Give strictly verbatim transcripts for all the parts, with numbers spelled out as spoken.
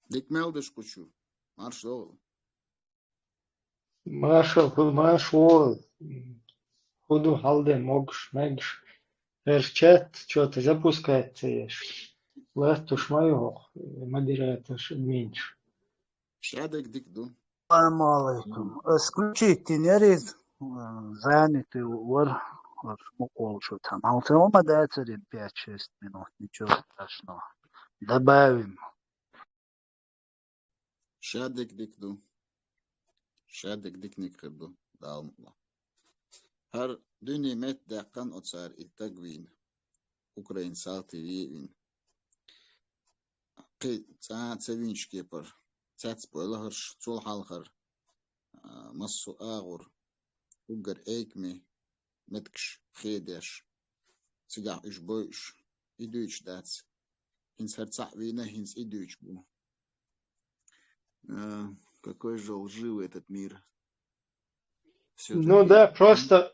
Дика мел деш кучу. Марш догӀу. Маршал, маршал. Худу халде могш, мегш. Эр чат, что-то запускается еш. Ластуш маю хох, модератор меньше. Шадек дик ду. Салам алейкум. Исключить не рез, заняты вор, вор мукол что там. А у тебя дома дается пять-шесть минут, ничего страшного. Добавим. Шадек дик ду. Шадек дик никхир ду. Далмла. ХӀара дуьне метта даьккхана оцара и таг вийна. Украин салти вийна. Кхи цӀа ца винчу кепара. Цац бойла хӀарш, цул хьалхара. Массо агӀор. Уггар эйками, меткаш хедеш. Цигахь уьш бойуш, и дуьйцуш дац. ХӀинца хӀара цхьаъ вийна, хӀинца и дуьйцуш бу. А, Какой же лживый этот мир. Ну да, просто,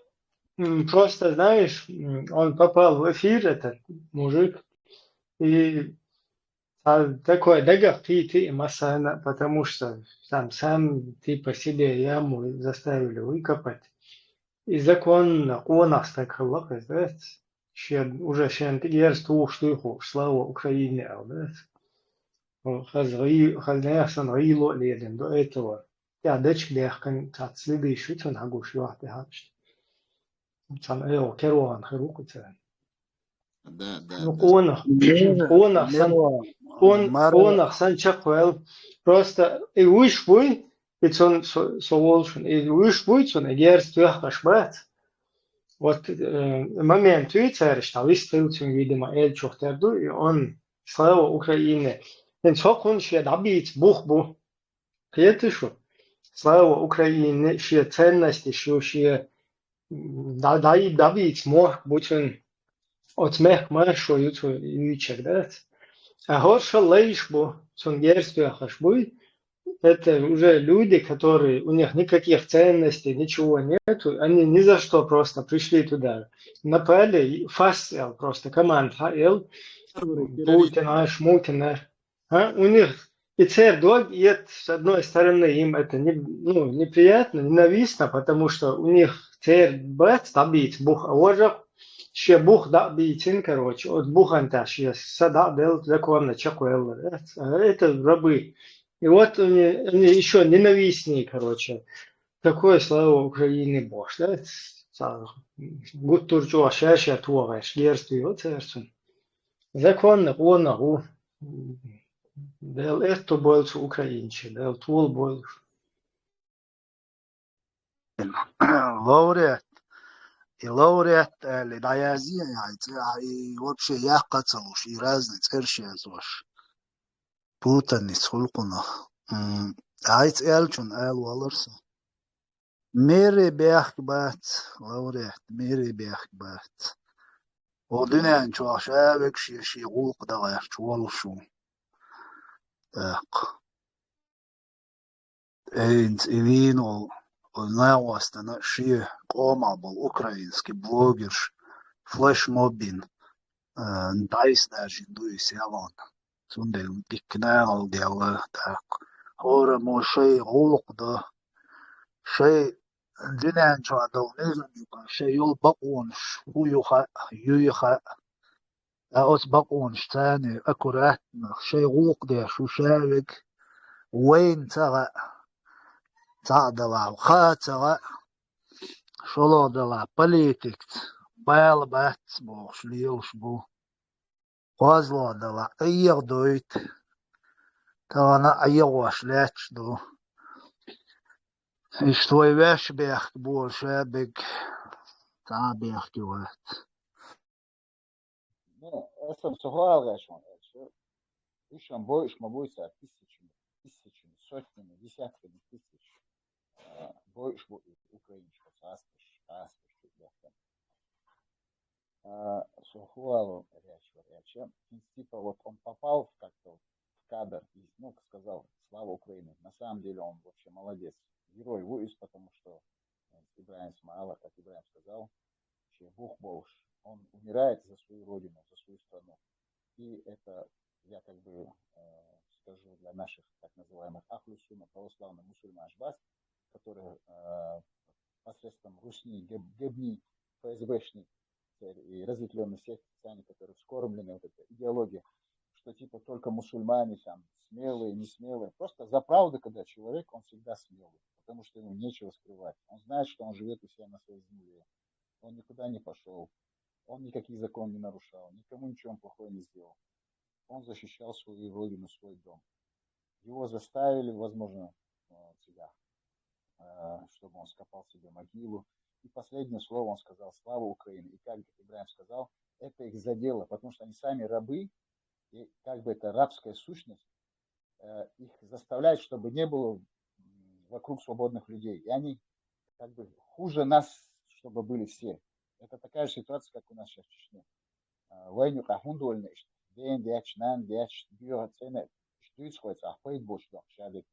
просто, знаешь, он попал в эфир, этот мужик, и а, такое дагах ты, ты и Масана, потому что там сам ты по себе яму заставили выкопать. И законно, къонах стаг хилла, да? Шен, уже шен тӀе герз тухуш дуй хууш, слава Украине, ал, да? Хаз гӀий-, хаз нехан гӀийло а лелина до этого. Я дечка дехкан цац следующий цун хьагуш йохь тӀе хьакхаш. Цан эо керван хир ву кху царна. Да, да, Ну, да. къонах, къонах сан, къон-, къонах сан чекхвел. Просто и вуьш буй, и цун со, со волшун, и вуьш буй цун, и герз тоьхкаш бац. Вот, э, момент юй цариш, там, вистхил цун, видимо, эль чух тер ду, и он, слава Украине. Ин со кхун шен дӀабийц бух бу. Кхеташ шу? Слава Украине, шен ценности шу, шен дӀа-, дӀа-, дӀабийц мохк бу цун. Оцу мехка маршо ю цу юьйчуьра, да? А хӀорш лайш бу, цун герз тоьхкаш буй. Это уже люди, которые, у них никаких ценностей, ничего нету, они ни за что просто пришли туда. Напали, и фас эл просто, команда ха эл, Путин аш, Мутин аш. А? У них и цер дог, и это, с одной стороны, им это не, ну, неприятно, ненавистно, потому что у них цер бац дӀабийц бух, а вожа шен бух дӀабийцин, короче, от буханта шен са дӀаделла, законно чекхвелла. Это, это рабы. И вот они, они еще ненавистнее, короче. Такое слава Украине бохуш, да? Ца-, гуттар чӀогӀа ша-ша тохаш, герз туьйху цаьрцун. Законно къонах ву. Дел этто бойла цу Украинче, Дел тола бойла. Лауреат. И лауреат аьлла, дӀаязъе, яйца, а и вообще яккха ца луш, и разный цӀераш язош. Путаница хуьлу кхунах. М, айца аьллачун ала валар со. Мери бехк бац, лауреат, мери бехк бац. О дуьнен чохь ша вегаш шен, шен гӀуллакх дан гӀерташ волуш ву. ТӀаккха. Эйнца и вийна волу, оцу нахостана шен къомах болу украинский блогерш флешмоб йина, а, дӀасадаржийна ду и селон. Цундела дикка нахала делла тӀаккха. ХӀораммо шайн гӀуллакх до, шайн дуьнен чохь долу низам юкъа, шайн йолу бакъонаш хӀун ю хаьа, юй хаьа. Ткъа оцу бакъонаш царна аккуратно, шайн гӀуллакх деш ву ша вега, вайна ца хаьа, цхьаъ далахь, хаа ца хаьа, шолгӀа далахь, политикца бала бац бохуш лелаш бу. КхозлагӀа далахь, Ӏехадойту, тахана Ӏехош лаьтташ ду. Иштта вай ваьш бехк болу ша бега, цхьа а бехке вац. Ну, аса со хӀоалгӀеш ван аьлча, уьш ам бойуш ма буй цара тысячами, тысячами, сотнями, десятками тысяч, а, бойуш бу и украинчу хьо цхьаскаш, цхьаскаш чу бехкан. А, со хӀоалгӀа речь вар аьлча, хӀинца типа вот он попал в как-то в кадр, и, ну, сказал: «Слава Украине». На самом деле он вообще молодец. Герой ву иза, потому что, э, Ибраим Смаала, как Ибраим сказал, шен бух болуш. Он умирает за свою родину, за свою страну. И это я как бы, э, скажу для наших так называемых ахлю-сунна, православных мусульман, шаббат, которые э, посредством русни, геб, гебни, ФСБшник и разветвленных сект, они, которые вскормлены вот эта идеология, что типа только мусульмане там смелые, не смелые. Просто за правду, когда человек, он всегда смелый, потому что ему нечего скрывать. Он знает, что он живет у себя на своей земле. Он никуда не пошел, он никакие законы не нарушал, никому ничего плохого не сделал. Он защищал свою родину, свой дом. Его заставили, возможно, э, в цыгах, э, чтобы он скопал себе могилу. И последнее слово он сказал: «Слава Украине». И как Ибраим сказал, это их задело, потому что они сами рабы, и как бы это рабская сущность э, их заставляет, чтобы не было вокруг свободных людей. И они как бы хуже нас, чтобы были все. Это такая же ситуация, как у нас сейчас в Чечне. Вайню кахун довольно, ден дяч, нан дяч, дюр цена, дюйц хоть, а пойт больше, да, шадик.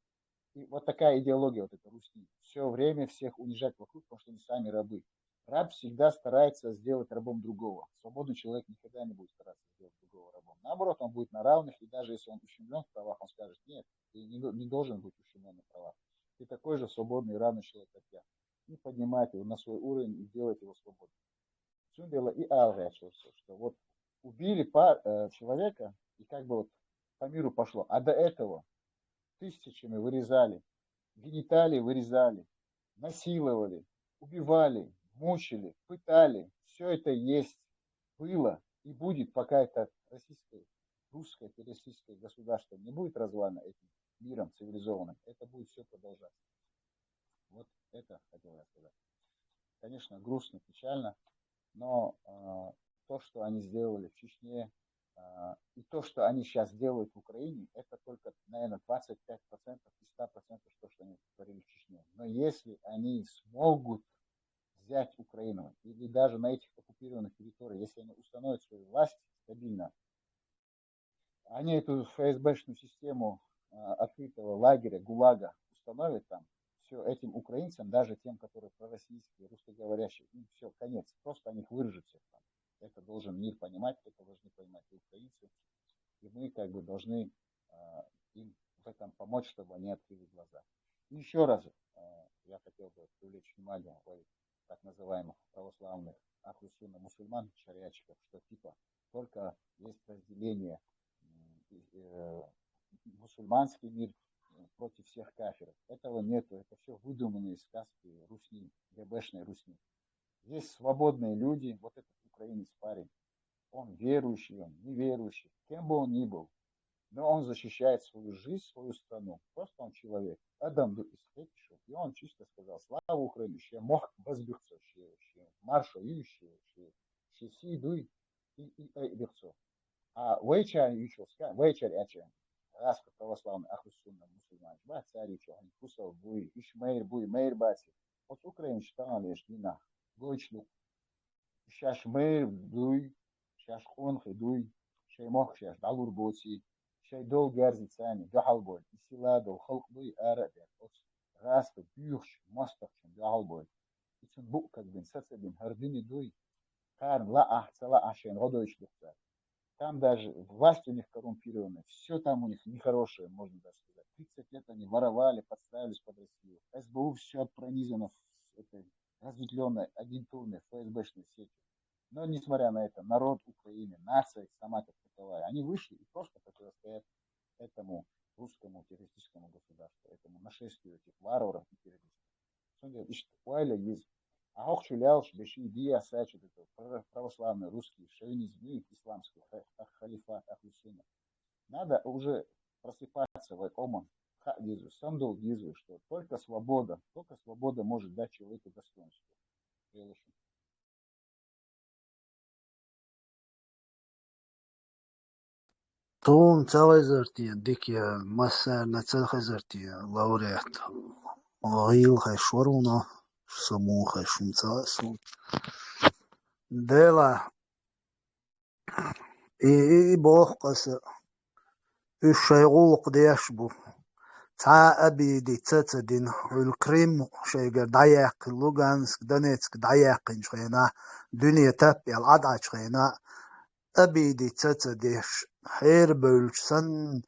И вот такая идеология вот эта русская. Все время всех унижать вокруг, потому что они сами рабы. Раб всегда старается сделать рабом другого. Свободный человек никогда не будет стараться сделать другого рабом. Наоборот, он будет на равных, и даже если он ущемлен в правах, он скажет: «Нет, ты не, не должен быть ущемлен в правах. Ты такой же свободный и равный человек, как я». И поднимает его на свой уровень и делает его свободным. Цундела и Алгачев, что вот убили пар, э, человека, и как бы вот по миру пошло. А до этого тысячами вырезали, гениталии вырезали, насиловали, убивали, мучили, пытали. Все это есть, было и будет, пока это российское, русское, российское государство не будет развалено этим миром цивилизованным. Это будет все продолжаться. Вот это хотел я сказать. Конечно, грустно, печально, но э, то, что они сделали в Чечне, э, и то, что они сейчас делают в Украине, это только, наверное, двадцать пять процентов из ста процентов то, что они творили в Чечне. Но если они смогут взять Украину, или даже на этих оккупированных территориях, если они установят свою власть стабильно, они эту ФСБшную систему э, открытого лагеря, ГУЛАГа установят там, все, этим украинцам, даже тем, которые пророссийские, русскоговорящие, им все, конец. Просто они их вырежут всех там. Это должен мир понимать, это должны понимать и украинцы. И мы как бы должны э, им в этом помочь, чтобы они открыли глаза. И еще раз э, я хотел бы привлечь внимание, Валерий, так называемых православных ахлю-сунна мусульман, шариатчиков, что типа только есть разделение э, мусульманский мир против всех кафиров. Этого нету, это все выдуманные сказки русни, ГБшной русни. Есть свободные люди, вот этот украинец парень, он верующий, он неверующий, кем бы он ни был, но он защищает свою жизнь, свою страну. Просто он человек. Адам ду истекшо. И он чисто сказал: «Слава Украине, ще мох базбюхцо, ще, ще маршо, ще, ще, ще си дуй, и, и, и бюхцо». А вейчар ючоска, вейчар яча. Раска православный, ахус сунна, мусульман. Ба царь ючо, они кусал буй, иш мейр буй, мейр баци. От Украина штан леш дина, гойчлук. Шаш мейр дуй, шаш къонхи дуй, шай мох шаш далур боци, шай дол герзи цани, духал бой, исила дол халк дуй, ара дер. От раска бюхш, мастах чун, духал бой. Ицун бук как бин, саца бин, хардини дуй. Карн ла ах, цала ах шен, годойч духта. Там даже власть у них коррумпированная, все там у них нехорошее, можно даже сказать. Тридцать лет они воровали, подстраивались под Россию. СБУ все пронизано этой разветвленной агентурной ФСБшной сетью. Но несмотря на это, народ Украины, нация сама как таковая, они вышли и просто противостоят этому русскому террористическому государству, этому нашествию этих варваров и террористов. Сонде ишт уайла из. А хох чулял, беши диа сачи, православный русский шовинизм и исламский халифат, ахлю сунна. Надо уже просыпаться в оман. Ха дизу, сандул дизу, что только свобода, только свобода может дать человеку достоинство. Тун ца вайзартия, дикия, массарна ца хайзартия, лауреат. Гил хай шоруна, саму хай шумца су. Дела. И, и, и бохкъаса. Уьш шай гӀулакх деш бу. Цхьа а обиди ца ца дина. Хьуьл Крым шайгара дӀаяьккхина, Луганск, Донецк дӀаяьккхинчу хенахь, дуьне таппел Ӏадъачу хенахь, обиди ца ца деш, хьерабевлча санна,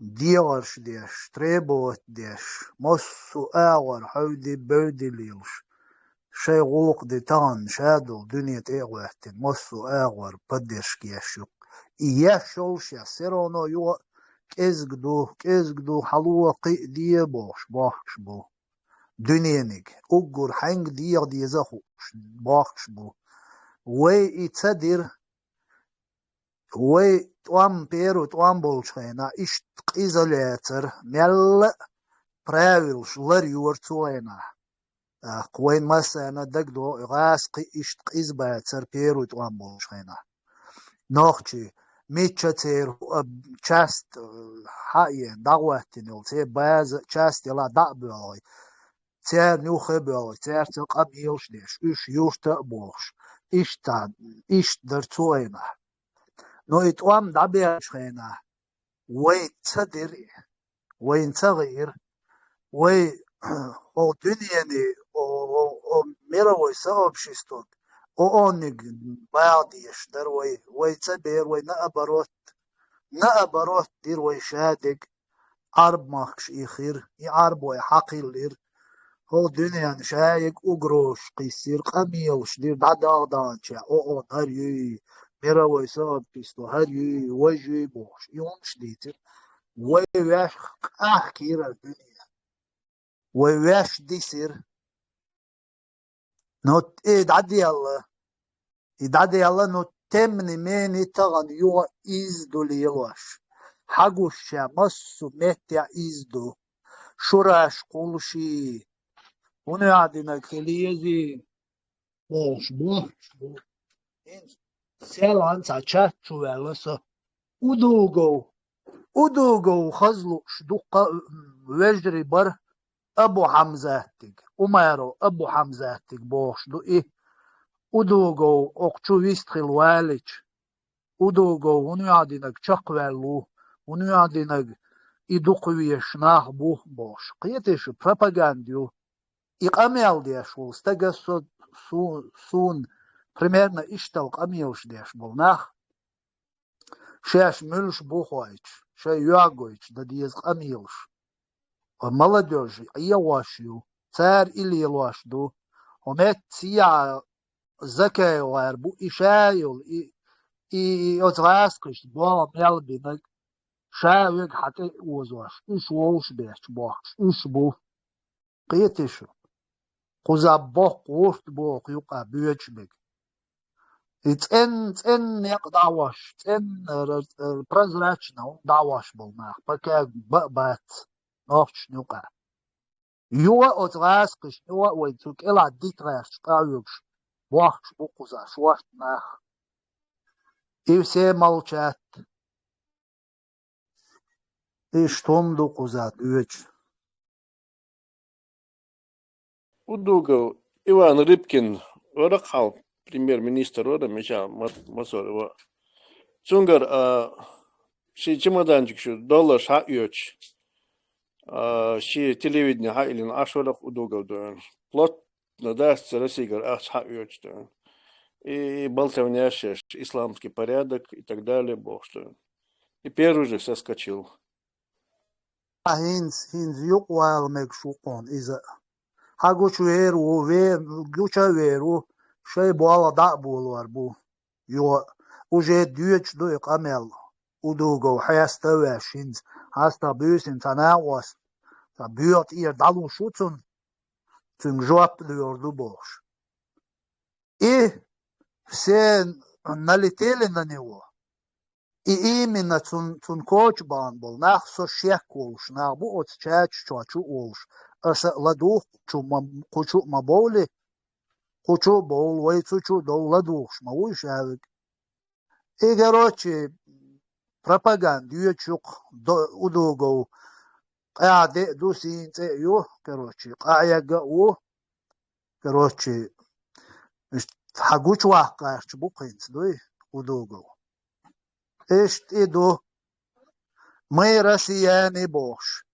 дегӀарш деш, требовать деш, массо а агӀор хьовди-бевди лелаш, шайн гӀулакх де тахана шадолу дуьне тӀе а гӀоьттина, массо а агӀор поддержка еш ю. И еш йолуш я, все равно юха а кӀезиг ду, кӀезиг ду, хьало кхиа де бохуш, бохкуш бу. Дуьнениг, уггар хьаьнга дегӀа деза а хууш, бохкуш бу. Вай и ца дира, вай тӀом, первый тӀом болчу хенахь, иштта къиза лецара, мелла а правилаш лар йора цу хенахь. ТӀаккха вайн массарна дагадогӀу, гӀазкхи иштта къиза бацара первый тӀом болчу хенахь. Нохчий, мичча церан, а, часть, а, хьаен, дӀахӀоттина йолу, церан база часть ялахь дӀа а боьлхий, церан юххе а боьлхий, цаьрца къамелаш деш, уьш юрта а бохуш, иштта, иштта дара цу хенахь. Но и тӀом дӀабеачу хенахь, вай ца дира и, вайна ца гӀира, вай хӀокху дуьненан, о, о, о, мировой сообществог, ООН-иг бала дезаш дара вай, вай ца бера, вай наоборот, наоборот дира вай шадерг, Ӏарб махкаш и хир, и Ӏарбой хьакхиллира, хӀокху дуьненан шайиг угрозаш кхиссира, къамелаш дира, дӀадагӀа-дагӀанча, о, о, хӀара юй, мировой сообщество, хӀара юй, важа юй бохуш, и хӀумаш дийцира. Вай ваьшка къахкийра дуьне. Вай ваьш дисира. Но и дӀаделла, и дӀаделла, но тем не менее тахана юха иза ду лелош. Хьагуш ша массо а меттехь иза ду. Шураш кхуллуший, хӀун яа динарг хила езий, бохуш, бохуш бу. ХӀинца селхана цхьа чат чу ваьлла со. Удугов. Удугов хаза лууш дуккха вежарий бара Абу Хьамзаттиг, Умаров Абу Хьамзаттиг бохуш ду и. Удугов окху чу вистхила валича, Удугов хӀун яа динарг чекхваьлла ву, хӀун яа динарг и дукха везаш нах бу бохуш. Кхетий шу, пропаганда ю. И къамел деш волу стага со, су-, суна примерно иштта къамелаш деш болу нах, шаьш муьлш бу хоуьйтуш, шайн йоьгуьйтуш дан деза къамелаш. Ва молодёжь Ӏехош ю, цара и лелош ду. Хьо метта сехьа Закаев гӀар бу, и ша йолу, и, и, и оцу гӀазкхашна болу мел бинарг, ша вега хьан тӀе а озош, уьш вовш бетташ бохкуш, уьш бу. Кхетий шу? Кхуза боккха гӀурт боху юкъа боьдуш берг. И цӀен-, цӀенна некъ дӀахьош, цӀенна р-, р-, прозрачно хӀума дӀахьош болу нах, пока бан а бац нохчашна юкъа. Юха а оцу гӀазкхашна, юха а вайн цу кӀелахь дита гӀерташ къахьоьгуш, бохкуш бу кхуза шорта нах. И все молчат. Иштта хӀума ду кхуза доьдуш. Удугов Иван Рыбкин вара хьал премьер-министр вара, мича ма-, масор ва. Цуьнгара, а, ши чемоданчик шу долларш хьаоьцуш, а, ши телевидение хьаиллина Ӏаш вара Удугов дуьйна. Плотно дац Россигара ахча хьаоьцуш дуьйна. И, и болтовня шеш, исламский порядок и так далее бохуш дуьйна. И первый же соскочил. Ахьа хӀинца, хӀинца юкъавала мегаш ву хьуна иза. Хьан гуча вер ву, вер, гуча а вер ву, шайн болх дӀа а болор бу. Йо, уже доьдуш ду и къамел. Удугов хьеста а веш хӀинца, хьастагӀа буьйсина цхьа накъост, цхьа боьха тӀера дӀалуш ву цунна, цуьнга жоп лоьхур ду бохуш. И все налетели на него. И именно цун, цун коча бахана болу нах, со шек волуш нах бу оцу чачу чу а волуш. Аса а ладугӀу, кху чу ма, кху чу а ма бовли, кху чу а бовлу, вай цу чу а довлу, ладугӀуш ма вуй шаьвиг. И, короче, пропаганда йоьчу юкъа до-, Удугов къаьхьа де а ду, сийна цӀе а ю, короче, къахьегга а ву. Короче, иштта хьан гучуваккха гӀерташ бу хӀинца, дуй, Удугов. Иштта и ду. Мы россияне бохуш.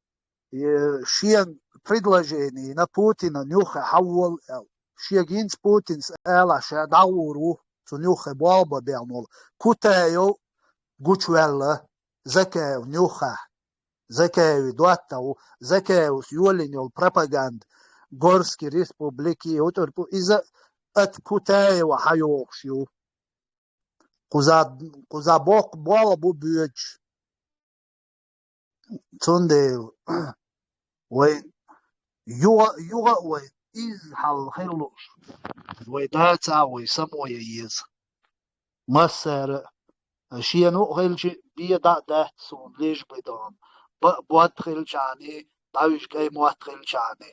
Э, шен предложение на Путина нюххе хьаввал аьлла. Шега хӀинца Путинс ала, ша дӀагӀур ву, цу нюххе болх бан бехна волу. Кутаев гучуваьлла, Закаев нюххе. Закаеви доттагӀа ву, Закаевас йолийна йола пропаганда, Горский республики, утӀурпу, иза ат Кутаева хьайохуш ю. Кхуза, кхуза боккха болх бу боьдуш. Цундела вай юха, юха а вай изза хьал хила лууш, вай дацахь а вай само ян еза. Массара а шена а хилча, бен дӀа а дац суна, лиш бен дона. Б-, бод хилчахьана, дӀавижа кӀай мотт хилчахьана,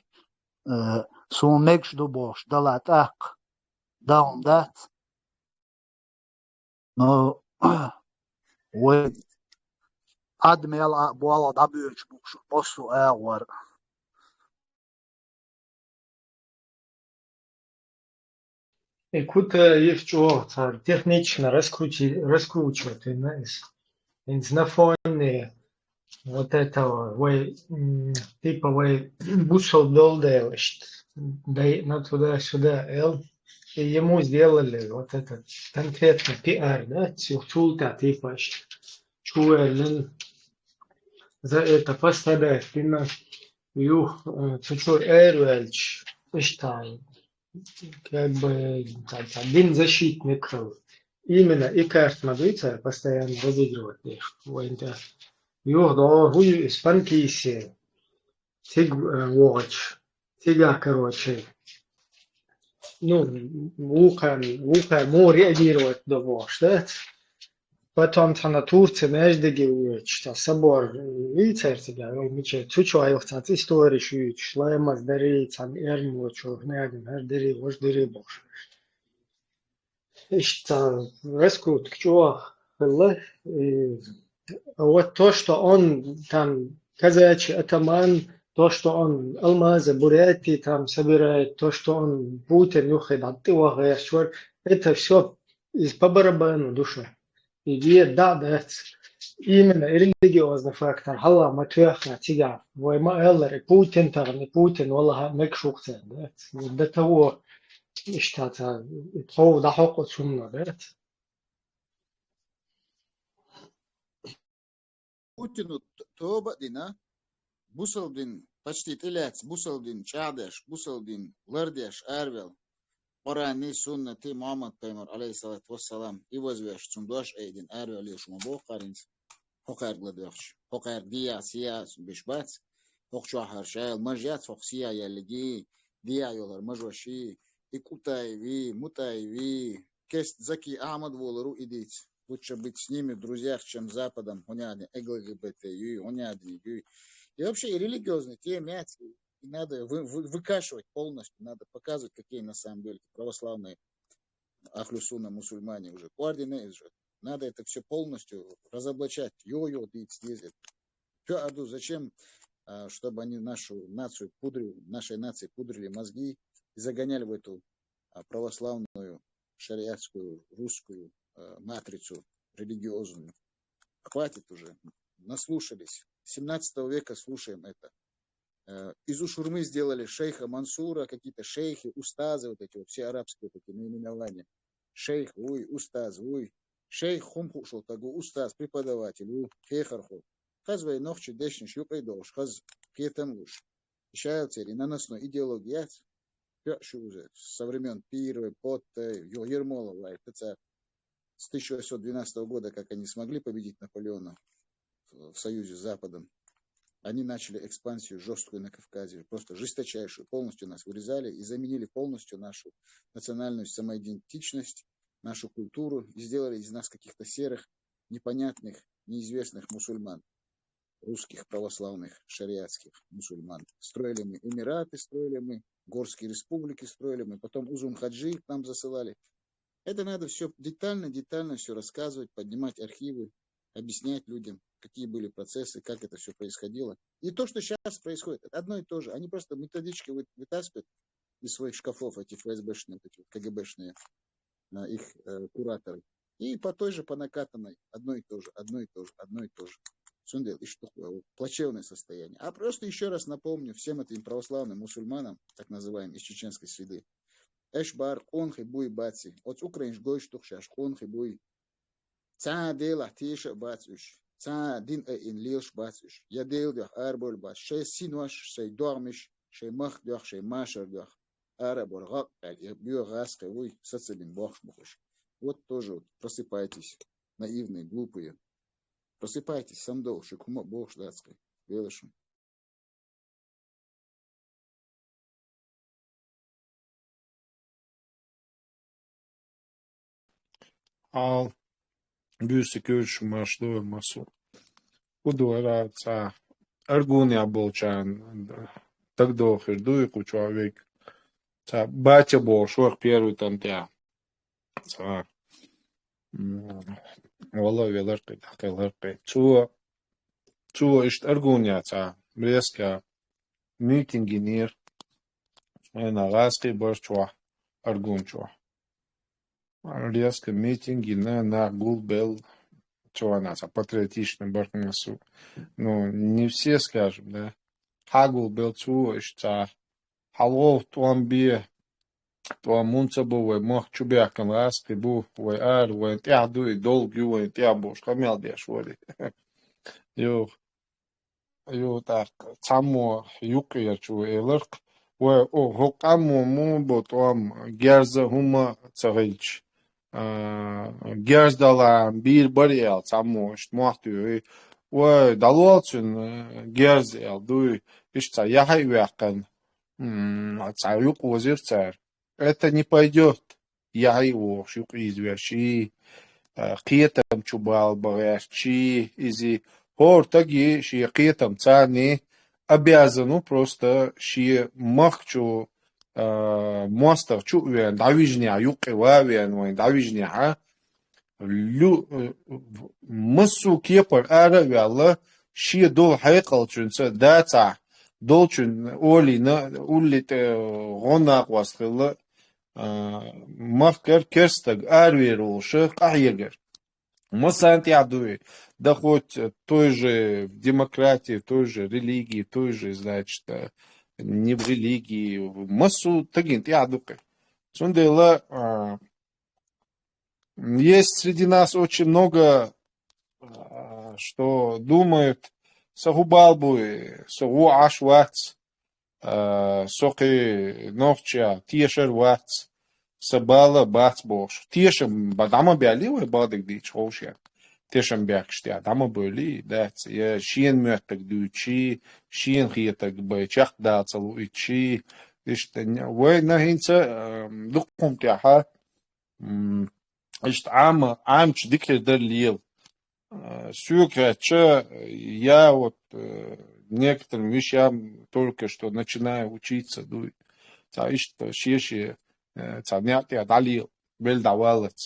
э, суна мегаш ду бохуш, дала тӀаккха дан хӀума дац. Ну, вай Ӏад мел а болх дӀабоьдуш бу шун массо а агӀор. И Кутаев чӀогӀа цара технично раскрути-, раскручивать вина иза. ХӀинца на фоне вот этого, вай, м, типа вай бусалба долу дела иштта дайна туда-сюда эл. И ему сделали вот этот конкретный пиар, да, цу-, цул тӀаьхьа типа иштта чувоьллина, за это пострадать вина, юха, э, цу чуьра араваьлча, иштта, как бы, цхьа, цхьа дин защитник хилла. Именно и карта ма дуй цара постоянно разыгрывать деш вайна тӀехь. Юха догӀу хӀу ю иза, фанкисе, цига, э, вогӀучу, цигахь, короче, ну, вукхарна, вукхарна муха реагировать до бохуш, да? Потом цхьана Турция междиге воьдуш, цхьа собор вийцира цигахь, вай мича, цу чохь юха цхьацца историш юьйцуш, ламаз дарий, цхьана эрмочо, наган хӀара дарий, важа дарий бохуш. Иштта раскрутка чӀогӀа хилла. И вот то, что он там казачий атаман, то, что он алмазы Бурятии там собирает, то, что он Путин юххе дӀа тӀе ваха гӀерташ вара, это всё из по барабану душа. И бен дӀа а дац. Именно и религиозный фактор хьалха ма тоьхна цигахь. Вай ма-аллара, и Путин тахана, и Путин валахьа мегаш ву-кх царна, дац. До того, иштта ца, и тхов дӀахьокху оцу хӀумано, дац. Путину т-, тоба а дина, бусалба дин почти тӀелаьцна, бусалба дин чӀагӀдеш, бусалба дин лардеш араваьлла, Къуръани, суннати, Мухьаммад пайхамар, алейхиссалату вассалам, и вазвеш, цунна дош айдина араваьлла шу ма боху кхаринца, хӀокхаьрга ладоьгӀча, хӀокхаьрга дия, сия беш бац, хӀокху чохь хӀара шайла маж яц, хӀокху сия яьллиги, дия йолу хӀара мажоши, и Кутаеви, Мутаеви, Кест Заки Ахьмад волур ву и дийца. Лучше быть с ними в друзьях, чем с Западом, хӀунда аьлла Л Г Б Т юй, хӀунда аьлла юй. И вообще и религиозный тема яц, и надо вы-, вы-, выкашивать полностью, надо показывать, какие на самом деле православные ахлю сунна мусульмане уже. Кхоьрдина уже. Надо это всё полностью разоблачать. Йо-йо, дийца деза. Чё, аду, зачем, а, чтобы они нашу нацию пудрили, нашей нации пудрили мозги и загоняли в эту, а, православную, шариатскую, русскую, а, матрицу религиозную? Хватит уже. Наслушались. С семнадцатого века слушаем это. Э, из Ушурмы сделали шейха Мансура, какие-то шейхи, устазы, вот эти вот все арабские вот эти наименования. Шейх, уй, устаз, уй. Шейх хӀума хууш волу стаг ву, устаз, преподаватель ву, хехархо. Хаза вай нохчийн дешнаш юкъа а долуш, хаза кхетам а луш. Ишайл церан нанасной идеология яц. Пёш уже со времён Пировой, Поттой, Ермолова, это царь. С тысяча восемьсот двенадцатого года, как они смогли победить Наполеона в союзе с Западом, они начали экспансию жёсткую на Кавказе, просто жесточайшую, полностью нас вырезали и заменили полностью нашу национальную самоидентичность, нашу культуру, и сделали из нас каких-то серых, непонятных, неизвестных мусульман, русских, православных, шариатских мусульман. Строили мы эмираты, строили мы, горские республики строили мы, потом Узун Хаджи к нам засылали. Это надо всё детально, детально всё рассказывать, поднимать архивы, объяснять людям, какие были процессы, как это всё происходило. И то, что щас происходит, это одно и то же. Они просто методички вы-, вытаскивают из своих шкафов, эти Ф С Б-шные, вот эти вот К Г Б-шные, а, их, э, кураторы. И по той же, по накатанной, одно и то же, одно и то же, одно и то же. Сундел, и что такое? Вот плачевное состояние. А просто ещё раз напомню всем этим православным мусульманам, так называемым, из чеченской среды. Эш бар къонхий буй баци. Оцу украинаш гойш туху шаьш къонхий буй. Цхьа а делахь теша а бац уьш. Цхьа дин а ин лелаш бац уьш. Я Дела дуьхьа арабовла бац. Шай синош, шай догӀмаш, шай мах дуьхьа, шай машар дуьхьа. Арабовла гӀакъ аьлла, и боьха гӀазкхий вуй, сацабина бохуш бу уьш. Вот тоже вот просыпайтесь, наивные, глупые. Просыпайтесь, самадовла, шуьга хӀума а бохуш дац кхин. Велаш хӀума. Хьал буьйса куьрш марш ду масу. Ху ду ара цхьа аргуня болчарна дагдохир дуй кху чу век. Цхьа батя бохуш вара первый там тӀехь. Цхьа. М, вала велар кхин, кхелар кхин. Цо, цо иштта аргуня цхьа. Резко митинг йинера. Вайна гӀазкхий бар чохь, аргун чохь. Резко митинг йина, нах гулбелла, чохь цхьа патриотичный бар масу. Ну, не все, скажем, да. Хьагулбелла цо, иштта цхьа. ХьалгӀовтта тӀом бе, тӀом мунца бу, вай мохк чу баьхкина гӀазкхий бу, вай ара, вайн тӀехь ду и долг ю, вайн тӀехь бохуш, къамел деш вара. Йо, йо, тӀаккха цхьаммо юккъера чу эларх, вай, о, хӀокху къаммо муха бу тӀом, герза хӀума ца хилча, а, герз дала бийр бара аьлла, цхьаммо иштта мохь туьйхи. Вай, дӀалол цуьнан герз аьлла дуй, иштта цхьа яхье а ваьккхина. М, цхьа юкъа вазира цара. Это не пойдёт. Яхье а вохуш юкъа ийзавеш и, а, кхетам чу бала бан гӀерташ и, иза хӀора стаге шен кхетам царний обязан ву просто шен махка чу, а, мостагӀа чу а веана, дӀавижнехь, юккъе ва а веана вайн дӀавижнехь, а, лю-, э, массо а кепара ара а ваьлла, шен долу хьекъалчуьнца дацахь, долчун олийна, улли тӀе гӀо накъост хилла, а, махкара керстаг аравер волуша къахьегар. Массарна тӀехь дуй, да хоть той же демократии, той же религии, той же, значит, э, не в религии, массо а тагина тӀехь ду кхин. Цундела, а, есть среди нас очень много, а, что думают, со хӀу бала буй, со гӀо Ӏаш вац, а, со кхин нохча тешар вац, сан бала бац бохуш. Тешам ба-, дӀа ма баьллий вай бакъдерг дийцича ховшехь. Тешам бехкаш тӀехь дӀа ма бевллий, дац. Я шена моьттург дуьйцучий, шена хетарг бай чекх дала ца луъуьйтучий. Иштта вайна хӀинца, а, дукха хӀума тӀехь, м, иштта Ӏама, Ӏамча дика хир дара лела. А, соьга хаьттича, я вот, э, некоторым вещам только что начинаю учиться, дуй. Цхьа иштта шен-шен, э, цхьа некъ тӀехь дӀалела, белла дӀаваллалц.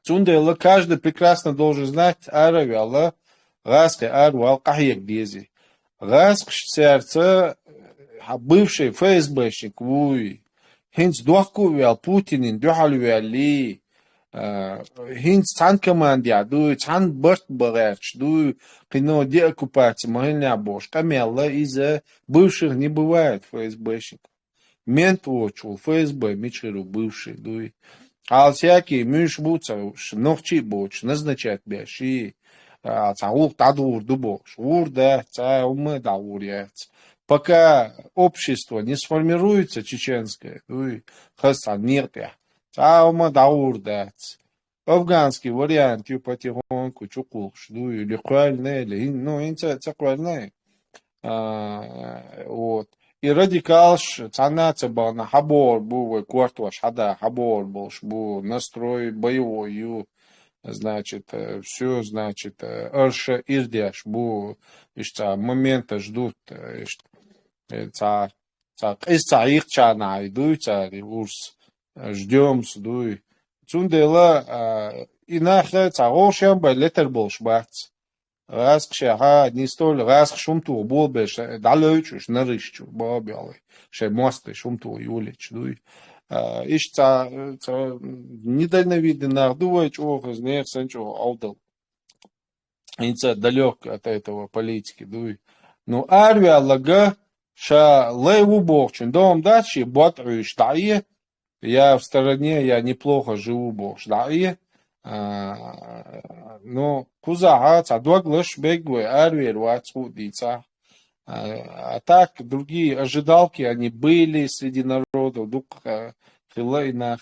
Цундела каждый прекрасно должен знать, ара а ваьлла, гӀазкхи ара вала къахьега дезий. ГӀазкхаш цаьрца, хьан бывший ФСБшник вуй, хӀинца дохко а ваьлла, Путинан дуьхьал ваьллий, а, хӀинца цхьана командехь дуй, цхьана барт бан гӀерташ дуй, кхин деоккупация ма хиллинехь бохуш, къамел а иза, бывших не бывает ФСБшников. Мент воцуш волу ФСБ мича хир ву, бывший дуй. Хьала всякий муьлш бу ца, нохчий а боцуш, назначать беш и, а, цхьа гӀуллакх дӀадугӀур ду бохуш. ГӀур дац, цхьа хӀумма а дӀагӀур яц. Пока общество не сформируется чеченское, дуй, хаза цхьана некъа тӀехь, цхьа хӀумма а дӀагӀур дац. Афганский вариант ю потихоньку чукхуллуш, дуй, или кхоьллина, или хӀин-, ну, хӀинца а ца кхоьллина. А, вот. И радикалш цхьанна а ца бахана, хьабогӀур бу, вай кортош хьада, хьабогӀур болуш бу, настрой боевой ю, значит, э, всё, значит, э, арша ирдеш бу, иштта цхьа моменташ ду, э, иштта, э, цхьа, цхьа къиза цхьа хьийкхачарна хьай дуй цари урс, э, ждёмс дуй. Цундела, а, и нах цхьа гӀошен бай летар болуш бац. ГӀазкхашехьа, не столь гӀазкхаш хӀума тоха болабелла, дӀалевча уьш нарыш чу, боху белла, шайн мостагӀий хӀума тоха йолийча дуй. А, иштта цхьа, цхьа недальновидный нах ду вай чӀогӀа хаза, нехан санна чӀогӀа Ӏовдал. ХӀинца далёк от этого политики дуй. Ну, араваьлларг, ша лай ву бохучун догӀма дац, шен бод Ӏуьйш дӀае, я в стороне, я неплохо живу бохуш дӀае, А, ну, кхузахьа цхьа доглаш бегве, арвер вац ху дийца. А, а так, другие ожидалки, они были среди народов, дук, а, хила инах,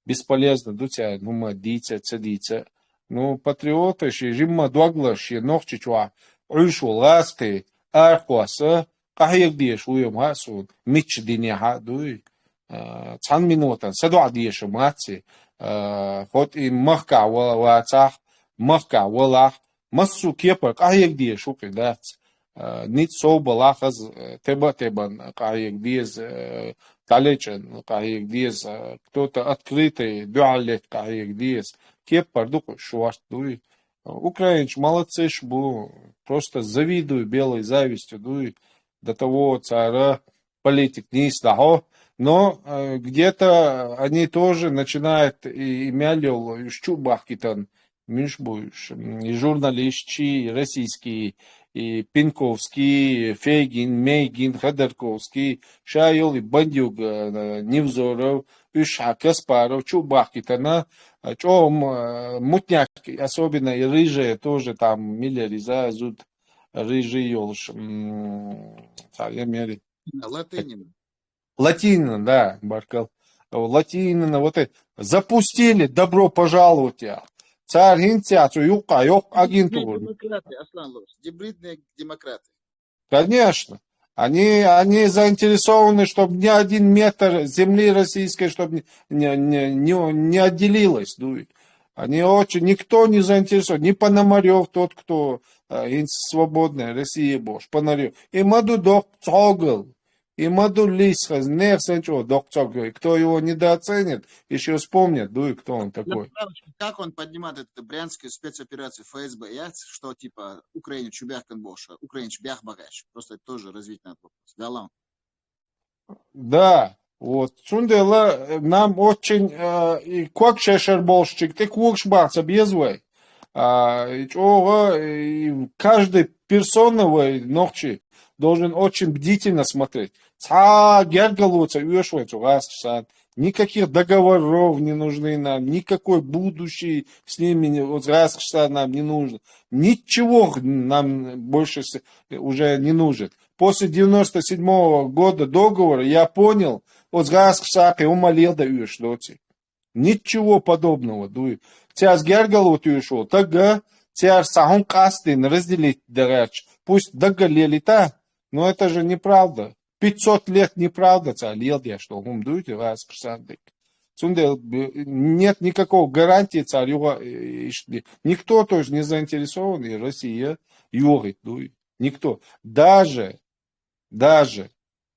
бесполезно, ду ця, ну, ма дийца, ца дийца. Ну, патриоты, ши жимма доглаш, ши нохчи чуа, уйшул ласты, архуаса, къахьег деш, уйом хасун, мич дине ха дуй. А, цхьан минутан, садуа деша маци, а, хот и махка вала вацах, махка валах, массу кепа къахьег деш, укъи дац. А, ниц собалах аз, э, теба-тебан къахьег дез, э, талечан къахьег дез, э, кто-то открытый, дуалет къахьег дез. Кеп пардук шварт дуй. Украинч молодцы ж бу, просто завидую белой завистью дуй. До того цара политик не издахо. Но, э, где-то они тоже начинают и, и мялил, и щубахкитан. Миш буш, м, и журналистчи, и российский, и Пинковский, и Фейгин, Мейгин, Ходорковский, шайол, и Бандюк, э, Невзоров, Уш Каспаров, чубахкитана, э, чом, э, мутняк, особенно и рыжие тоже там, Миллер, и за, зуд рыжий ёлш, м, царя мери. Латынина. Латынина, да, Баркал. Латынина, вот это, запустили, добро пожаловать, я. Царь хинця, цу юка, ёк, агентур. Демократы, Аслан Лорс, гибридные демократы. Конечно. Они, они заинтересованы, чтобы ни один метр земли российской, чтобы не, не, не, не, не отделилось. Ну, они очень, никто не заинтересован, ни Пономарёв, тот, кто, э, из свободной России был, Пономарёв. И Мадудок Цогл. И Мадулис, не, кто его недооценит, еще вспомнит, ну и кто он такой. Как он поднимает эту брянскую спецоперацию ФСБ, я, что типа Украине чубяхкан больше, Украине чубях богач. Просто это тоже развить надо вопрос. Вялом. Да, вот. Цундела, э, нам очень, э, и кок шешер болшчик, ты кукш бахца безвай. А, и чого, и каждый персоновый ногчи должен очень бдительно смотреть. Ца гергалуца уешвай цугас чсан. Никаких договоров не нужны нам, никакой будущий с ними не, вот раз часа нам не нужно. Ничего нам больше с- уже не нужен. После девяносто седьмого года договора я понял, вот раз часа умалил да уеш доти. Ничего подобного. Дуй. Цяз гергалут уешвал. Тага цяз сахун кастин разделить дарач. Пусть дага лелита, но это же неправда. Пятьсот лет неправда ця лелдя, что гум дуйте, раз ксандик. Цунде, э, нет никакого гарантии царь юга, э, ишли. Никто тоже не заинтересован, и Россия юрит, дуй. Никто. Даже, даже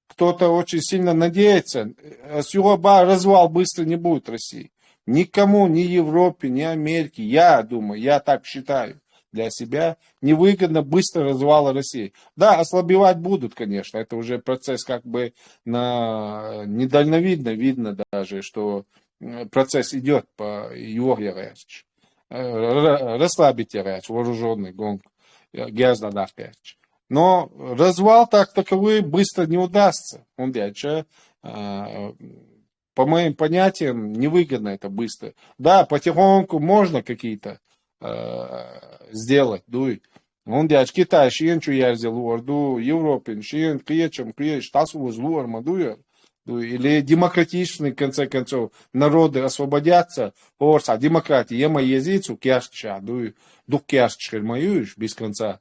кто-то очень сильно надеется, э, с юга ба развал быстро не будет России. Никому, ни Европе, ни Америке, я думаю, я так считаю для себя, невыгодно быстро развала России. Да, ослабевать будут, конечно, это уже процесс как бы на, недальновидно видно даже, что, э, процесс идет по его яряч. Э, ра- расслабить яряч, вооруженный гонг, э, грязно яряч. Но развал так таковой быстро не удастся. Он дальше, э, по моим понятиям, невыгодно это быстро. Да, потихоньку можно какие-то, э, сделать, дуй. Он дяч Китай шиен чу ярзил орду, Европин шиен киечем киеч тасу уз луар мадуя. Дуй. Или демократичный, в конце концов, народы освободятся, орса демократия, ема езицу кяшча, дуй, дук кяшчхир маюш, без конца.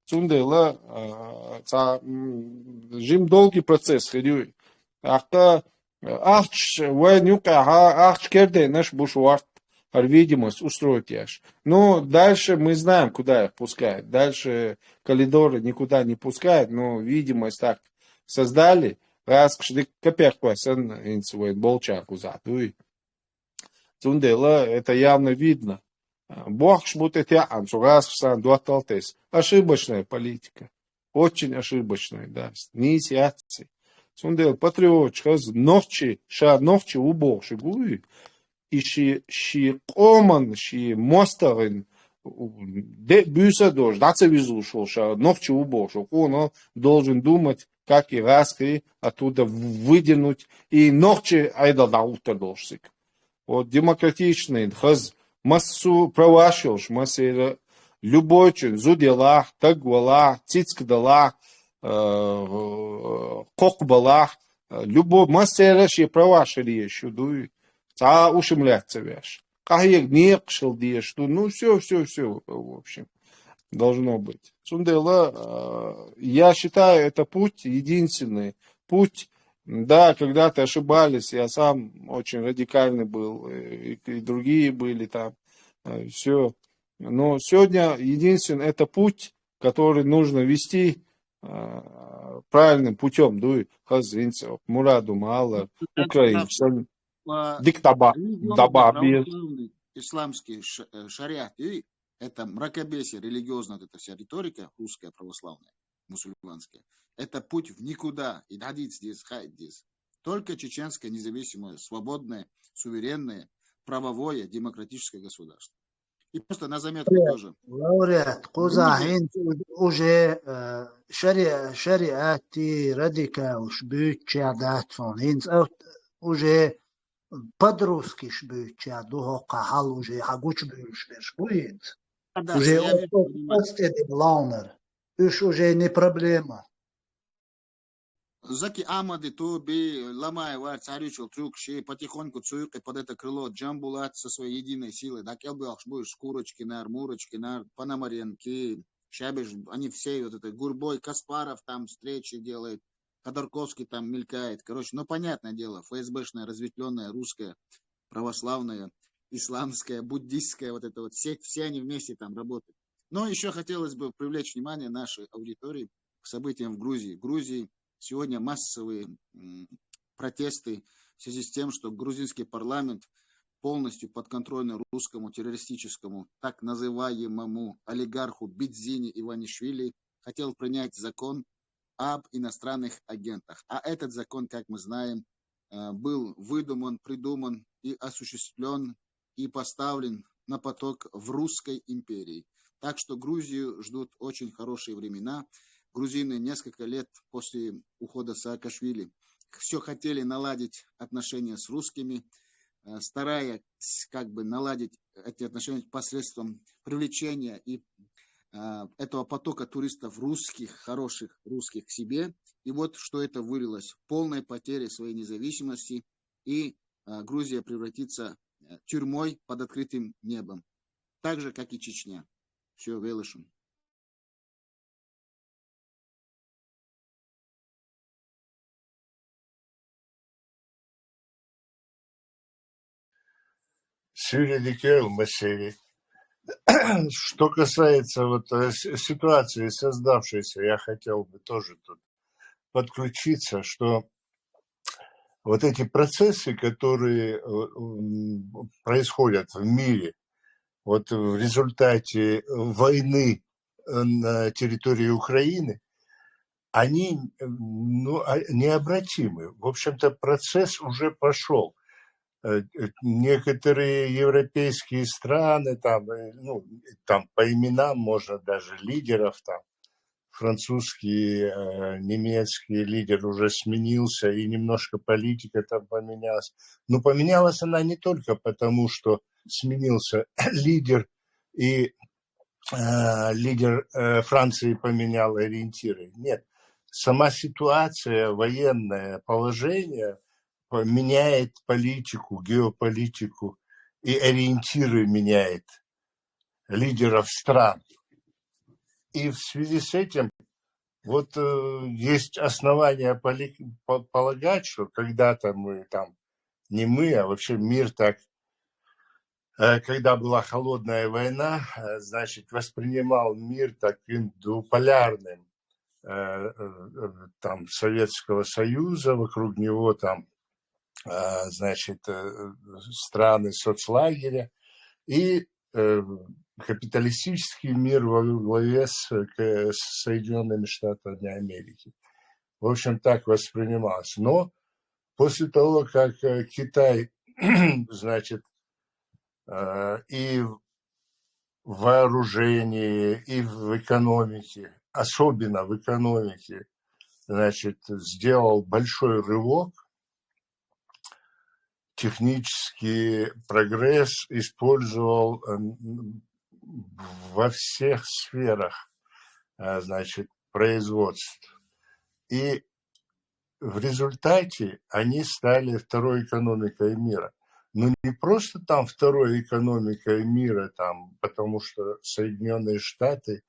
Цундела, э, ца, м, жим долгий процесс хирюй. Ахта, э, ахч вайн юкъа, ахч керде наш буш варт, ар видимость устроить яш. Ну, дальше мы знаем, куда их пускают. Дальше коридоры никуда не пускают, но видимость так создали. Раз кшдик капеква сан инц вайн болча куза, дуй. Цундела, это явно видно. А, бохш бут это ан, цугас ксан дуатталтес. Ошибочная политика. Очень ошибочная, да. Не сяци. Цундела патриот, хаз нохчи, ша нохчи убохши гуй. И ши, ши коман, ши мостагын, де бюса дож, даца визул шол ша нохчи убохши. Он должен думать, как и раскри оттуда вытянуть. И нохчи айдал да утта должсик. Вот демократичный, хаз Массо праваш йолуш, массеран любой чун, зуда ялахь, таг валахь, цицка далахь, э, кхокха балахь, э, любой, массеран шен праваш хила езаш ю, дуй. Цхьа ушамлаьццавеш. Къахьега некъаш хила дезаш ду. Ну, все, все, все, в общем, должно быть. Цундела, э, я считаю, это путь, единственный путь. Да, когда-то ошибались, я сам очень радикальный был, и, и другие были там, все. Но сегодня единственный это путь, который нужно вести э, правильным путем, дуй, хазинца, мураду мала, Украина, диктаба, даба без. Исламский шариат, и это мракобесие религиозное, вот эта вся риторика русская, православная, мусульманская, это путь в никуда, и дадиц здесь, хай здесь. Только чеченское независимое, свободное, суверенное, правовое, демократическое государство. И просто на заметку тоже. Лауреат, кхузахь хӀинца уже э, шариа, шариатти радикалаш буьйцуча дац хьуна. ХӀинца уже подрусткаш буьйцуча ду хӀокху хьал уже хьан гучубуьйлуш берш бу хӀинца. Уже оцу тӀе лаунар. Уьш уже не проблема. Заки Ахмады, Тоби, Ламаева, царючил трюк, ши потихоньку цуюкъе под это крыло Джамбулат со своей единой силой, да, кӀелбелхаш бу уьш, Курочкинар, Мурочкинар, Пономаренки, Шабиш, они все вот это, Гурбой, Каспаров там встречи делает, Ходорковский там мелькает. Короче, ну, понятное дело, ФСБшная, разветвленная русская, православная, исламская, буддийская, вот это вот сеть, все они вместе там работают. Но еще хотелось бы привлечь внимание нашей аудитории к событиям в Грузии. В Грузии сегодня массовые протесты в связи с тем, что грузинский парламент полностью подконтрольный русскому террористическому, так называемому олигарху Бидзине Иванишвили, хотел принять закон об иностранных агентах. А этот закон, как мы знаем, э, был выдуман, придуман и осуществлен и поставлен на поток в русской империи. Так что Грузию ждут очень хорошие времена. Грузины несколько лет после ухода Саакашвили все хотели наладить отношения с русскими, э, стараясь как бы наладить эти отношения посредством привлечения и э, этого потока туристов русских, хороших русских к себе. И вот что это вылилось в полной потере своей независимости, и э, Грузия превратится э, тюрьмой под открытым небом, так же, как и Чечня. Все, велышем. Сюрья дикел масери. Что касается вот э, ситуации создавшейся, я хотел бы тоже тут подключиться, что вот эти процессы, которые э, происходят в мире, вот в результате войны э, на территории Украины, они ну, а, необратимы. В общем-то, процесс уже пошел. Э, некоторые европейские страны, там, э, ну, там по именам можно даже лидеров, там, французский, э, немецкий лидер уже сменился, и немножко политика там поменялась. Но поменялась она не только потому, что сменился лидер, и э, лидер э, Франции поменял ориентиры. Нет, сама ситуация, военное положение меняет политику, геополитику и ориентиры меняет лидеров стран. И в связи с этим вот э, есть основания полагать, что когда-то мы там, не мы, а вообще мир так, э, когда была холодная война, э, значит, воспринимал мир таким двуполярным, э, там Советского Союза, вокруг него там, э, значит, э, страны соцлагеря и э, капиталистический мир во главе с, с Соединенными Штатами Америки. В общем, так воспринималось. Но после того, как э, Китай, значит, э, и в вооружении, и в экономике, особенно в экономике, значит, сделал большой рывок, технический прогресс использовал во всех сферах, значит, производств. И в результате они стали второй экономикой мира. Но не просто там второй экономикой мира, там, потому что Соединенные Штаты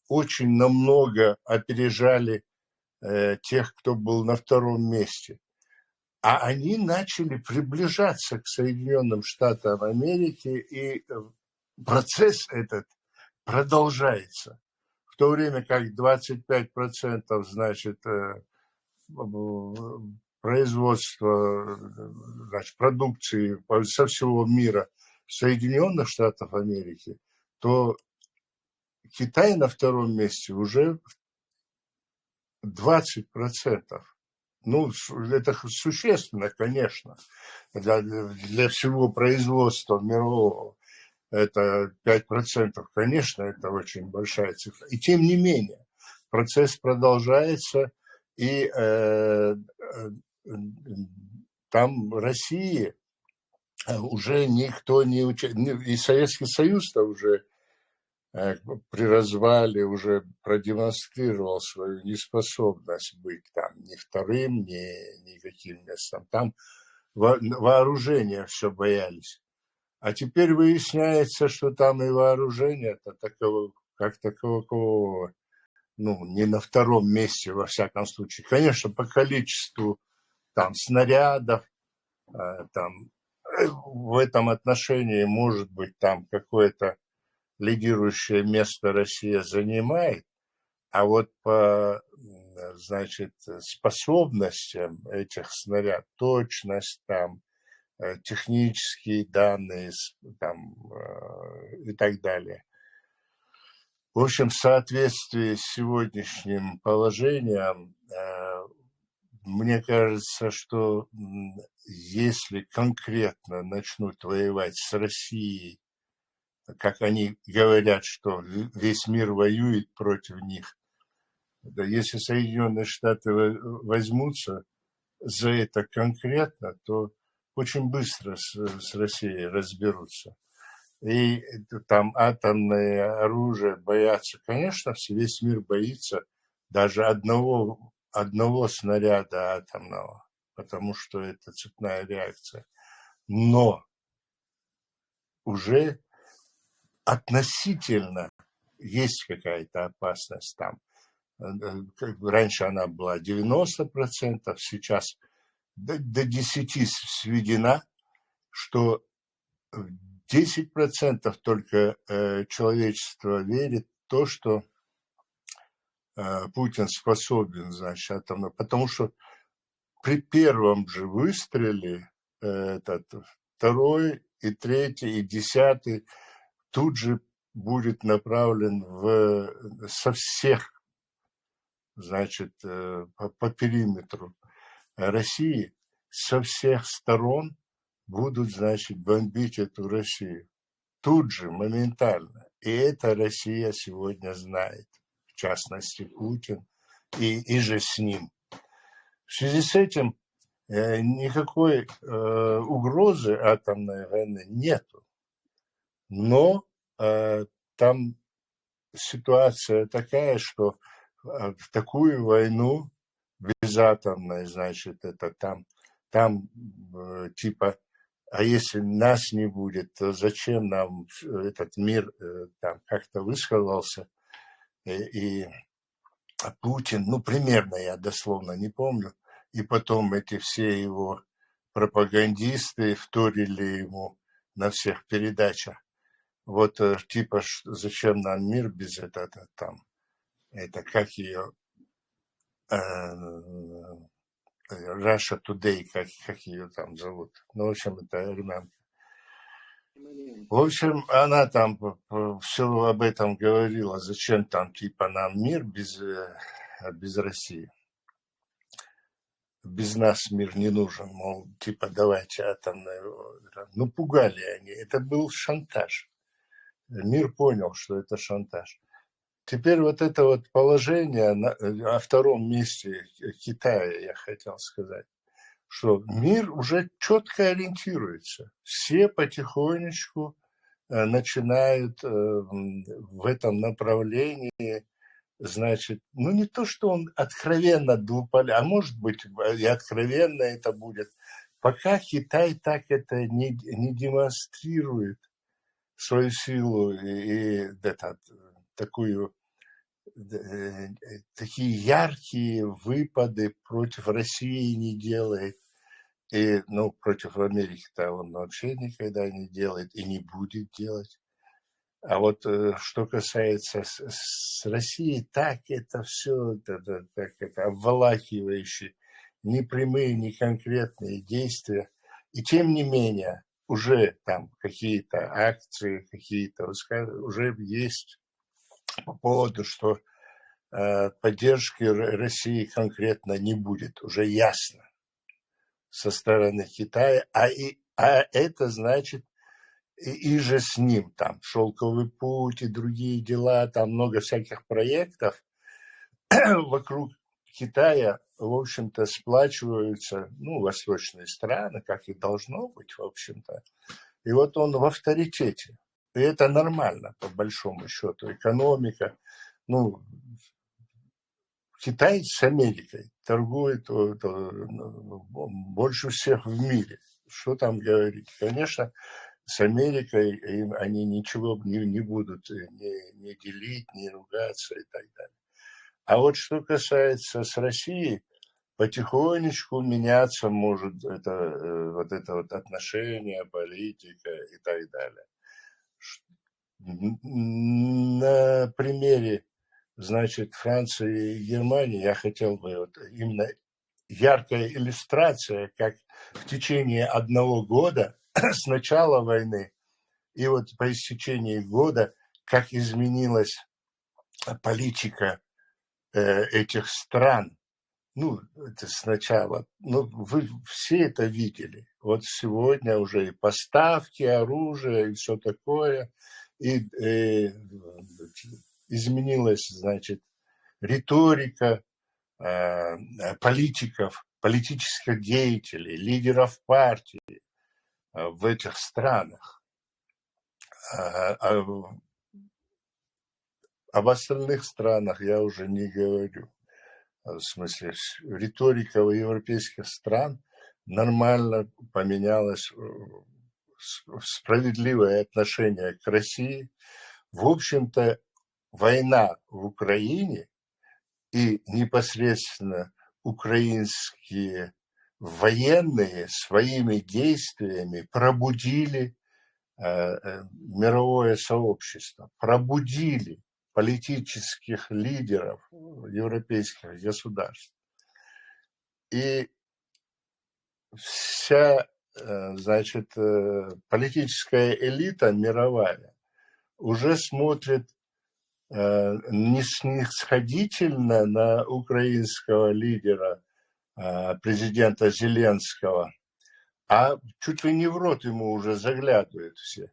очень намного опережали э, тех, кто был на втором месте. А они начали приближаться к Соединенным Штатам Америки, и э, процесс этот продолжается. В то время как двадцать пять процентов, значит, э, производства, значит, продукции со всего мира Соединенных Штатов Америки, то Китай на втором месте уже двадцать процентов. Ну, это существенно, конечно, для, для всего производства мирового. Это пять процентов, конечно, это очень большая цифра. И тем не менее, процесс продолжается, и э, э, там России э, уже никто не участвует, и Советский Союз-то уже э, при развале уже продемонстрировал свою неспособность быть там ни вторым, ни никаким местом. Там вооружения все боялись. А теперь выясняется, что там и вооружения-то такого, как такового, ну, не на втором месте, во всяком случае. Конечно, по количеству там снарядов, э, там э, в этом отношении, может быть, там какое-то лидирующее место Россия занимает, а вот по, значит, способностям этих снаряд, точность там, э, технические данные там, э, и так далее. В общем, в соответствии с сегодняшним положением, э, мне кажется, что если конкретно начнут воевать с Россией, как они говорят, что весь мир воюет против них, да, если Соединенные Штаты возьмутся за это конкретно, то очень быстро с, с Россией разберутся. И там атомное оружие боятся. Конечно, весь мир боится даже одного, одного снаряда атомного, потому что это цепная реакция. Но уже относительно есть какая-то опасность там. Э, э, раньше она была девяносто процентов, сейчас до, до десяти сведена, что десять процентов только э, человечество верит в то, что э, Путин способен, значит, атомно, потому что при первом же выстреле э, этот второй и третий и десятый тут же будет направлен в, со всех, значит, э, по, по периметру России, со всех сторон будут, значит, бомбить эту Россию. Тут же, моментально. И это Россия сегодня знает, в частности, Путин и, и же с ним. В связи с этим э, никакой э, угрозы атомной войны нету. Но э, там ситуация такая, что э, в такую войну безатомной, значит, это там, там э, типа, а если нас не будет, то зачем нам этот мир э, там как-то высказался? И, и Путин, ну, примерно, я дословно не помню, и потом эти все его пропагандисты вторили ему на всех передачах. Вот э, типа, зачем нам мир без этого там, это как ее э, Russia Today, как, как ее там зовут. Ну, в общем, это армянка. В общем, она там все об этом говорила, зачем там типа нам мир без, э, без России. Без нас мир не нужен, мол, типа давайте атомную. Ну, пугали они. Это был шантаж. Мир понял, что это шантаж. Теперь вот это вот положение на, о втором месте Китая, я хотел сказать. что мир уже четко ориентируется. Все потихонечку э, начинают э, м, в этом направлении, значит, ну, не то, что он откровенно двуполярный, а может быть, и откровенно это будет. Пока Китай так это не, не демонстрирует, свою силу и, и этот, такую, э, такие яркие выпады против России не делает. И, ну, против Америки-то он вообще никогда не делает и не будет делать. А вот э, что касается с, с Россией, так это все, это, это, как это, обволакивающие, непрямые, неконкретные действия. И тем не менее, уже там какие-то акции, какие-то высказывания уже есть по поводу, что э, поддержки Р- России конкретно не будет, уже ясно со стороны Китая, а, и, а это значит и, и же с ним там шелковый путь и другие дела, там много всяких проектов вокруг Китая, в общем-то, сплачиваются, ну, восточные страны, как и должно быть, в общем-то. И вот он в авторитете. И это нормально, по большому счету. Экономика, ну, Китай с Америкой торгует э, э, больше всех в мире. Что там говорить? Конечно, с Америкой им они ничего не, не будут э, не, не делить, не ругаться и так далее. А вот что касается с Россией, потихонечку меняться может это, э, вот это вот отношение, политика и так далее. Ш- н- На примере, значит, Франции и Германии я хотел бы вот именно яркая иллюстрация, как в течение одного года с начала войны и вот по истечении года, как изменилась политика э, этих стран. Ну, это сначала. Ну, вы все это видели. Вот сегодня уже и поставки оружия, и все такое. И э, изменилась, значит, риторика э, политиков, политических деятелей, лидеров партий э, в этих странах. А, а, об остальных странах я уже не говорю. В смысле, с- риторика у европейских стран нормально поменялась, э, с- справедливое отношение к России. В общем-то, война в Украине и непосредственно украинские военные своими действиями пробудили э, э, мировое сообщество, пробудили политических лидеров европейских государств. И вся, э, значит, э, политическая элита мировая уже смотрит э, не снисходительно на украинского лидера, э, президента Зеленского, а чуть ли не в рот ему уже заглядывают все.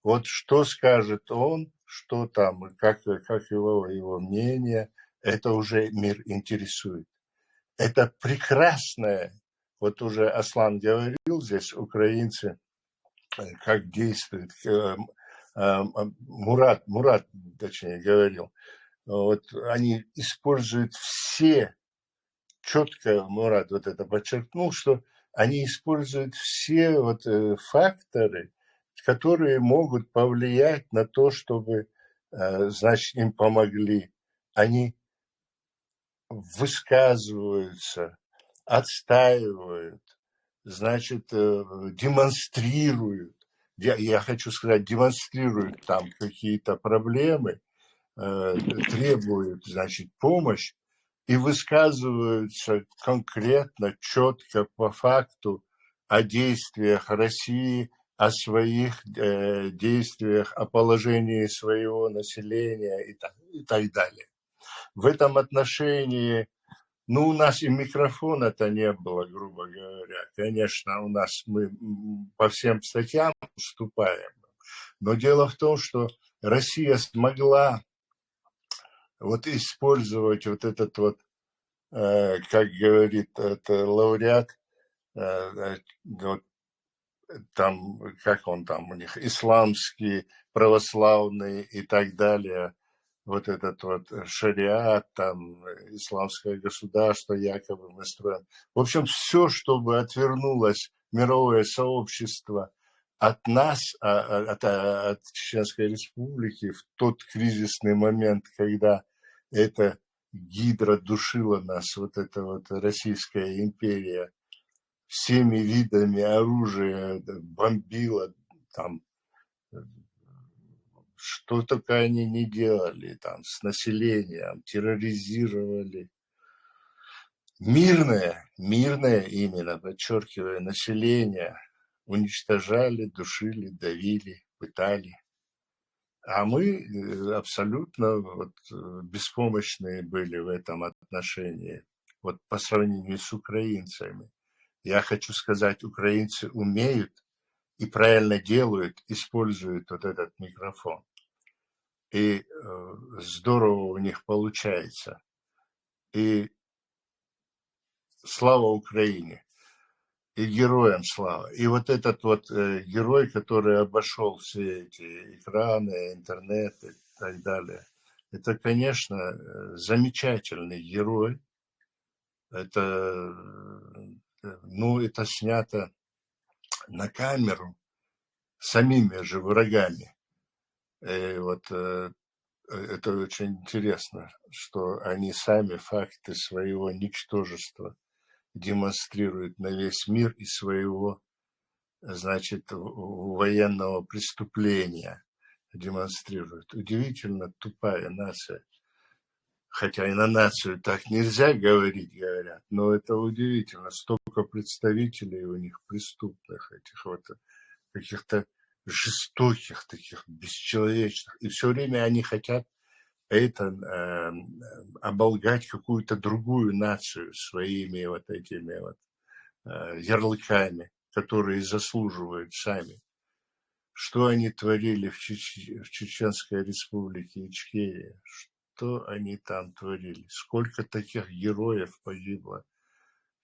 Вот что скажет он, что там, как, как его, его мнение, это уже мир интересует. Это прекрасное, вот уже Аслан говорил здесь, украинцы, э, как действуют, э, м, э, м, Мурат, Мурат, точнее, говорил, вот они используют все, четко Мурат вот это подчеркнул, что они используют все вот э, факторы, которые могут повлиять на то, чтобы, э, значит, им помогли. Они высказываются, отстаивают, значит, э, демонстрируют. Я, я хочу сказать, демонстрируют там какие-то проблемы, э, требуют, значит, помощь и высказываются конкретно, четко по факту о действиях России, о своих э, действиях, о положении своего населения и так, и так далее. В этом отношении, ну, у нас и микрофона-то не было, грубо говоря. Конечно, у нас мы м, по всем статьям уступаем. Но дело в том, что Россия смогла вот использовать вот этот вот, э, как говорит это лауреат, э, э, вот там, как он там у них, исламский, православный и так далее, вот этот вот шариат, там, исламское государство якобы мы строим. В общем, все, чтобы отвернулось мировое сообщество от нас, а, а, от, а, от Чеченской Республики в тот кризисный момент, когда эта гидра душила нас, вот эта вот Российская империя, всеми видами оружия, да, бомбила, там, э, что только они не делали, там, с населением, терроризировали. Мирное, мирное именно, подчеркиваю, население уничтожали, душили, давили, пытали. А мы э, абсолютно вот, э, беспомощные были в этом отношении, вот по сравнению с украинцами. Я хочу сказать, украинцы умеют и правильно делают, используют вот этот микрофон. И э, здорово у них получается. И слава Украине. И героям слава. И вот этот вот э, герой, который обошел все эти экраны, интернет и так далее, это, конечно, э, замечательный герой. Это, э, ну, это снято на камеру самими же врагами. И вот э, это очень интересно, что они сами факты своего ничтожества демонстрируют на весь мир и своего, значит, военного преступления демонстрируют. Удивительно тупая нация. Хотя и на нацию так нельзя говорить, говорят, но это удивительно. Столько представителей у них преступных, этих вот каких-то жестоких, таких бесчеловечных. И все время они хотят это э, оболгать какую-то другую нацию своими вот этими вот э, ярлыками, которые заслуживают сами. Что они творили в, Чеч... в Чеченской республике Ичкерия? Что они там творили? Сколько таких героев погибло?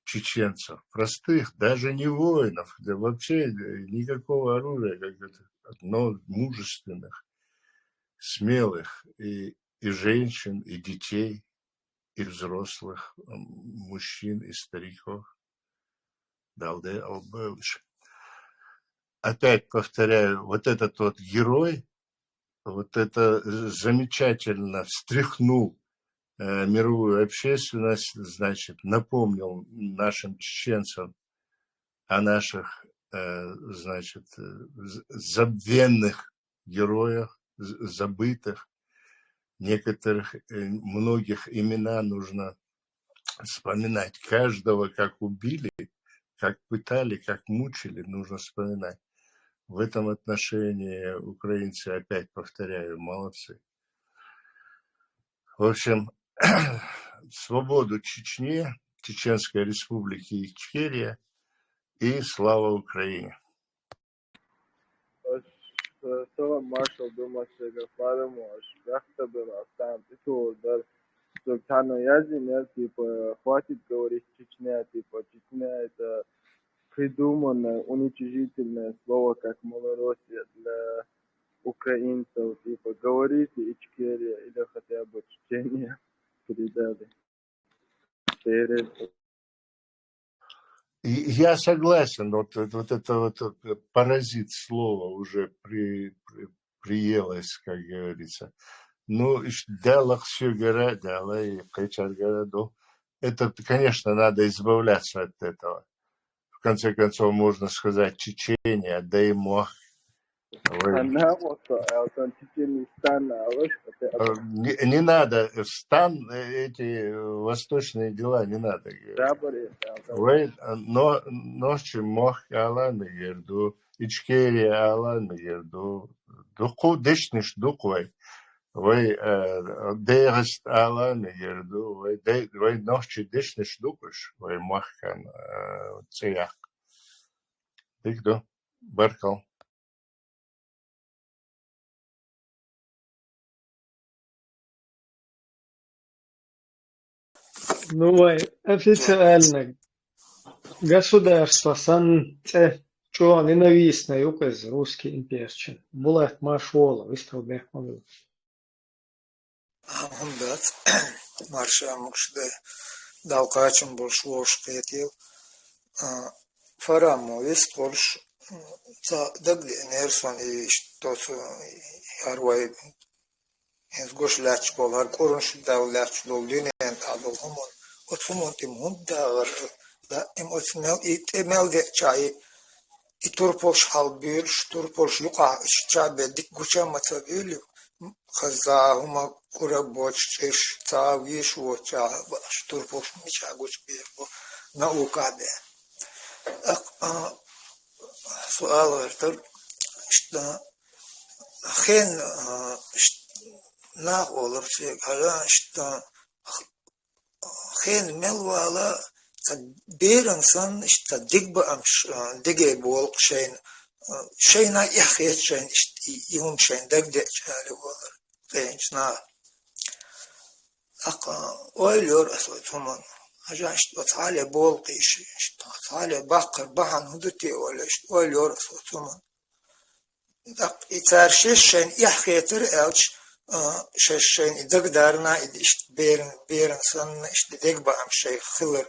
Чеченцев, простых, даже не воинов, да вообще никакого оружия, как это, но мужественных, смелых и, и женщин, и детей, и взрослых, мужчин, и стариков. Далде Албелыч. Опять повторяю, вот этот вот герой, вот это замечательно встряхнул э, мировую общественность, значит, напомнил нашим чеченцам о наших, э, значит, э, забвенных героях, забытых. Некоторых, э, многих имена нужно вспоминать. Каждого, как убили, как пытали, как мучили, нужно вспоминать. В этом отношении украинцы, опять повторяю, молодцы. В общем, свободу Чечне, Чеченской Республике Ичкерия и слава Украине. Salam, marshal, dumasi gaplarım var. Rakta bir astan, itu dar. Султану язи, типа, хватит говорить Чечня, типа, Чечня это придуманное, уничижительное слово, как Малороссия для украинцев, типа, говорите Ичкерия или хотя бы Чечения передали. Я согласен, вот, вот это вот э, паразит слова уже при, при, приелось, как говорится. Ну, дала все гора, дала и кайчар гора, да. Это, конечно, надо избавляться от этого. В конце концов, можно сказать Чечения, да и Мох. Не, не надо. Стан, эти восточные дела не надо. Но ночи Мох ала мегерду, Ичкерия ала мегерду, дуку дешниш дуквай. Вай дегест ала мегерду, вай ночи дешниш дукуш, вай Мохкан цеяк. Дигду, баркал. Ну, вай, официально. Государство санна цӀе чӀоагӀа ненавистная ю-кх иза русский имперчун. Булат, марша вола, вистхила бехк ма била. А, хӀума дац. Марша могаш дай. Далла кхачам болуш вовшах кхетийла. А, Фарамо вистхуьлуш, м, цхьа дагадеанера суна, и иштта оцу хӀара вай хӀинца гуш лаьтташ болу, хӀара кӀуранаш далла лаьтташ долу дуьненан тӀехь долу хӀуманна, оцу хӀуманна тӀе ма хӀунда дагӀара, даим оцу мел, и тӀе мел деъча, и, и турпалш хьалабуьйлуш, турпалш юкъахь иштта чабе дика гуча а ма ца буьйлу, хаза хӀума кӀура а боцуш, цӀеш, цхьа а вийш воцучохь бааш турпалш мичахь гучубийр бу, наукахь бен. ТӀаккха, а, суал гӀертара, иштта, хен, а, ш-, нах олура цуьнга, хӀара, иштта, хен мел вала, цхьа беран санна, иштта, цхьа дегабаамаш, а, деге болу-кх шайна, а, шайна эхь хета шайна, иштта, и, и хӀума шайна дагадеъча аьлла олура, хенчу наха. ТӀаккха ойла йора аса оцу хӀуманна. Хьажа, иштта, оцу хьале болу-кх и, иштта, оцу хьале баккхар бахьана хӀун ду те, ойла, иштта, ойла йора аса оцу хӀуманна. ТӀаккха и цара шаьш шайна эхь хетара аьлча, а, шаьш шайна и дагадарна, и иштта беран, беран санна, иштта дегабаам шайх хилар.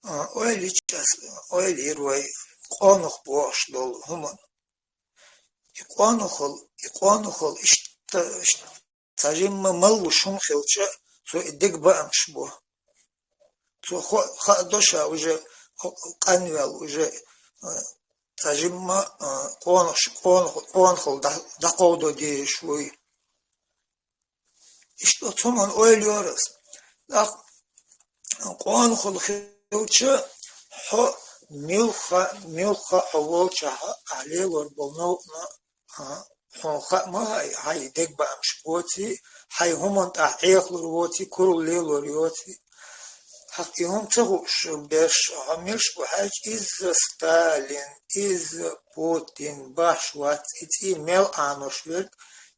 А, ойла йича ас, ойла йира вай къонах бохуш долу хӀуманна. И къонахалла, и къонахалла иштта, иштта цхьа жимма маллуш хӀума хилча, цо и дегабаамаш бо. Цо хо-, хаа до ша уже къанвел, уже, а, цхьа жимма, а, къонахш-, къонах-, къонахалла дӀа-, дӀакховдо дезаш вуй. Иштта оцу хӀуманна ойла йора аса. ТӀаккха къонахалла хилча, хьо муьлхха, муьлхха хьо волчохь ахь лелор болу новкъана, а, хьуна хаа ма хаьа, хьайн дегабаамаш боций, хьайн хӀуманна тӀехь Ӏехалур воций, куралла лелор йоций. ТӀаккха и хӀума ца хууш берш, хьо милш бу хьаьжча, иза Сталин, иза Путин баш вац, и цӀий мел Ӏанош верг,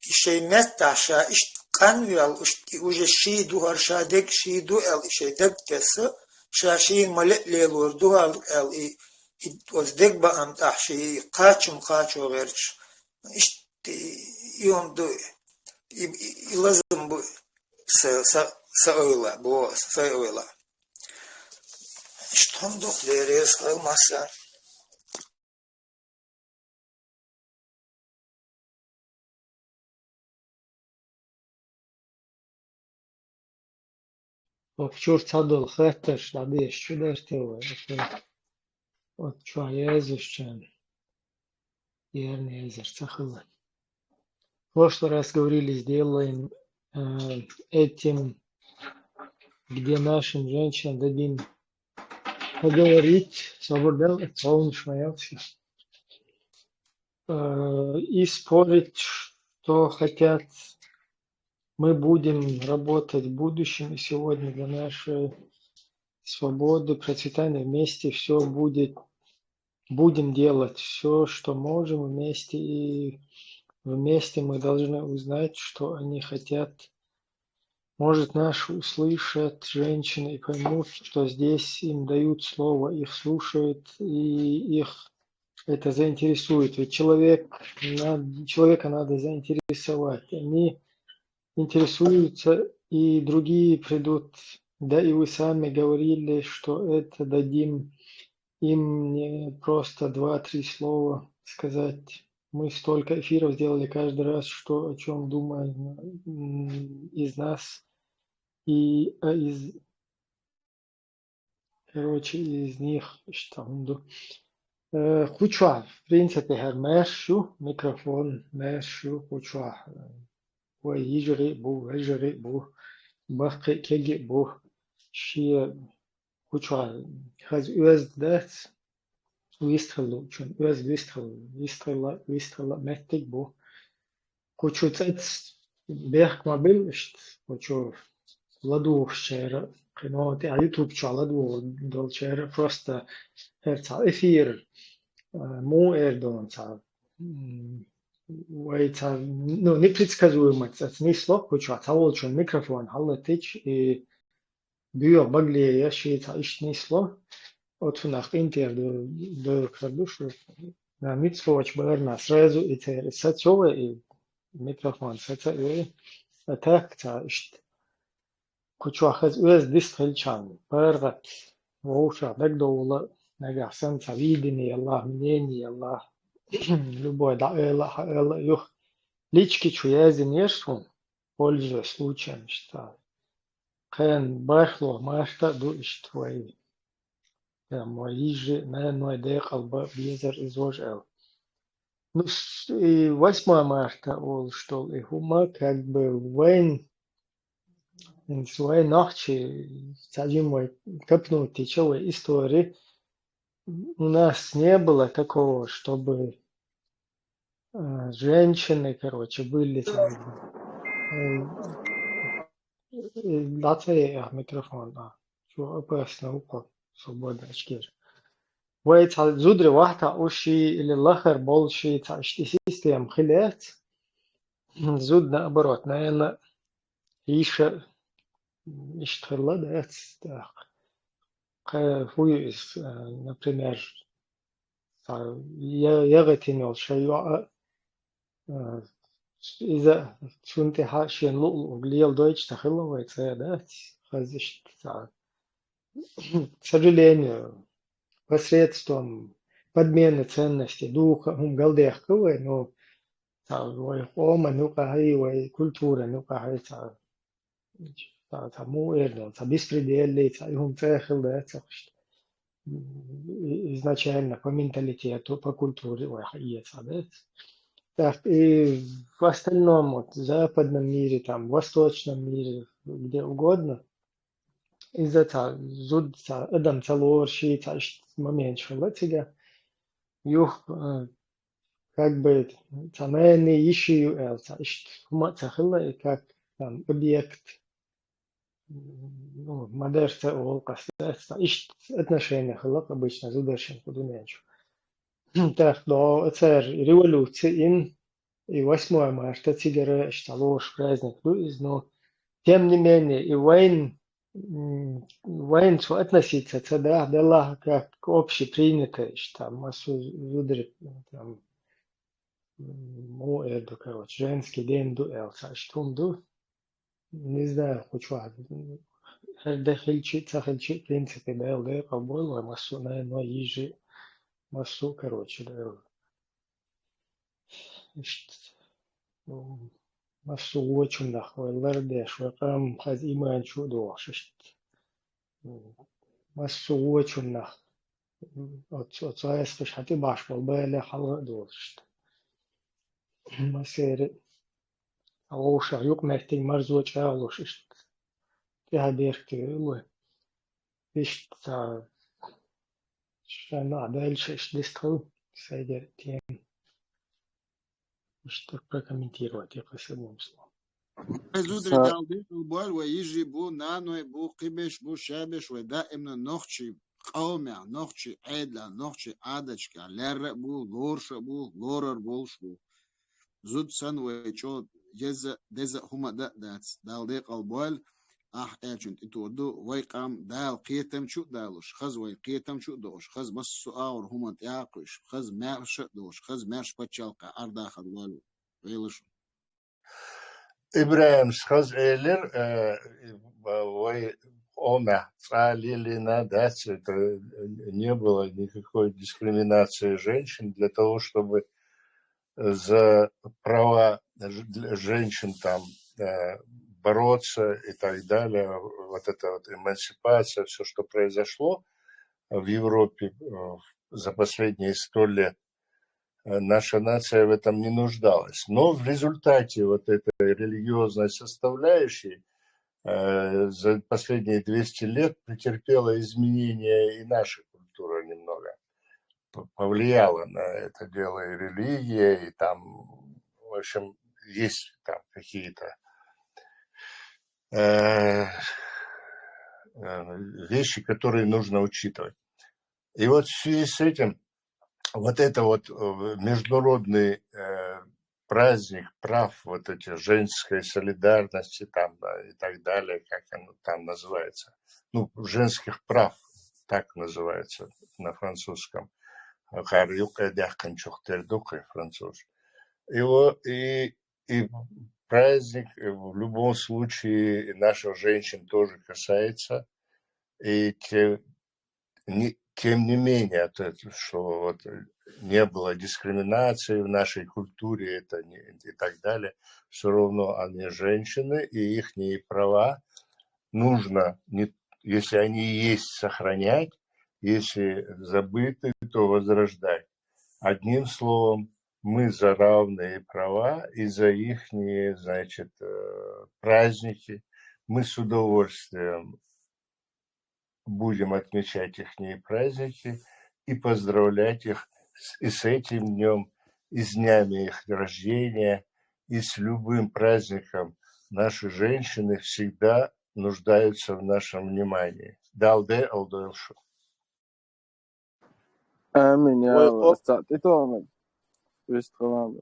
и шайн меттахь ша иштта къанвел, иштта и уже ший ду хӀара, ша дерг ший ду аьлла, и шайн даг тесса, ша шийна ма-ле а лелор ду хӀара аьлла, и, и оцу дегабаам тӀехь ший кхачам кхачо гӀерташ. Иштта и хӀума ду, и, и, и лазам бу са, са, са ойла, бо, са ойла. Иштта хӀума ду-кх, Дела реза хуьлда массарна. Окху чуьра цхьадолу хаттарш дӀадеша чу дара те вай? Окху, окху чохь яздеш чарна. Ерна езар ца хилла. В прошлый раз говорили, сделаем, э, этим, где нашим женщинам дадим поговорить, свобода, полночь моя вообще. Э, и спорить, что хотят. Мы будем работать в будущем и сегодня для нашей свободы, процветания вместе. Все будет, будем делать все, что можем вместе, и вместе мы должны узнать, что они хотят. Может, наши услышат женщины и поймут, что здесь им дают слово, их слушают, и их это заинтересует. Ведь человек над-, человека надо заинтересовать. Они интересуются, и другие придут. Да и вы сами говорили, что это дадим им не просто два-три слова сказать. Мы столько эфиров сделали каждый раз, что о чем думаем, м, из нас и, а, из, короче, из них, что там, ду. Э, кху чохь, в принципе, хӀара маьрша ю, микрофон маьрша ю кху чохь. Вай йижарий а бу, вежарий а бу, баккхий а, кегий а бу. Шен кху чохь хаза оьзда дац, вистхила луучун, оьзда вистхила, вистхила, вистхила меттиг бу. Кху чу цӀаца бехк ма била иштта, кху чу ладугӀучара, кхин а тӀе YouTube чохь ладугӀу долчара, просто хӀара цхьа эфир, а, муха эр ду цхьа, м, вай цхьа, ну, непредсказуемо цӀаца нисло, кху чохь цхьаволчун микрофон хьаллатича, и боьха багале я, шен цхьа иштта нисло. оцунах къинтӀера ду-, дойла кхар ду шу. На мицвоч барна сразу и цер сацове, и микрофон саца и а так ца ишт. Кучохаз уэз дистхилчан, баргат, вовша дагдовла, нагахсан ца видение Аллах, мнение Аллах, любой да эла, ха эла юх. Лички чу язин ерсун, пользуясь случаем, ишта. Хен бархло марта ду ишт вай. Там вай ижи, на ной декъал ба безар из вож эл. Ну, с-, и восьмое марта ол, что и хума, как бы, вайн, ин с вай нахчи, садим вай копнуть тече вай истории. У нас не было такого, чтобы э, женщины, короче, были там. Э, э, да, це я микрофон, а. Чё, опасно, упал. Свободно, очки. Вай ца зудри вахта уши или лахар больше, ца ишти систем хилец. Зуд наоборот, наверное, иша иштхила, да, так. Хэ, хуй из, э, например, ца, я, я гатин ол шай юа, э, иза цунти ха шен лу-, лу-, лиел дойч ца хилла вай ца, да, хазишт ца. К сожалению, посредством подмены ценностей духа, хум галдех кавай, но ца, вай хома нука хай, вай культура нука хай, ца, ца, ца му эрдон, ца беспредельный, ца, и хум ца хил да, ца, и-, изначально по менталитету, по культуре, вай ха, и ца, да. Так, и в остальном, вот, в западном мире, там, в восточном мире, где угодно, из-за ца, зуд ца, адам ца лорши, ца, ишт момент шула цига. Юх, э, как бы, ца, наверное, ищи ю эл, ца, ишт, хума ца хила, и как, там, объект, ну, мадерса ол касса, ца, ишт отношения хила, обычно, зударшин кудуненчу. Так, до ЦР революции ин, и восьмое марта цигара ишта лош праздник ду из, но, тем не менее, и вайн, м, вайн цу относиться ца да, да ла, как общепринято, ишта, масу зудри, там, м, му эрду, короче, женский день ду, эл, ца, иштун ду. Не знаю, хочу, а, м, хер да хилчи, ца хилчи, в принципе, да, эл, да, эл, кабой, ва, масу, наверное, ижи, масу, короче, да, эл. Ишт, м, масу вочунах, вай лардеш, вай къам хаз иман чу дохш, ишт. М, масу вочунах. М, оц-, оцаэс хиш хати баш бол, бэле халга дохш, ишт. Масери, алоша, юк мехтин марзо чаглуш, ишт. Тиха дерти, луй. Ишт, ца, шана дальше, ишт, дистхил, сайдер тем. Ишт, прокомментировать, я по одним словом. Вай зудри Са- дал дикъал боль, вай ижи бу, наной бу, къибеш бу, шабеш, вай даимна нохчи къавмя, нохчи айдла, нохчи адачка, лерра бу, лорша бу, лорар болш бу. Зуд сан вай чо, еза, деза хума да дац, дал дикъал боль, ах, элчун тӀе тоду, вай къам дал кхетам чу далуш, хаз вай кхетам чу дош, хаз массу аур хума тӀякъуш, хаз мярша дош, хаз мярш пачалка ардахар валу. Велуш. Ибрагим, схаз элир, э, вай ома, цалилина, да, это, э, не было никакой дискриминации женщин для того, чтобы за права ж-, для женщин там, э, бороться и так далее. Вот эта вот эмансипация, всё, что произошло в Европе, э, за последние сто лет, э, наша нация в этом не нуждалась. Но в результате вот этой религиозной составляющей, э, за последние двести лет претерпела изменения и наша культура немного. П-, повлияла на это дело и религия, и там, в общем, есть там какие-то, э, э, вещи, которые нужно учитывать. И вот в связи с этим вот это вот, э, международный, э, праздник прав, вот эти женской солидарности там, да, и так далее, как оно там называется, ну, женских прав, так называется на французском. Гар юкъе дяхъин чухтер дукъе француз. И, и праздник, э, в любом случае, и наших женщин тоже касается. И те-, не, тем не менее, то есть, что вот, э, не было дискриминации в нашей культуре, это не, и так далее, все равно они женщины, и ихние права нужно, не, если они есть, сохранять, если забыты, то возрождать. Одним словом, мы за равные права и за ихние, значит, э, праздники. Мы с удовольствием будем отмечать ихние праздники и поздравлять их с, и с этим днём, и с днями их рождения, и с любым праздником. Наши женщины всегда нуждаются в нашем внимании. Дал Д, Алдойл Шу. Амин, я Ой, Аллах. о- Сатитомен. Вистхолам.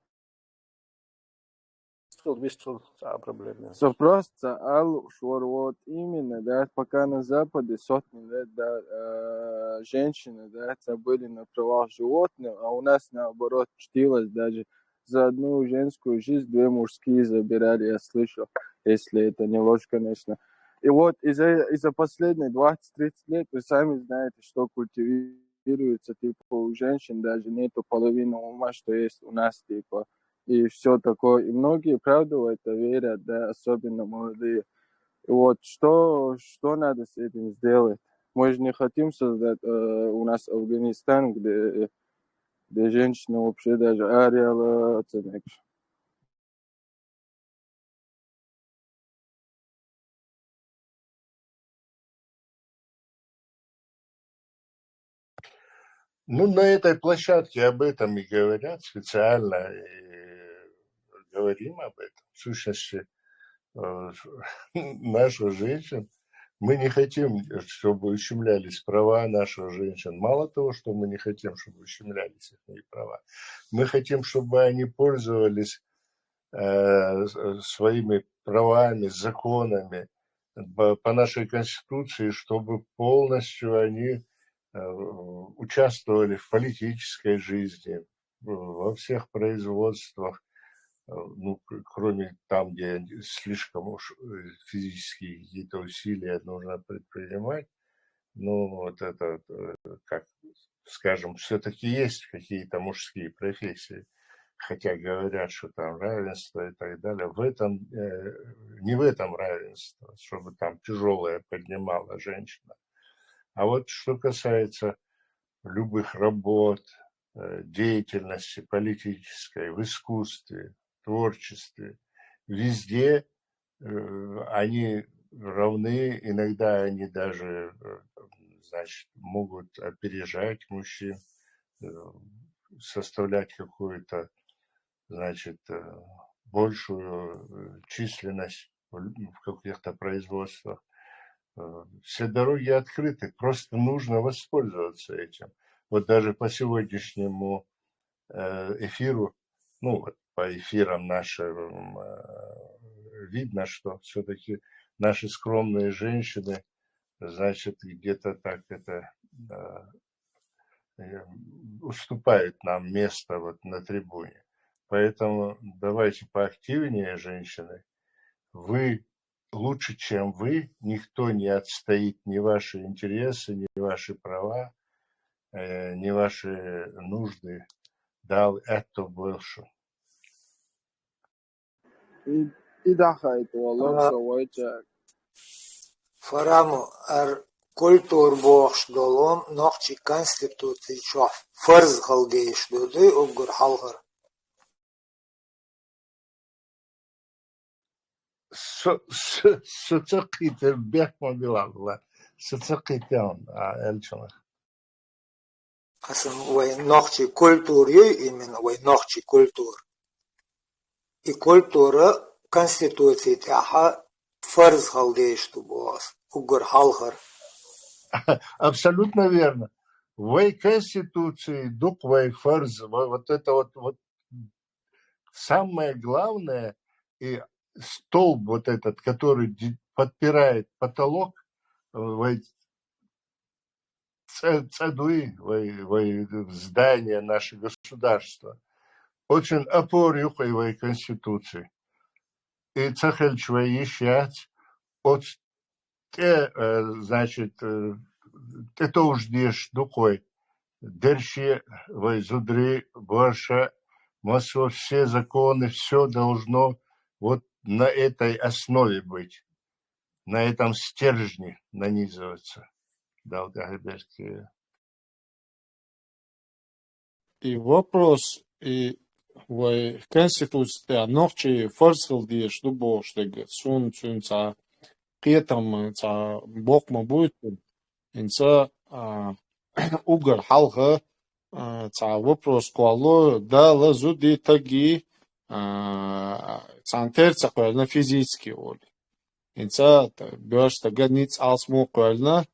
Вистхул, вистхул, ца проблема. Со просто ал швор вот именно, да, пока на Западе сотни лет, да, э, женщины, да, забыли на правах животных, а у нас наоборот чтилось даже за одну женскую жизнь две мужские забирали, я слышал, если это не ложь, конечно. И вот и за, и за последние двадцать-тридцать лет, вы сами знаете, что культивируется, типа, у женщин даже нету половины ума, что есть у нас, типа, и все такое. И многие, правда, в это верят, да, особенно молодые. И вот что, что надо с этим сделать? Мы же не хотим создать э, у нас Афганистан, где, где женщины вообще даже ариала оценок. Ну, на этой площадке об этом и говорят специально, и говорим об этом. В сущности, э, наших женщин, мы не хотим, чтобы ущемлялись права наших женщин. Мало того, что мы не хотим, чтобы ущемлялись их права, мы хотим, чтобы они пользовались э, с- своими правами, законами по, по нашей Конституции, чтобы полностью они э, участвовали в политической жизни, в- во всех производствах, э, ну, к- кроме там, где они слишком уж э, физические какие-то усилия нужно предпринимать. Ну, вот это, э, как скажем, все-таки есть какие-то мужские профессии, хотя говорят, что там равенство и так далее. В этом, э, не в этом равенство, чтобы там тяжелое поднимала женщина. А вот что касается любых работ, э, деятельности политической, в искусстве, творчестве, везде э, они равны, иногда они даже, э, значит, могут опережать мужчин, э, составлять какую-то, значит, э, большую э, численность в лю- в каких-то производствах. Э, Все дороги открыты, просто нужно воспользоваться этим. Вот даже по сегодняшнему э, эфиру, ну вот по эфирам нашим э, видно, что все-таки наши скромные женщины, значит, где-то так это э, э, уступают нам место вот на трибуне. Поэтому давайте поактивнее, женщины. Вы лучше, чем вы, никто не отстоит ни ваши интересы, ни ваши права, э, ни ваши нужды. Дал это больше. И, и дахайт валлах Ага. Савойчак. Фарамо, ар культур бохш долон нохчи конституци чо фарз халгейш доды уггар халхар. С- с- Сыцакъитер бехма билалла. Сыцакъитен, а, элчуна. Асан вай нохчи культур ю, именно вай нохчи культур. И культура конституци тяха фарз халгейш ду бос уггар халхар. Абсолютно верно. Вай конституции, дук вай фарз, ва- вот это вот, вот самое главное, и столб вот этот, который ди- подпирает потолок, э, вай цӀа, цӀа дуй вай, вай здание, наше государство. Оцун опор ю-кх вай Конституци. И ца хилча вай йиш яц, оцу тӀе, э, значит, э, тӀетовжа дезаш ду-кх вай, дерриге вай зударий, башха, массо, все законы, всё должно вот на этой основе быть, на этом стержне нанизываться. Дала тӀехь берте. И вопрос, и вай Конституци тӀехь нохчий фарз хила дезаш ду бохуш дерг, суна цуьнан цхьа кхетам, цхьа боккха ма буй цуьнан. ХӀинца, а, уггар хьалха, а, цхьа вопрос кхоллало, Дала зудий, тагий, а, цхьана тера ца кхоьллина физически олий. ХӀинца боьрша стага ницкъ алсамо кхоьллина,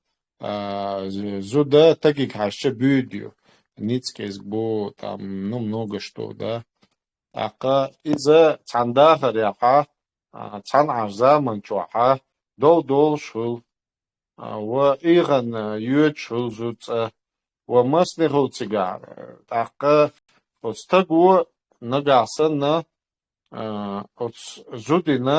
а, зу-, зуда тагиг хьаьжча буьйда ю. Ницкъ кӀезиг бу, там, ну, много что, да. ТӀаккха иза цхьана дахарехь, а, цхьана Ӏаш заман чохь, дов долуш хуьлу, а, ва ийгӀана йоьдуш хуьлу зуда цӀа, ва масане хуьлу цигахь. ТӀаккха оцу стаго нагахь санна, а, оцу зудина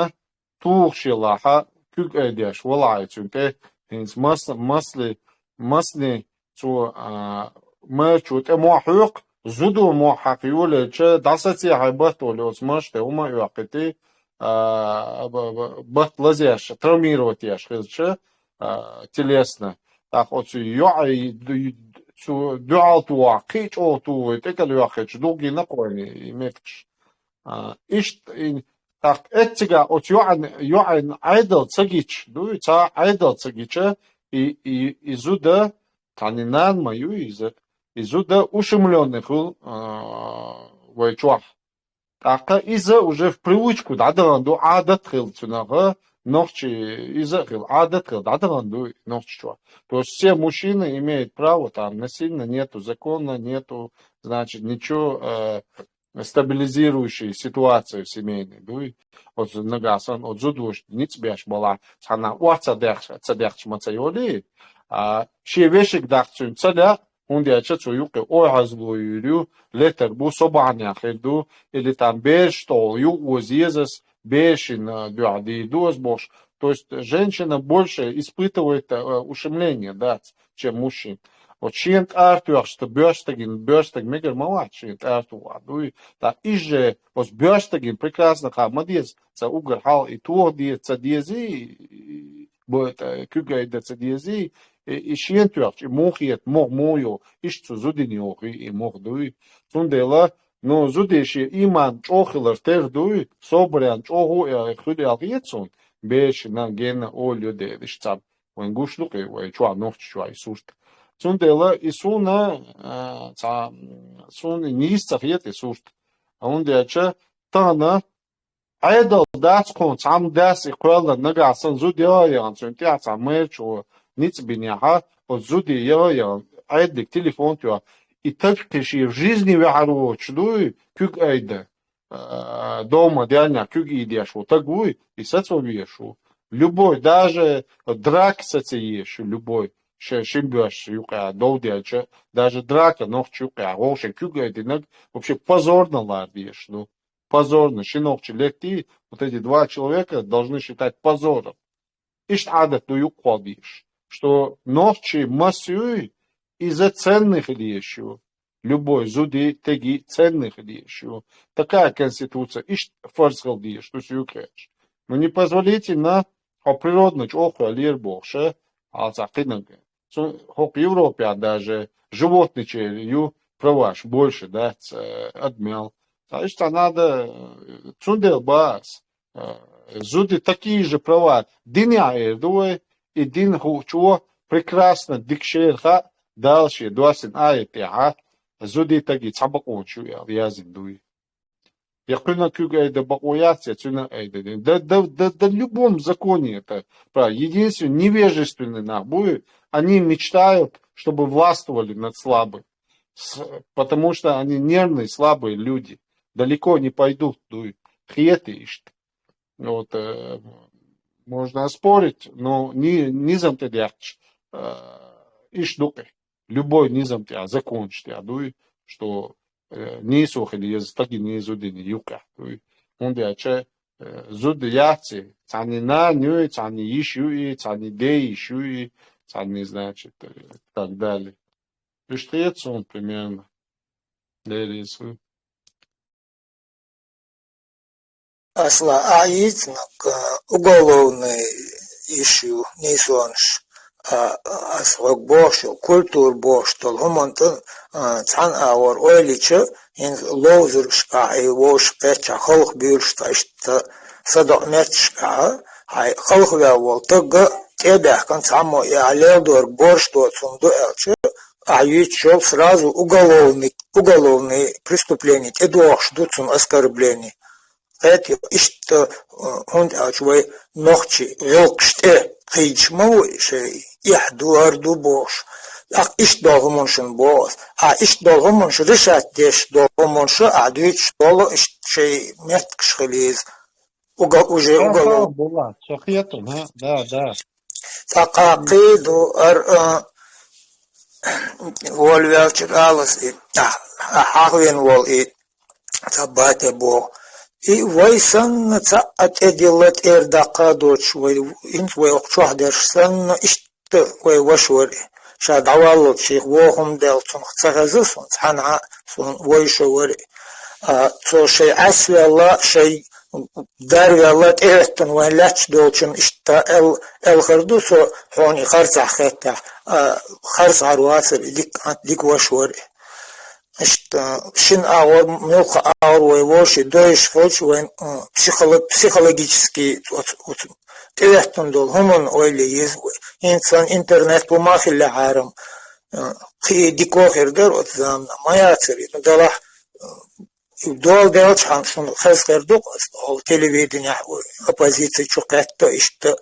тухуш елахь, куьг айдеш валахь цуьнан тӀе, хӀинца мас-, масли-, масане цо, а, майрачо тӀе мохь хьоькху, зудо мохь хьакха йолаелча, дӀасацехьа батт олий оцу машанна тӀе хӀума а оьккхуьйтий, а, б-, б-, батт лазеш, травмировать еш хилча, а, телесно. ТӀаккха оцу йоӀе ду-, цу дуьхьал тухахь кхин а чӀогӀа тухуш тӀекӀел йоьхкича, дукха гина-кх вайна и меттигаш. А, иштта и, тӀаккха эццигахь оцу йоӀан-, йоӀан Ӏедал ца гича, дуй, цхьа Ӏедал ца гича, и, и, и зуда, цхьана нана ма ю иза, и зуда ущемлённый хуьлу, а, вай чохь. ТӀаккха иза уже в привычку дӀадахана ду, Ӏадат хилла цунах, нохчий иза а хилла, Ӏадат хилла дӀадахана ду нохчий чохь. То есть все мужчины имеют право, там насильно нету, законно нету, значит, ничего, э, стабилизирующей ситуацию семейной, дуй. Оцу нагахь санна, оцу зудчо ницкъ беш балахь, цхьана охьа ца дехча, ца дехча ма ца йолий, а, шен вешиг даккха цуьнга ца лаьа, хӀунда аьлча цу юккъе ойхьазло йийр ю, летар бу, со бахьанехь хир ду, или там бераш тӀехула юхаоза еза ас, берашна дуьхьа дийр ду ас бохуш. То есть женщина больше испытывает, э, ущемление, да, чем мужчина. Вот шена тӀара тоьхча, боьрша стагана, боьрша стаг мегар ма вац шена тӀара тухахь, дуй. ТӀаккха иза же, оцу боьрша стагана прекрасно хаа ма деза, цхьа уггар хьалха и тоха деза, ца дезий, бу-, тӀе, куьг айда ца дезий, и, и шена тоьхча, и муха хета, муха муха йо, иштта цу зудина йохий и муха, дуй. Цундела, ну, зуде шен ийман чӀогӀа хилар терра, дуй, собаран чӀогӀа а хуьлу аьлла хета суна, берашна генна олу ю дела, иштта цхьа вайн гуш ду-кх и, вай чохь, нохчий чохь и сурт. Цундела и суна, а, цхьа, суна нийса ца хета и сурт. ХӀунда аьлча тахана Ӏедал дац кхунна, цхьамма дас и кхоьллина, нагахь санна зуда яха а яхана, цуьнан тӀехь цхьа майрачо ницкъ бинехь, оцу зуде яха а яхана, Ӏедале телефон тоьхна, и таг кхин шен в жизни ваьхьар воцуш, дуй, куьг айда, а, дома даьллехь куьг ийдеш волу таг вуй, и сацо везаш ву. Любой, даже драка саца езаш ю, любой, ше-, шина боьрша юкъахь дов делча, даже драка нохча юкъахь, вовшийн куьг айдинарг вообще позорно лара дезаш ду. Позорно, ши нохча леттий, вот эти два человека должны считать позором. Иштта Ӏадат ду юккъехула дезаш, что нохчий мас юй, иза ценный хила езаш ю. Любой зуди, теги ценный хила езаш ю. Такая конституция, иштта фарз хила дезаш ду, соьга хеташ. Ну, непозволительно, хьо природно чӀогӀа кхоьллера бохуш, хьалца кхинарг. Цу-, хӀокху Европехь даже животничеран ю праваш больше, да, ц-, адамел. Ца иштта надо, э, цундела бац. Э, зуди такие же права динехь эр ду вай, и дин хуучо прекрасно дика шера хаьа, Дала шен доссина аят тӀехь, зуди, таги цхьа бакъонаш ю аьлла, яздина дуй. Я кхуьнан куьг айда бакъо яц, я цуьнан айда дина. Да, да, да, да, в любом законе это, правда. Единственное, невежественные нах буй, они мечтают, чтобы властвовали над слабым. С-, потому что они нервные, слабые люди. Далеко не пойдут, дуй. Хета иштта. Вот, э, можно оспорить, но ни-, низам тӀедехча, э, иштта ду-кх. любой низам тӀехь, законаш тӀехь дуй, что, э, нийсо хила еза стаге, нийса зудене юкъехь дуй. ХӀунда аьлча, э, зуда яц и, цхьанний нана ю и, цхьанний йиша ю и, цхьанний ден йиша ю и, цхьанний, значит, э, так далее. Иштта хета суна примерно. Деррис ву. Асла, а йицнак, а, уголовный йиш ю, нийсонаш, а, ас хьог бохуш йолу, культура бохуш долу хӀуманна тӀе, а, цхьана агӀор ойла йича, хӀинца ловзаргашкахь, и вовшах кхеччахь халха буьйлуш цхьа иштта садоӀу метташкахь, хьайн халхаваьлла волу таг а тӀе а баьхкина, цхьаммо и ахь леладорг борш доцу хӀума ду аьлча, ахь юьйцуш йолу сразу уголовный, уголовный преступление тӀедогӀуш ду цунна, оскорбление. Кхетий, иштта, э, хӀунда аьлча вай нохчий гӀиллакхаш тӀе кхийдаш ма ву и, шайн эхь ду, ар ду бохуш. ТӀаккха иштта долу хӀуманаш боху ас. Ахь иштта долу хӀуманаш, решать деш долу хӀуманаш ахь дуьйцуш долу, иштта шайн меттигаш хила еза. Уго-, уже уголовный. Була, со хету, ха? Да, да. ТӀаккха кхин ду, ар, а, волавелча алас и, а, а, хьахвина волу и, цхьа батя боху. И вай санна цхьаъ а тӀедилла, тӀера даккха а доцуш, вай, хӀинца вай окху чохь дерш санна, иштта вай ваша вара и. Ша дӀаваллалц ших вохам делла, цунах ца хеза суна, цхьанхьа суна вайша вара и. А, цо шайн Ӏесвелла, шайн дарвелла, тӀехӀоьттина вайн лаьтташ долчун иштта эл-, элхар ду со хьуна и харцахь хеттехь, а, харцахьара вацара и дика, дика ваша вара и. Иштта, шина агӀор, муьлхха агӀор вай вовший дойуш хилча, вайн, м, психоло-, психологический оц-, оц-, тӀехӀоьттина долу хӀуманна ойла е еза вай. ХӀинца сан интернет бу ма хиллехьара, м, кхин дика хир дара оцу заманахь, ма яцара и, ну, делахь, м, дола делчахьана шуна хеза хир ду-кх аса, хӀокху телевиденехь оппозици чу кхетта иштта.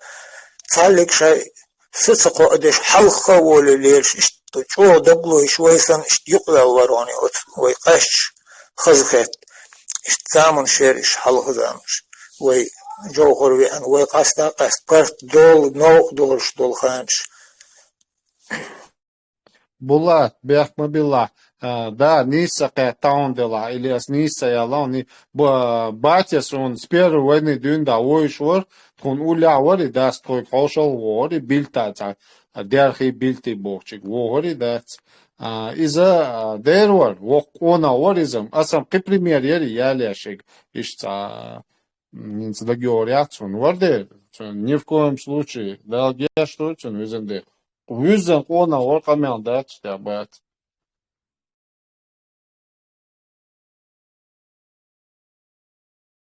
Цхьаллиг шайн са ца кхоадеш, хьалха а волий лелаш, иштта чӀогӀа дагалоьйш, вай санна иштта юкъавелла вара оцу вай къаьсташ хазахетта. Иштта заманаш яра иштта хьалха заманаш. Вай жовхӀар веана, вай къаста а къаьста, парт долу, новкъа долуш долу ханаш. Булат, бехк ма билла. А, да, нийса кхетта хьуна делахь, или ас нийса ца аьлла хьуна, ба-, батя суна с первой войны дуьйна дӀа вуьйш вара, тхуна уллехь вара и дас, тхоьга хьошалгӀа вогӀура и, Билта цхьа, а, Дерхи Билти бохучуьнга вогӀура и дац. А, иза, а, дера вара, воккха къонах вара иза-м. Аса-м кхин пример яра и ялъеш шега, иштта цхьа, м, хӀинца дагайогӀур яц хьуна. Вара дера, цуьнан ни в коем случае, Дала гечдойла цуьнан, везан Дела. Вуьззина къонах вара, къамел дац уьш тӀехь бац.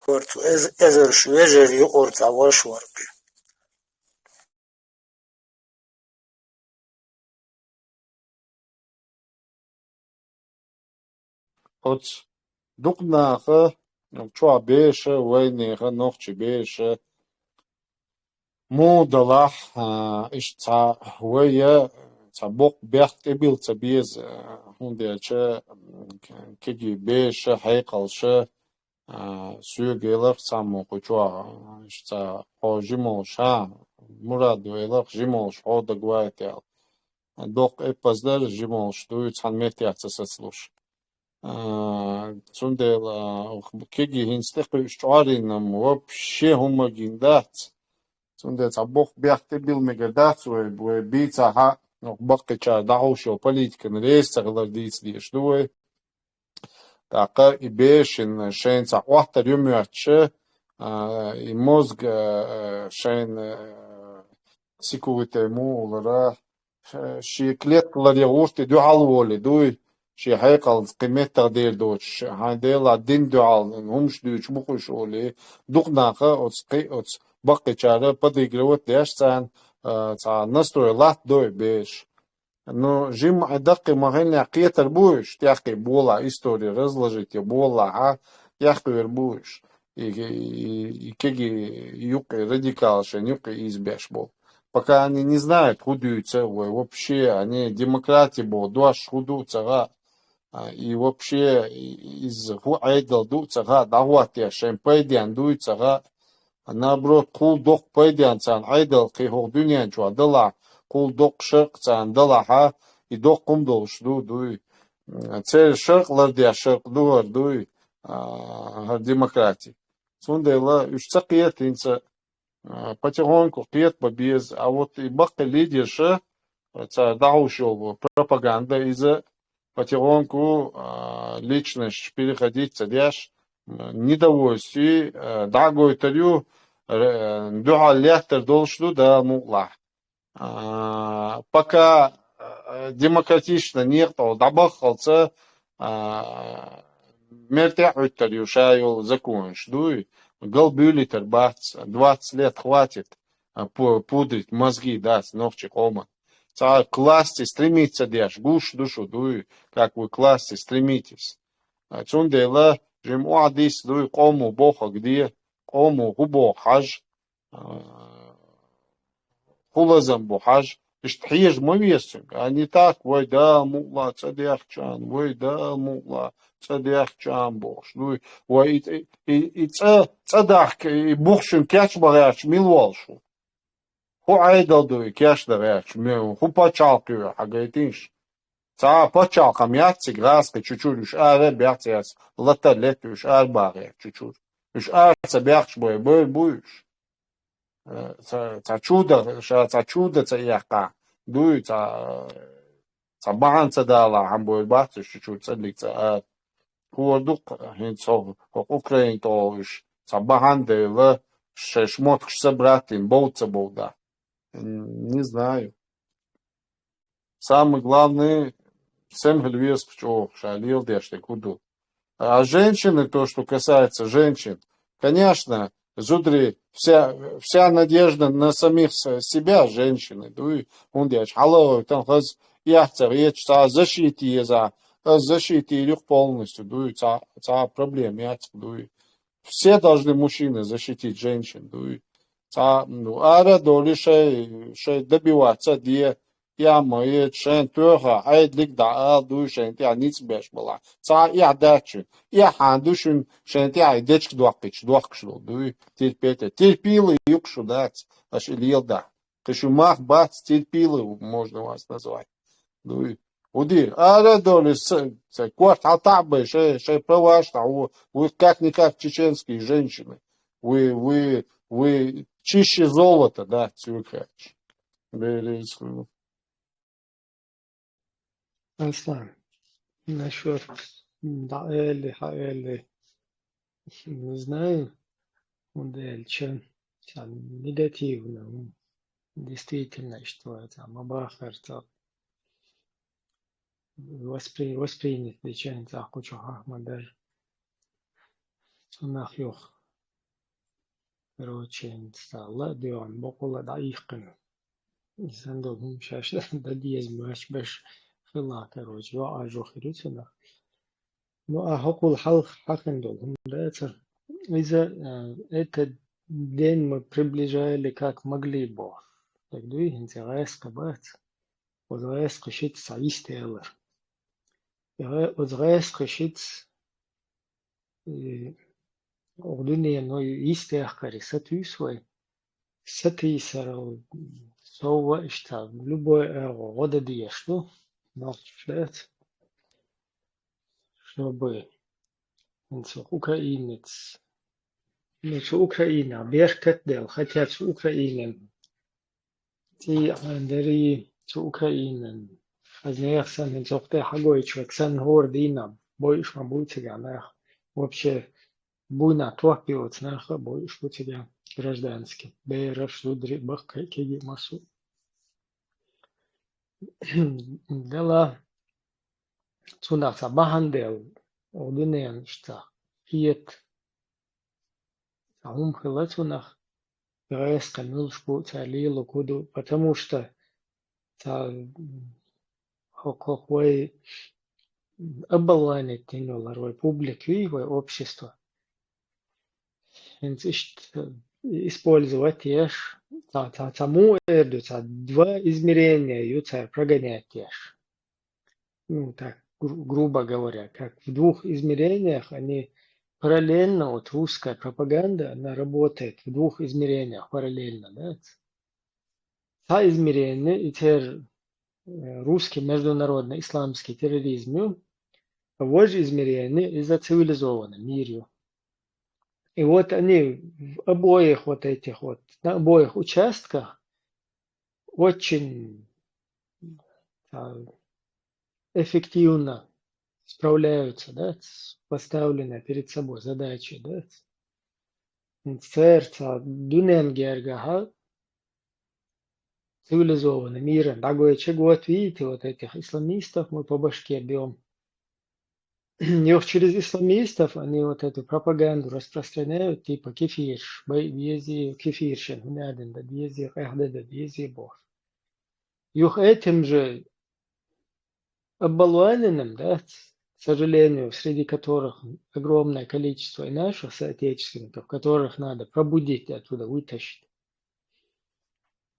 Корцу эз-, эзарш вежарий юкъара цхьа ваша вара. Оцу дукха наха, чохь бераша, вайнеха, нохчий бераша, муха далахь, а, иштта цхьа вай я, цхьа боккха бехк тӀебилла ца беза, а, хӀунда аьлча, м, кегий бераша, хьекъалша, а, соьга элира цхьаммо кху чохь, а, иштта цхьа хьо жималш, а, Мурадо элира жималш хьо дагавайта аьлла. Доккха эппаз дара, жималш дуй, цхьана меттехь ца сацалуш. А, цундела, а, кегий хӀинца тӀекхуьуш чкъурийна-м вообще хӀумма гина дац. Цундела цхьа боккха бехк тӀебилла мегар дац вай, вай бийцахь а, баккхийчара дӀахьуш йолу политикана реза ца хилар дийца дезаш ду вай. ТӀаккха и берашна шайна цхьа Ӏоттар ю моьттуш, а, и мозг, а, шайна, а, сикулитай муха олура, ш-, шен клетка ларъян гӀуртий дуьхьал волий дуй, шен хьекъалца кхин меттах дер доцуш, хьайн Делахь дин дуьхьал хӀумаш дуьйцуш бу-кх уьш олий, дукха наха оцу кхин, оцу баккхийчара подыгрывать деш царна, а, цхьа настрой латтадой бераш. Ну, жимма а даккхий ма хиллехь кхетар бу уьш, тӀехкхий болахь, история разложить йо болахь, а, тӀехкхийр бу уьш. И, и, и кегий юккъе радикал шайн юккъе ийзабеш болу. Пока они не знают, хӀун дуьйцу вай вообще, они демократи боху дош хӀун ду ца хаьа. А, и вообще, и, иза хӀун Ӏедал ду ца хаьа, дӀахӀоттаеш шайн пайденна дуй ца хаьа. А наоборот, кхул доккха пайденна царна Ӏедал кхин хӀокху дуьнен чохь далахь, кхул доккха шаркъ царна далахь, а, и доккха хӀума долуш ду, дуй. Церан шаркъ лардеш шаркъ ду хӀара, дуй, а, хӀара демократи. Цундела уьш ца кхета хӀинца, а, потихоньку кхета бан беза, а вот и баккхий лидерша, а, цара дӀахьуш йолу пропаганда, иза потихоньку, а, личносташ переходить ца деш, м, недовольствие, а, дӀа а гойтур ю, р-, дуьхьал лаьттар долуш ду Дала мукъалахь. А, пока, а, демократично некъа тӀехула дӀабаххалца, а, мер тӀе а Ӏуьттур ю ша йолу законаш, дуй, галбуьйлуьйтур бац, двадцать лет хватит, а, пу-, пудрить мозги дац нохчийн къоман. Цхьа к власти стремиться деш, гуш ду шу, дуй, как вы к власти стремитесь. А, цундела жимма охьадисса, дуй, къомо бохург де, къомо хӀун боху хьажа, а, хӀун лазам бу хьажа, иштта хьежа ма веза цуьнга. А не так, вай Дала мукъалахь цӀа дехча ам, вай Дала мукъалахь цӀа дехча ам бохуш. Дуй, вай и, и, и, и цӀа, цӀа дахка, и бух шуьнан кечбан гӀерташ мила воллуш ву? ХӀун Ӏедал ду и кечдан гӀерташ? Ме-, хӀун пачхьалкх ю, хьан гайтинаш? Цхьа а пачхьалкх-м яц цига гӀазкхи чу-чуьра, уьш ара а бац яц, лата а летта уьш ара бахьа гӀерташ чу-чуьра. Уьш ара ца баьхча бой, бой буй уьш. Э, ца, ца чуда, ша ца чуда ца эккхахь, дуй, ца, ца бахьана ца далахь, хьан бой бац уьш чу-чуьра цӀаллиг цӀа ара. ХӀора дукха хӀинца хӀокху Украина тӀехула уьш ца бахьана дела, шайн шмоткаш ца братин, бовда ца бовда. Не знаю. Самое главное, сема хила веза чӀогӀа ша леладеш дерг хӀун ду. А женщины, то, что касается женщин, конечно, зударий, вся, вся надежда на самих с-, себя, женщины, дуй, хӀунда аьлча хьалагӀовтан хаза эхь ца гӀерташ, цхьа защита еза, аса защита йийр ю-кх полностью, дуй, цхьа, цхьа проблема яц-кх, дуй. Все должны мужчины защитить женщин, дуй. Цхьа, ну, ара а долий шай, шай добиваться де, эхь ма еза, шайна тоьхна, Ӏедалга дӀаала, дуй, шайна тӀехь ницкъ беш балахь. Цхьа эхь дац шуна. Эхь хьан ду шуна, шайна тӀехь и дечка доккхуьйтуш, дохкуш долу, дуй, терпеть. Терпила ю-кх шу, дац, аша и леладахь. Кхин шу мах бац, терпила можно вас назвать. Дуй. ХӀун дийр? Ара а долий, ца, ца, корта хьалтаӀ а бай, шай, шай праваш тӀехь, вы, вы как-никак чеченские женщины. Вы, вы, вы чище золота, да, цуьнан кхаьчча. Берригаш хуьлда. Аслан, насчёт дӀаэли, хьаэли, не знаю, хӀунда аьлча, ца негативно, действительно, что это, ма бахара ца воспри-, воспринять дечен ца кху чу хьахма дар. Цунах юха. Короче, ца ла а доьгӀна, боккъала а дӀаихкина. И санна долу хӀума шаьш дан деза моьттуш берш хилла, короче, йоӀ а жо хир ю цунах. Ну, а хӀокхул хьалха хьахина долу хӀума дацара. Иза, а, этот день мы приближали как могли боху. Дерг дуй, хӀинца гӀаскхи бац. Оцу гӀаскхи шица цхьа йист ялар. И гӀа-, оцу гӀаскхи шица, и, оха дуьненан йист яхкаре сатуьйсу вай. Сатийсарал сов а иштта, любой агӀо гӀо дан дезаш ду, нохчаша дац. Чтобы хӀинца Украинец, ну, цу Украинах беркат а делла, хотя цу Украинан цӀий а дарий, цу Украинан хаза нехан санна, хӀинца хӀокху тӀе хьагойтуш верг санна хӀора дийнахь бойуш ма буй цигахь нах. Вообще, буйнахь топ йоцу нах а бойуш бу цигахь, гражданский, бераш, зударий, баккхий, кегий, массо а. Дела, цунах цхьа бахьана делла, оха дуьненаш цхьа хета, цхьа хӀума хилла цунах, гӀаскхи муьлш бу, цара лело хӀун ду, потому что цхьа хӀокху вай оболванить дина йолу вай публика юй, вай общество. ХӀинца иштта использовать еш, цхьа, цхьа, цхьа муха эр ду, цхьа два измерения ю цара прогонять еш. Ну, так, гру-, грубо говоря, как в двух измерениях они параллельно, вот русская пропаганда, она работает в двух измерениях параллельно, да? Цхьа измерение, и церан э, русский международный исламский терроризм ю, а вож измерение из-за цивилизованный мир ю. И вот они в обоих вот этих вот, на обоих участках очень, а, эффективно справляются, да, с поставленной перед собой задачей, да. Церца дунен гергаха цивилизованный миран дагой чегот, видите, вот этих исламистов мы по башке бьем. И вот через исламистов они вот эту пропаганду распространяют, типа кефирш, бай-, бези кефиршен, хуняден да бези, къяхда да бези бо. Юх этим же оболваненным, да, к сожалению, среди которых огромное количество и наших соотечественников, которых надо пробудить и оттуда вытащить.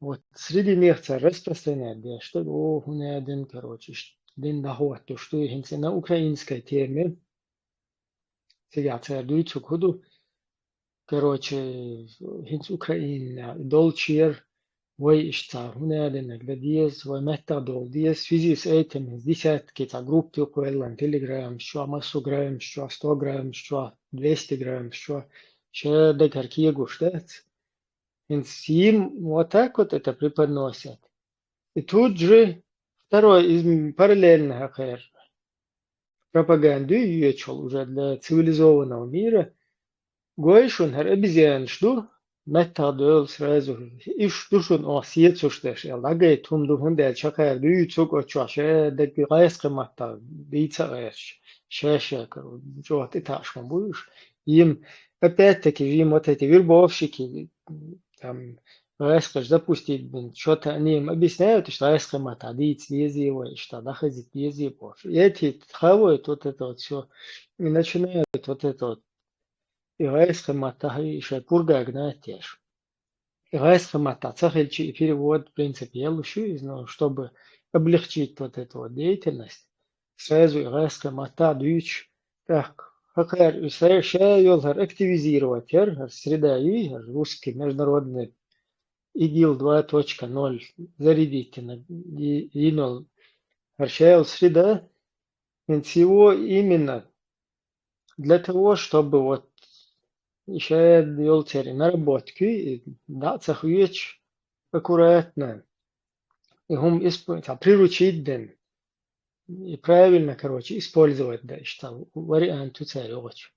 Вот среди них це распространять, да, что, о, хуняден, короче, ш-, дин доход, то, что и на украинской теме, цига цердуй цукуду, короче, хинц Украина, долчир, вай ишта, хуняден, да дез, вай меттах дол дез, в связи с этим, десятки, ца группы, куэллан, телеграм, что, массу грамм, что, сто грамм, что, двести грамм, что, ше дагар киегуш, да? Хинц им вот так вот это преподносят. И тут же второй из м-, параллельных ахер пропаганды, её чёл уже для цивилизованного мира, гойшун хар обезьянш ду, меттах дол сразу, иш душун о сецуш деш, я лагай тум духун дел чакар ду, цук о чуаш, э, да гайс кыматта, бийца гайш, ше-ше, чуат и ташкан буюш. Им, опять-таки, им вот эти вербовщики, там, гайс кыш запустить, блин, что-то они им объясняют, что гайс кыматта, дийц, дези его, что, да, ходить, дези его. И эти хавают вот это вот все, и начинают вот это вот и гайс кыматта, и ше пурга гнать теш. И гайс кыматта, цахилчи и перевод, в принципе, я лучше, ну, чтобы облегчить вот эту вот деятельность, сразу и гайс кыматта дюч, так, хакар, и ше, ше ёлхар активизировать, хер, хар среда и, хар русский международный ИГИЛ два точка ноль, зарядите на и-, инол, хар ше ёл среда, ведь всего именно для того, чтобы вот ещё я вёл теперь наработки, и да, цахуеч аккуратно. И хум исп-, та, приручить ден. И правильно, короче, использовать, да, что вариант у царь очень.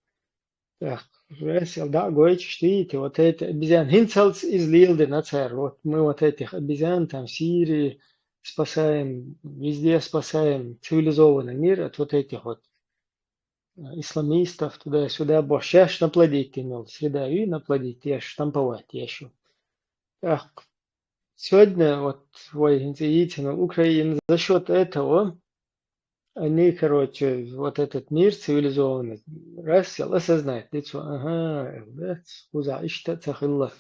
Так, раз я да, гойч, что видите, вот эти обезьяны, хинцалц из лил ден на царь. Вот мы вот этих обезьян там в Сирии спасаем, везде спасаем цивилизованный мир от вот этих вот э, исламистов туда-сюда, бо щас наплодить тянул, среда и наплодить, я штамповать, я ещё. Так, сегодня вот, ой, Украина за счёт этого, они, короче, вот этот мир цивилизованный, раз, сел осознать, лицо, ага, да, хуза, ишта, цахилла.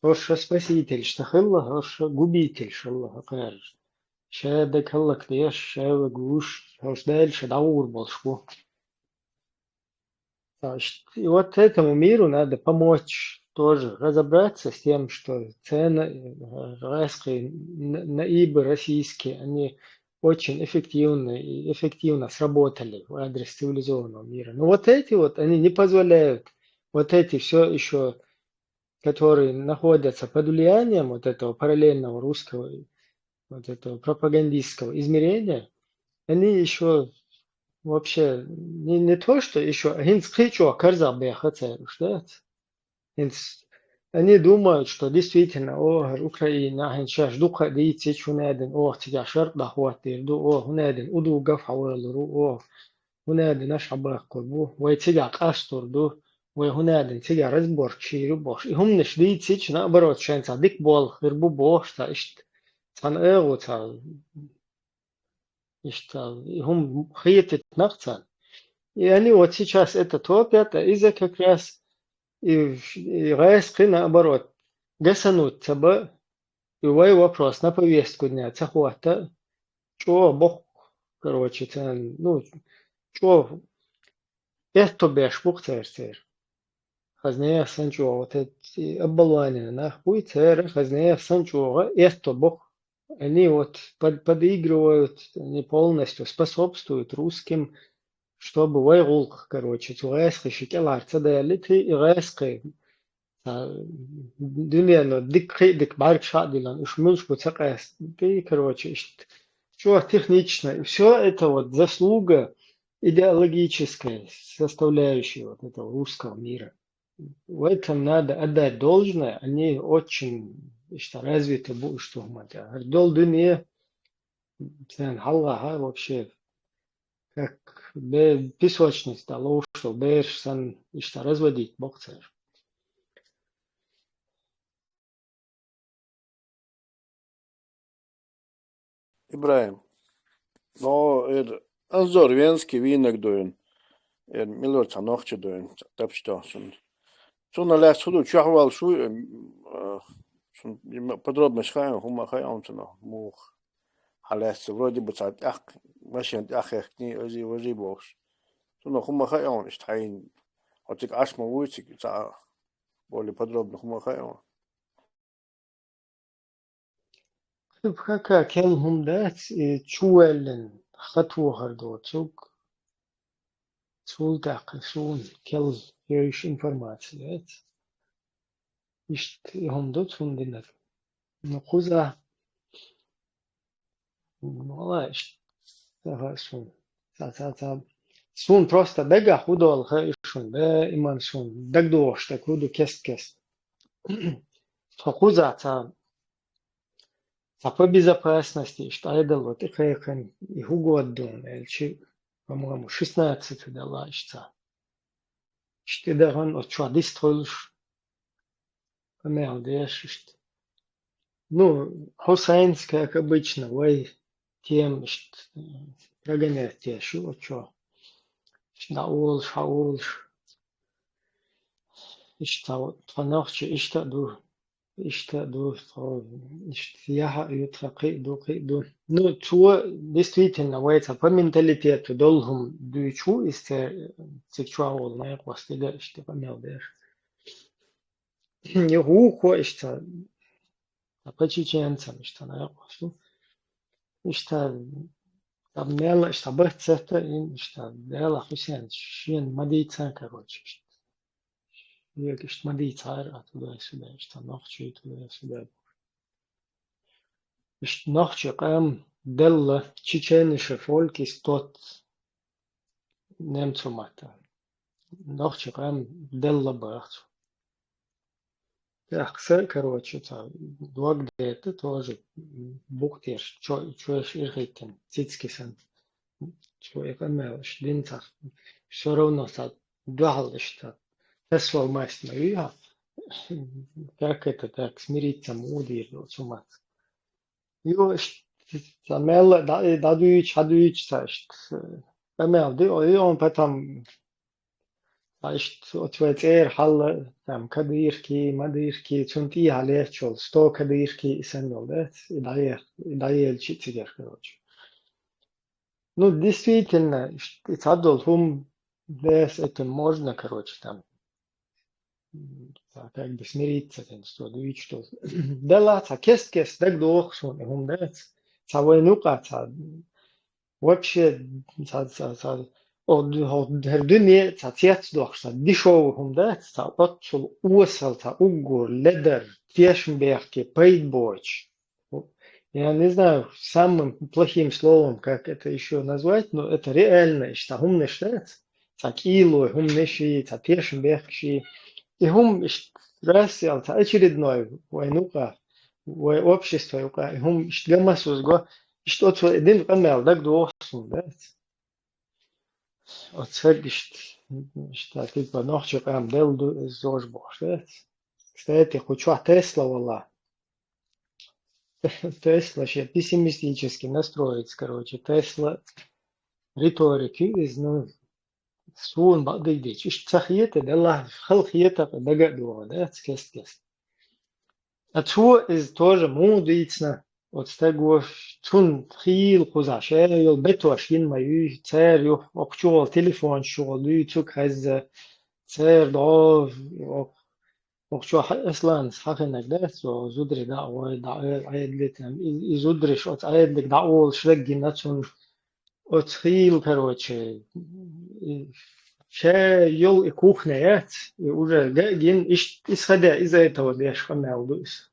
Хорошо спаситель, штахилла, хорошо губитель, шалла, хакар. Ше дакаллак деш, ше вагуш, хаш дальше даур болшку. Так что, и вот этому миру надо помочь тоже разобраться с тем, что цены, э, райские н-, наибы российские, они очень эффективно и эффективно сработали в адрес цивилизованного мира. Но вот эти вот, они не позволяют, вот эти все еще, которые находятся под влиянием вот этого параллельного русского, вот этого пропагандистского измерения, они еще вообще не, не то, что еще, а хинц хичо карза беха церушдец. Хинц, они думают, что действительно, о, Украина, хинц шаш духа дийци чунеден, о, тига шарк да хватир ду, о, хунеден уду гаф хавалуру, о, хунеден аш хабах курбу, вай тига къастур ду, вай хунеден тига разбор чиру бош. И хумнеш дийци чна, наоборот, шен ца дик бол хирбу бош, ца ишт, цан эгу ца ишта, и хум хиетит нахцан. И они вот сейчас это топят, а из-за как раз и, и гайс кы, наоборот, гасанут цаба, и вай вопрос на повестку дня цахуата, чё бог, короче, цен, ну, чё, это беш бух цер цер. Хазнея сан чё, вот эти оболванины нах буй цер, хазнея сан чё, это бог, Они вот под-, подыгрывают, они полностью способствуют русским, чтобы вай гӀулакх, короче, цу гӀаьскхи ши кӀелхьара ца далийта, и гӀаьскхи ца дуьнено дика кхиъ дика бӀаьргаш хьа а диллина, уьш муьлш бу ца къаьста, и, короче, иштта чӀогӀа технично. И всё это вот заслуга идеологической составляющей вот этого русского мира. В этом надо отдать должное, они очень, иштта, развиты бу уьш цу хӀуман тӀехь. ХӀара долу дуьне царна хьалхахьа вообще как бе-, песочница тӀехь ловш долу бераш санна, иштта разводить боккху цара. ИбрахӀим. Но, эр, Анзор Венский вийнарг ду вайн. Эр, мила вара цхьа нохчи ду вайн, цхьа тапча тоьхна цунна. Цунна лаьцна хӀун ду, чохь волуш ву, м, а, цунна подробно хаьа, хӀума хаьа хьуна цунах, муха. Хьан лаьцна вроде бы цхьа тӀаккха, машина тӀехь хехкний, ожий, вожий бохуш. Цунах хӀума хаьа хьуна, иштта хьайна. Хьо цига Ӏаш ма вуй, цига цхьа более подробно хӀума хаьа хьуна. Кхин хӀокху кхел хӀума дац, и чу ваьллина хатохар доцург, цул тӀаьхьа суна кхел йовзуш информаци яц. Иштта и хӀума ду цунна динарг. Ну, кхузахь, ну, валлахӀи, иштта ца хаьа суна. Ца, ца, ца. Суна просто дагахь хӀун долу хаьа шуна, даиман суна дагадогӀуш дерг хӀун ду кест-кеста. Тхо кхузахь цхьа, цхьа по безопасности иштта Ӏедало тӀекхайкхина, и хӀун году дуна аьлча, по-моему, шестнадцать далла иштта цхьа. Иштта тӀедахана оцу чохь дистхуьлуш, къамел деш иштта. Ну, Хьусайнс, как обычно, вай тема иштта прогонять деш ю оцу чохь. Иштта дӀаолуш, хьаолуш. Иштта тхо нохчий иштта а ду, иштта а ду, тхо иштта яхьа а ю, тхан кхин а ду, кхин а ду. Ну, цо действительно вай цхьа по менталитету долу хӀума дуьйцуш ву иза, церан цига чохь волу некъостиг а иштта къамел деш. И вукхо иштта, цхьа по чеченцам иштта некъост ву. Иштта, цхьа мелла иштта бац цатта, и иштта, Делахь Хьусен шена ма дийцан, короче, иштта. Шега иштта ма дийцахьара, а туда-сюда, иштта нохчий туда-сюда. Иштта нохчий къам делла, чеченыше фолькис тот немцу матта. Нохчий къам делла баха цо. ТӀаккха са, короче, цхьа дог дета, тоже букъ теш, чо-, чоьш ирхийтина, цицки санна. Цо и къамел иштта дина цхьа, всё равно цхьа дуьхьал иштта, тасвал маст ма юй хьан. Как это так, смириться ма ву дийр ду цу мац. Ю, иштта, цхьа мелла а дӀа-, дӀадуьйчу, хьадуьйчу цхьа иштта, э, къамел ду, и он потом, цхьа иштта, оцу вай цӀера хьалла, там, кадырки, мадырки, цунна тӀехьа летташ йолу, сто кадырки, и санна йолу, да, и дӀае-, и дӀаелчи цигара, короче. Ну, действительно, иштта, и цхьадолу хӀума, да, с этим можно, короче, там, м, цхьа как бы смириться, тен сто дуьйцуш долу. Делахь цхьа кест-кеста дагадогӀу суна и хӀума дац. Цхьа вайна юкъа цхьа вообще цхьа, цхьа, цхьа, о, ду-, о, хӀара дуьне цхьа цецдохуш, цхьа дешевый хӀума дац, цхьа оццул осал, цхьа уггар, ледар, тешнабехке, пайда боцуш. Я не знаю самым плохим словом, как это ещё назвать, но это реально иштта хӀуманаш дац. Цхьа кӀийлой хӀуманаш и, цхьа тешнабехкаш и. И хӀума иштта раз аьлла, цхьа очередной вайна юкъа, вай общество юкъа, и хӀума иштта ган ма сузго, иштта оцо и дина къамел дагадогӀу суна дац. Оцу саг иштта, иштта, типа, нохчий къам делла ду иза зож бохуш дац. Кстати, кху чохь Тесла вала. Тесла шен пессимистически настроится, короче, Тесла риторика ю иза, ну, суна бакъдерг дийцича, иштта ца хета, делахь хала хета, дага а догӀу, да, кест-кеста. Ткъа цо иза тоже муха дийцина, оцу стаго, цунна хийла кхузахь, ша йолу бетош йина ма юй, цара юха окху чу волу телефонаш чу волу дуьйцург хезна, цара догӀу, окху Укх чохь Асланас хьахинарг дац, цо зударий дӀа а гӀой, дӀа а Ӏедале тем. И, и зударий оцу Ӏедале дӀа а волуш даггина цунна оцу хийла, короче, и ша йолу и кухне яц, и уже га а гина, иштта иза ха де, иза этого деш къамел ду иза.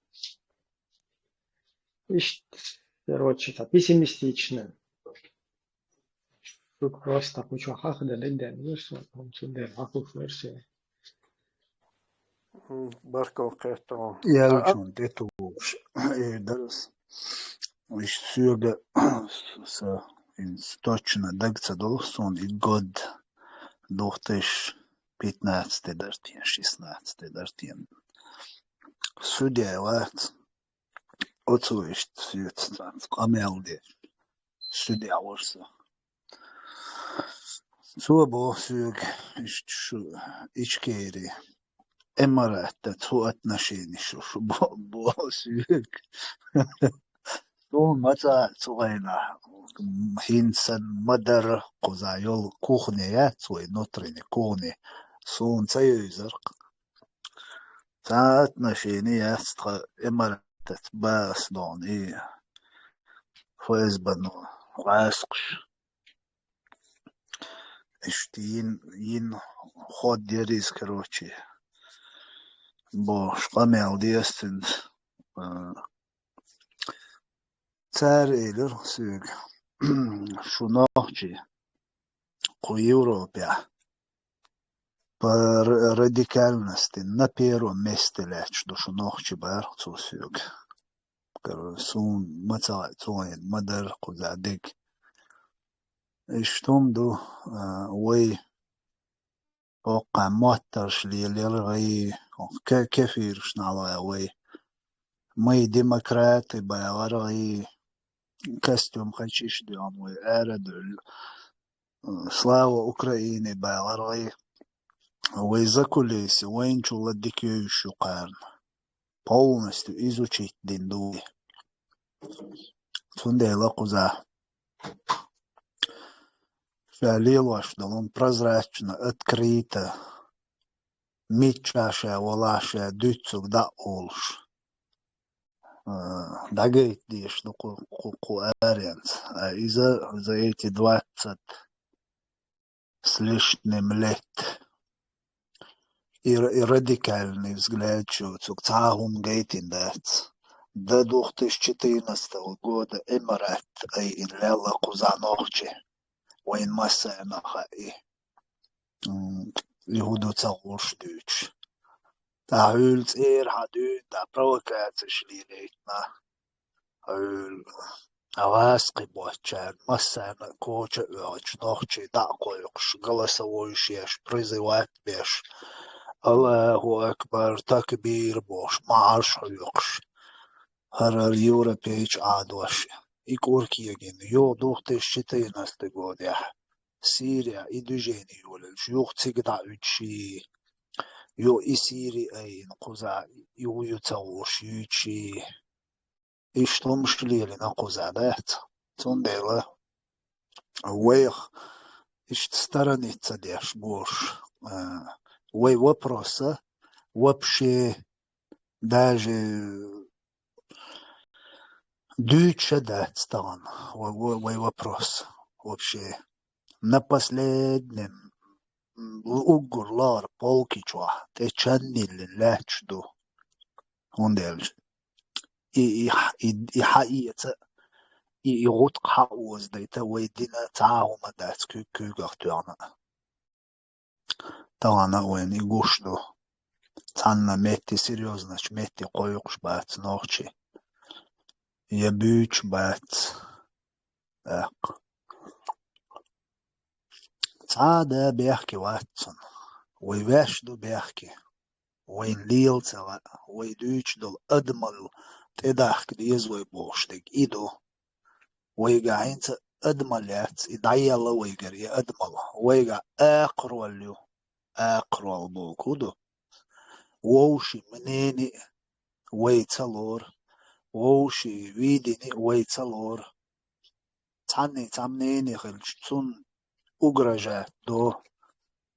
Иштта, короче, цхьа пессимистично. Шуьга просто кху чохь хьахдан дерг ден версия, хӀума цундела хьахуш версия. М, баркалла кхетта. Ялчун тӀетухуш эр дара ас. Иштта соьга, са, хӀинца точно дага ца долу суна и год, две тысячи пятнадцатый дара те, шестнадцатый дара те. Судья вац. Оцо иштта соьца цхьаьна къамел деш, судья вара со. Цо боху соьга, иштта шу Ичкери, Эмаратаца хӀун отношени шу, шу бо-, боху соьга. Суна ма цӀа цу хенахь, хӀинца санна ма дара, кхузахь йолу кухне яц вай, внутренний кухне, суна ца евзара. Цхьа отношени яц тхан Эмаратаца, бац дона и ФСБ-но гӀаскхаш. Иштта йина, йина хӀоттера иза, короче, бохуш къамел деза цуьнца. А, цара элира соьга: «Шу нохчий кху Европехь по р-, радикальности на первом месте лаьтташ ду шу нохчий», — бара цо соьга. Кара, суна ма ца хаьа, цо хӀинца ма дара кхузахь дерг. Иштта хӀума ду, а, вай хӀокху хенахь моттарш лелира гӀий, хӀокху ке-, кефираш нахьла вай. Мы демократы бахара гӀий, костюм кхечиш доьгӀна вай, ара а дуьллу. Слава Украине бахара гӀий. Вай за кулиси, вайна чу ладика йовзуш ю кхарна. Полностью изучить дина ду вай. Цундела кхузахь ша лелош долу прозрачно, открыто, миччахь ша валахь, ша дуьйцург дӀа а олуш, а, дӀагайта дезаш ду кху, кху, кху аренца. А иза за эти двадцать с лишним лет и ра-, и радикальный взгляд шу, цуьнга цхьа а хӀума гайтина дац. До две тысячи четырнадцатого года Эмарат айина лелла кхузахь нохчий. Вайна массарна хаьа и, м, и хӀун ду ца хууш дуьйцуш. ТӀаккха хьуьлла цӀера хьан дуьйна, тӀаккха провокацеш лелайтина. Хьуьлла гӀаскхи боцчарна, массарна а коча а оьхуьйтуш, нохчий дӀа а кхойкхуш, голосовойш еш, призывать беш, Аллаху акбар, такбир бохуш, марш хьоькхуш. ХӀара-хӀара европейчу Ӏадош и кӀур кегийна, юха две тысячи четырнадцатый годехь Сирия и движение йолуьйтуш, юха цига дӀа а уьдуш и, юха и Сири айина кхузахь, и хӀун ю ца хууш юьйтуш и. Иштта хӀумаш лелийна кхузахь дац. Цундела вайх иштта сторониться деш болуш, а, вай вопроса вообще даже дуьйцуш а дац тахана вай, вай, вай вопрос вообще. На последнем, м, уггар лахара полки чохь тӀе чанниллина лаьтташ ду. ХӀунда аьлча и, и, и, и хьаэца, и, и гӀутакх хьаозадайта вай дина цхьа а хӀума дац куьг-, куьйгах тоьхна. Тахана а вайна и гуш ду. Цхьанна метте, серьёзначу метте кхойкхуш бац нохчий. Я буьйцуш бац. ТӀаккха. Цхьа а да бехке вац цунна. Вай ваьш ду бехке. Вайна лела ца лаьа, вай дуьйцуш долу адамалла тӀедахка деза вай бохуш дерг и ду. Вайгахь хӀинца адамалла яц, и дӀаелла вайгара и адамалла. Вайгахь акхаролла ю, акхаролла боху ду. Вовшийн мнение а вай ца лору, вовшийн видение а вай ца лору. Цхьанний цхьа мнение хилча, цунна угрожать до.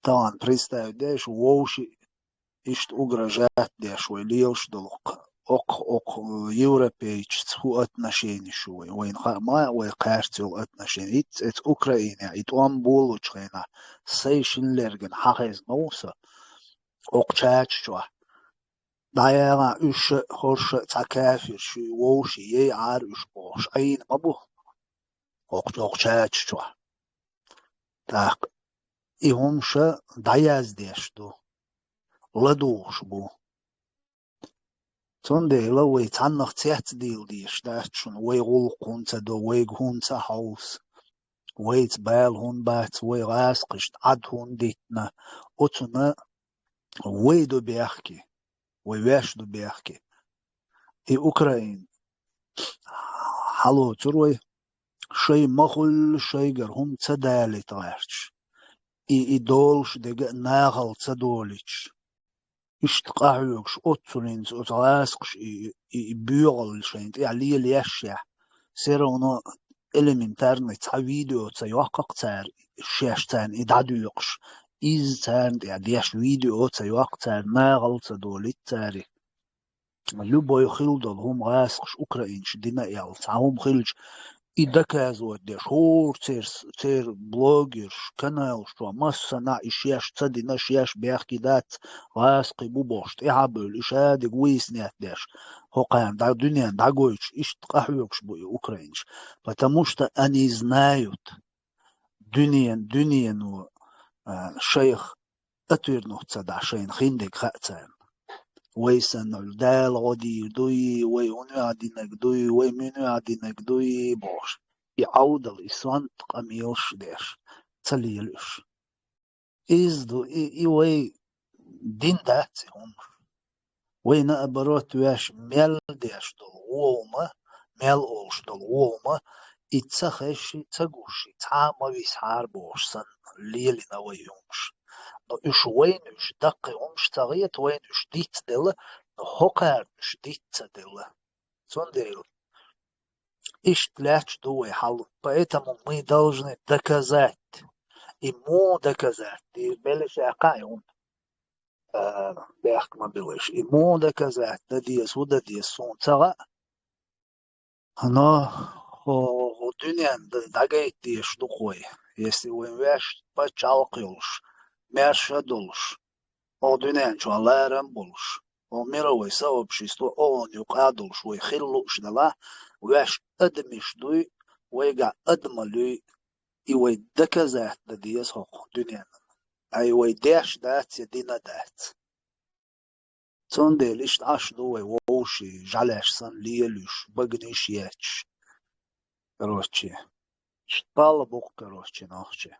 Тахана представить деш, вовшийн иштта угрожать деш вай лелаш долу. Окх, окх, э, европейчца фу отношенеш ю вай? Вайна хаа ма, вай кхаьрца йолу отношени. Итт эца Украинехь и тӀом болучу хенахь, сайн шина лергана хьан хезна ву со? Окху чача чохь. ДӀаяла уьш а, хӀорш а цхьа кафир шу вовший, яй Ӏара уьш бохуш, Ӏийна ма бу? Окху, окху чача чохь. ТӀаккха и хӀумаш а дӀаяздеш ду, ладугӀуш бу. Цундела вай цхьаннах цецдийла дезаш дац шуна, вай гӀуллакх хӀунда ца до, вайга хӀунда ца хьовса, вайца бала хӀунда бац, вай гӀазкхашна Ӏад хӀунда дитина, оцунна вай ду бехке, вай ваьш ду бехке. И Украина хьалоцур вай, шай ма хуьллу, шайгара хӀума ца далийта гӀерташ. И, и долуш дега а нахала ца долуьйтуш. Иштта къахьоьгуш оццулинца оцу гӀазкхаша и, и, и боьгӀалла шайна тӀехь лелаешшехь, всё равно элементарный цхьа видео ца йоккху-кх цара, шаьш царна и дӀадоькъуш, изза царна тӀехь деш видео ца йоккху цара, нахала ца долуьйту цара. Любой хилла долу хӀума гӀазкхаша украинцаша дина аьлла, цхьа хӀума хилча, и доказывать деш, хӀора церан, церан блогерш, каналш чохь массанхьа и шаьш ца дина, шаьш бехке дац, гӀазкхий бу бохуш, тӀаьхьа а бевлла, и шадерг выяснять деш, хӀокхарна дӀа, дуьненна дӀагойтуш, иштта къахьоьгуш бу и украинцаш, потому что они знают, дуьнен-, дуьнено, а, шайх отвернуться дӀа шайна хиндерг хаьа царна. Вай санна Дала гӀо дийр дуй, вай хӀун ваьӀ динарг дуй, вай муьн ваьӀ динарг дуй бохуш. И Ӏовдал, и сонта къамелаш деш, ца лела уьш. Иза ду, и, и вай дин дац и хӀумаш. Вай, наоборот, ваьш мел деш долу гӀо хӀума, мел олуш долу гӀо хӀума, и ца хезчи, ца гуш, цхьа а ма висхьара бохуш санна, лелийна вай хӀумаш. Но уьш вайна уьш даккхий хӀумаш ца хета, вайна уьш дицделла, но хӀокхарна уьш диц ца делла. Цундела иштта лаьтташ ду вай хьал, поэтому мы должны доказать. И муха доказать дийр беллачу аьккхахь и хӀума, а, бехк ма билаш. И муха доказать дан деза, хӀун дан деза, суна ца хаьа. Но хӀо, хӀо дуьненна д-, дӀагайта дезаш ду-кх вай. Если вайн ваьш пачхьалкх йолуш, маьрша а долуш, хӀо дуьнен чохь ларам а болуш, хӀо мировой сообщество, ООН юкъа а долуш вай хила лууш делахь, ваьш адамаш дуй, вайгахь адам а луьй, и вай доказать дан деза хӀокху дуьненна. Ай вай деш дац я дина дац. Цундела иштта Ӏаш ду вай вовший, жӀаьлеш санна лелуьйш, баганаш етташ. Короче, иштта балла бу-кх, короче, нохчи.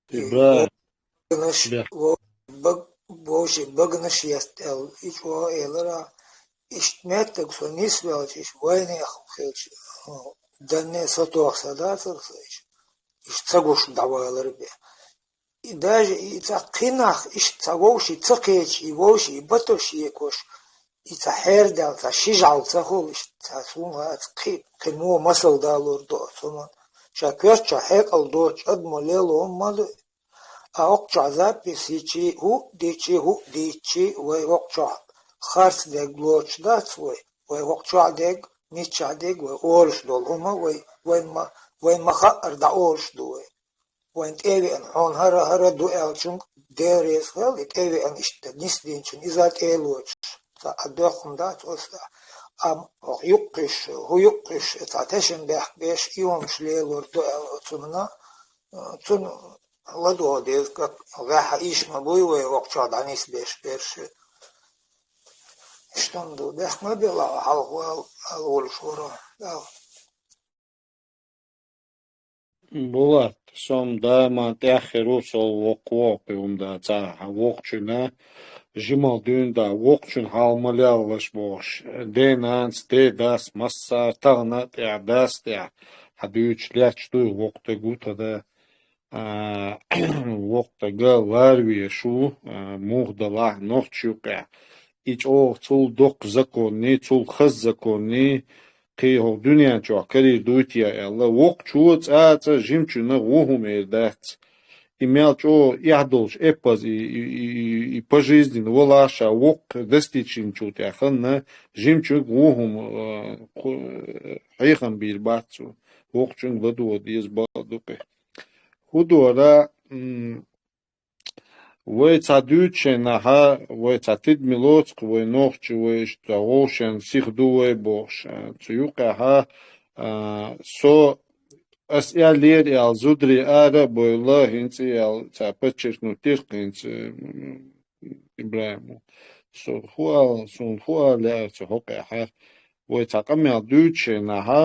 Тиба. Баганаш, бе- во-, баг-, вовший баганаш естта аьлла, и чӀогӀа элира, иштта меттиг со нисвелча, иштта вайнех хилча, данне сатохса дацара со иштта. Иштта ца гуш дӀавалар бен. И даже и цхьа кхин нах иштта цхьа вовший ца кхеча, и вовший, и батош екош, и цхьа хьерадаьлла, цхьа ши жӀал ца хуьлу иштта, цхьа суна хаьа, кхин, кхин муха масал далор ду оцу хӀуманна. Ша коьртачохь хьекъал доцучу адамо лело хӀума ма ду. А хӀокху чохь запись йичи, хӀуъ дичи, хӀуъ дийцчи, вай хӀокху чохь харц дерг лоцуш дац вай, вай хӀокху чохь дерг, миччахь дерг вай олуш долу хӀума, вай, вайн ма, вайн ма хаъара дӀаолуш ду вай. Вайн тӀе а веана, хьуна хӀара, хӀара ду аьллачунга Дела реза хуьлда, и тӀе а веана иштта нисдинчун иза тӀе а лоцуш. Цхьа а доккхун дац оцу тӀехь. Амма хӀокху юккъуш, хӀу юккъуш, цхьа тешам бехк беш, и хӀумаш лелор ду аьлла оцунна, цунна ладогӀа деза, как гӀеххьа ийш ма буй вай хӀокху чохь дӀанисбеш берш. Иштта ду, бехк ма била, хьалха ал-, ал волуш вара. Дала. Булат, со-м дама тӀаьххьара ву, со воккха воккхи хӀума дац, ахьа воккхачунна жимал дуьйна да, воккхачун хьал ма леллаш бохуш, ден-нанас, ден-дас массара тахана а тӀехь, дас тӀехь, хьан дуьйцуш лаьтташ дуй, воккха дерг ву тхан да, а, воккха дерг ларвеш ву, а, муха далахь нохча юкъехь. И чӀогӀа цул доккха законний, цул хаза законний, кхы хӀокху дуьнен чохь карийра дуй те аьлла, воккхачо цкъа а цкъа жимачунна вон хӀума эр дац. И мел чӀогӀа эхь долуш эппаза и, и, и, и, и по жизни вала ша воккха достичь йинчул тӀаьхьа ханна жимачуьнга вон хӀума, а, кху-, хьехам бийр бац цо. Воккхачуьнга ладогӀа деза бакъ ду кхе. ХӀун дора, м, вай цхьа дуьйцу шайнахьа, вай цхьа тидаме лоцу-кх вай нохчий, вай иштта вовшен сиха ду вай бохуш, а, цу юкъехьа, а, со, ас аьллера аьлла, зударий ара а бевлла, хӀинца аьлла, цхьа подчеркнуть дира-кх хӀинца, м, ИбрахӀимо. Со хӀун ала, суна хӀун ала лаьара цу хьокъехьа, вай цхьа къамел дуьйцу шайнахьа,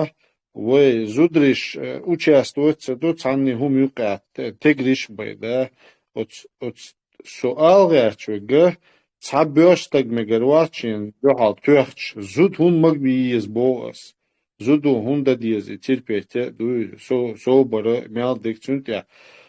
вай зудариш, э, участвовать ца до, цхьанна хӀума юкъа те-, тегриш а бай, да. Оц-, оц-, со ала гӀерташ верг, цхьа боьрша стаг мегар вац шена дуьхьал тоьхча, зуда хӀунда магабе еза боху ас. Зудо хӀунда дан деза и терпеть а дуй, со-, собар а, мел дерг цуьнан тӀехь.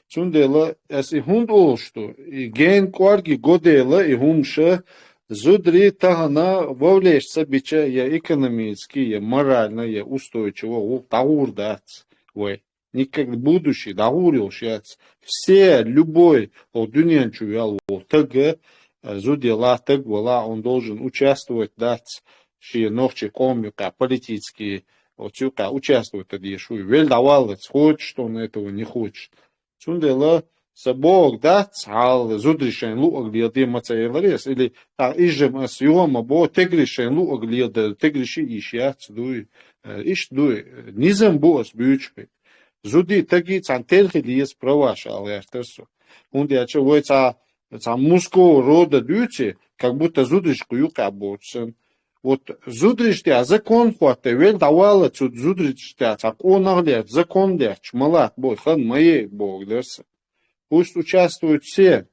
Цундела ас и хӀунда олуш ду, и гена кӀорге го дела и хӀумаша, зударий тахана вовлечь ца бича я экономически, я морально, я устойчиво гӀуллакх дӀагӀур дац вай. Никак будущий дӀагӀур йолуш яц. Все, любой, хӀокху дуьнен чу вел волу таг, а, зуда ялахь, таг валахь, он должен участвовать дац шен нохчийн къоман юкъахь политически, оцу юкъахь участвовать дан дезаш ву. Вел дӀаваллалц, хочешь ты он этого, не хочешь. Цундела сан бохург дац, хьал зударий шайна луъург леладе ма ца элира ас, или, а, иза-м ас юха а ма боху, тегриш шайна луъург леладе, тегриш а йиш яц, дуй. Э, иштта дуй. Низам бу ас буьйцуш бен. Зудий, тагий цхьаьна тера хила еза праваш ала гӀертара со. ХӀунда аьлча вай цхьа, цхьа мужского рода дуьйцу, как будто зударшка юкъахь боцу санна. Вот зударшна тӀехь закон хӀотта, вел дӀавала цу зударшна тӀехь цхьа къонах лерча, закон лерча, ма латта бой, хан ма е боху дара сан. Пусть участвуют все,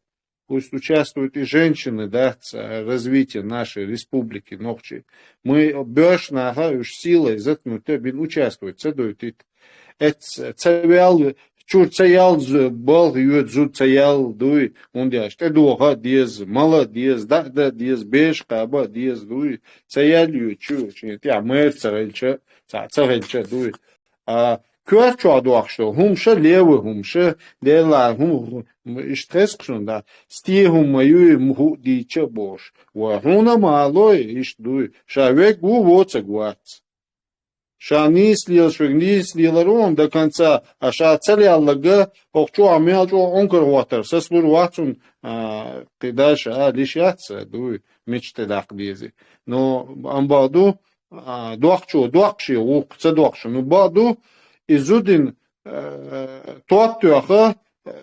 пусть участвуют и женщины, да, в развитии нашей республики Нохчий. Мы боьрша наха уьш силой заткнуть а бина участвовать ца дойтуьйту. Эц ца вел, чуьра ца ял з-, балха йоьду зуда ца ял дуй, хӀунда аьлча тӀедоха а деза, мала а деза, даа а дан а деза, беш кхаба а деза дуй, ца ял йоьду чу, шен тӀехь майра ца хилча, цхьа ца хилча дуй. А коьрта чохь дохуш долу хӀумаша, левый хӀумаша, Делан хӀума, иштта хеза-кх суна, да, стен хӀума ма юй, ма хӀуъа дийча а бохуш. Вай хьуна а ма алой, иштта дуй. Ша верг ву, воцург вац. Ша нийса лелаш верг нийса лелар ву хьуна до конца, а ша ца лелларг, хӀокху чохь мел чӀогӀа Ӏункар хӀоттар, сацалур вац хьуна, а, кхин дальше а лиш яц, дуй, мича тӀедаккха деза. Но амма бакъ ду, а, доккхачо доккхуш я гӀуллакх, ца доккхуш. Ну, бакъ ду, и зудин, э, топ тоьхна,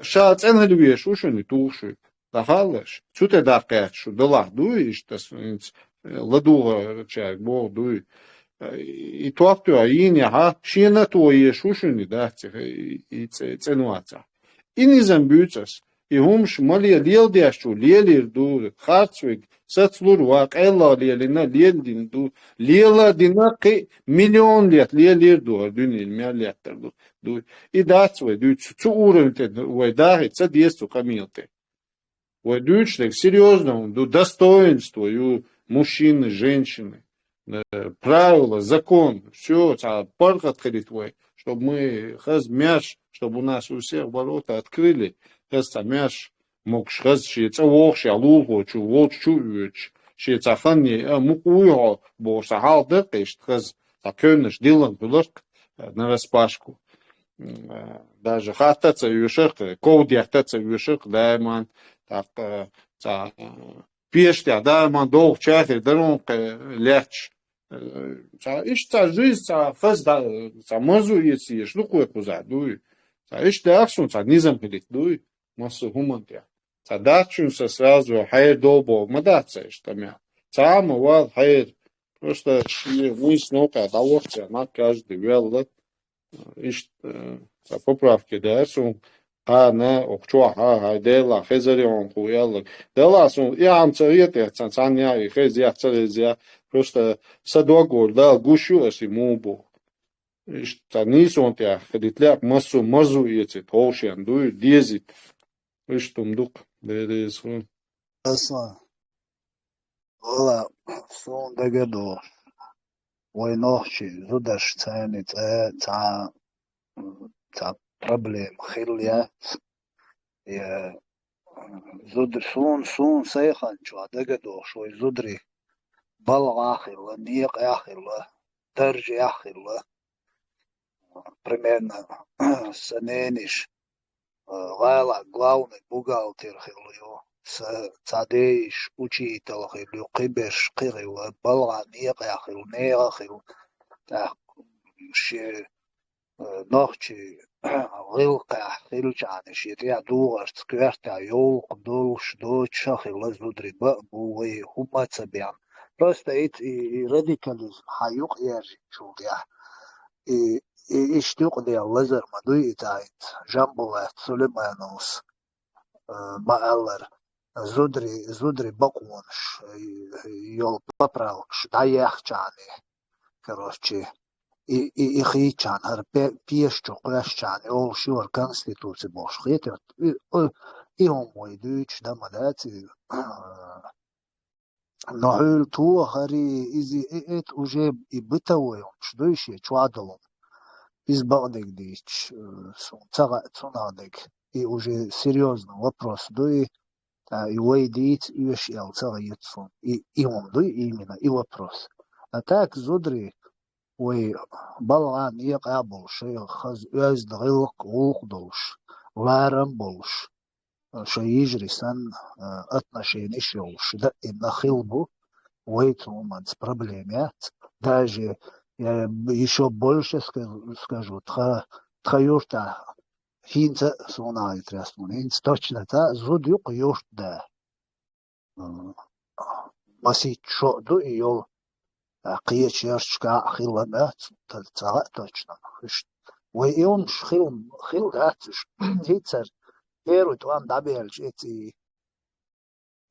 ша цӀена хила везаш ву шуна и тухуш верг. ДӀахаалаш. Цу тӀе даккха гӀерташ шу далахь дуй, иштта ас хӀинца, э, ладугӀучаьрга боху дуй. Э, и топ тоьхна йийнехьа, шена а тоха езаш ву шуна и дац, и, и цӀе-, цӀена вацахь. И низам буьйцу ас. И хӀумаш ма ле-, леладеш ву, лелийр ду, харц верг, сацалур вац, къайлаха лелийна, леладина ду, леладина кхин а миллион лет лелийр ду, хӀара дуьненан мел лаьттар ду, ду. И дац вай дуьйцу, цу уровне тӀе вай дахийта ца деза цу къамел тӀе. Вай дуьйцуш дерг серьёзно хӀума ду, достоинство ю мужчины, женщины. Э, правила, закон, всё, цхьа паргӀат хилийта вай, чтобы мы хаза маьрша, чтобы у нас у всех ворота открыли, хаза цхьа маьрша, могуш хаза, шен цӀа вогӀуш я лулахочу, волчу чу а воьдуш, шен цхьа хан е, а, мукъа вуй хьо бохуш, цхьа хьалха даккхийча хаза, цхьа кевнаш диллина хуьлург, э, нараспашку. М, э, даже хатта а ца оьшург, ков детта а ца оьшург, даиман, тӀаккха, э, цхьа, э, пеша тӀехь даиман довха чахир дара хьуна кхе лаьтташ. Э, цхьа иштта цхьа жизнь, цхьа хаза да, цхьа марзо эца езаш ду кхо кхузахь дуй. Цхьа иштта даха суна цхьа низам хилийта дуй, массо а хӀуманна тӀехь. Цхьа дац шуна сан сразу хьайра долу боху, ма дац сан иштта къамел. Цхьа а ма вала хьайра. Просто шен вуйса новкъа дӀавахча, нах каждый велла. Иштта, э, цхьа поправки даьра суна, кхана, окху чохь, хьан, хьан, Делахь, хезарий хьуна кху аьлларг. Делахь, суна и хьан ца хетехь, цхьа, цхьанна яхь, и хеза яхь, ца хеза яхь. Просто сан дог волу Дала гуш ю аса и муха бу. Иштта цхьа нийсонан тӀехь хилийта лаьа, массо а марзо эцийта хӀовшен дуй, дезийта. Иштта хӀума ду-кх, Дела реза хуьлда. Аса. Вала, суна дагадогӀуш. вай нохчий зударшцаний цӀа цхьа, цхьа проблема хилла яц. Я зуд-, суна, суна сайхан чохь дагадохуш вай зударий балгӀа а хилла, некъа а хилла, даржа а хилла. Примерно, сан ненаш, э, гӀала главный бухгалтер хилла ю, сан цхьа дайша учитель хилла ю, кхиберш кхин хилла, балгӀа некъа а хилла, нехан а хилла. ТӀаккха шен, э, нохчий гӀиллакхехь хилчахьана, шен тӀехь духарца коьртехь йовлакх долуш, доцуш а хилла зударий, бакъ бу вай хӀумма а ца бен. Просто и, и, и радикализм хьан юкъа яьржинчул тӀехь, и, и иштта юкъадаьлла лазар ма дуй и цхьа хӀинца Жамбулат Сулеймановс, э, ма-аллара, зударий, зударий бакъонаш, э, йолу поправкаш дӀаяьхчахьана, короче, и, и, и хийцчахьана, хӀара пе-, пешачу кхоьссчахьана, олуш ю хӀара конституци бохуш хетарг. И, и, и хӀума вай дуьйцуш дан ма дац, и, э, Но хьуьлла тохари, иза и, и, это уже и бытовой хӀумаш дуй шен чохь долу. Иза бакъдерг дийцча, э, суна ца хаьа цунах дерг. И уже серьёзный вопрос дуй, ткъа и вай дийца оьшу аьлла ца хета суна. И, и хӀума дуй, именно и вопрос. А так, зударий, вай балгӀа некъа а болуш, шайн хаза оьзда гӀиллакх, гӀуллакх долуш, ларам болуш, шайн йижарий санна, э, отношенеш йолуш, даимна хилла бу, вай цу хӀуманца проблема яц. Даже, я ещё больше ска-, скажу, тха, тха юртахь хӀинца а, суна а интересно, хӀинца точно цхьа зуда ю-кх юьртда. М, масийтта шо а ду и йолу, а, кхечу ярташкахь а хилла моьтту, ца хаьа точно. Иштта вай и хӀумаш хилла, хилла дац уьш. ХӀинцара первый тӀом дӀабелча, эций,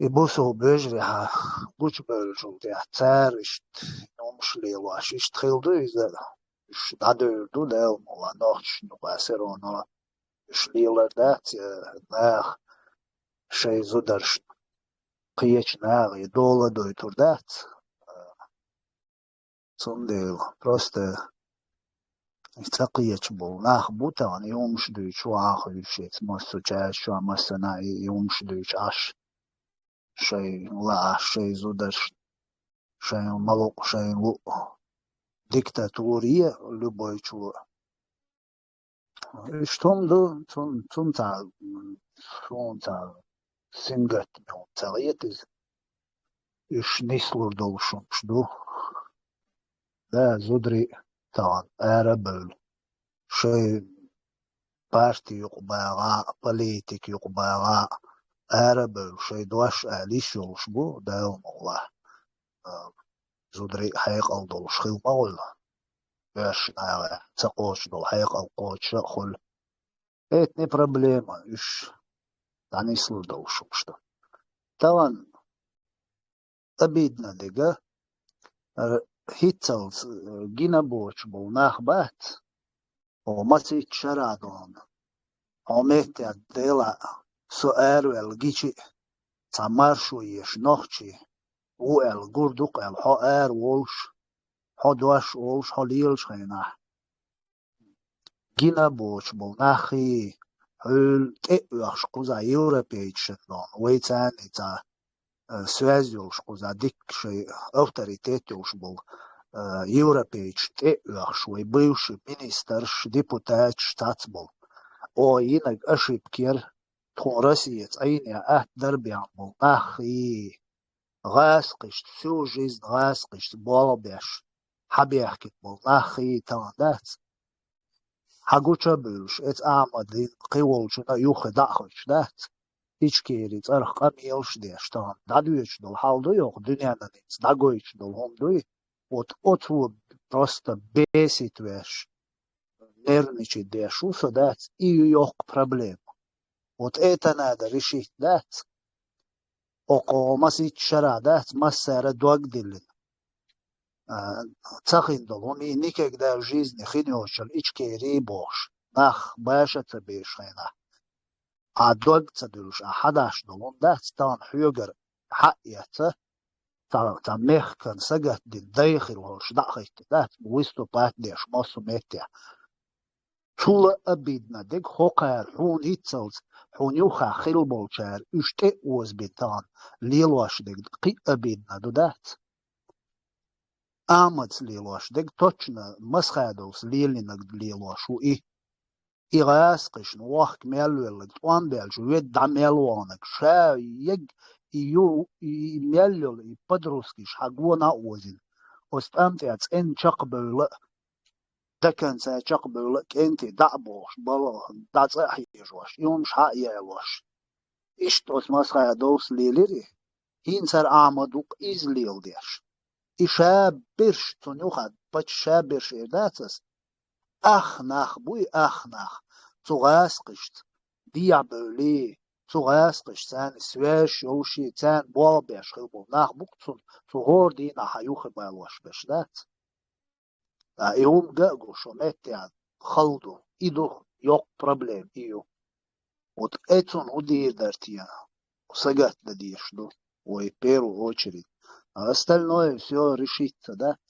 и бусалба вежарий хьан гучубевллачул тӀаьхьа цара иштта и хӀумаш лелош, иштта хилла ду иза, уьш дӀадевр ду, Дала мукъ лахь, нохчашна юкъахь все равно уьш лелар дац, я наха шайн зударшна кхечу нахе дола дойтур дац. Цундела просто ца кхечу болу нах бу тахана и хӀумаш дуьйцуш, вахахуьйсуш, массо а чаьрчу чохь массанхьа и хӀумаш дуьйцуш Ӏаш, шайн лаахь, шайн зударшна, шайн ма-луъу, шайн луъу. Диктатура е любой чу луъу. Иштта хӀума ду, цун-, цунна цхьа, м, суна цхьа сингаттаме хӀума ца хета иза. Уьш нислур долуш хӀумаш ду. Да, зударий а тахана ара а бевлла, шайн парти юкъа багӀа а, политика юкъа багӀа а, ара а бевлла, шайн дош ала йиш йолуш бу, Дала мукъ лахь. А, зударий а хьекъал долуш хила ма хуьлу. Оьрсийн агӀор ца кхочуш долу хьекъал кхочуш а хуьлу. Это не проблема, уьш дӀанислур долуш хӀумаш ду. Тахана обидно дерг, р-, хӀинццалц, э, гина боцуш болу нах бац, хьо масийтта шарахь долу. Хьо меттехь Дела, со араваьлла гичи а, цхьа маршо еш нохчий ву аьлла, гур ду-кх аьлла, хьо ара волуш, хьо дош олуш, хьо лелачу хенахь. Гина боцуш болу наххий, хьуьлла тӀе а оьхуш кхузахь европейцашна долу, вай царний цхьа, э, связь йолуш кхузахь, дикка шайн авторитет йолуш болу, э, европейцашна тӀе а оьхуш, вай бывший министрш, депутаташ цхьацца болу. Оха йинарг ошибка яра, тхуна Россия цӀийнехь атта дарбехь болу наххий. ГӀазкхашца, всю жизнь гӀазкхашца болх беш, хьабехкина болу наххий тахана дац. Хьан гуча а буьйлуш, эца Ахьмадин кхин волчунна а юххе дӀа а хоьттуш дац. Ичкери цӀарах къамелаш а деш, тахана дӀадоьдуш долу хьал дуй оха дуьненан ницкъ дӀагойтуш долу хӀума дуй? Вот оцо просто бесит веш, нервничать деш ву со дац, и ю йоккха проблема. Вот это надо решить дац. Окхо масийтта шарахь дац, массара дог диллина. А, ца хин долу хӀума, и никогда в жизни хин йоцчул Ичкери бохуш, нах баша ца беш хенахь. А дог ца дуьллуш, а хьадаш долу хӀума дац, тахана хьоьгара хьаэца, цхьа, цхьа мехкан сагатдина дай хилла волуш дӀа а хӀиттина дац, выступать деш массо а меттехь. Цул а обидно дерг хӀокхара хьуна хӀинццалц, хьуна юххехь хилла болчара уьш тӀе а озабина тахана лелош дерг кхин а обидно ду дац? Ахьмадс лелош дерг точно Масхадовс лелийнарг лелош ву и. И гӀаскхишна вохка мел велларг, тӀом баьлча ведда дӀа мел ваханарг, ша егга и ю, и, и мел йолу, и подрузкаш хьан гонах а озийна, оцу тӀам тӀехь цӀена чекхбевлла а, даканца чекхбевлла а кӀентий дӀа а бохуш, бала дӀа цӀа а хьежош, и хӀумаш хьа а яьлош. Иштта оцу Масхадовс лелира и, хӀинца хӀара Ахьмад ву-кх иза леладеш. И ша берш, цунна юххехь паччахь ша берш эр дац ас? Ах нах буй, ах нах, цу гӀаскхишца дехьабевллий, цу гӀаскхишца царна связь йолуш, царна болх беш хилла болу нах бу-кх цунна, цу хӀора дийнахь хьан юххе балош берш дац? Ткъа и хӀума ган а гуш, шо меттехь хала ду, и ду йоккха проблема, и ю. Вот эцунна хӀун дийр дара те, сагатдан дезаш ду вай в первую очередь. А остальное всё решится дац.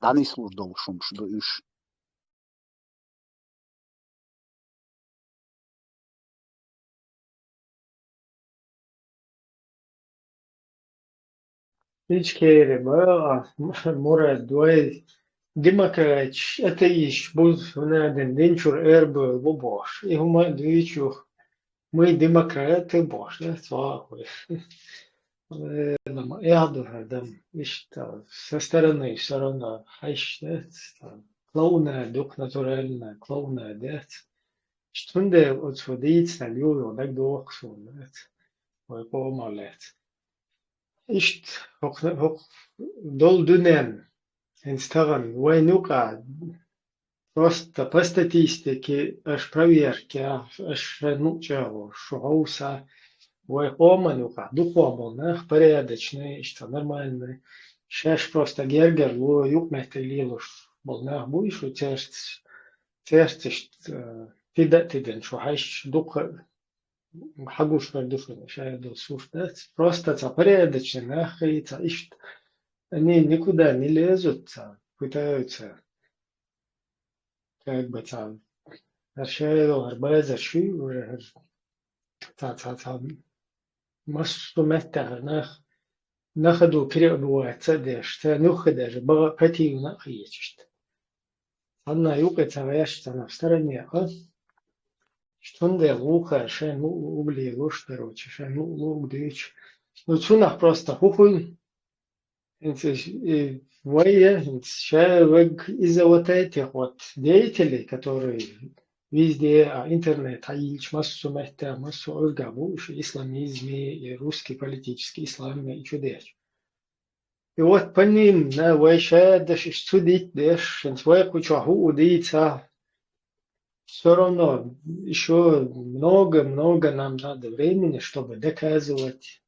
ДӀанислур долуш хӀумаш ду уьш. Ичкери бара, Мурад, вай демократиш, атеисташ бузу надин динчура эрбевлла бу бохуш. И хӀума а дуьйцу юха. Мы демократы бохуш, да, цо а хуьлуш. Э, ма эхь ду хӀара дам. Иштта, со стороны всё равно хьаьжча, да, клоунада, дукха натуральная клоунада яц. Иштта цундела оцу дийцинарг юха дагадогӀу суна, да, вай къомах лаьцна. Иштта, хӀокху, хӀокху долу дуьненна, хӀинца тахана вайна юкъахь, просто по статистике, аша проверка, аша шайн мукъа чӀагӀо, шу хьовса, вай къоман юкъахь дукхох болу нах порядочный, иштта нормальный, шаьш просто гергарло, юкъаметтиг лелош болу нах буй шу церца, церца иштта, э, тида а тидина шу хьаьжча дукха хьагуш хир ду шуна, ша долу сурт дац. Просто цхьа порядочный нах, цхьа иштта, они никуда не лезут, цхьа, пытаются, как бы, цхьа, хӀара ша йолу хӀара базар шуй, уже хӀара, цхьа, цхьа, цхьа, массо а меттехь хӀара нах, на ходу переобуваться а деш, царна юххе даже бага противно а хеташ. Цхьанна юкъе ца гӀерташ, цхьанна в стороне а. Цундела вукхара шайн мукъа луг лелош, короче, шайн мукъа луг дуьйцуш. Ну, цунах просто хӀун хуьлу? ХӀинца и вай, хӀинца ша вег иза вот этих вот деятелей, которые везде, а, интернет хьайиллича, массо а меттехь, массо а уьргахь бу уьш исламизме, и русский политический исламме, и чудеш. И вот по ним, на, вай ша дашаш цу дитт деш, хӀинца вай кху чохь хӀуъу дийца. Всё равно ещё много-много нам надо времени, чтобы доказывать,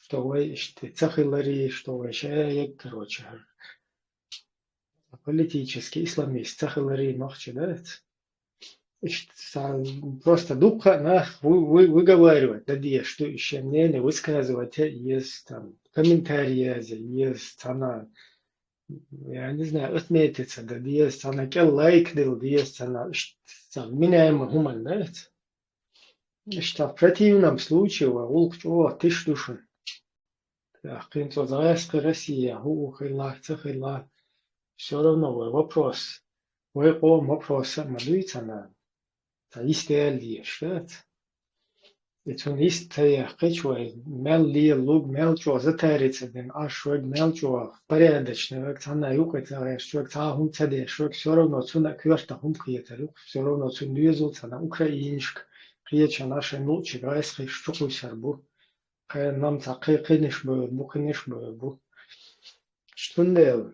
что вай иштта ца хилари, что вай ша егг, короче, политический исламист ца хилари нохчи дац. Иштта са-, просто дуккха а нах вы-, вы-, выговаривать дан дезаш ду, и шен мнение высказывать а еза, там, комментарий язъян еза, цхьана, я не знаю, отметиться дан деза, цхьана кӀел лайк дилла деза, цхьана иштта цхьа вменяемый хӀуманна дац. Иштта в противном случае вай гӀуллакх чӀогӀа тиша ду шуна. ТӀаккха хӀинца оцу гӀаскхи Россия хӀуъу хилла, ца хилла, всё равно вай вопрос, вай къоман вопрос а ма дуй цхьана, цхьа йист яла дезаш дац. И цунна йист ца яьккхича вай, мел лела луг, мел чӀогӀа затариться дина Ӏаш верг, мел чӀогӀа порядочный верг, цхьанна юкъе ца гӀерташ верг, цхьа а хӀума ца деш верг, всё равно цунна а коьртах хӀума кхетар ю, всё равно цунна доьзал цхьана украинашка кхечанхьа шайн луъчу гӀаскхиша чукхуьйсур бу. Кхин нам цхьа кхин кхиниш бевр бу, кхиниш бевр бу. Цундела,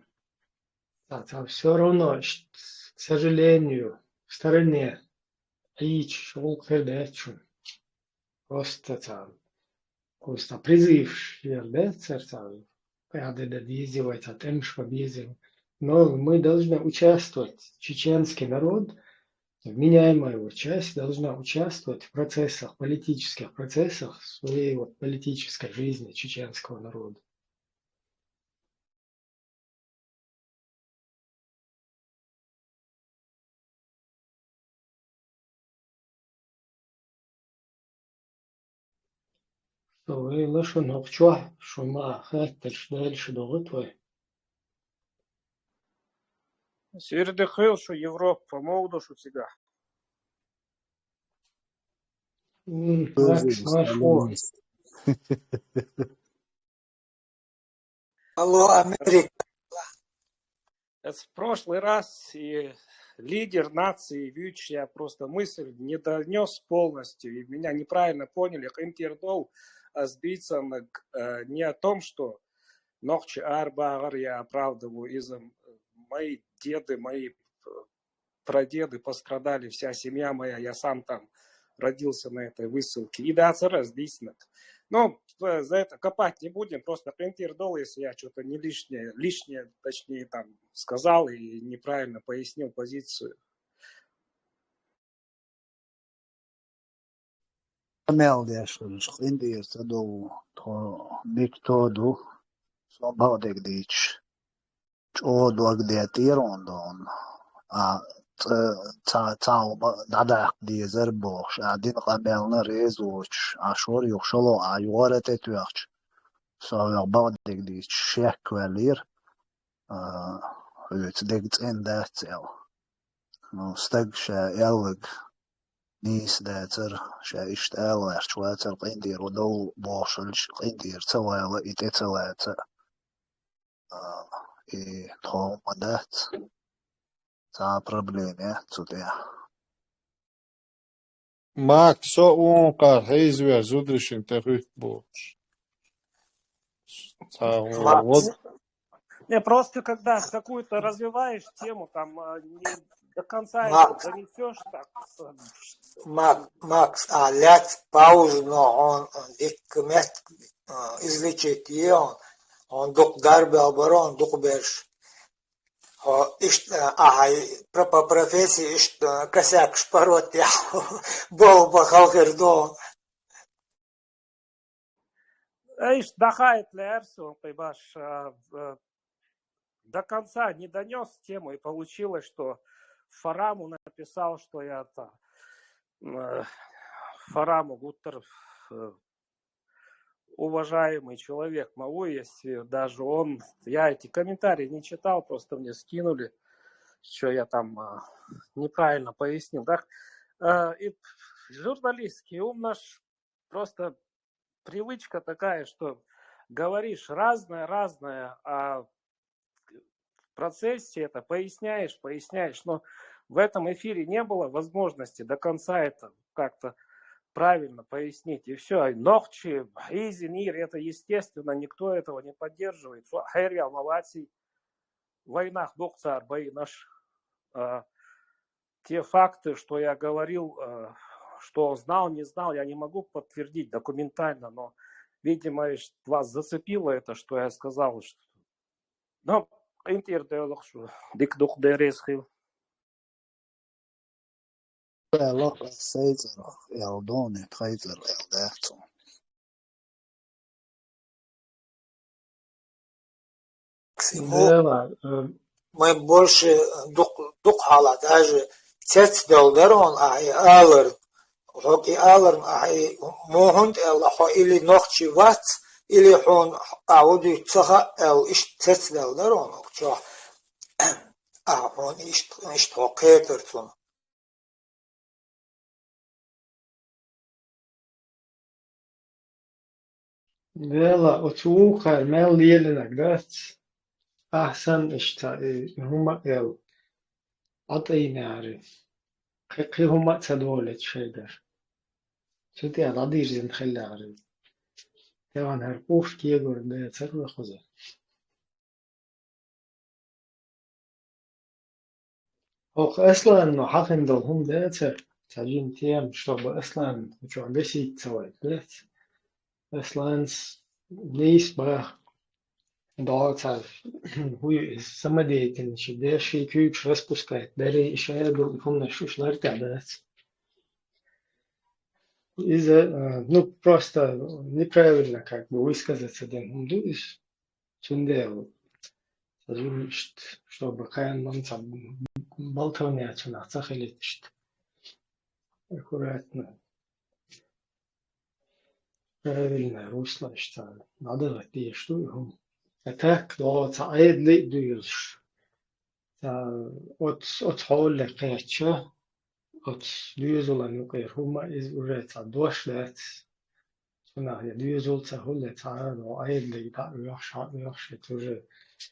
цхьа, цхьа всё равно, к сожалению, в стороне Ӏийча гӀуллакх хир дац шуна. Просто цхьа, просто призыв яр дац цара цхьа, къаьхьа де дан деза вай, цхьа тӀемаш бан беза. Но мы должны участвовать, чеченский народ, вменяемая его часть должна участвовать в процессах, политических процессах своей вот политической жизни чеченского народа. Вай, лашун хӀокху чохь, шу ма хаттарш, дальше догӀу твой. Сирди хил шу Европа, мовду шу цигахь? М, Макс, Маш, о. Алло, Америка. Это в прошлый раз и лидер нации Вич, я просто мысль не донёс полностью, и меня неправильно поняли. Интердол а сбиться на г-, э, не о том, что нохчи арбагъар я оправдываю изм, мои деды, мои, э, прадеды пострадали, вся семья моя, я сам там родился на этой высылке. И да, цара здесь. Но, э, за это копать не будем, просто интердол, если я что-то не лишнее, лишнее, точнее, там, сказал и неправильно пояснил позицию. Къамел деш хилча, къинтӀера ца дову, тхо никто ду, со бакъдерг дийцича, чӀогӀа дог деттийра хьуна дона. А, цӀа, ца, ца хьуна дӀадаккха дезар бохуш, а дина къамелна реза воцуш, а шор юха шало, а юхара тӀетоьхча, со хьох бакъдерг дийцича, шек ваьллера, а, хьоьца дерг цӀена дац аьлла. Ну, стаг ша аьлларг нийса дацара, ша иштта ала гӀерташ вацара, къинтӀера довла бохуш хилча, къинтӀера ца вала, и тӀе ца лаца. А, и тхо хӀума дац. Цхьа а проблема яц цу тӀехь. Макс, со ункъар хьийзавеш зударшна тӀе хуьтту бохуш. Цхьа хӀума Макс. Вот. Не, просто когда какую-то развиваешь тему, там, а, не до конца Макс. Это донесёшь, так, э, Мак-, Макс, а лаьцна пауза но хьуна дикка меттиг, а, изличийта е хьуна, хьуна дукха дарбел бара хьуна дукха берш. Хьо иштта, а, ахьа про-, по профессии иштта, а, косякаш паргӀатъяхьа болх бан хала хир ду хьуна. Ай, иштта дӀахаийта лаьара суна кхин баш, а, а, до конца не донёс тему, и получилось, что Фараму написал, что я это, э, Фараму гуттар, э, уважаемый человек, могу, если даже он, я эти комментарии не читал, просто мне скинули, что я там, а, неправильно пояснил, да? Э, и журналистский ум наш, просто привычка такая, что говоришь разное, разное, а в процессе это поясняешь, поясняешь, но в этом эфире не было возможности до конца это как-то правильно пояснить. И всё. Нохчи, изин, ир, это естественно, никто этого не поддерживает. Фу, хьеръял ма ваций, вайнах дукха цара байнаш. А, те факты, что я говорил, э, что знал, не знал, я не могу подтвердить документально, но, видимо, ш-, вас зацепило это, что я сказал, что, ну, интердолах, что дик дух дерез хил. Лакха сайцӀарах эл доне, тхайцӀарах эл дац цо. Ксимо, Дела, э, мы больше дук-, дукха хьалха даже цецдала дара хьуна ахьа и аларна. ХӀокху и аларна ахьа и муха хӀунда аьлла, хьо или нохчи вац, или хьуна ахьа хӀу дуьйцу ца хаьа аьлла, иштта цецдала дара хьуна хӀокху чохь. Ахьа хьуна иштта, иштта хьо кхетара цунах. Дела, оцу вукхара мел лелинарг дац, ахьа санна иштта и хӀума а эл, Ӏа тӀе йинехьара. Кхин, кхин хӀума а ца долуьйту шайгара. Цу тӀехь дӀадирзина хиллехьара. Тахана хӀара къуф кегар дацара вай кхуза. ХӀокху Асланно хьахийна долу хӀума дацара, цхьа жима тема, чтобы Аслан чохь гасить ца вайта, дац? Асланс нийса баха, догӀу цхьа хӀуй самодеятельничать деш, шен куьйгаш распускать дарий, и шайга долу хӀуманаш уьш лар тӀехь дац. Иза, а, ну, просто неправильно, как бы, высказаться дина хӀума ду иза. Цундела сазуьйш, чтобы кхайна ца болталнехь цунах ца хилийта иштта. Аккуратно. правильное русло иштта дӀадахийта дезаш ду и хӀума. А так, догӀу цхьа Ӏедале а дуьйлуш. Цхьа оц-, оцу хьоле кхаьчча, оцу доьзалан юкъера хӀума иза уже цхьа дош дац. Цунах я доьзал ца хуьлу, я цхьа а догӀу Ӏедале дӀа а оьхуш, хьа а оьхуш, это уже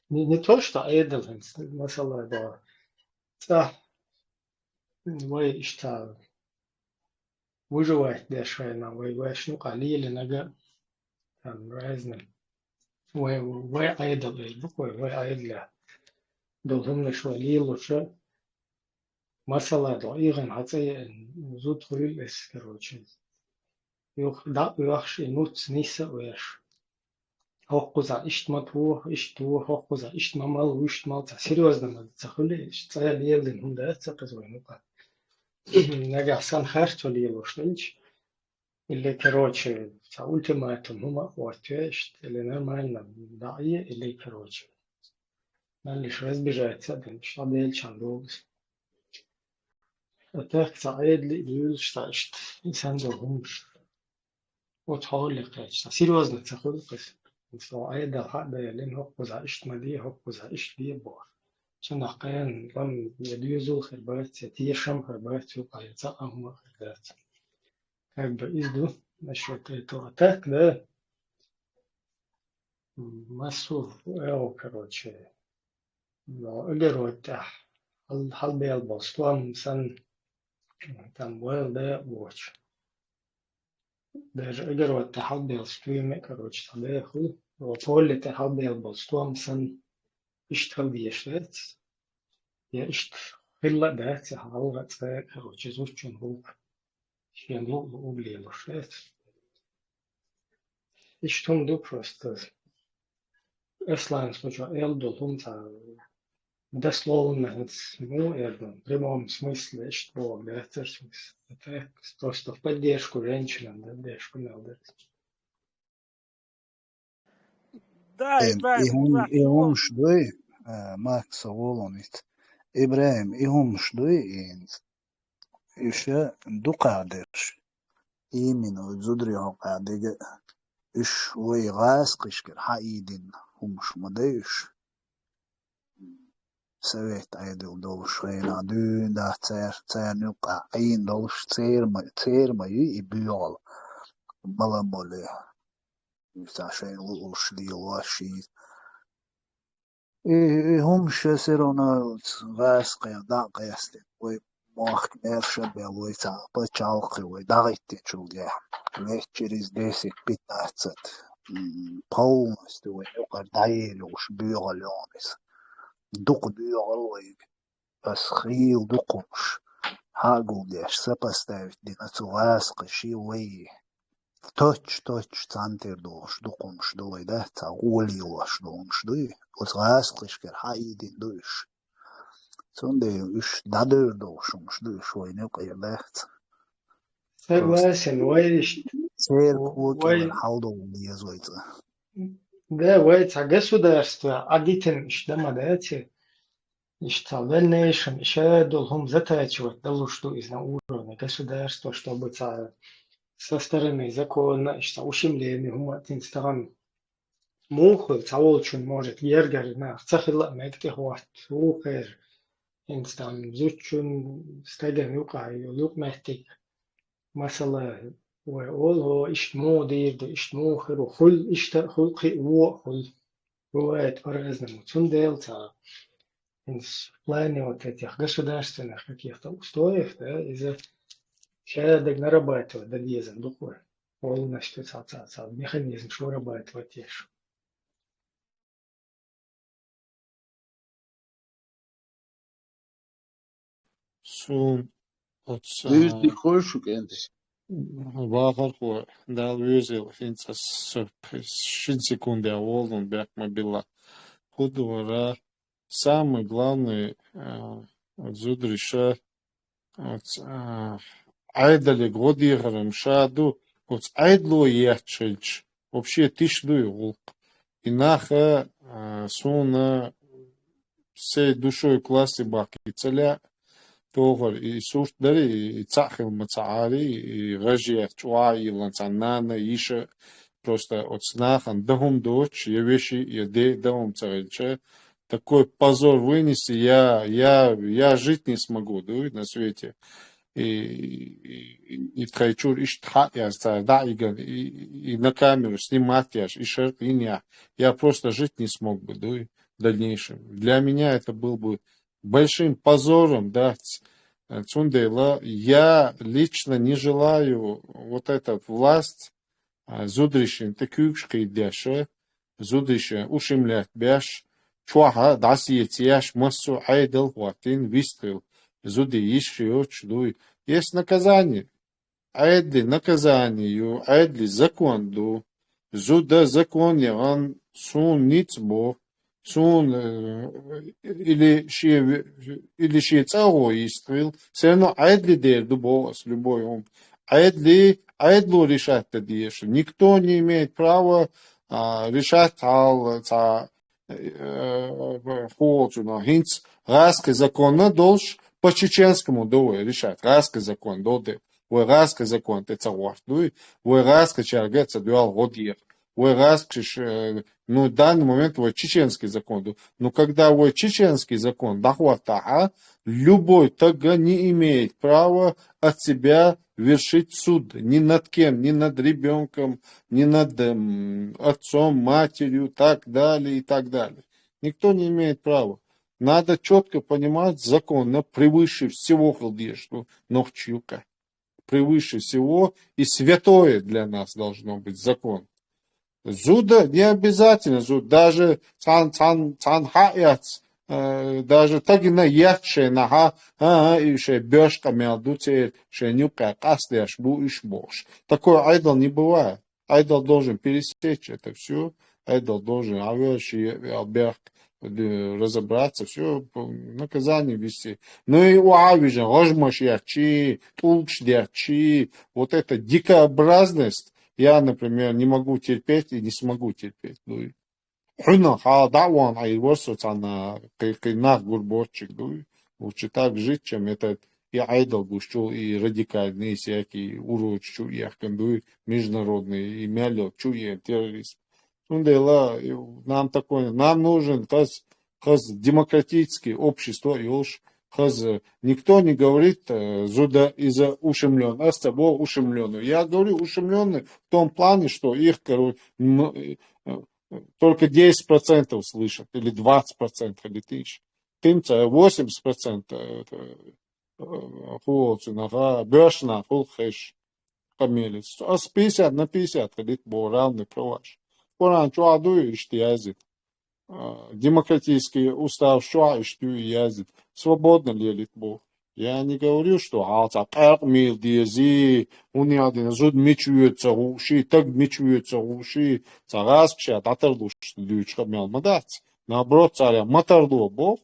не, не то, что Ӏедал хӀинца, масала, догӀу цӀахь вай иштта выживать деш хенахь, вай вешан юкъахь лелийнарг, там, разный. Вай, вай Ӏедал эр бу-кх вай, вай Ӏедалехь долу хӀуманаш вай лелош, масала, догӀу, ийгӀина хьан цӀе еана зуда хуьлу иза, короче. Юха дӀа а оьхуш, и нуц нийса а веш. ХӀокхузахь иштта ма тоха, иштта тоха, хӀокхузахь иштта ма мала, вуьшта мала, цхьа серьёзно ма ца хуьлу, иштта цӀа лелийна хӀума дац ца кхуза вайн юкъахь. Нагахь санна харцо лелош хилча, или, короче, цхьа ультиматум хӀума а хӀоттаве иштта, или нормально дӀа а е, или, короче, меллаша разбежаться а дина, иштта дӀабеллачхьана долу иза. А так цхьа Ӏедале а дуьйлуш цхьа иштта, и санна долу хӀуманаш. Оцу хьоле кхаьчча, серьёзно ца хуьлу-кх иза. Со Ӏедал хьа а даьллина, хӀокхузахь иштта ма де, хӀокхузахь иштта де бохуш. Цунах кхаьчна, лам я доьзал хир бац, я тешам хир бац, юкъахь я цхьа а хӀума хир дац. Как бы иза ду насчёт этого. А так, да, массо а, короче, но огород тӀехь хьал-, хьалабелла болу стом санна, там вайл да а воцуш. Даже огород тӀехь хьалабелла стоьме, короче, цхьа бехула, поле тӀехь хьалабелла болу стом санна, иштта хила дезаш дац. Я иштта хилла а дац, я хьалха а цкъа, короче, зудчун гӀуллакх шен луъу-луъург лелош дац. Иштта хӀума ду просто. Асланас кху чохь эр долу хӀума цхьа дословно хӀинца муха эр ду, в прямом смысле иштта бохург дац цуьнан смысл. Это просто в поддержку женщинам, да, деш ку мел дара. Да, Эн, Ибрахим, и хӀун-, Ибрахим, и хӀумаш дуй, а, Макса волунит. Ибрахим, и хӀумаш дуй, и хӀинца. Иша дукхахдерш. Именно, зударий хьокъехь дега. Уьш вай гӀазкхишкара хьаийдина хӀумаш ма дай уьш. Совет Ӏедал долуш хенахь дуьйна дац цаьр-, царна юккъехь Ӏийна долуш церан ма, церан ма ю и боьгӀал. Мала-моле. Уьш цхьа шайна луурш лелош и. И, и хӀумаш все равно гӀазкхех дӀа а къаьстина, вай мохк маьрша а баьлла, вай цхьа пачхьалкхе вай дӀахӀиттинчул тӀаьхьа, лет через десять-пятнадцать, м, полностью вайн юкъара дӀаелла йолуш боьгӀал йогӀу иза. Дукха боьгӀал вайга. Ас хийла дукха хӀумаш хьагулдеш, сопоставить дина цу гӀазкхаший вай. Точь-точь цхьаьна тера долуш дукха хӀумаш ду вай, да? Цхьа гӀоле лелош долу хӀумаш дуй? Оцу гӀазкхишкара хьаийдина ду уьш. Цундела уьш дӀадевр долуш хӀумаш ду уьш вайна юкъера, дац? Согласен, вай иштта, церан вай когара хьалдовла деза вай цкъа. Да, вай цхьа государство Ӏадитина иштта ма дац. Иштта в дальнейшем иша долу хӀума затачивать далуш ду иза на уровне государства, чтобы цхьа со стороны закона иштта ущемление хӀума а тинца тахана муха хуьлу, цхьаволчун, может, гергара нах ца хила а мега тӀехӀотта, вукхеран, хӀинца там зудчун, стеган юкъахь йолу юкъаметтиг, масала, вай олу, хӀо, иштта муха дийр ду, иштта муха хир ву, хуьлу, иштта а хуьлу, кхин а вон а хуьлу. Бывает по-разному. Цундела цхьа, хӀинца в плане вот этих государственных каких-то устоев, да, иза ша дерг нарабатывать дан дезар ду-кх вай. Полностью цхьа, цхьа, цхьа механизмаш вырабатывать еш. Суна оцу, Дуьйцу а, дика хой шу, кӀентий? Вахархо, Дала везийла, хӀинца ас со шин секундехь волун бехк ма билла. ХӀун ду вара, самый главный, а, зудариша, оцу, а, Ӏедале гӀо дехар-м ша ду, оцу Ӏедало етташ хилча, вообще тиша дуй гӀуллакх? И нах, а, суна сай душой классе бахкийта ца лаьа, тохар и сурт дари, и цаӀ хила ма ца Ӏари, и гӀажият чӀоагӀа йиллан цхьа нана, йиша, просто оцу нахана дан хӀума доцуш, я веши, я де дан хӀума ца хилча, такой позор вынести, я, я, я жить не смогу, дуй, на свете. И, и, и тхай чуьра иштта хьаъ яц цара дӀа а йиган, и, и на камеру снимать еш, и шарт йинехь, я просто жить не смог бы, дуй, в дальнейшем. Для меня это был бы большим позором, да, ц-, цундела я лично не желаю вот эта власть, а, зударшна тӀе куьйгаш кхийдеш, зударшна ушамлет беш, чохь дӀасецаяш, массо а Ӏедал хӀоттийна вистхила, зуда йиш йоцуш дуй. Есть наказание. Ӏедали наказание ю, Ӏедали закон ду. Зуда закон яхан, суна ницкъ бу, суна, э, или шен ве-, или шен цӀагӀо йистхила, всё равно Ӏедали дер ду боху ас любой хӀума. Ӏедали, Ӏедало решать дан дезаш. Никто не имеет права, а, решать хьал ца, э, хӀу волчунах. ХӀинца гӀазкхи законна долуш по чеченскому ду вай решать. ГӀазкхи закон ду де. Вай гӀазкхи закон тӀе ца гӀорта дуй. Вай гӀазкхичаьрга а ца доьлла гӀо деха. Вай гӀазкхиш, э, ну, в данный момент вай чеченский закон ду. Ну, когда вай чеченский закон дӀахӀоттахь, любой таг не имеет права от себя вершить суд ни над кем, ни над ребёнком, ни над, м, отцом, матерью, так далее и так далее. Никто не имеет права. Надо чётко понимать, закон превыше всего хила дезаш ду нохчийн юкъахь. Превыше всего и святое для нас должно быть закон. Зуда не обязательно, зуда даже цхьана, цхьана, цхьана хьаъ яц, э, даже тагина етташ шайна хьа, а, а, и шайн боьш къамел ду церан, шайн юккъехь къастадеш бу уьш бохуш. Такой Ӏедал не бывает. Ӏедал должен пересечь это всё. Ӏедал должен, а, веши, я, бехк, э, разобраться, всё, п-, наказание ввести. Ну и угӀа вижна, гӀажмаш етташ, тӀулгаш детташ, вот эта дикообразность, я, например, не могу терпеть и не смогу терпеть. Ну, и хьуьнан хьала дӀа а вахана Ӏийр вара со цхьана кхин, кхин нах гур боцчуьнга, дуй. Лучше так жить, чем этот и Ӏедал гуш чу, и радикальный, и всякий уродаш чу ехкина, дуй, международный, и мел йолу чу еана терроризм. Цундела, и нам такой, нам нужен хаз, хаз демократический общество йолуш, хаз, никто не говорит, э, зуда иза ушамлённый, ас ца боху ушамлённый. Я говорю ушамлённый в том плане, что их, короче, м, э, только десять процентов слышат, или двадцать процентов, или тысяча. Тимца восемьдесят процентов, э, э, хулацу наха, бешна хул хеш, камелец. Ас пятьдесят на пятьдесят хилит бо равный праваш. Коран чуа дуй, иштта язит. А, демократический устав чуа иштта ю язит. Свободно лелит бо. Я не говорю, что хьалца къаркъ мийла дези, хӀунда аьлла зуда мича воьду ца хууш, таг мича воьду ца хууш, ца гӀазкхаша дӀатарлуш дуьйцу къамел ма дац. Наоборот, цара ма тарло боху.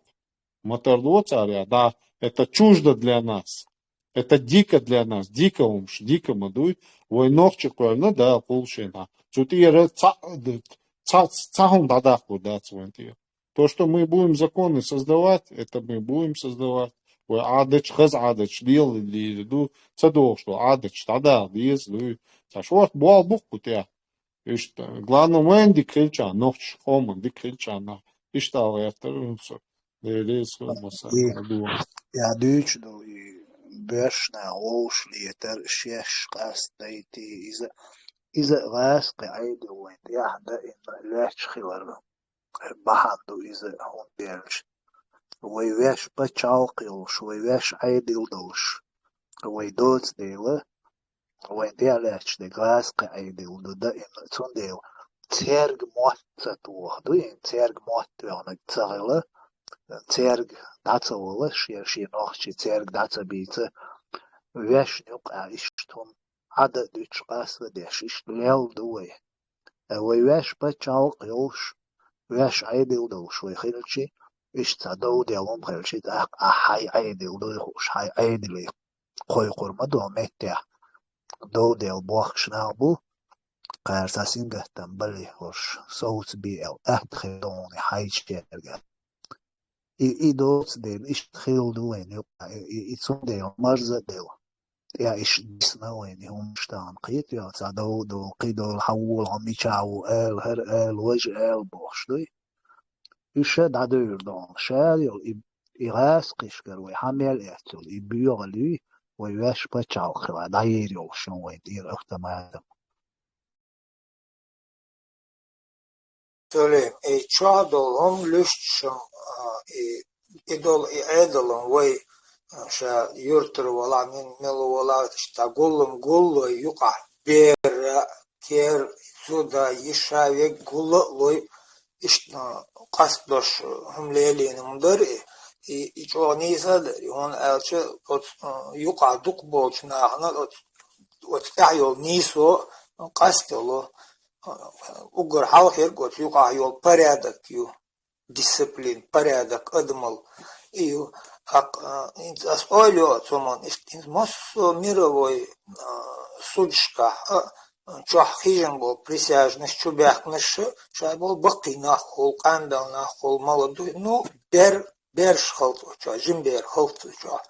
Ма тарло цара, да, это чуждо для нас. Это дико для нас. Дико хӀумаш, дико ма дуй. Вай нохчи кхоьллина, да, кхул шайна. Цу тӀера ца, ца, ца хӀума дӀадаккхур дац вайн тӀера. То, что мы будем законы создавать, это мы будем создавать. Вай Ӏадаташ, хаза Ӏадаташ лела лийр ду, ца догӀуш долу Ӏадаташ дӀадала деза дуй. Ца шорта болх бу кху тӀехь. Иштта, главное, вайн дика хилчахьана, нохчийн къоман дика хилчахьана, иштта ала гӀертар вуьнца. Делера хӀумаса. И, я дуьйцу ду, и боьршна вовшах летар, шаьш къастадайти, иза, иза гӀазкхи Ӏедал вайн тӀехь даимна лаьтташ хилар бахьана ду иза, хӀунда аьлча вай ваьш пачхьалкх йолуш, вай ваьш Ӏедал долуш, вай доцу дела, вайн тӀе а лаьтташ дерг гӀазкхи Ӏедал ду даимна. Цундела цаьрга мотт ца тоха ду, цаьрга мотт тоьхнарг ца хила, цаьрга дӀа ца вала, шен, шен нохчий цаьрга дӀа ца бийца, ваьшна юкъахь иштта хӀума Ӏада а дуьтуш, къаста а деш, иштта лелла ду вай. Вай ваьш пачхьалкх йолуш, ваьш Ӏедал долуш вай хилчи, иштта цхьа дов делла хӀума хилчи, тӀаккха ахь хьайн Ӏедал дуй хууш, хьайн Ӏедале кхойкхур ма ду меттехь. Дов делла бохкуш нах бу, кхара цхьа сингаттам бале хӀорш, совца бе аьлла, атта хир ду хьуна хьайчаьрга. И, и доцу дела, иштта хилла ду вайн юкъа, и, и, и цундела марза а делла. Я иштта дисна вайн и хӀумаш тахана кхетавелла, цхьа дов-, дов-, кхидолу хьан волу хьо мичахь ву аьлла, хӀара аьлла, важа аьлла бохуш дуй. Уьш ша дӀадевр ду хьуна. Ша йолу и, и гӀазкхишкара вай хьан мел эццул, и боьгӀал юй, вай ваьш пачхьалкх хилла, дӀаер йолуш ю вайн тӀера автоматом. Салим, и чохь долу хӀума луьстуш, а, и, и долу и Ӏедалан вай, а, ша юьртара валахь, мин-, мила валахь, иштта гуллам гуллой юкъахь бер а, кер, зуда, йиша вег гулла а лой, иштта, а, къастадош хӀума лелийна хӀума дара и, и, и чӀогӀа нийса а дара, и хӀунда аьлча оцу, а, юкъахь дукха болчу нахана оцу, оцу тӀехь йолу нийсо къастало. Уггар хьалхарг оцу юкъахь йолу порядок ю, дисциплин, порядок адамал и ю. ТӀаккха, а, хӀинца ас ойла йо оцу хӀуманна, иштта хӀинца массо а мировой, а, судьшкахь а, чохь хижина болу присяжнаш чу баьхкинарш а, ша болу баккхий нах хула, къанбелла нах хула, молодой, ну, бер-, бераш хала цу чохь, жима бер хала цу чохь.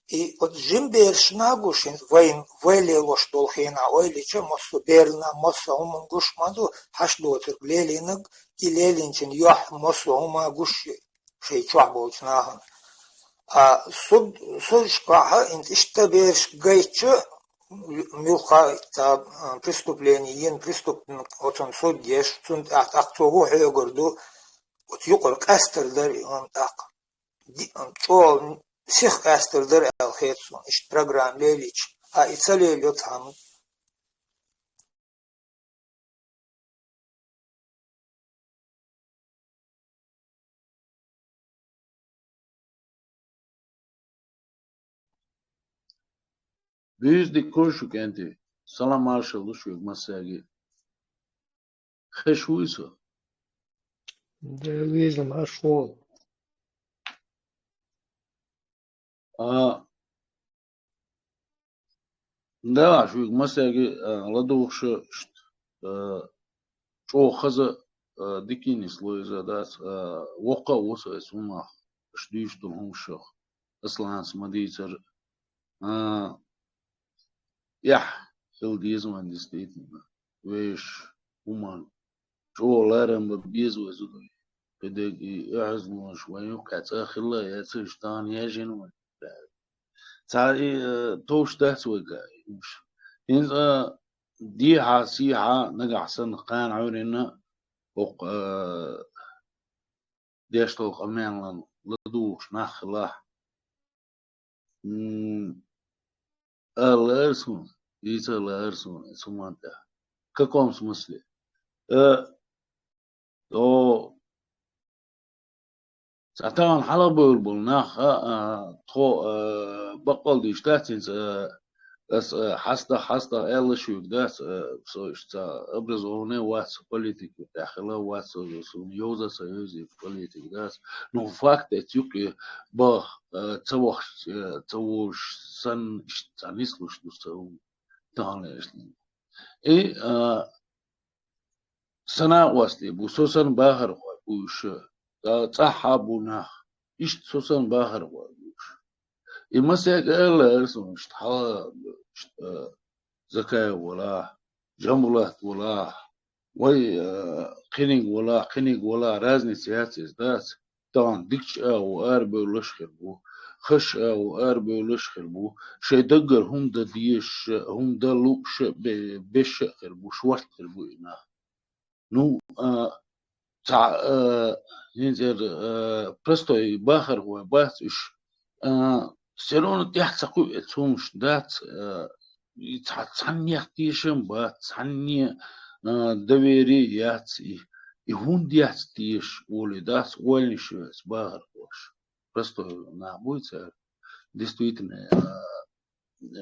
И оцу жима бераш нах гуш, хӀинца вайн, вай лелош долу хенахь ойла йича, массо а берна, массо а хӀуманна гуш ма ду, хьаш доцург лелийнарг, и лелийначун йохь массо а хӀума гуш ю, шайн чохь болчу нахана. А суд-, судьшкахь а хӀинца иштта бераш гайтча, муьлхха а цхьа, а, преступление йина преступник оцунна суд еш, цунна тӀаккха, тӀаккха цо хӀун хьоьгур ду, оцу юкъара къаьстар дара и хӀума тӀаккха. Ди-, чӀогӀа сиха къаьстар дара аьлла хета суна, иштта программа лелийча, а и ца лелайо цхьамма. Буьйса дика хуьлда шу, кӀентий. Салам маршалла ду шуьга массаьрга. Хеш вуй со? Дела веза, марш ву. А, да, шуьга массаьрга, а, ладугӀуш, а, чӀогӀа хаза, а, дика нисло иза дац, а, воккха а ву со эцу хӀумах, аша дуьйцуш долу хӀуманах. Асланца ма дийцара, а, эхь хила деза вайн, действительно. Вешан хӀуманна чӀогӀа ларам бан беза вай зударий. Кхидерг и оьгӀазлонаш вайн юккъехь цкъа хилла а яцара, уьш тахана яьржина вайн. Цхьа и, э, товш дац вайга и хӀумаш. ХӀинца, э, дехьа, сехьа, нагахь санна кхана Ӏуьйранна хӀокху, э, деш долу къамелан ладугӀуш нах хилахь. М, ала лаьара суна, дийца лаьара суна, цу хӀуманна тӀехь. В каком смысле? Э, то, цхьа тахана хьалхабевлла болу нах, а, а, тхо, а, баккъал дийш дац хӀинца, а, ас, а, хьастагӀа, хьастагӀа аьлла шуьга дац, а, со иштта цхьа образованный вац, политика тӀехь хилла вац, со, суна йовза ца йовзийта политика дац. Ну, факт эцу юккъе баха, а, ца вахча, а, ца вожуш санна, иштта цхьа нислуш ду сан хӀума таханлерчу дийнахь. И, а, сан накъостий бу, со санна бахархой бу уьш, а, цӀахь а бу нах, иштта со санна бахархой бу уьш. И массаьрга ала лаьара суна, иштта хьала, иштта, а, Закаев валахь, Жамбулат валахь, вай, а, кхиниг валахь, кхиниг валахь, разница яц иза, дац. Тахана дикачу агӀо арабевллаш а хир бу, хазачу агӀо арабевллаш а хир бу, шайн даггара хӀума дан дезаш а, хӀума дан лууш а, бе-, беш а хир бу, шорта хир бу и нах. Ну, а, цхьа, а, хӀинца эр, а, простой бахархой бац уьш, а, всё равно тӀаьхьа ца кхуьу эцу хӀуманаш, дац, а, и цхьа, цхьаннех тешам бац, цхьанне, а, доверие яц и, и хӀунда яц теша олий дац, ойланаш ю эцу бахархоша. Простой нах буй цара. Действительно, а,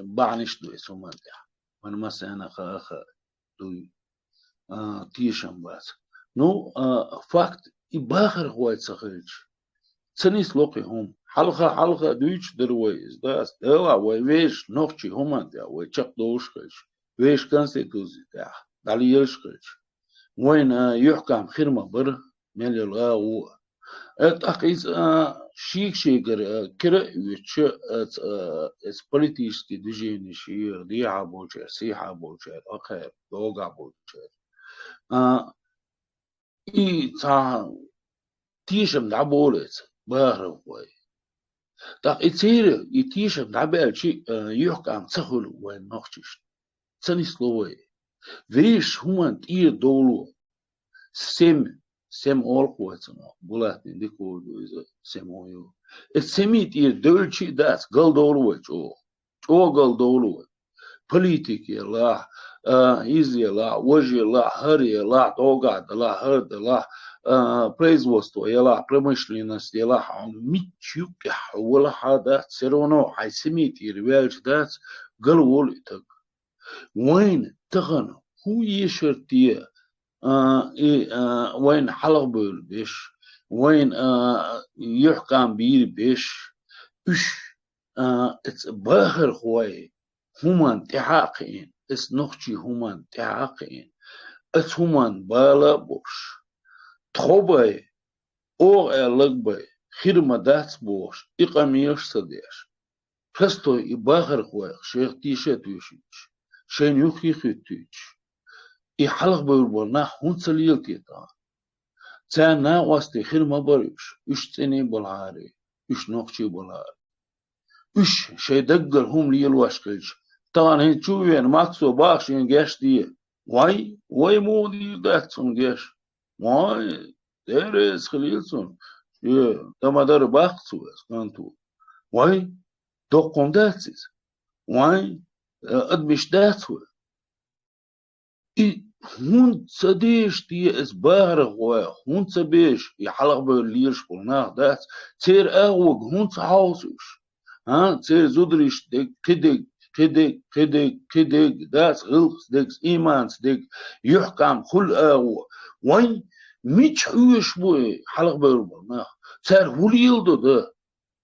бахьанаш ду эцу хӀуманна тӀехь. Вайн массарна а хаа, хаа дуй. А, тешам бац. Ну, а, факт, и бахархой ца хилча, ца нисло кхин хӀума. Хьалха, хьалха дуьйцуш дара вай иза, да, ас, делахь вай вешан нохчийн хӀуманна тӀехь вай чекхдовлуш хилча, вешан конституци тӀехь дӀалелаш хилча, вайна юьхькӀам хир ма бара, мел йолу агӀо а. Э, тӀаккха иза, а, шийга-шийгара, а, кира а оьцуш, а, ц-, а, иза политический движени шийгара, дехьа болчара, сехьа болчара, акхара, догахь болчара. А, и цхьа тешам дӀаболу иза, бахархой. ТӀаккха и церан, и тешам дӀабаьлча, а, юьхькӀам ца хуьлу вайн нохчашна. Ца нисло вай. Вешан хӀуманна тӀера довло. Сема, сема олу вай цунах, Булатдин Дикова ду иза, сема ю. Иза сема тӀера девлча а дац, галдовлу вай чӀогӀа. ЧӀогӀа галдовлу вай. Политика елахь, а, иза елахь, важа елахь, хӀара елахь, догахь далахь, хӀара далахь, а, производство елахь, промышленность елахь, хьуна мичча юккъехь хьо валахь а дац, всё равно хьайн сема тӀера ваьлча дац, галволу и таг. Вайна тахана хӀун ешар те, а, и, а, вайна хьалхабевлла беш, вайна, а, юьхькӀам бийр беш, уьш, а, эца бахархой хӀуманна тӀаьхьа а кхиъна, эца нохчий хӀуманна тӀаьхьа а кхиъна, эца хӀуманна бала а болуш, тхо бай, оха аьлларг бай, хир ма дац бохуш, и къамелаш ца деш. Простой и бахархой шайх тийша а тоьшуьйтуш, шайна юххе а хӀуьттуьйтуш, и хьалхабевлла болу нах хӀунда ца лела те тахана? Царна накъостий хир ма бара уьш, уьш цӀена а балахьара, уьш нохчий а балахьара. Уьш шайн даггара хӀума лелош хилча, тахана хӀинца чу а веана, Максо бахаш шена гечде. Вай, вай муха дийр дац цунна геч? Вай, Дела реза хилийла цунна. Шен тама дара баккха цо аса, кӀант ву. Вай, доккха хӀума дац иза? Вай, э, адамаш дац вай? И хӀунда ца дезаш те иза бахархой, хӀунда ца безаш и хьалхабевлла лелаш болу нах дац? Церан агӀога хӀунда ца хьовсу уьш? А, церан зударшца дерг, кхидерг, кхидерг, кхидерг, кхидерг, дац гӀиллакхца дерг, ийманца дерг, юьхькӀам хуьлу агӀо. Вайн мича хьоьжуш бу и хьалхабевлла болу нах? Цара хӀун леладо дан?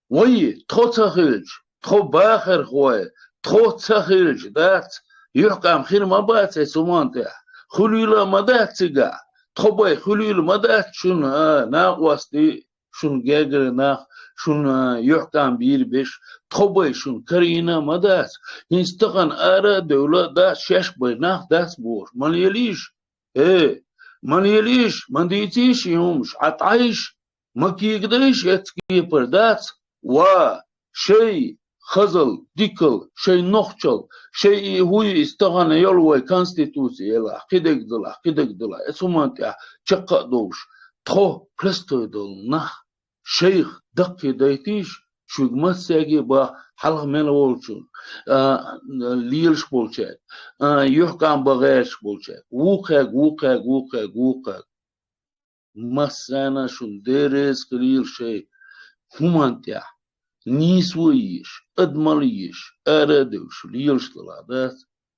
Вай, тхо ца хилча, тхо бахархой, тхо ца хилча дац, юьхькӀам хир ма бац эца хӀуманна тӀехь, хуьлийла а ма дац цигахь, тхо бай хуьлийла ма дац шуна, а, накъостий, шуна гергара нах, шуна, а, юьхькӀам бийр беш, тхо бай шуна карийна а ма дац, хӀинца тахана ара а девлла а дац, шаьш бай нах дац бохуш, ма лелийша, э, ма лелийша, ма дийцийша и хӀумаш, Ӏа тӀайша, ма кегадайша эцу кепара дац, ва, шай, хазал, дикал, шай нохчал, шай и хӀуй, и стагана йолу вай конституция елахь, кхидерг далахь, кхидерг далахь, эцу хӀуманна тӀехь чаккха а довш, тхо простой долу нах, шайх даккхий дайтийша, шуьга массаьрга а боху, хьалха мел волчун, а, лелаш болчаьрга, а, юьхькӀам бан гӀерташ болчаьрга, вукхаьрга, вукхаьрга, вукхаьрга, вукхаьрга. Массарна шуна Дела реза хилийла шайн хӀуманна тӀехь, нийсо а езаш, адамалла а езаш, ара а девлла, лелаш далахь дац,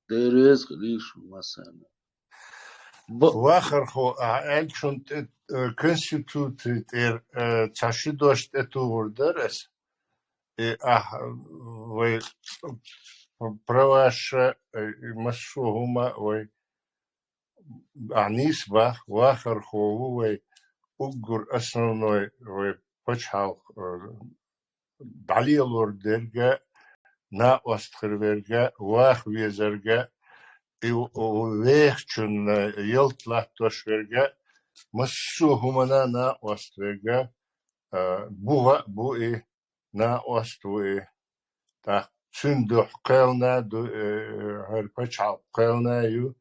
Дела реза хилийла шуна массарна. Б- Вахархо, ахьа аьлча шуна тӀе, э, конституци тӀера, э, цхьа ши дош тӀетухур дара аса. И ахьа вай праваша, э, и массо а хӀума вай Ахьа нийса боху, вахархо ву вай, уггар основной вай пачхьалкх, э, дӀалелор дерг а, накъост хир верг а, ваха везарг а, и у-, у-, вехачунна ялта латтош верг а, массо а хӀуманна накъост верг а, э, буха а бу и, накъост ву и. ТӀаккха цуьнан дуьхьа кхелна ду, э, хӀара пачхьалкх кхелна ю,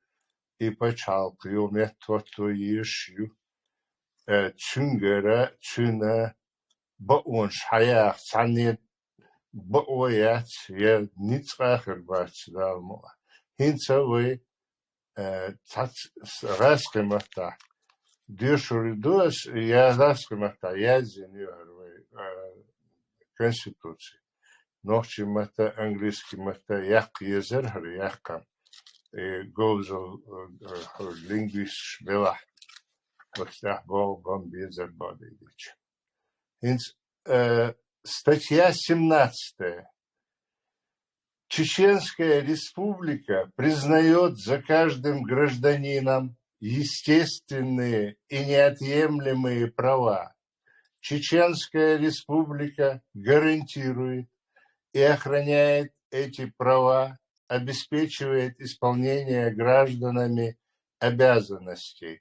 и пачхьалкх ю, меттахӀотто езаш ю. Э, цуьнгара, цуьнан бакъонаш хьаяха цхьанне бакъо яц, я ницкъ а хир бац, Дала мукъ лахь. ХӀинца вай э, цхьацца с-, гӀаьскхи маттахь доьшур ду ас, я гӀаьскхи маттахь яздина ю хӀара вай, э, конституци. Нохчийн матта, английский матта яккха езар хӀара, яккха. Э, говзал, э, хӀара лингвисташ белахь, оцу тӀехь боху бан безар боху дийдича. ХӀинца, э, статья семнадцатая. Чеченская Республика признаёт за каждым гражданином естественные и неотъемлемые права, Чеченская Республика гарантирует и охраняет эти права, обеспечивает исполнение гражданами обязанностей.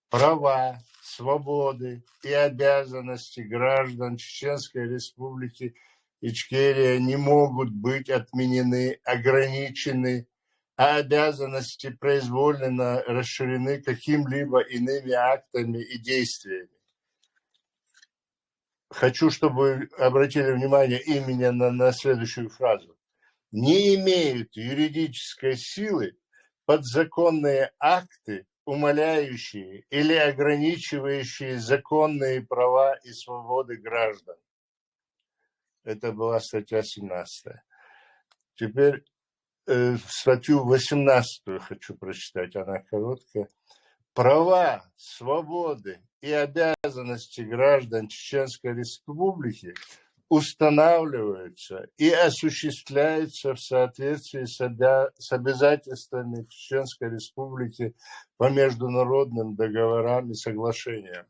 Права, свободы и обязанности граждан Чеченской Республики Ичкерия не могут быть отменены, ограничены, а обязанности произвольно расширены каким-либо иными актами и действиями. Хочу, чтобы вы обратили внимание именно на, на следующую фразу. Не имеют юридической силы подзаконные акты, умаляющие или ограничивающие законные права и свободы граждан. Это была статья семнадцатая. Теперь э, статью восемнадцатую хочу прочитать, она короткая. Права, свободы и обязанности граждан Чеченской Республики устанавливаются и осуществляются в соответствии с, обя- с обязательствами Чеченской Республики по международным договорам и соглашениям.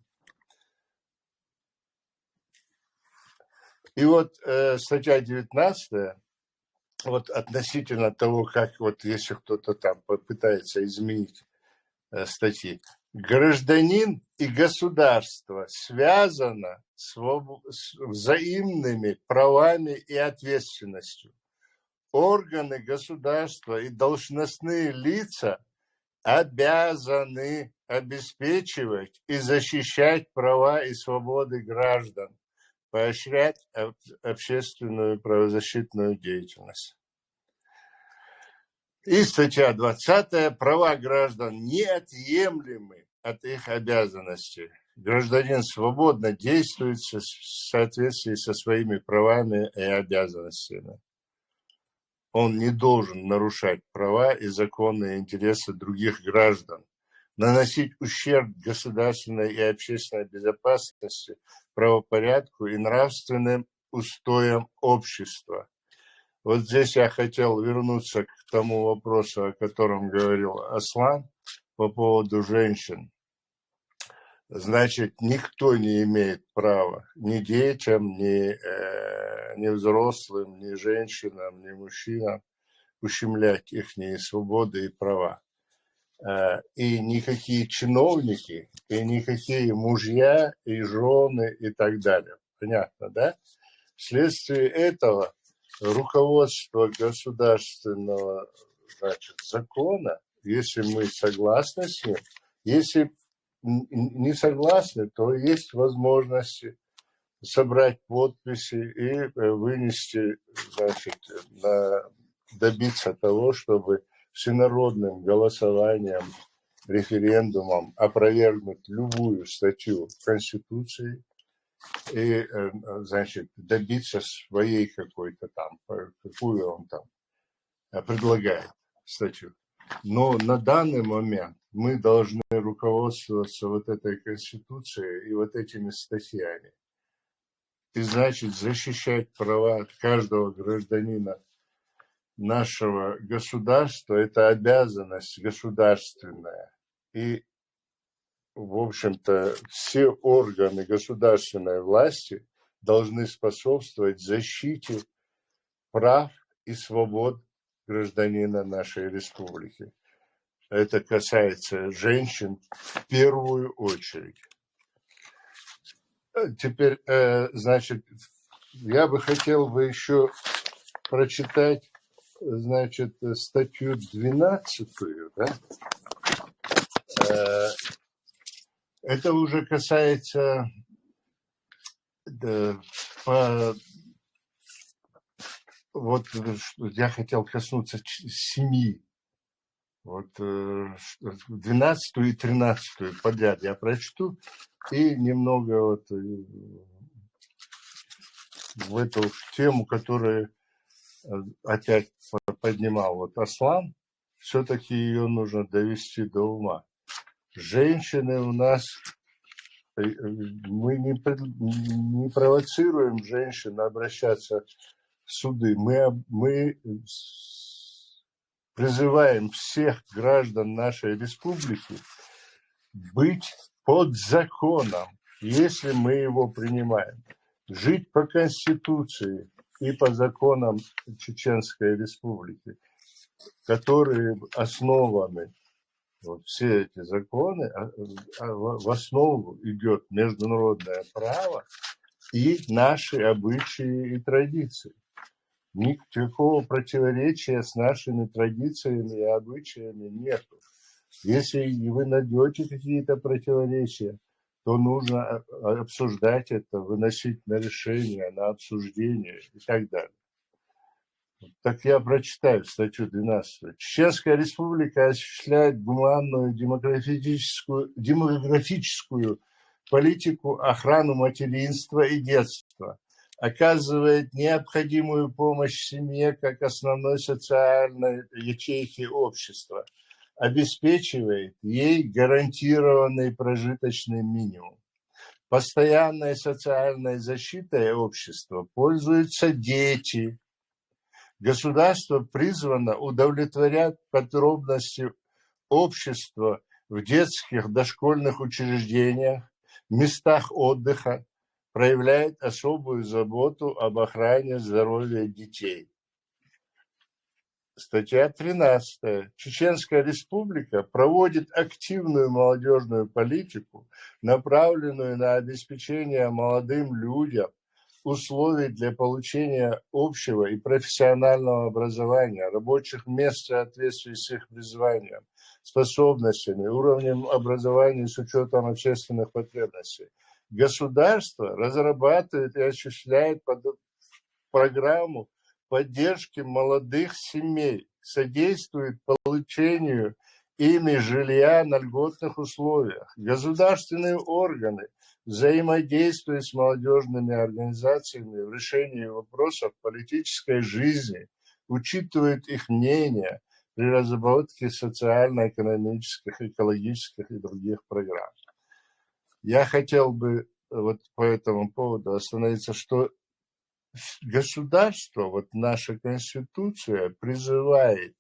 И вот э, статья девятнадцатая, вот относительно того, как вот если кто-то там попытается изменить э, статьи, гражданин и государство связано с взаимными правами и ответственностью. Органы государства и должностные лица обязаны обеспечивать и защищать права и свободы граждан, поощрять общественную правозащитную деятельность. И статья двадцатая. Права граждан неотъемлемы от их обязанностей. Гражданин свободно действует в соответствии со своими правами и обязанностями. Он не должен нарушать права и законные интересы других граждан, наносить ущерб государственной и общественной безопасности, правопорядку и нравственным устоям общества. Вот здесь я хотел вернуться к тому вопросу, о котором говорил Аслан, по поводу женщин. Значит, никто не имеет права, ни детям, ни, э, ни взрослым, ни женщинам, ни мужчинам ущемлять их свободы и права. Э, и никакие чиновники, и никакие мужья, и жены, и так далее. Понятно, да? Вследствие этого руководство государственного, значит, закона, если мы согласны с ним, если не согласны, то есть возможность собрать подписи и э, вынести, значит, на, добиться того, чтобы всенародным голосованием, референдумом опровергнуть любую статью Конституции и, э, значит, добиться своей какой-то там, э, какую он там э, предлагает статью. Но на данный момент мы должны руководствоваться вот этой Конституцией и вот этими статьями. И, значит, защищать права каждого гражданина нашего государства, это обязанность государственная. И, в общем-то, все органы государственной власти должны способствовать защите прав и свобод гражданина нашей республики. Это касается женщин в первую очередь. Э, теперь, э, значит, я бы хотел бы еще прочитать, значит, статью двенадцатую, да? Э, это уже касается, да, по, вот я хотел коснуться семьи. Вот э, двенадцатую и тринадцатую подряд я прочту и немного вот э, в эту тему, которую э, опять поднимал вот Аслан, все-таки ее нужно довести до ума. Женщины у нас, э, мы не, не провоцируем женщин обращаться в суды, мы, мы призываем всех граждан нашей республики быть под законом, если мы его принимаем, жить по Конституции и по законам Чеченской Республики, которые основаны, вот все эти законы, а, а, в в основу идет международное право и наши обычаи и традиции. Никакого противоречия с нашими традициями и обычаями нет. Если вы найдете какие-то противоречия, то нужно а, а, обсуждать это, выносить на решение, на обсуждение и так далее. Так я прочитаю статью двенадцатую. Чеченская Республика осуществляет гуманную демографическую, демографическую политику, охрану материнства и детства, оказывает необходимую помощь семье как основной социальной ячейке общества, обеспечивает ей гарантированный прожиточный минимум. Постоянной социальной защитой общества пользуются дети. Государство призвано удовлетворять потребности общества в детских дошкольных учреждениях, местах отдыха, проявляет особую заботу об охране здоровья детей. Статья тринадцатая. Чеченская Республика проводит активную молодежную политику, направленную на обеспечение молодым людям условий для получения общего и профессионального образования, рабочих мест в соответствии с их призванием, способностями, уровнем образования с учетом общественных потребностей. Государство разрабатывает и осуществляет под- программу поддержки молодых семей, содействует получению ими жилья на льготных условиях. Государственные органы взаимодействуют с молодежными организациями в решении вопросов политической жизни, учитывают их мнение при разработке социально-экономических, экологических и других программ. Я хотел бы вот по этому поводу остановиться, что государство, вот наша Конституция призывает,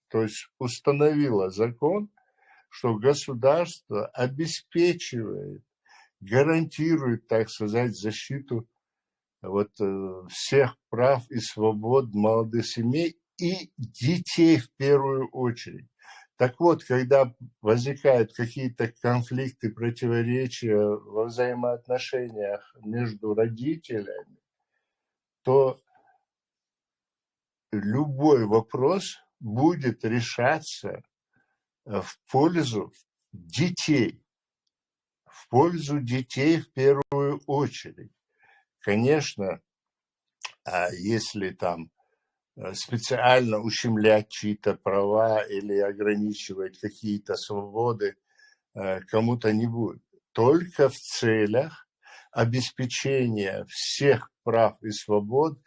то есть установила закон, что государство обеспечивает, гарантирует, так сказать, защиту вот э, всех прав и свобод молодых семей и детей в первую очередь. Так вот, когда возникают какие-то конфликты, противоречия во взаимоотношениях между родителями, то любой вопрос будет решаться э, в пользу детей, в пользу детей в первую очередь. Конечно, а если там э, специально ущемлять чьи-то права или ограничивать какие-то свободы э, кому-то не будет. Только в целях обеспечения всех прав и свобод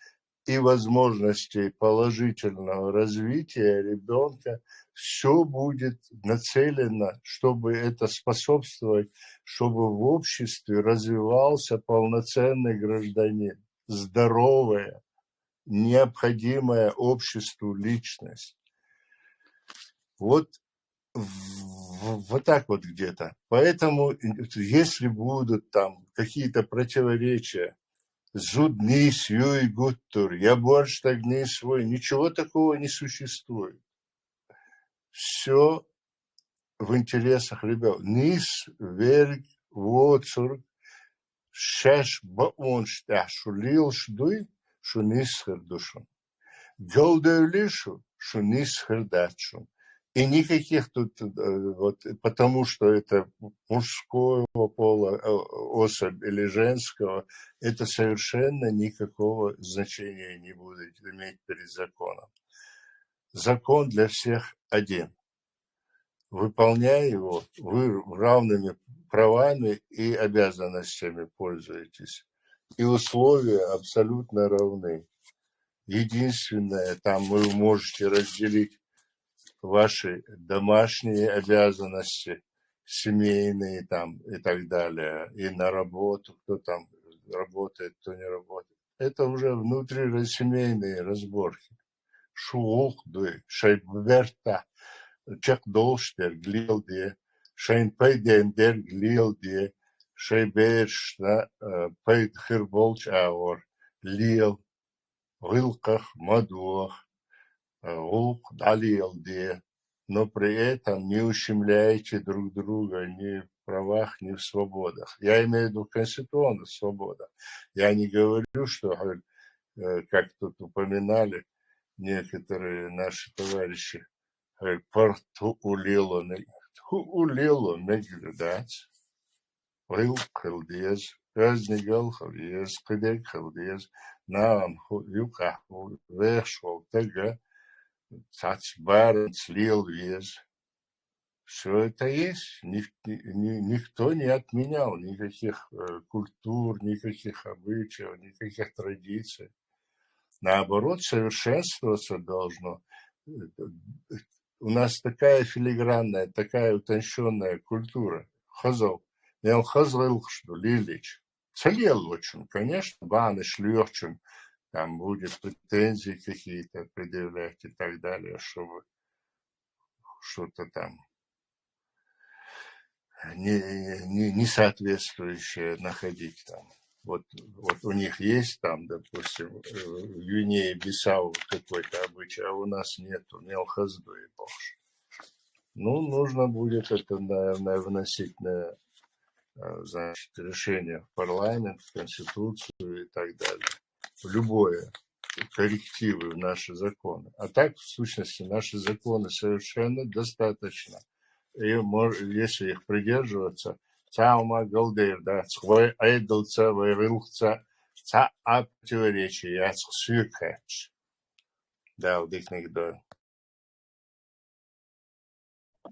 и возможностей положительного развития ребенка, все будет нацелено, чтобы это способствовать, чтобы в обществе развивался полноценный гражданин, здоровая, необходимая обществу личность. Вот вот так вот где-то. Поэтому, если будут там какие-то противоречия, зуднис, юй гуттур, я борщ так не свой, ничего такого не существует. Все в интересах ребенка. Нис, верг, воцург, шаш баунш, да, шу лил, шу дуй, шу нис хыр душун. Голдевли шу, шу нис хыр дачун. И никаких тут, э, вот, потому что это мужского пола э, особь или женского, это совершенно никакого значения не будет иметь перед законом. Закон для всех один. Выполняя его, вы равными правами и обязанностями пользуетесь. И условия абсолютно равны. Единственное, там вы можете разделить ваши домашние обязанности, семейные там и так далее, и на работу, кто там работает, кто не работает. Это уже внутрисемейные разборки. Шугух дуй, шай берта, чек долш дер глил де, шайн пайден дер глил де, шоай берашта, э, пайда хир болча агӀор лела, гӀиллакхах ма доха, э, гӀулакх дӀалеладе, но при этом не ущемляйте друг друга ни в правах, ни в свободах. Я имею в виду конституционных свободах. Я не говорю, что, э, как тут упоминали некоторые наши товарищи, э, пара тур лела, не, тур лела мегаш дац. ГӀиллакх хила деза, оьздангалла хила еза, кхыдерг хила деза, нахана ху-, юкъахь ху-, вехаш волу стаг цхьацца барамца лела веза. Всё это есть. Ник-, ни-, ни-, никто не отменял никаких, э, культур, никаких обычаев, никаких традиций. Наоборот, совершенствоваться должно. Э, у нас такая филигранная, такая утончённая культура. Хаза, мел хаза гӀиллакхаш ду лелийча. Ца лелочун, конечно, бахьанаш лоьхучун, там будет претензии какие-то предъявлять и так далее, чтобы что-то там не, не, несоответствующее находить там. Вот, вот у них есть там, допустим, э, в Гвинее-Бисау какой-то обычай, а у нас нету, мел хаза ду и бохуш. Ну, нужно будет это, наверное, вносить на, э, значит, решение в парламент, в Конституцию и так далее. В любое, коррективы в наши законы. А так, в сущности, наши законы совершенно достаточно. И мож-, если их придерживаться, цхьа хӀума галдер дац, вай Ӏедалца, вай гӀиллакхца цхьа а противоречие яц соьга хаьттича. Дала диканиг дойла.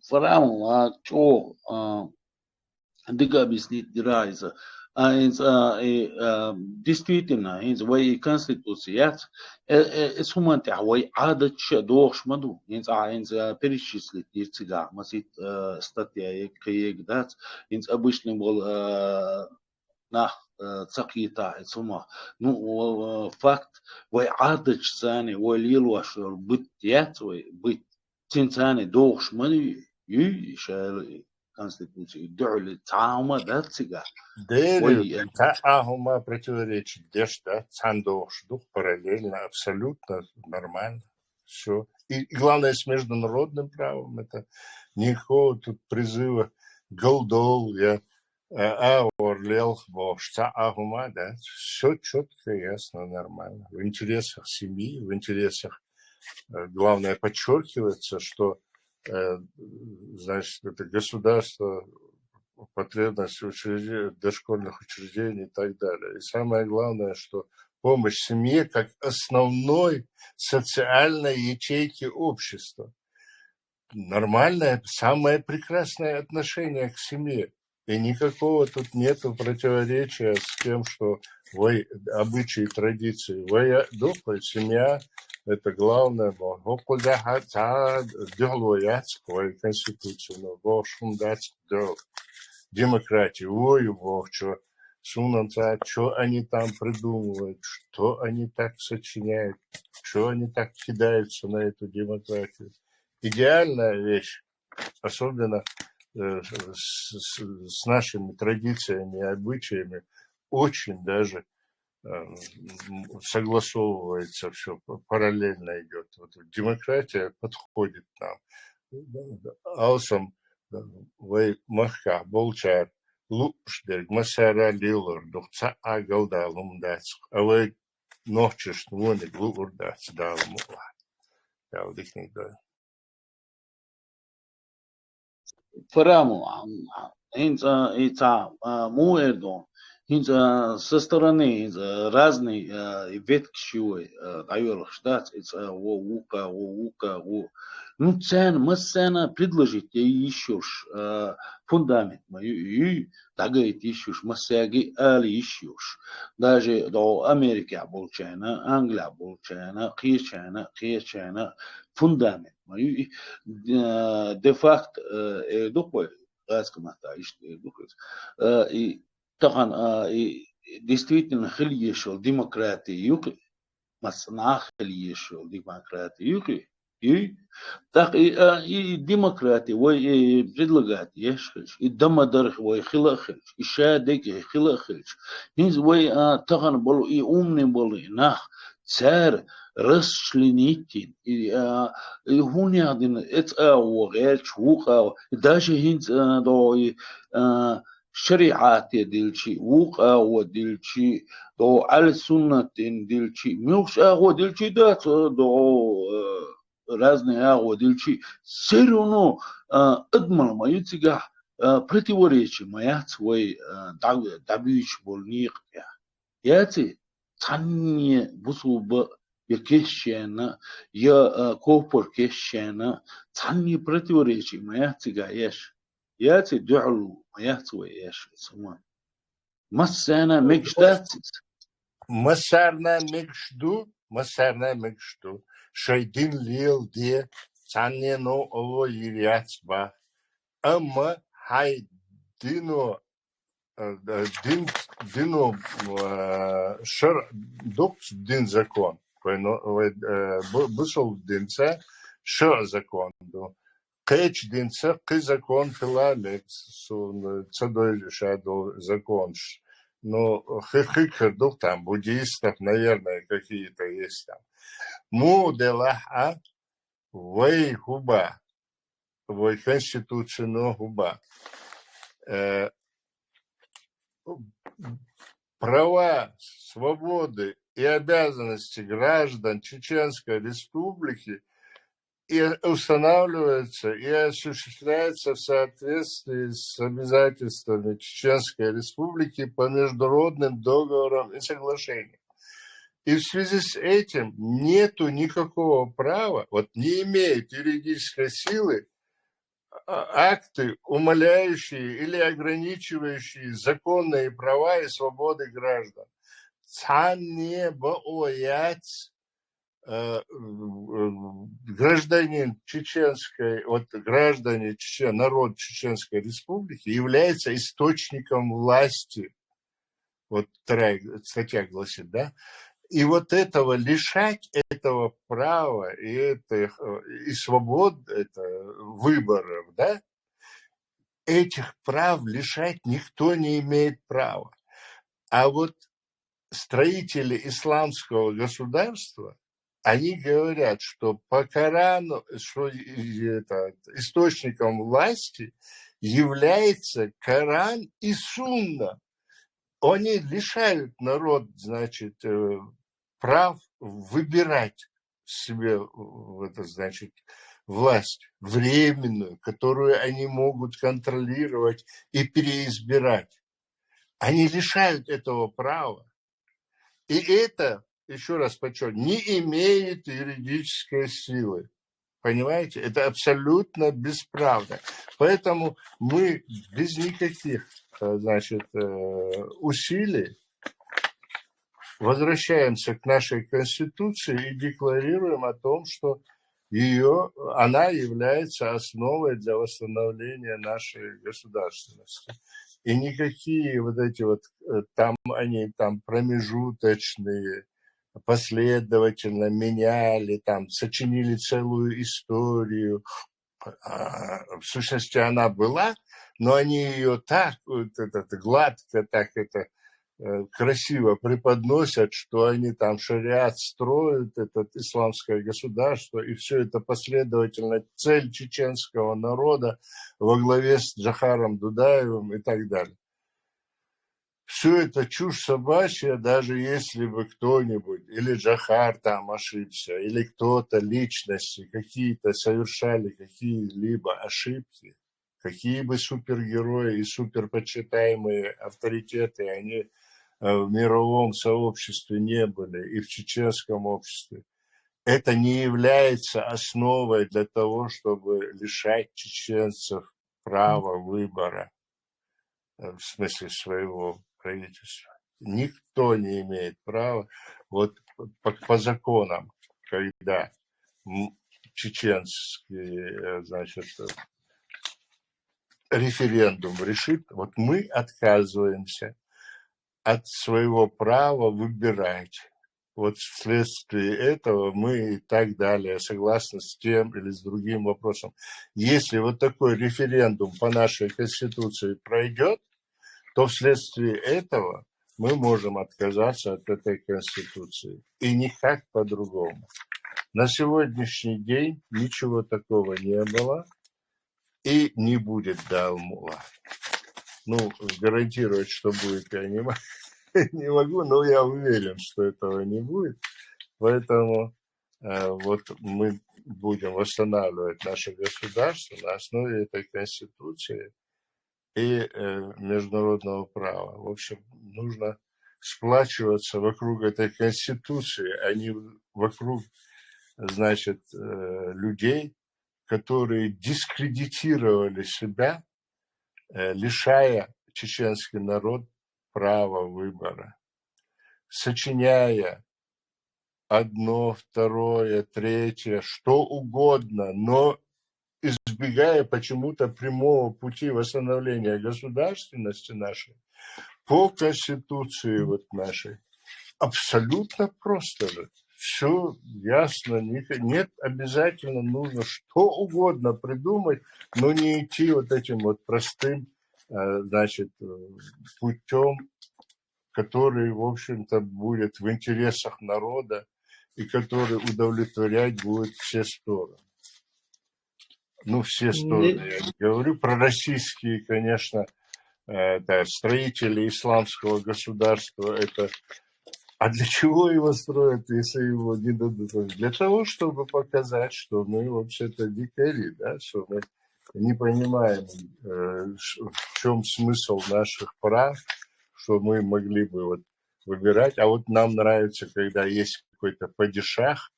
Фараон, а, чӀогӀа, а, дика объяснить дира иза. А, хӀинца, а, и, а, действительно, хӀинца вай и конституция яц, э, э, эс хӀуман тӀехь вай Ӏадаташ а дохуш ма ду. ХӀинца, а, хӀинца, а, перечислить дира цигахь, масийтта, а, статья ег, кхин ег дац. ХӀинца обычный болу, а, нах, э, ца кхетахь и цунах. Ну, э, факт, вай Ӏадаташца, вай лелош йолу быт яц вай, быт. Цуьнца дохуш ма ю, ю, ша конституция, дуьхьал цхьа а хӀума дац цигахь. Дера, вай цхьа а хӀума противоречить деш дац, цхьаьна дохуш ду параллельно, абсолютно нормально. Всё. И, и главное, с международным правом это никакого тут призыва галдол, я, а, а, ор лелха бохуш, цхьа а хӀума дац. Всё чётко, ясно, нормально. В интересах семьи, в интересах, э, главное, подчёркивается, что, э, значит, это государство, потребность учрежде-, дошкольных учреждений и так далее. И самое главное, что помощь семье как основной социальной ячейке общества. Нормальное, самое прекрасное отношение к семье. И никакого тут нету противоречия с тем, что вай обычаи, традиции. Вай, э, дукха семья, это главное, бо. ХӀокхузахь цхьа дуьхьало яц вай конституция, но бохуш хӀума дац дуьхьал. Демократия, ой, бохучо, суна ца, чё они там придумывают, что они так сочиняют, чё они так кидаются на эту демократию. Идеальная вещь, особенно, э, с, с, с нашими традициями и обычаями, очень даже, э, м, согласовывается всё, п-, параллельно идёт. Вот демократия подходит нам. Алсам, э, вай махкахь болчара лууш дерг массара а лелор ду, цхьа а галдала хӀума дац. А вай нохчашна вониг луур дац, Дала мукъ лахь. Дала диканиг дойла. Фараон, хӀинца, хӀинца, а, муха эр ду? ХӀинца, а, со стороны, хӀинца, а, разный, а, и веткаш ю вай, а, дӀайоьлхуш дац, иза, а, во вукха, во вукха, во. Ну, царна, массарна предложить ян йиш йолуш, а, фундамент ма ю, ю, дӀагайта йиш йолуш, массаьрга а ала йиш йолуш. Даже догӀу Америкехь болчарна, Англехь болчарна, кхечарна, кхечарна фундамент ма ю и, э, де-факто, э, эр ду-кх вай, гӀазкхийн маттахь иштта эр ду-кх иза. Э, и тахана, э, и действительно хила езаш йолу демократи ю-кх и, массанхьа хила езаш йолу демократи ю-кх и, И, тӀаккха и, а, и демократи вай, и предлагать еш хилча, и дамадарх вай хила а хилча, и шадег хила а хилча, хӀинца вай, а, тахана болу и умный болу и нах, цара расчленить йина, и, а, и хӀун яхдина, эцӀа агӀо гӀерташ, вукху агӀо, и даже хӀинца, а, догӀу и, а, шариӀате дилчи, вукху агӀо дилчи, догӀу Ӏали суннат дин дилчи, муьлхачу агӀо дилчи дац, а, догӀу, а, разные агӀо дилчи, все равно, а, адамал ма ю цигахь, а, противоречие ма яц вай, а, дӀа-, дӀабуьйцуш болу некъа тӀехь. Яций, цхьанне бусулба я кешшена, я, а, копар кешшена, цхьанне противоречие ма яц цигахь еш. Яций, дуьхьал ма яц вай еш, ца ма. Массарна мегаш дац иза. Массарна мегаш ду, массарна мегаш ду. Шайн дин леладе, цхьанне новкъарло йийр яц боху. Амма хьайн дино, э, э, дин, дино, э, шарӀ ду-кх дин закон. Вай, но, вай, э, бу-, бусалба динца шарӀ закон ду. Кхечу динца кхин закон хила мега, суна ца дойла ша долу законаш. Ну, хи-, хи-, хир ду там, буддистов, наверное, какие-то есть там. Муха делахь а, вай хӀун боху, вай конституцино хӀун боху. Э, права, свободы и обязанности граждан Чеченской Республики и устанавливается и осуществляется в соответствии с обязательствами Чеченской Республики по международным договорам и соглашениям. И в связи с этим нету никакого права, вот не имеют юридической силы, а, акты, умаляющие или ограничивающие законные права и свободы граждан. Цхьанне бакъо яц, э, э, гражданин чеченской, вот граждане Чечен, народ Чеченской Республики является источником власти. Вот вторая статья гласит, да? И вот этого лишать, этого права, и этих, э, и свобод, это, выборов, да? Этих прав лишать никто не имеет права. А вот строители исламского государства, они говорят, что по Корану, что и это, источником власти является Коран и Сунна. Они лишают народ, значит, э, прав выбирать себе, э, это, значит, власть временную, которую они могут контролировать и переизбирать. Они лишают этого права. И это, еще раз подчеркиваю, не имеет юридической силы. Понимаете? Это абсолютно бесправно. Поэтому мы без никаких, э, значит, э, усилий возвращаемся к нашей Конституции и декларируем о том, что её, она является основой для восстановления нашей государственности. И никакие вот эти вот, э, там они там промежуточные, последовательно меняли, там сочинили целую историю. А, в сущности, она была, но они её так, вот этот, гладко так это, э, красиво преподносят, что они там шариат строят, это исламское государство, и всё это последовательно цель чеченского народа во главе с Джохаром Дудаевым и так далее. Всё это чушь собачья, даже если бы кто-нибудь, или Джохар там ошибся, или кто-то, личности какие-то совершали какие-либо ошибки, какие бы супергерои и суперпочитаемые авторитеты они, э, в мировом сообществе не были, и в чеченском обществе, это не является основой для того, чтобы лишать чеченцев права выбора, э, в смысле своего правительства. Никто не имеет права. Вот по, по законам, когда, м, чеченский, э, значит, э, референдум решит, вот мы отказываемся от своего права выбирать. вот вследствие этого мы и так далее, согласны с тем или с другим вопросом. Если вот такой референдум по нашей Конституции пройдет, то вследствие этого мы можем отказаться от этой Конституции. И никак по-другому. На сегодняшний день ничего такого не было и не будет, дай Аллах. Ну, гарантировать, что будет, я не, мо- не могу, но я уверен, что этого не будет. Поэтому э, вот мы будем восстанавливать наше государство на основе этой Конституции и э, международного права. В общем, нужно сплачиваться вокруг этой Конституции, а не вокруг, значит, э, людей, которые дискредитировали себя, э, лишая чеченский народ права выбора, сочиняя одно, второе, третье, что угодно, но избегая почему-то прямого пути восстановления государственности нашей по Конституции вот нашей. Абсолютно просто же. Все ясно, не- нет, обязательно нужно что угодно придумать, но не идти вот этим вот простым, э, значит, путем, который, в общем-то, будет в интересах народа и который удовлетворять будет все стороны. Ну, все стороны, я не говорю про российские, конечно, э, да, строители исламского государства, это... А для чего его строят, если его не дадут? Для того, чтобы показать, что мы вообще-то дикари, да, что мы не понимаем, э, ш- в чем смысл наших прав, что мы могли бы вот выбирать. А вот нам нравится, когда есть какой-то падишах,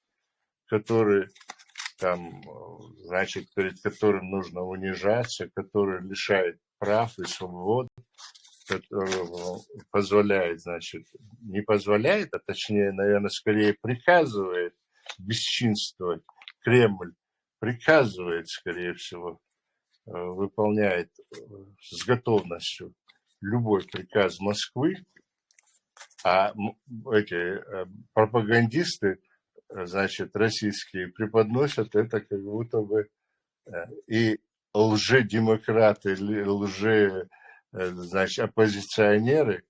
который там, э, значит, перед которым нужно унижаться, который лишает прав и свобод, который позволяет, значит, не позволяет, а точнее, наверное, скорее приказывает бесчинствовать. Кремль приказывает, скорее всего, э, выполняет э, с готовностью любой приказ Москвы, а м- эти э, пропагандисты, э, значит, российские преподносят это как будто бы э, и лжедемократы, ли- лже, э, значит, оппозиционеры,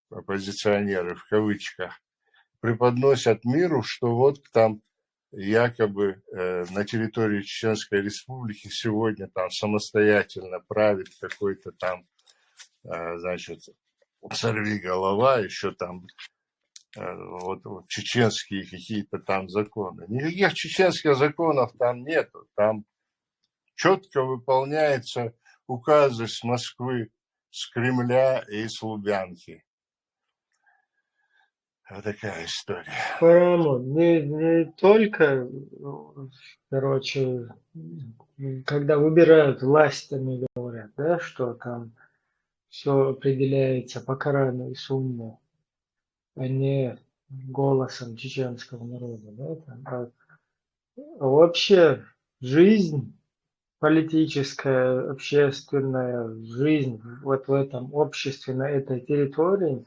оппозиционеры в кавычках, преподносят миру, что вот там якобы э, на территории Чеченской Республики сегодня там самостоятельно правит какой-то там, э, значит, сорви голова, еще там э, вот, вот чеченские какие-то там законы. Никаких чеченских законов там нету. Там четко выполняются указы с Москвы, с Кремля и с Лубянки. Вот такая история. По-моему, не, не только, короче, когда выбирают власть, они говорят, да, что там все определяется по Корану и Сунне, а не голосом чеченского народа, да, там, а, а вообще жизнь, политическая, общественная жизнь вот в этом обществе, на этой территории,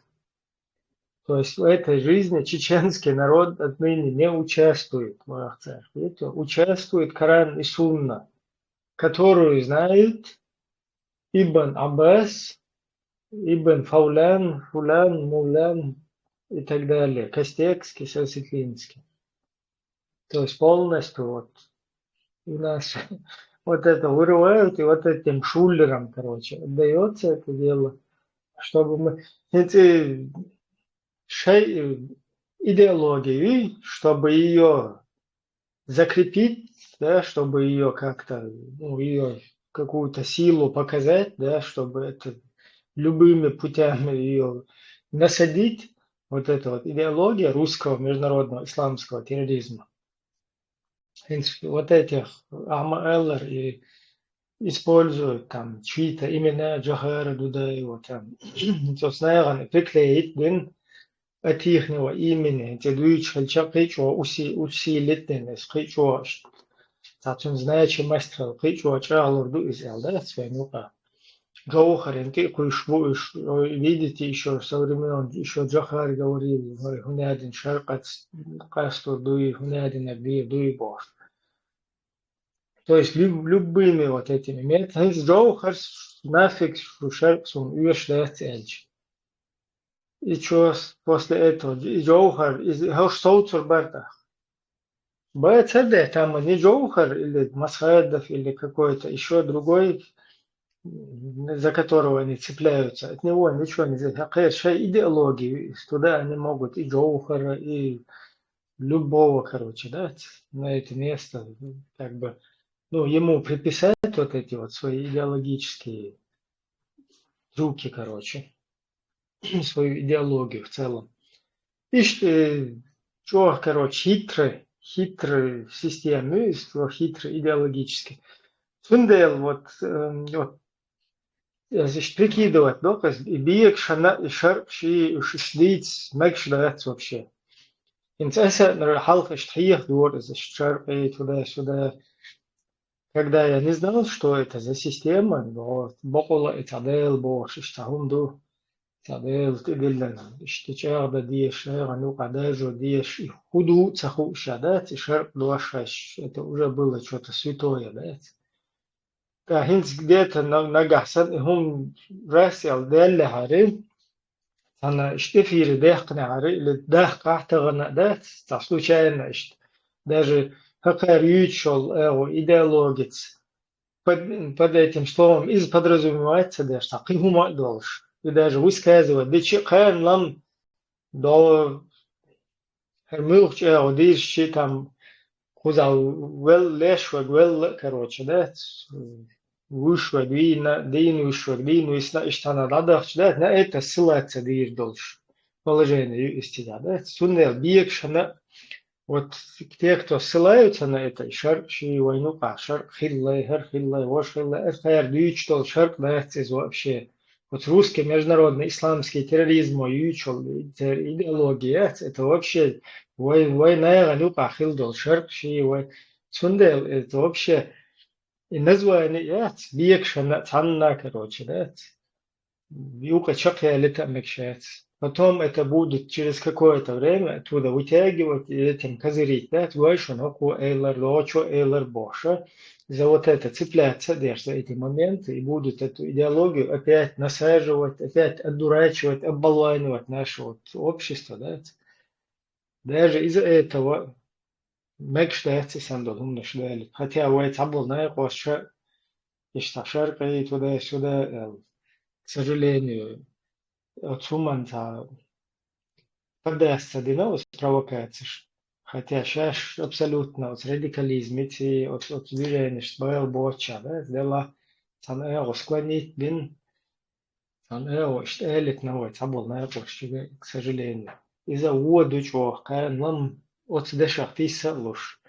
то есть в этой жизни чеченский народ отныне не участвует в Арахцах. Видите, участвует Коран и Сунна, которую знает Ибн Аббас, Ибн Фаулян, Фулян, Мулян и так далее, Костекский, Сосетлинский. То есть полностью вот у нас вот это вырывают, и вот этим шулерам, короче, отдается это дело, чтобы мы эти шей- идеологии, чтобы ее закрепить, да, чтобы ее как-то, ну, ее какую-то силу показать, да, чтобы это любыми путями ее насадить, вот эта вот идеология русского международного исламского терроризма. В принципе, вот этих Ахма Эллер и используют там чьи-то имена, Джохара Дудаева, там, собственно, приклеить, блин, от ихнего имени, те дуйч хальча кычо уси, усилить, блин, с кычо, значимость кычо чалурду из элда, своему Джовхарин тӀе кхуьйсуш бу уьш, ой, видите, ещё со времён, ещё Джохар говорил, ой, хӀунадин шаркъаца къастор дуй, хӀунадинаг дийр дуй бохуш. То есть люб-, любыми вот этими методами. ХӀинца Джовхар нафиг шу шаркъ суна оьшуш дац аьлча. И чё с-, после этого? И Джовхар, и хӀорш совцур бара тӀаккха. Бацар де, там не Джовхар или Масхадов, или какой-то ещё другой, м, за которого они цепляются. От него ничего не зависит. А, конечно, идеологии, туда они могут и Джовхара, и любого, короче, да, на это место, как бы, ну, ему приписать вот эти вот свои идеологические трюки, короче, свою идеологию в целом. Иштта, э, чё, короче, хитрый, хитрый система, ну, и что хитрый идеологически. Цундела вот, эм, вот, я здесь прикидывать, да, то есть и бегашна, и шаркъ ши, и ш-, ш-, дийца, мегаш дац вообще. ХӀинца аса, например, хьалха иштта хьеха дора иза, иштта шаркъ и туда-сюда. Когда я не знал, что это за система, вот, бакъволуш и цхьа Дела бохуш, иштта хӀума ду, цхьа Дела тӀедиллина, иштта чӀагӀдан дезаш, шайгӀан юкъа даржо дезаш, и хӀун ду ца хууш а дац, и шаркъ дош хьаьжча, это уже было что-то святое, дац. ТӀаккха хӀинца где-то на-, нагахь санна и хӀума раз аьлла даьллехьара, цхьана иштта эфире даьккхинехьара, или даккхахь тахана а дац, цхьа случайно иштта. Даже хӀокхара юьйцуш йолу агӀо идеологица под, под этим словом иза подразумевается деш, цхьа кхин хӀума а долуш. И даже высказывать дечи кхарна лам до хӀара муьлхачу агӀо дийраш чи там кхузахь велла, леш ваг велла, короче, да, вуьш ваг вийна, дийна вуьш ваг дийна висна, иштта хьанна дӀадахча, да, на это ссылаться дийр долуш положение ю иза цигахь, да. Цундела бегашна, вот те, кто ссылаются на это, и шаркъ ши, вайн юкъахь шаркъ хилла, хӀара хилла, важа хилла, эр хайр дуьйцуш долу шаркъ дац иза вообще. Вот русский международный исламский терроризм вай юьйцуш йолу идеология яц, это вообще вай, вай нагӀан юкъахь хила долу шаркъ ши вай. Цундела это вообще и название яц, бегашна цхьанна, короче, дац. Юкъа чекхъялита а мегаш яц. Потом это будет через какое-то время оттуда вытягивать и этим козырить, дац, гой шуна хӀокхо элар, лочо элар бохуша. За вот это цепляться деш, за эти моменты, и будут эту идеологию опять насаживать, опять одурачивать, оболванивать наше вот общество, да. Даже из-за этого мегаш дац и сан долу хӀуманаш далит. Хотя вай цхьаболу найкъоша иштта шаркъий туда-сюда, э, к сожалению, оцу хӀуманца поддастся дина оцу провокацеш. Хотя шаьш абсолютно оцу радикализмица, оцу, оцу движенешца бала боцуша, да, делахь цхьана агӀо склонить бина, цхьана агӀо иштта элитна вай цхьаболу найкъош чуьга, к сожалению. Иза вон ду чӀогӀа, кхарна лам оцу дешах тийсса а луш.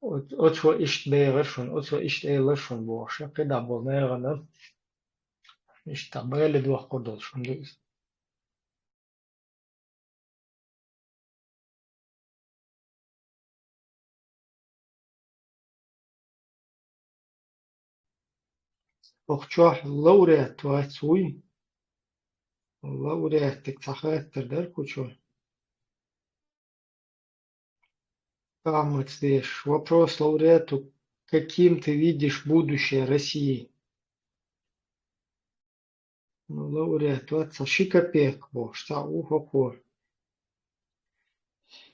Оц-, оцо иштта бехар шуна, оцо иштта элар шуна бохуша, кхидӀа болу нагӀана иштта бала дохкур долуш хӀума ду иза. Оху чохь лауреат вац вуй? Лауреатиг цхьа хаттар дара кху чохь. Тамац деш. Вопрос лауреату: каким ты видишь будущее России? Ну, лауреат вац, цхьа ши копейка бохуш, цхьа у хӀокхо.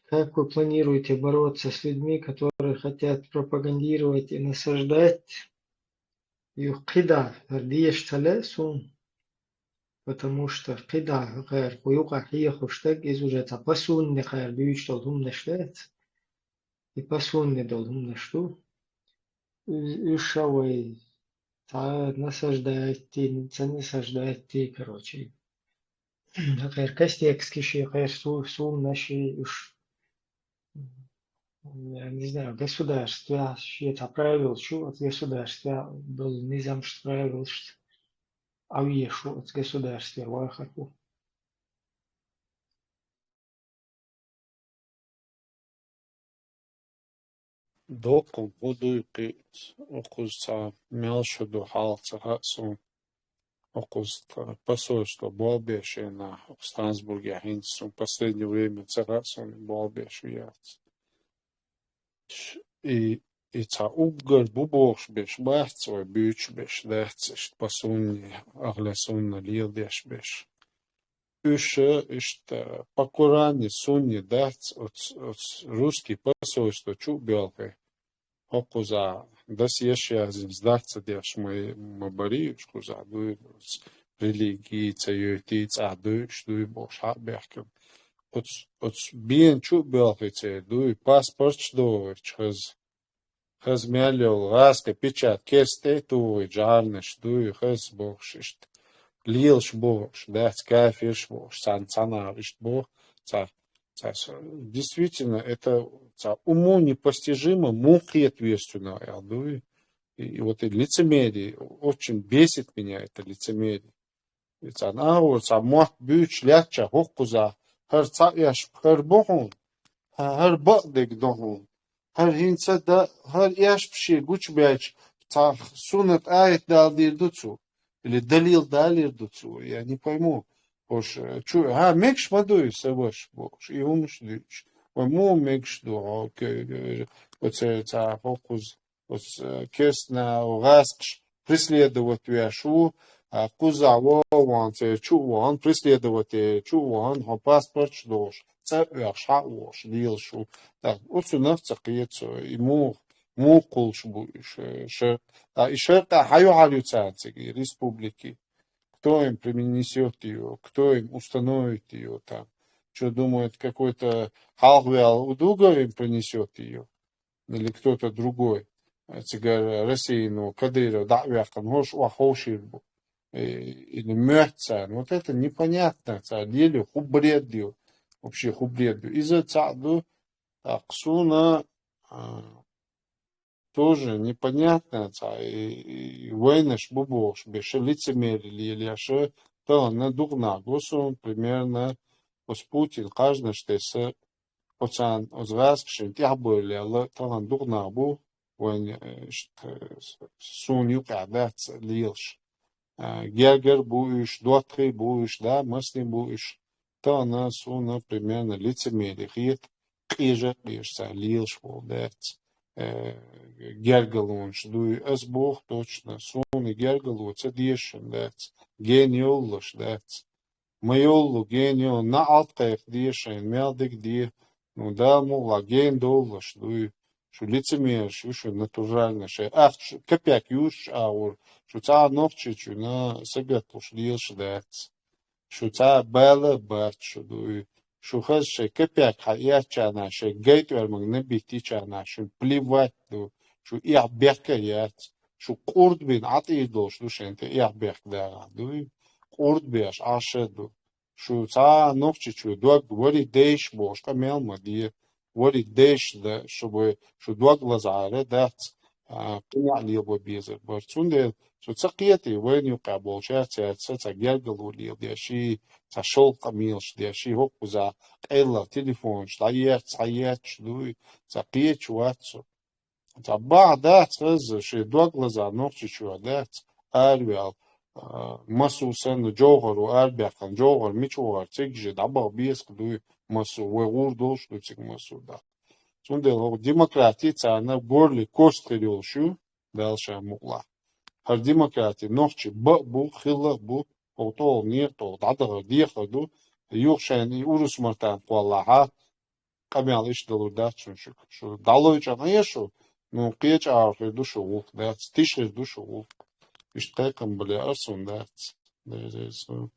Как вы планируете бороться с людьми, которые хотят пропагандировать и насаждать? Юха кхидӀа, хӀара дезаш ца лаьа суна, потому что кхидӀа, хӀара кху юкъа хьехуш стаг, иза уже цхьа пасунне хӀара дуьйцуш долу хӀуманаш дац. И пасунне долу хӀуманаш ду. Уьш ша вай цхьа насаждать, ца насаждать, короче. Хьера костекский ши, хьера су-, сунна ши, уьш, я не знаю, государстве шен цхьа правилаш ю, оцу государстве долу низамаш, правилаш Ӏавеша ву оцу государстве вахар ву. Доккха гӀо дуй кхин а, кхуза цхьа мел шу ду хьалха ца хаьа суна. Окхуза посольство болх беш ву нах, Страсбурге хӀинца сона последнее время ца хаьа сона болх беш ву яц. И, и цхьа уггар бу бохуш беш бац, вай буьйцуш беш дац, иштта по сунне, ахьле сунна леладеш беш. Уьш иштта по Коране, сунне дац, оц, оц русский посольство чу а боьлхий. ХӀокхуза дас еш язйинца дац ца деш ма, ма барий уьш кхуза дуй, оц религи ца йойтий, цӀа дуй, уьш дуй бохуш хьа а бехкам. Оц, оц бен чу а боьлхий церан дуй, паспорташ дохуьйтуш хаза. Хаза мел йолу гӀазкхи печать керста тӀе а тухуьйтуш, жӀарнаш дуй, хаза бохуш иштта. Лелаш бохуш, дац кафирш бохуш, царна цхьанхьа иштта боху, цхьа, цхьа с-, действительно, это цхьа уму непостижимо, муха кхета веза цунах аьлла дуй. И, и вот и лицемерие, очень бесит меня это лицемерие. И царна агӀор цхьа мотт буьйцуш лаьттача хӀокхуза, хӀара цхьа эшпа хӀара бу хьуна, хӀа-, хӀара бакъдерг ду хьуна, хӀара хӀинца дан, хӀара эшпа шен гучубаьлча, цхьа суннат аят далийр ду цо, или далил далийр ду цо, я не пойму. Уж, э, чу, хӀа, мегаш ма дуй, сан ваша бохуш, и хӀуманаш дуьйцуш. Вай муха мегаш ду, хьо, ке-, оцу цхьа хӀокхуза. Оцу, э, керстанаш, гӀазкхаш преследовать веш ву, а, кхузахь вон-вон церан чу а вахана, преследовать чу а вахана, хьо паспорташ дохуш, цӀа а оьхуш, хьа а вохуш, лелаш ву. ТӀаккха оцунах ца кхета со, и муха, муха кхуллуш бу и ш-, шар-, а, и шаркъа хьан юьхьар ю царна цига, и республики? Кто им принесёт её? Кто им установит её там? Что думают, какой-то хьалхаваьлла удуга им принесёт её? Или кто-то другой, э, цигара России, ну, Кадыров дӀа а ваьккхина, хӀорш охьаховшийр бу. Э, или моьтту царна. Вот это непонятно, цара лелайо хӀун бред ю, вообще хӀун бред ю. Иза цхьаъ ду, тӀаккха суна, а, тоже непонятно, цхьа, и, и вайнаш бу бохуш, беша лицемерие лелаеш, тахана дукха нах го суна, примерно, оцу Путин кхажанаш тесса, оцарна, оцу гӀазкхашна тӀаьхьабовла аьлла, тахана дукха нах бу, вайн, э, иштта, э, суна юкъахь дац лелаш. А, гергара бу уьш, доттагӀий бу уьш, да, масний бу уьш. Тахана суна, примерно, лицемерие хета, къежа а къежа царна лелаш волу дац. Э, гергарлонаш дуй, ас боху точно, суна гергарло ца дезаш дац, гена йоллуш дац. Ма йоллу гена йолу, наӀалт кхайкха деза шайна, мел дерг де. Ну, Дала мукъ лахь, гена довлуш дуй. Шу лицемераш ю, шу натурально, шайн ахча капек юьйцуш агӀор, шу цхьа а Нохчийчуьнан сагатлуш лелаш дац. Шу цхьа а бала а бац шу дуй. Шу хаза шайн капек хьаэцчарна, шайн гайтӀоьрмаг набиттичарна, шуна плевать ду. Шу эхь бехка а яц. Шу къурд бина Ӏа тӀера долуш ду шайна тӀе эхь бехк дагӀа дуй. Къурд беш Ӏаш а ду. Шу цхьа а Нохчийчу дог варий дайша бохуш къамел ма де. Варий дайша дан, шу бой, шу дог лазара дац, а, къинхьа лелабо безар бара. Цундела шу ца кхетий, вайна юкъахь болчаьрца, цаьрца цхьа гергарло леладеш, и цхьа шолгӀа къамелаш деш, и хӀокхуза къайлла телефонаш дӀаерца, дӀаерца дуй, цхьа кхеташ вац со. Цхьа бахьа дац хаза, шен дог лаза Нохчийчоь дац, араваьлла, а, массо а санна, Джовхаро арабаьккхина, Джовхар мича вахара, цига же дӀабаха беза-кх дуй, массо а, вай гӀур долуш ду цига массо а даккха. Цундела хӀокху демократи царна горле кост хир йолуш ю, Дала ша мукъ лахь. ХӀара демократи нохчий бан а бу, хилла а бу, хӀокху тӀехула некъа тӀехула дӀадахар дехар ду, юха шайна и урус мартан кхоллахьа, къамел иштта далур дац шуна шуьга. Шу дӀалойчӀа ан еш шу, ну, кхечу агӀор хир ду шу гӀуллакх дац, тиша хир ду шу гӀуллакх. Иштта кхайкхам бале арсун дац. Дерриг сан.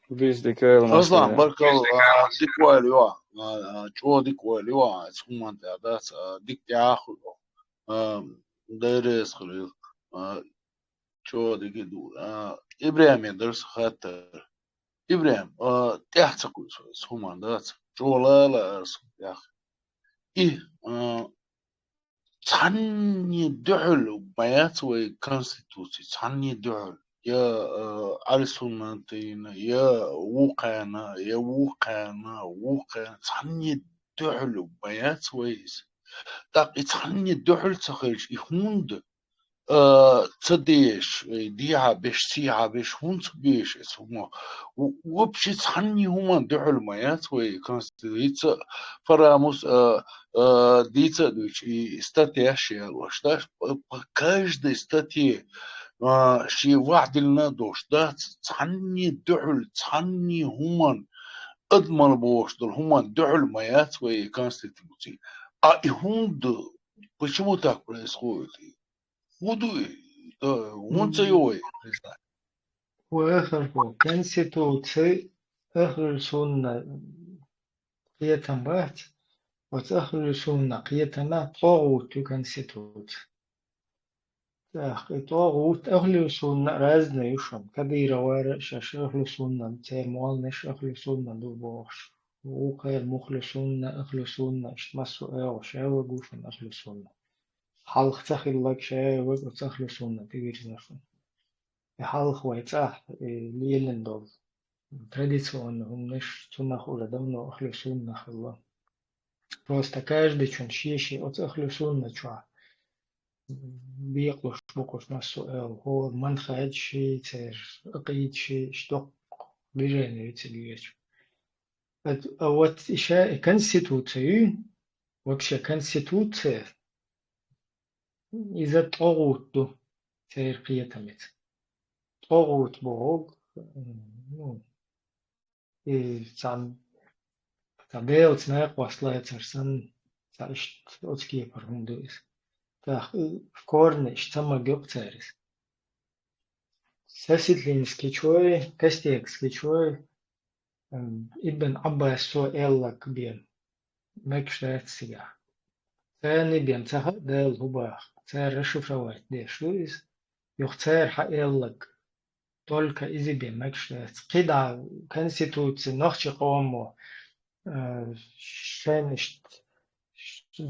Везде кайла Аслан, маслина. Баркалла, а, дика ойла ю, а, а, чӀогӀа дика ойла ю, а, цу хӀуманна тӀехь дац, а, дика тӀехь а хуьлу. А, дерриг сан хуьлу. А, чӀогӀа дика ду. А, ИбрахӀиме дара сан хаттар. ИбрахӀим, а, тӀаьхьа ца кхуьйсу, ас хӀуманна дац. ЧӀогӀа лала аса тӀаьхьа. И, а, цхьанне дуьхьал ма яц вай конституци, цхьанне дуьхьал. Я, а, Ӏаьрсунна тайна, я вукхарна, я вукхарна, вукхарна, цхьанне дуьхьал ма яц вай иза. ТӀаккха и цхьанне дуьхьал ца хилча, и хӀунда? а, ца деш, э, дехьа беш, сехьа беш, хӀунца беш эца хӀума? У-, вообще цхьанне хӀуман дуьхьал ма яц вай конституци. Фарамус, а, а, дийца а дуьйцу и статьяш ялош, да? По, по каждой статье, а, шен вахь диллина а долуш дац, цхьанне дуьхьал, цхьанне хӀуман, адамал бохуш долу хӀуман дуьхьал ма яц вай конституци. А и хӀунда, почему так происходит? ХӀун ду и? Э, хӀунца ю вай признать? Вахархо, конституци ахлу сунна кхетам бац, оцу ахлу сунна кхетамехь тӀогӀут ю конституци. ТӀаккха и тӀогӀут, ахлу сунна разный ю шуна. Кадыровра шаьш ахлу сунна, церан молланаш ахлу сунна ду бохуш. Вукхара мухлу сунна, ахлу сунна, иштта массо а оьгӀуш, шаьш вагу шуна ахлу сунна. Хьалха ца хилларг шаьш вага оцу ахлу сунна тӀевирзина шуна. И хьалха вай цӀахь, и лелина долу традиционный хӀуманаш, цунах уже давно ахлу сунна хилла. Просто каждый чун шен-шен оцу ахлу сунна чохь бекъалуш бу кхуш массо а аьлла, хӀора манхаджаши, церан акъидаши, иштта доккха движение ю цига йоьчу. А, а вот иша и конституция ю, вообще конституция, иза тӀогӀут ду церан кхетамца. ТӀогӀут бохург, ну, и цхьана, цхьа Делаца накъост лацар санна, цхьа иштта оцу кепара хӀума ду иза. ТӀаккха и в корне иштта ца магийта цара иза. Сосветленскийчой, костекскийчой, м, Ибн Ӏаббасо аьлларг бен мегаш дац цигахь. Царна бен ца хаьа Дала хӀун боху, цара расшифровать деш ду иза. Юха цара хьааьлларг, только иза бен мегаш дац. КхидӀа конституци нохчийн къомо, э, шайна иштта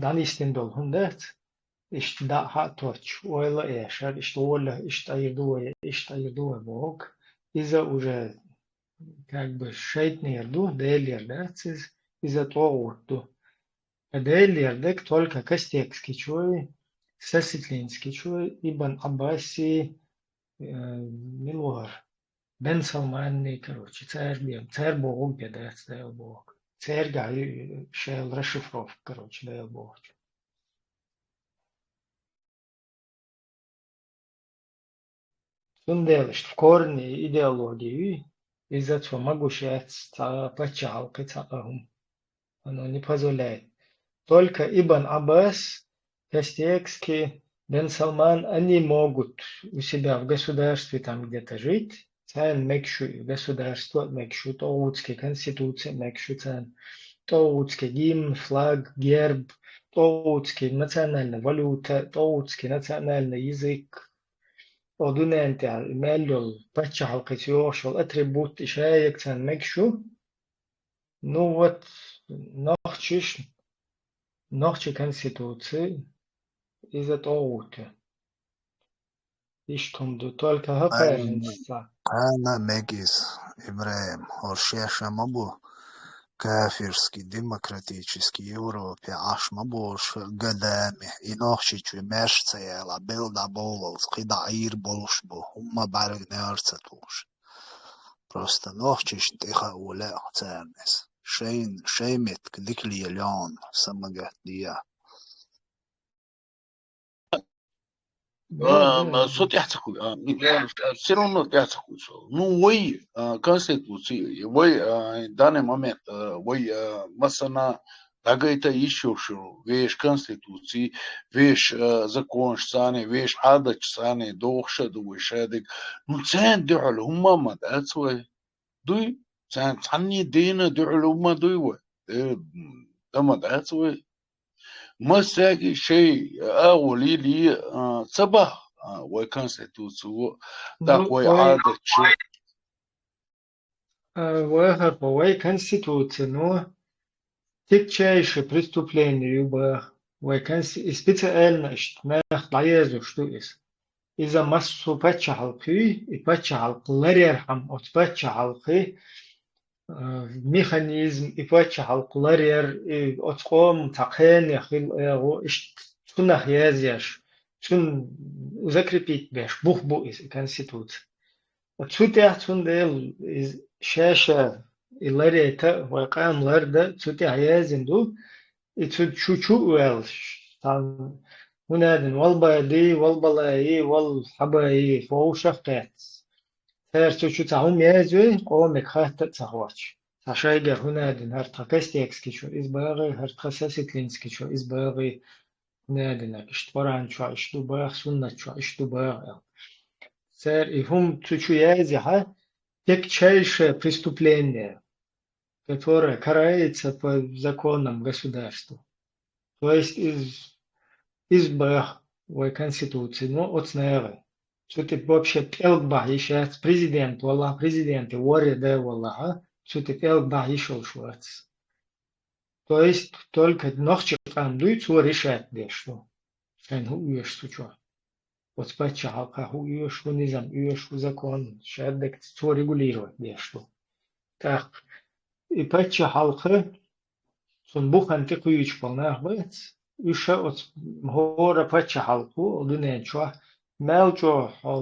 дӀанисдина долу хӀума дац, иштта дӀа а хьа а тоттуш, ойла а еш, хӀара иштта гӀоли, иштта Ӏийр ду вай, иштта Ӏийр ду вай бохург. Иза уже как бы шайтӀанера ду, Делера дац иза, иза тӀогӀут ду. Ткъа Делера дерг только костекскийчой, сосветленскийчой, Ибн Ӏаббаси, э, мила вара, Бен Салманни, короче, цара бен, цара бохург бен дац Дала бохург. Цаьргахь ю шайла расшифровка, короче, Дала бохучу. Цундела иштта в корне идеология ю, иза цо магуш яц цхьа паччахьалкхе цхьа а хӀума. Оно не позволяет. Только Ибн Аббас, Костекский, Бен Салман, они могут у себя в государстве там где-то жить. Царна мегаш ю и государство а мегаш ю, тӀогӀутский конституция а мегаш ю царна, тӀогӀутский гимн, флаг, герб, тӀогӀутский национальная валюта, тӀогӀутский национальный язык. О, дуьнен тӀехь и мел йолу паччахьалкхица йогӀуш йолу атрибут, и шайга царна мегаш ю. Ну вот, нохчиш, нохчи конституци, иза тӀогӀут ю. Иштта хӀума ду, только хӀокхарна Айна, цхьа. Айна мегиз, ИбрахӀим, хӀорш шаьш ма бу, кафирский, демократический Европе Ӏаш ма болуш, гадами, и Нохчийчоь маьрша ца яла, белла дӀабовлалц, кхидӀа Ӏийр болуш бу, хӀумма бӀаьргнера ца тухуш. Просто нохчишна тӀехаа лаьа царна иза. Шайн, шайн меттиг дика лелайо, самагатде. А, м, со тӀаьхьа ца хуьй, а, м, всё равно тӀаьхьа ца хуьй со. Ну, вай, а, конституци, вай, а, данный момент, а, вай, а, массана дӀагайта йиш йолуш ю, вешан конституци, вешан, а, законаш санна, вешан Ӏадаташ санна, дохуш а ду вай шадерг. Ну, царна дуьхьал хӀумма ма дац вай. Дуй? Царна цхьанне дена дуьхьал хӀумма дуй вай? Э, м, дан ма дац вай. Массаьрга шайн агӀо лелае, а, ца боху, а, вай конституци, тӀаккха вай Ӏадаташ. А, вахархо, вай конституци, ну, тягчайшее преступление ю боху вай консти-, и специально иштта нах дӀаерзош ду иза. Иза массо а паччахьалкхе, и паччахьалкх ларъярхьама, оцу паччахьалкхе, а, механизм, и паччахьалкх ларъяр, и оцу къоман цхьа кхане хилла агӀо, иштта цунах язъеш, цун закрепить беш бух бу иза, и конституция. Цу тӀехь цундела иза шаьш и ларийта, вай къам ларда, цу тӀехь яздина ду, и цу чу-чу а ваьлла, цхьана хӀунадина валбади, валбалаи, валхьабаи, вовшах кхетта. Цара цу чу цхьа хӀума яздой, къомега хатта а ца хоттуш. Цхьа шайгара хӀунадина, хӀара тхан Костецкий чу иза багӀий, хӀара тхан Сосветлинский чу иза багӀий, хӀунадина, иштта Къуръан чохь иштта ду багӀа, суннат чохь иштта ду багӀа аьлла. Цара и хӀума цу чу яздехь, дика чайша преступление, которое карается по законам государства. То есть из, из бах вай конституци, ну, оцу наха. Цу тӀе вообще пӀелг бахь йиш яц, президент валахь, президенте ворре да валахьа, цу тӀе пӀелг бахь йиш йолуш вац. То есть только нохчи къам дуй, цо решать деш ду. Шайна хӀун оьшу цу чохь? Оцу паччахьалкха хӀун оьшу, хӀун низам оьшу, хӀун закон, шаддаг цо регулировать деш ду. ТӀаккха и паччахьалкха цунна бухана тӀе кхуьйчу болу нах бац. Уьш ша оцу хӀора паччахьалкхо, оцу дуьнен чохь, мел чӀогӀа хьо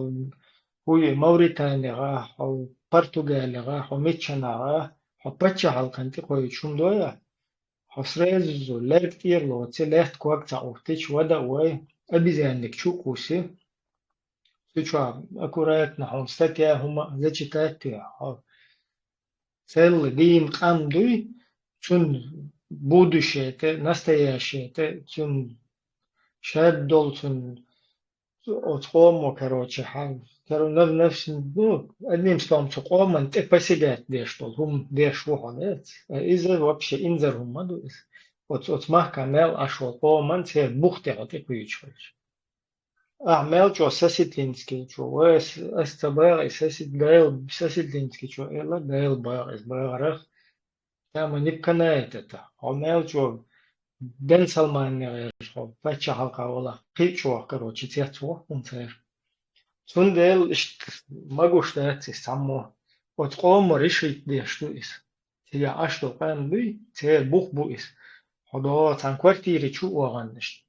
хӀуй Мавританигахь, хьо Португалигахь, хьо миччанахь а, хьо паччахьалкхана тӀе кхуьйчу хӀума дой а, хьо сразу лерг тӀера лоций, лаьтта ког ца Ӏуттича, вада а вой, обезьянник чу а кхуссий. Цу чохь аккуратно хьуна статья хӀума а зачитать а, хьо цел дийна къам дуй, цуьнан будущее тӀе, настоящее тӀе, цуьнан шад долу, цуьнан оцу къомо, короче, хьан, короче, нав-, навс-, ну, одним словом, цу къоман тӀе посягать деш долу хӀума деш ву хьо, лаьц? Иза вообще инзар хӀума ма ду иза. Оцу, оцу махкахь мел Ӏаш волу къоман церан бух тӀе хьо тӀе кхуьйчу хилча. Ахьа мел чӀогӀа Сосветлинский чу, вай ас, ас ца багӀа и Сосвет-, Дайла, Сосветлинский чу, элла Дайла багӀа иза багӀарах. Ша ма никанает это. Хьо мел чӀогӀа Бен Салманне гӀерташ, хьо паччахьалкха валахь, кхин а чӀогӀа, короче, цец ву хьуна церан. Цундела иштта магуш дац иза цхьаммо. Оцу къомо решить деш ду иза. Цигахь Ӏаш долу къам буй, церан бух бу иза. Хьо догӀу цхьана квартири чу а вахана иштта.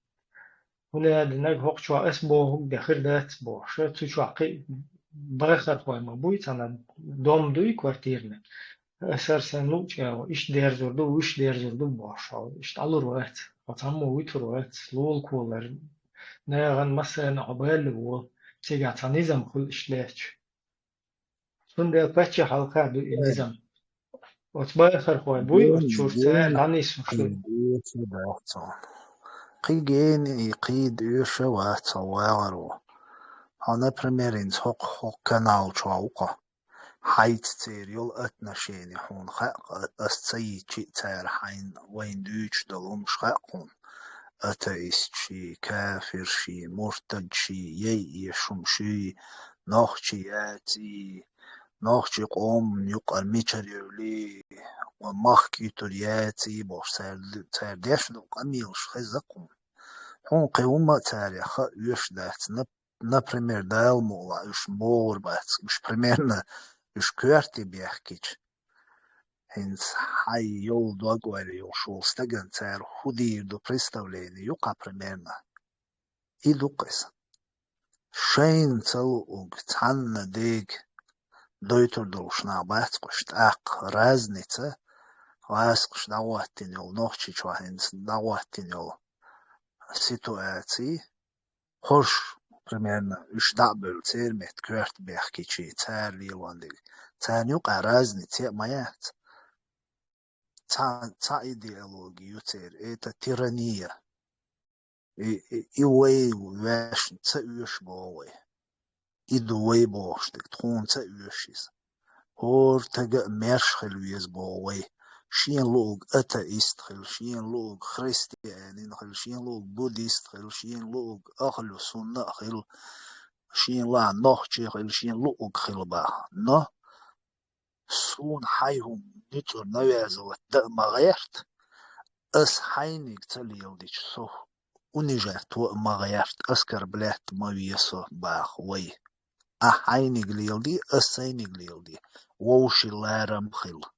ХӀунда аьлла, нагахь хӀокху чохь ас бохург де хир дац бохуш, цу чохь кхин а бахархой ма буй, цхьана дом дуй квартирна. Ас хӀара сан луъучу агӀо, иштта дерзур ду, вуьш дерзур ду бохуш, хьо иштта Ӏалур вац, хьо цхьаммо вуьтур вац, лулахо лар, нахана массарна хьо балли волу, цигахь цхьа низам хуьлу иштта лаьтташ. Цундела паччахьалкха ду и низам. Оцу бахархой буй, оцу чуьра цара дӀанисуш ду. Кхин гена и кхийда оьшу вац хьо вагӀар ву. Хьо, например, хӀинца хӀокху, хӀокху канал чохь ву-кх. Хьайца церан йолу отношение хьуна хаьа-кх, ас ца йичи а цара хьайна вайна дуьйцуш долу хӀумаш хаьа-кх хьуна. Атеистший, кафирший, муртадший, яй эшамаший, нохчий яций, нохчий къоман юкъара мичара евлий, махка итур яций бохуш, цара, цара деш долу къамелаш хеза-кх хьуна. Хьуна кхин хӀумма а царех хаа оьшуш дац, нап-, например, Дала мукъ лахь, уьш богӀур бац, уьш примерно, уьш коьрте бехкича, хӀинца хьайн йолу дог ойла йолуш волу стагана цара хӀун дийр ду представление ю-кх примерно. И ду-кх иза. Шайна ца луург цхьанна дега дойтур долуш нах бац-кх уьш, тӀаккха разница, гӀаскхаша дӀахӀоттийна йолу, Нохчийчохь хӀинца дӀахӀоттийна йолу ситуаций, хӀорш, примерно, уьш дӀа а бевлла, церан метта коьрта бехкичий, цара лелон дерг. Царна юкъахь разница яа ма яц. Цхьа, цхьа идеология ю церан, это тирания. И, и, и вай ваьшна ца оьшу боху вай. И ду вай бохуш дерг, тхуна ца оьшу иза. ХӀора стага а маьрша хила веза боху вай. Шена луург атеист хила, шена луург христианин хила, шена луург буддист хила, шена луург ахлу сунна а хила, шена лаахь нохчи хила, шена луург хила боху. Но суна хьайн хӀума нуьцкъала навязывать дан а ма гӀерта, ас хьайниг ца леладича, со унижать ван а ма гӀерта, оскорблять ма ве со боху вай. Ахь хьайниг леладе, ас сайниг леладе, вовшийн ларам хила.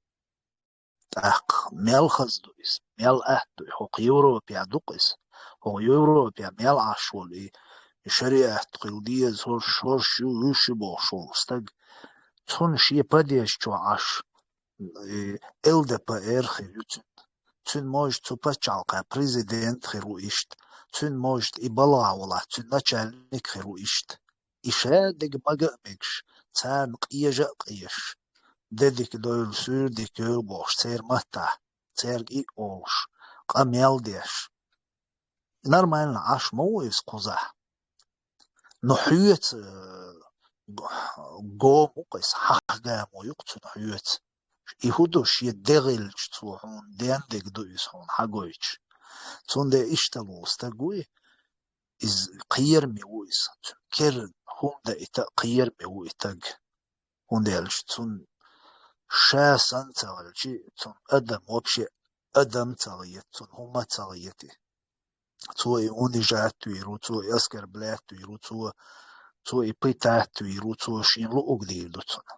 ТӀаккха мел хаза ду иза, мел атта ду и, хӀокху Европехь ду-кх иза, хӀокху Европехь мел Ӏаш волу и шариӀат хила деза, хӀорш, хӀорш ю, уьш ю бохуш волу стаг, цунна шен падежа чохь Ӏаш, э, Л Д П Р хир ю цуьнан. Цуьнан, может, цу пачхьалкхан президент хир ву иштта. Цуьнан, может, и балха волахь, цуьнан начальник хир ву иштта. И шадерг мага а мегаш, царна къежа а къежаш, де дика дойла, суьйра дика йойла бохуш, церан маттахь, цаьрга и а олуш, къамел а деш. Нормально Ӏаш ма ву иза кхузахь. Но хьоьца, э, го-, гома ву-кх иза, хьахгамо ю-кх цуьнан хьоьца. И хӀун ду, шен де хилча цо хьуна дендиг ду иза хьуна хьагойтуш. Цундела иштта волу стаг вуй, иза кхераме ву иза. Цуьнан кер хӀума даита а кхераме ву и стаг. ХӀунда аьлча цунна ша санна ца хилча, цунна адам вообще адам ца хета, цунна хӀума ца хета. Цо и унижать вийр ву, цо и оскорблять вийр ву, цо, цо и пытать вийр ву, цо шен луъург дийр ду цунна.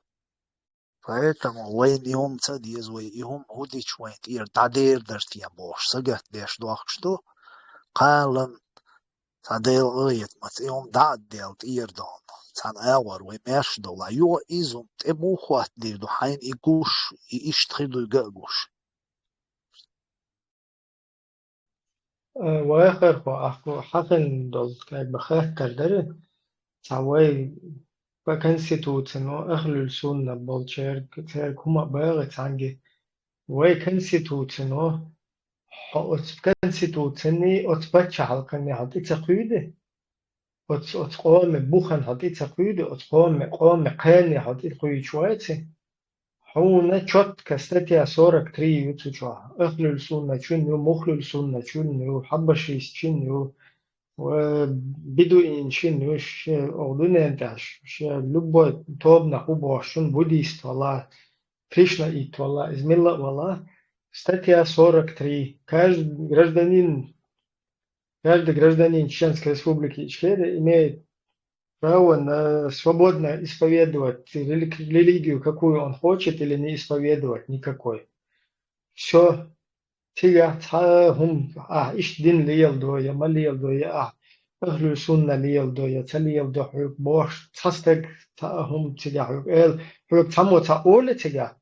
Поэтому вайна и хӀума ца деза, вай и хӀума хӀун дича вайна тӀера дӀадер дара те бохуш, сагатдеш дохкуш ду, кхалан цхьа Делан къинхетамца и хӀума дӀа а делла тӀера дохна. Цхьана агӀор вай маьрша долу, юха иза хӀума тӀе муха хӀоттадийр ду, хьайна и гуш, и иштта хир дуй га а гуш. Э, вахархо, ахьа хьахина долу, как бы, хаттар дара, цхьа вай по конституцино, ахлул сунна болчаьрга, цаьрга хӀума а багӀи цхьаьнга, вай конституцино, хьо оцу конституцини, оцу паччахьалкхани хьо тӀе ца кхуьйду? Оцу, оцу къоме бухана хьо тӀе ца кхуьйду? Оцу къоме, къоме кхане хьо тӀе кхуьйдуш вац? Хьуна чётко статья сорок три ю цу чохь. Ахлул сунначун ю, мухлул сунначун ю, хьаббашистчин ю, ва бедуинчин ю, ше оха дуьнен тӀехь, ше любой тобанах ву бохуш, шун буддист вала, кришнаит вала, иза милла а вала. Статья сорок три. Каждый гражданин, каждый гражданин Чеченской Республики Ичкерия имеет право на свободно исповедовать рели-, религию, какую он хочет, или не исповедовать никакой. Всё. Цигахь цхьа а хӀума, ахь иштта дин леладо я ма леладо, я ахь ахлул сунна леладо я ца леладо хьоьга бохуш, цхьа стаг цхьа а хӀума цигахь хьоьга эл, хьоьга цхьаммо цхьа оле цигахь,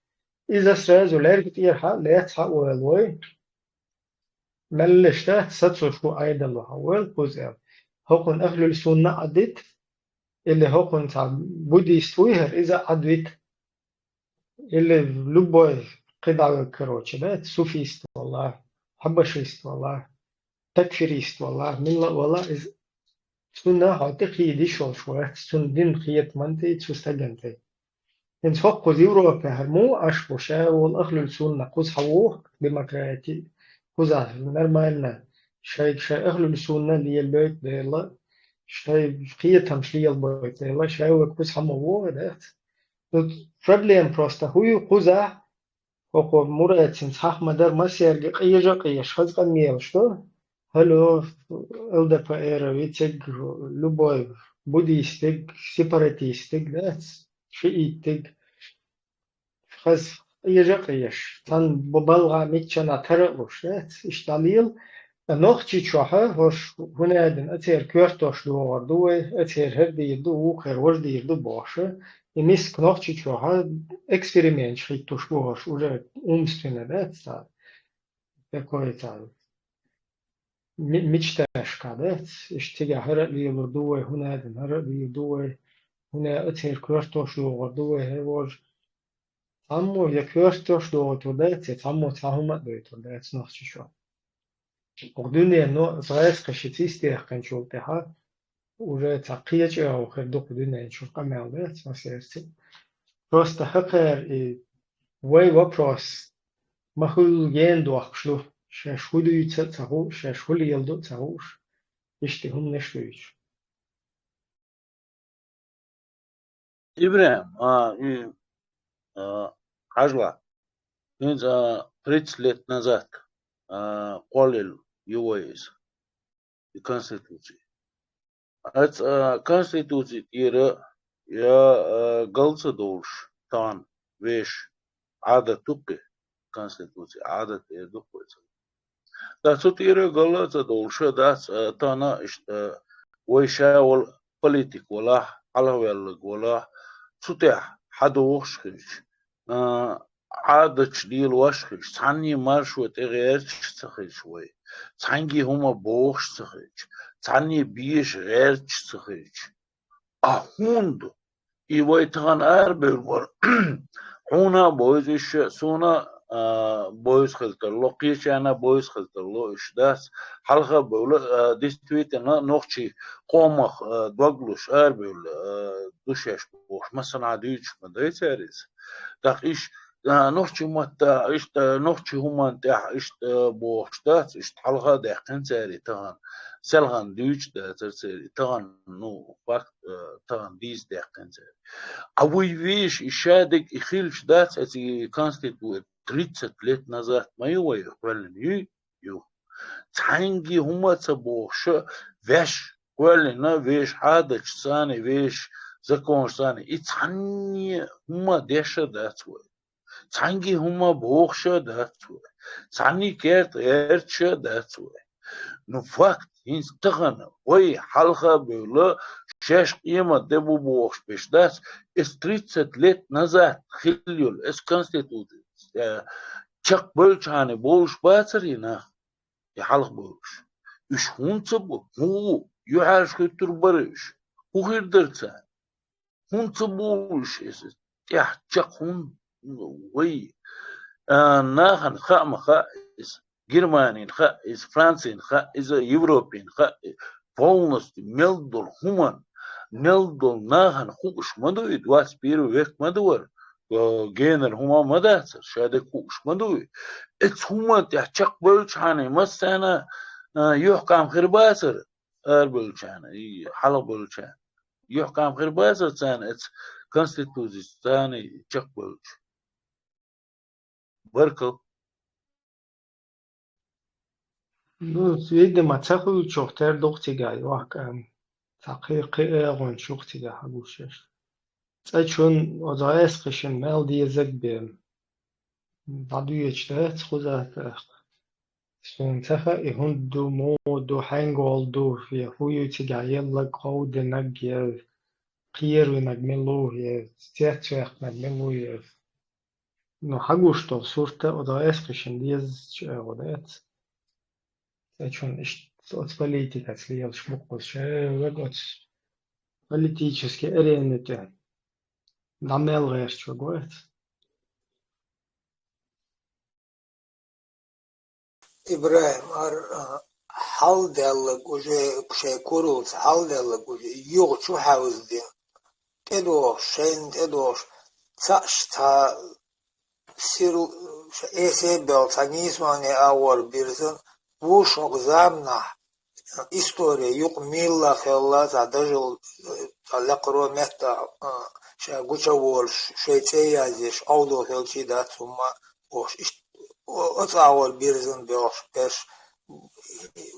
иза сразу лаьрга тӀера хьа а лаьцна хьа а ойла вой. Меллиш дац, сацо шу Ӏедало хьан вел кхуза аьлла. ХӀокхунна ахлул сунна Ӏадита, или хӀокхунна цхьа буддист вуй хӀара, иза Ӏадвита, или любой кхидӀа вег, короче, дац, суфист вала, хьаббашист вала, такфирист вала, милла а вала, иза цунна хьо тӀе кхийдиш йолуш вац, цунна дин кхетаман тӀе, цу стагана тӀе. ХӀинца хӀокхуза Европехь хӀара муха Ӏаш бу, ша волу ахлул сунна кхуза хьан воху демократи, кхузахь нормально, шайга шай ахлул сунна лелойту дела, шай кхетамаш лелабойту дела, шай вай кхуза хьан ма вогӀу дац. Тут проблема просто хӀун ю кхузахь, хӀокхо Мурадцин цхьаъ ма дара, массаьрга къежа а къежаш, хаза къамелаш ду. ХӀалло, Л Д П Р, вицег, любой, буддистиг, сепаратистиг, дац, шииттиг. Хаза къежа а къежаш, цхьана бу-, балгӀа миччана тара а луш, дац, иштта дӀалела. Нохчийчохь хӀорш хӀун аьлла, ацеран коьртош догӀур ду вай, ацеран хӀара дийр ду, вукхеран важа дийр ду бохуш. И миска Нохчийчохь эксперименташ хӀиттуш бу хӀорш, уже умственно, дац, цхьа, такой цхьа ми-, мечташка, дац, иштта цигахь хӀара а лелур ду вай, хӀун аьлла, хӀара а дийр ду вай, хӀун аьлла, ацеран коьртош догӀур ду вай, хӀара важа. Цхьаммо я коьртош догӀуьйтур дац, я цхьаммо цхьа хӀума а дойтур дац Нохчийчохь. Оха дуьнено зӀаьсакхи ши цис дехкинчул тӀаьхьа уже цхьа кхечӀагӀо хир ду кху дуьнен чуьра, къамел дац массаьрца. Просто хӀокхара и вай вопрос ма хуьллу гена дохкуш ду, шаьш хӀун дуьйцу а ца хууш, шаьш хӀун леладу а ца хууш, иштта хӀуманаш дуьйцуш. ИбрахӀим, а, и, а, хьажал, хӀинца, а, тридцать лет назад, а, кхоллаелла ю вай иза, и конституци. Оцу, а, конституци тӀера я, а, гал ца долуш тахана вешан Ӏадат ду-кх и, конституци Ӏадат эр ду-кх вай цунах. Ткъа цу тӀера гал а ца долуш дац, а, тахана иштта, а, вай ша вала политик валахь, хьалхаваьллаг валахь, цу тӀехь хьадогӀуш хилча, а, Ӏадаташ лелош хилча, цхьанне маршо тӀе гӀерташ ца хилча вай, цхьанне хӀума бохуш ца хилча, цхьанне безаш гӀерташ ца хилча, а хӀунда? И вай тахана арабевлла вара. Хьуна а бовза уьш, суна а бовза хила тарло, кхечарна а бовза хила тарло уьш, дац. Хьалха а бевлла, а, действительно, нохчий къомах, а, дог луш арабевлла, а, ду шаьш бохуш, массанхьа дуьйцуш ма дай цара иза. ТӀаккха иш, а, нохчий матта, иштта, нохчий хӀуманна тӀехь, иштта, а, бохуш дац, иштта хьалха а даьккхина цара и тахана. Селхана дуьйцуш дацара цара и тахана, ну, факт, а, тахана дийца даьккхина цара. А вай вешан и шадерг и хилча дац, эцу конститу-, тридцать лет назад ма ю вай кхоьллина, ю, ю. Цхьаьнгге хӀума а ца бохуш, ваьш кхоьллина, вешан Ӏадаташца а, вешан законашца а, и цхьанне хӀума деш а дац вай. Цхьаьнгге хӀума бохуш а дац вай. Цхьанне керта гӀерташ а дац вай. Ну, факт, хӀинца тахана вай хьалха а бевлла, шаьш къемат де бу бохуш берш дац, эцу тридцать лет назад хилла йолу эцу конституци, э, чекхбевллачхьана бовлуш бацара и нах, и хьалха бевллаш. Уьш хӀунда ца бу? ХӀун ву? ЮьхьӀаьржа хӀуьттур бара уьш? ХӀун хир дара царна? ХӀунда ца бу уьш иза? ТӀехь чекх хӀунда вай? А, нахана хаа ма хаьа иза. Германина хаьа иза, Францина хаьа иза, Европина хаьа иза. Полностью мел долу хӀуманна, мел долу нахана хууш ма ду и, двадцать первый век ма ду вара. Э, генара хӀума ма дацара, шадерг хууш ма ду и. Эцу хӀуманна тӀехь чекхбевллачхьана массарна, а, юьхькӀам хир бацара, арабевллачарна, и хьалхабевллачарна. ЮьхькӀам хир бацара царна эцу конституцица царна чекхбевллачу. Баркалла. Ну, видимо, ца хуьлучух тера ду-кх цигахь йохка, ам, цхьа кхин, кхин агӀонаш ю-кх цигахь хьагуш еш. Цкъачунна оцу гӀескхишна мел дезарг бен дӀадоьдуш дац кхузахь тӀаккха. Суна ца хаьа, и хӀунда ду, муха ду, хьаьнгал ду, я хӀун ю цигахь елларг, ховдинарг, я кхеравинарг мила ву, я цецваьккхинарг мила ву, я. Ну, хьагуш долу сурт а оцу гӀескхишна дезачу агӀо дац. Цкъачунна иштта оцу политикаца лелаш бу-кх кхуза, шайга оцу политический арена тӀе дӀамел гӀерташ верг вац. ИбрахӀим, ара, а, хьалдаьлларг уже шайн куралца хьалдаьлларг уже юха чу хьаьвзина, тӀедогӀуш, шайна тӀедогӀуш, цхьаъ цхьа сирл-, ша эсебел цхьа нийсонан агӀор бирзина, вуьш хӀокху заманахь истори юкъа милла хилла, цхьа дажал, цхьа лекхаро меттахь, а, ша гучу а волуш, шайн цӀе а язъеш, Ӏовдал хилчий дац хӀумма, бохуш, иштта о-, оцу агӀор бирзина бохуш берш,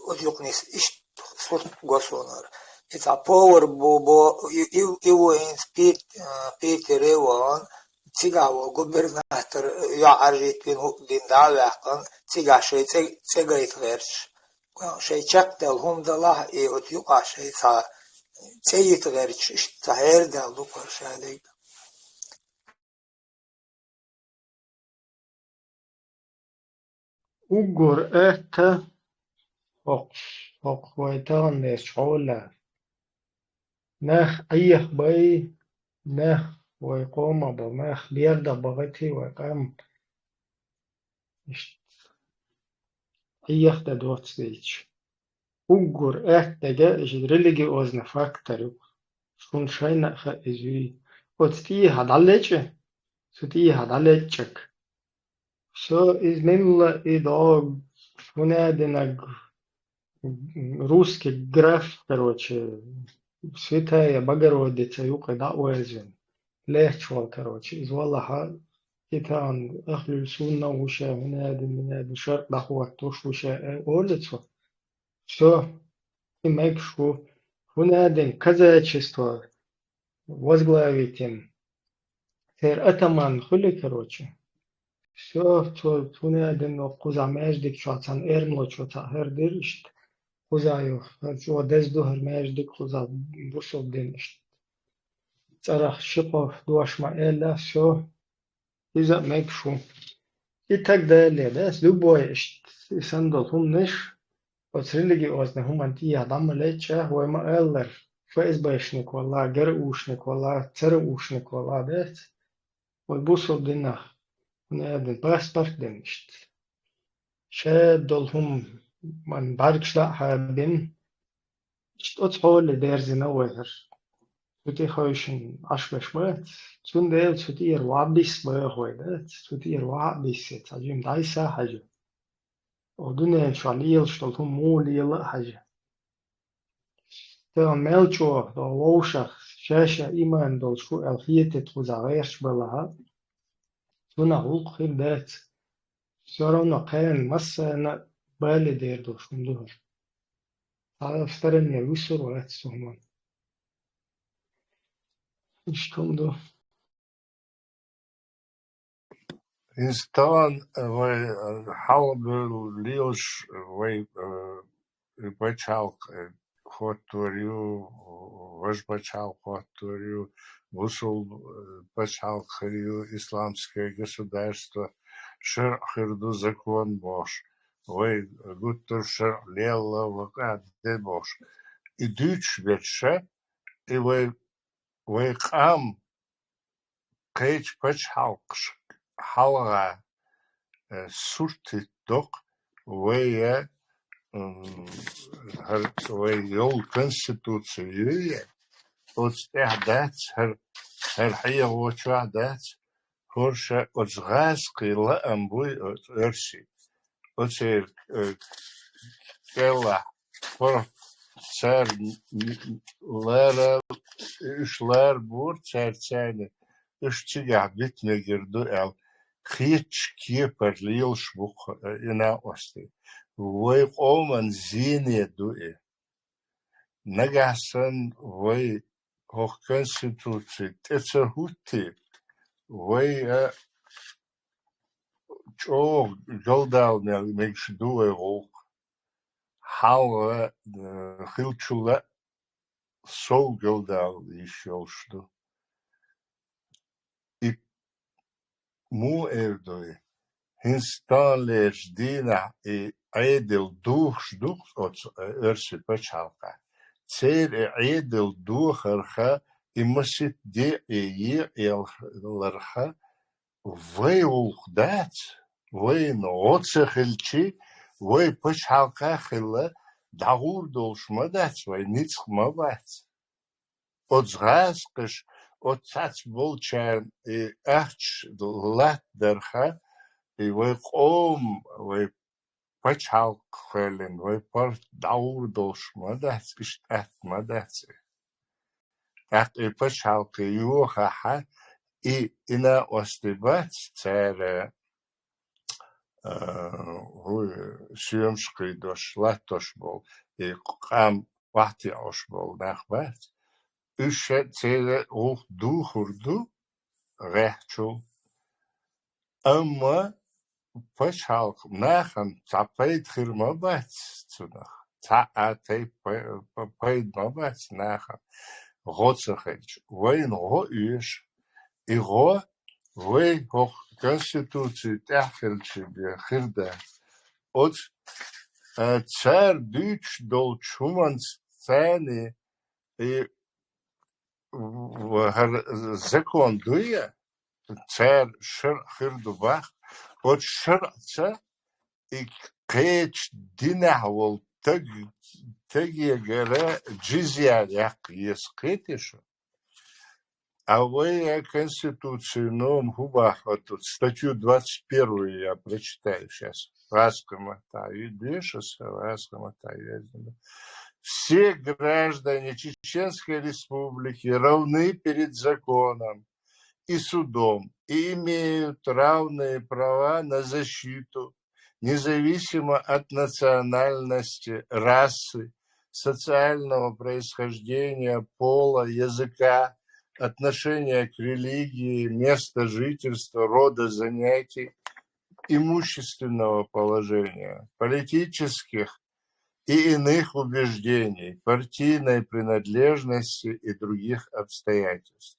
оцу юкъа нис иштта сурт го сонара. И цхьа повар бу бо, и, и, и ву хӀинца Пит-, а, Питере а вахана, цигахь ву губернатор, йоӀ Ӏаржийтина хӀуъа дина дӀа а ваьккхина, цигахь шайн цӀе, цӀе гайта гӀерташ. Шайн чекхдаьлла хӀума далахь, и оцу юкъахь шайн цхьа цӀе йита гӀерташ, иштта цхьа хьерадаьлла ду-кх хӀара шадерг. Уггар атта хӀокху, хӀокху вай тахана лаьцначу хьолехь. Нах Ӏехабай, нах вай къомах бо, нах бердах бахийтий вай къам. Иштта Ӏехадан доццуш. Уггар атта дерг иза религиозный фактор ю. Шуна шайна а хаьа иза юй. Оцу тӀехьа дӀалечкъа, цу тӀехьа дӀалечкъа. Всё, иза милла и дог, хӀун а динарг, русский граф, короче, Святая Богородица юкъа дӀа а вазвина. Лаьтташ волу, короче, иза валахьа, и тахана ахлуьйла сунна а ву ша, хӀун а дина, мин а дина, шаркъ дӀахӀоттуш ву ша, э, олу цо. Всё, и мегаш ву, хӀун а дина, казачество возглавить йина. Церан атаман хуьлу, короче. Всё, цо, хӀун а дина, кхузахь маьждиг чохь цхьана эрмалочо цхьаъ хӀара дира иштта. кхуза ю, хӀара чӀогӀа деза ду, хӀара маьждиг кхуза бусалба дин иштта. ЦӀарах ши-кхо дош ма аьлла, всё, иза а мегаш ву. И таг дале, да, любой иштта, и санна долу хӀуманаш, оцу религиозни хӀуманна тӀехьа дӀа ма лечча, вай ма-аллара, ФСБшник валла, ГРУшник валла, ЦРУшник валла, дац? Вай бусалба динах, хӀунда аьлла, паспорт дина иштта. Шадолу хӀума, ма бӀаьргаш дӀа а хьабина, иштта оцу хьоле дерзина вай хӀара. Цу тӀе хевшина Ӏаш беш бац. Цундела цу тӀера вахьа бисса баха вай дац. Цу тӀера вахьа а биссе, цхьа жима дӀасса а хьажа. Оха дуьнен чохь лелаш долу хӀума муха лела а хьажа. Тахана мел чӀогӀа, вовшах, ша-ша иман долуш ву аьлла хетийта кхузахь гӀерташ балахь, цунах гӀуллакх хир дац. Всё равно кхарна массарна а бале дер долуш хӀума ду хӀара. Цхьа стороне вуьсур вац цу хӀуманна. Иштта хӀума ду. ХӀинца тахана, э, вай, э, хьалха бевлла лелаш, э, вай, э, и пачхьалкх, э, хӀоттор ю, важа пачхьалкх хӀоттор ю, бусалба, э, пачхьалкх хир ю, исламское государство, шарӀ хир ду, закон бохуш. Вай гуттар а шарӀ лелла, вакъа де бохуш. И дуьйцуш берш, и вай, вай къам кхечу пачхьалкхашка хьалха, э, сурт хӀиттадо-кх вай, э, м, хӀара вай йолу конституци ю, э, оцу тӀехь дац, хӀара, хӀара хьехочохь дац, хӀорш оцу гӀазкхийн лаам буй оцу оьрсийн. Оцеран, э, кӀелахь, пара цара м-, м-, лара, уьш лара бора цара царна, уьш цигахь бита мегар ду аьлла, кхечу кепара лелаш бу-кх, э, и накъостий. Вай къоман зене ду и. Нагахь санна вай хӀокху конституци тӀе ца хӀуттий, вай, а, чӀогӀа галдала мел-, мегаш ду вай гӀуллакх. Хьалха, э, хиллачул а сов галдала йиш йолуш ду. И муха эр ду и? ХӀинца таханлерчу дийнахь и Ӏедал духуш ду оцу, э, оьрсийн пачхьалкхехь. Церан и Ӏедал духарх, и масийтта декъе екъаяларх вай гӀуллакх дац, вайна гӀо ца хилчи, вай пачхьалкхехь хилла дӀагӀур долуш ма дац, вай ницкъ ма бац. Оцу гӀазкхаша, оцу цхьацца болчарна и ахча латтадарх, и вай къоман, вай пачхьалкх кхоьллина, вай паргӀат дӀагӀур долуш ма дац, иштта атта ма дац и. ТӀаккха и пачхьалкх йохахь, и, и накъостий бац цара, а, хӀу, соьмаш кхийдош, латтош болу, и къам охьатаьӀаш болу нах бац. Уьш ша церан гӀуллакх духур ду гӀеххьачул. Амма пачхьалкх нахана цхьа пайда хир ма бац цунах. Цхьа а тайпа пай-, па-, пайда ма бац нахана. ГӀо ца хилча, вайна гӀо оьшу. И гӀо вай хӀокху конституци тӀехь хилча бен хир дац. Оцу, а, цара дуьйцуш долчу хӀуманца царна и в-, хӀара закон дуй, цара шарӀ хир ду бах, оцу шарӀца и кхечу динехь волу таг-, тагегара джизья яккха еза, кхетий шу? А вай, а, конституцин нома хӀун боху, вот тут статью двадцать первую я прочитаю щас. Васкамата, и дешас, васкамата, я не знаю. Все граждане Чеченской Республики равны перед законом и судом и имеют равные права на защиту, независимо от национальности, расы, социального происхождения, пола, языка, отношения к религии, места жительства, рода занятий, имущественного положения, политических и иных убеждений, партийной принадлежности и других обстоятельств.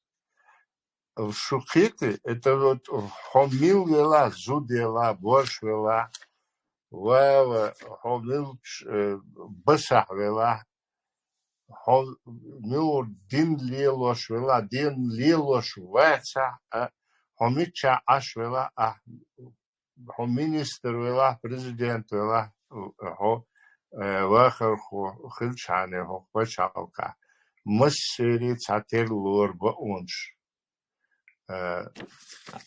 Шу кхийтий, это вот хьо мила велахь, зуда елахь, борш велахь, ва, ва, хьо милча, э, басахь велахь, хьо мила дин лелош велахь, дин лелош вацахь, а, хьо миччахь Ӏаш велахь, а, хьо министр велахь, президент велахь, хьо, э, вахархо хилчахьана хӀокху пачхьалкхехь, массеран а цхьатерра лору бакъонаш. Э,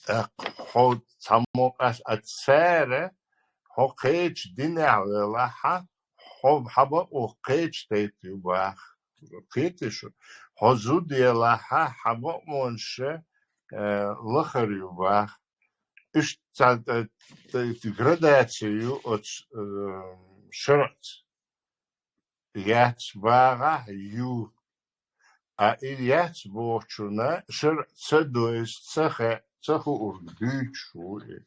тӀаккха хьо цхьаммо къас-, а цара хьо кхечу динехь велахь, хьо хьан бакъо кхечу тайпа ю боху. Кхетий шу? Хьо зуда елахь, хьан бакъонаш, э, лахара ю боху. Иштта цхьа, э, э, градаци ю оцу, э, шарӀаца. Яц боху ю. А и яц бохучунна шарӀа ца дойъуш, ца хе-, ца хуург дуьйцуш ву и.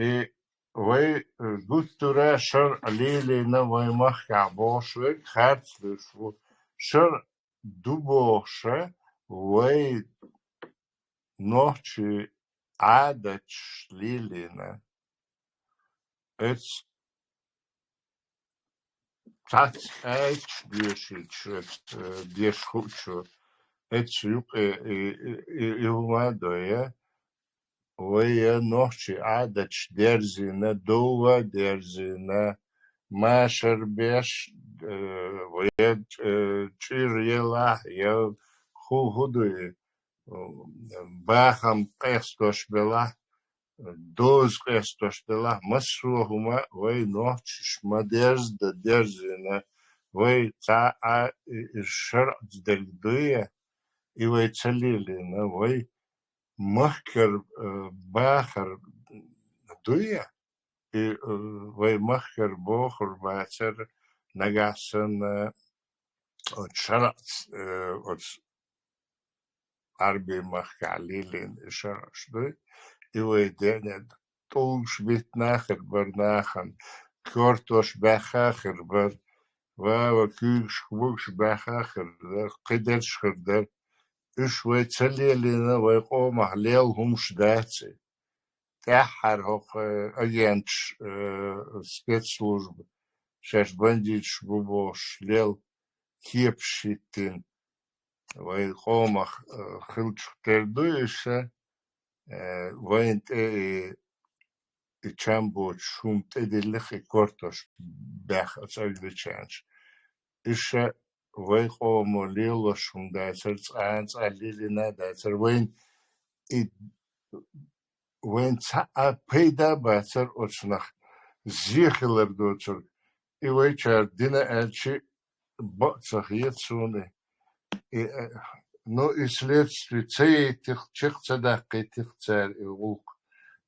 И вай, э, гуттара а шарӀа лелийна вай махкахь бохуш верг харц луьйш ву. ШарӀа ду бохуша вай нохчийн Ӏадаташ лелийна. Эц цхьацца аьлча дешича, эц, э, деш хуучу, эц юкъе и, и, и, и хӀума а дой, вай я нохчийн Ӏадаташ дерзийна, дов а дерзийна, машар беш, э, вай я, э, чӀир елахь, я хӀу-, хӀу дуй, бахам къестош белахь, доза къестош делахь, массо а хӀума вай нохчаш ма дерза дан дерзийна, вай цхьа а и, и шарӀаца дерг дуй, и вай ца лелийна, вай махкара, э, бахар дуй, и, э, вай махкара бохур бацара нагахь санна оцу шарӀаца, э, оцу Ӏарбийн махкахь лелийна и шарӀаш дуй, и вай дене тӀулгаш биттина а хир бара нахана, кортош баьхна а хир бара, ва, ва, куьйгаш, куьйгаш баьхна а хир дара, кхидерш хир дара. Уьш вай ца лелийна, вай къомах лелла хӀумаш дац и. ТӀаьххьара хӀокху, э, агенташ, э, спецслужба, шаьш бандиташ бу бохуш, лелла кепаш хӀиттина. Вайн къомах, э, хиллачух тера ду иша, э, вайна тӀе и, и чам боцуш хӀума тӀедиллина и кортош баьхна оцу агречаьнча. Иша вайн къомо лелош хӀума дацара, цкъа а цкъа лелийна а дацара, вайна и вайн цхьа а пайда а бацара оцунах, зе хилар доцург. И вайчара дина аьлча, бакъ ца хета суна. И, э, ну, и следствие ца яйтих, чекх ца даккхийтих цара и гӀуллакх.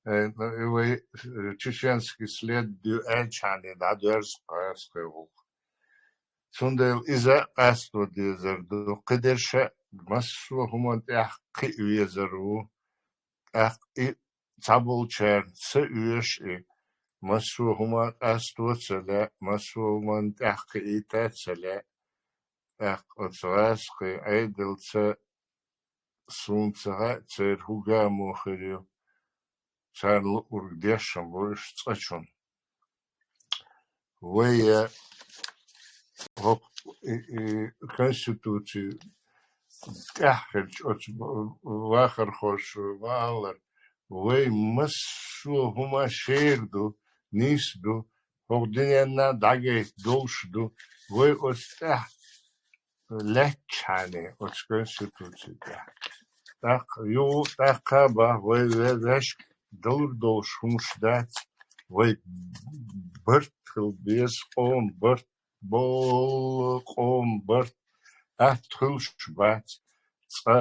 Э, ну, и вай, э, чеченский след ду аьлчахьана дӀадоьрзу кхаьршхе гӀуллакх. Цундела иза а къасто дезар ду. Кхидерша массо а хӀуманна тӀехь кхиа везар ву. ТӀаккха и цхьаболчарна ца оьшу и, массо а хӀума къасто а ца лаьа, массо а хӀуманна тӀехь кхиийта а ца лаьа. ТӀаккха оцу гӀазкхийн Ӏедалца суна ца хаьа, церан хӀу гамо хир ю. Царна луург дешна бу уьш цкъачунна. Вай, э, хӀокху, и, и, конституци тӀехь хилча оцу вахархоша ма-аллара, вай массо а хӀума шера ду, нийса ду, хӀокху дуьненна дӀагайта долуш ду, вай оцу тӀехь лаьттачхьана оцу конституци тӀехь. ТӀаккха юха, тӀаккха а боху, вай ве-, вешка далур долуш хӀумаш дац, вай барт хила беза, къоман барт, болу къоман барт, атта хуьлуш бац, цкъа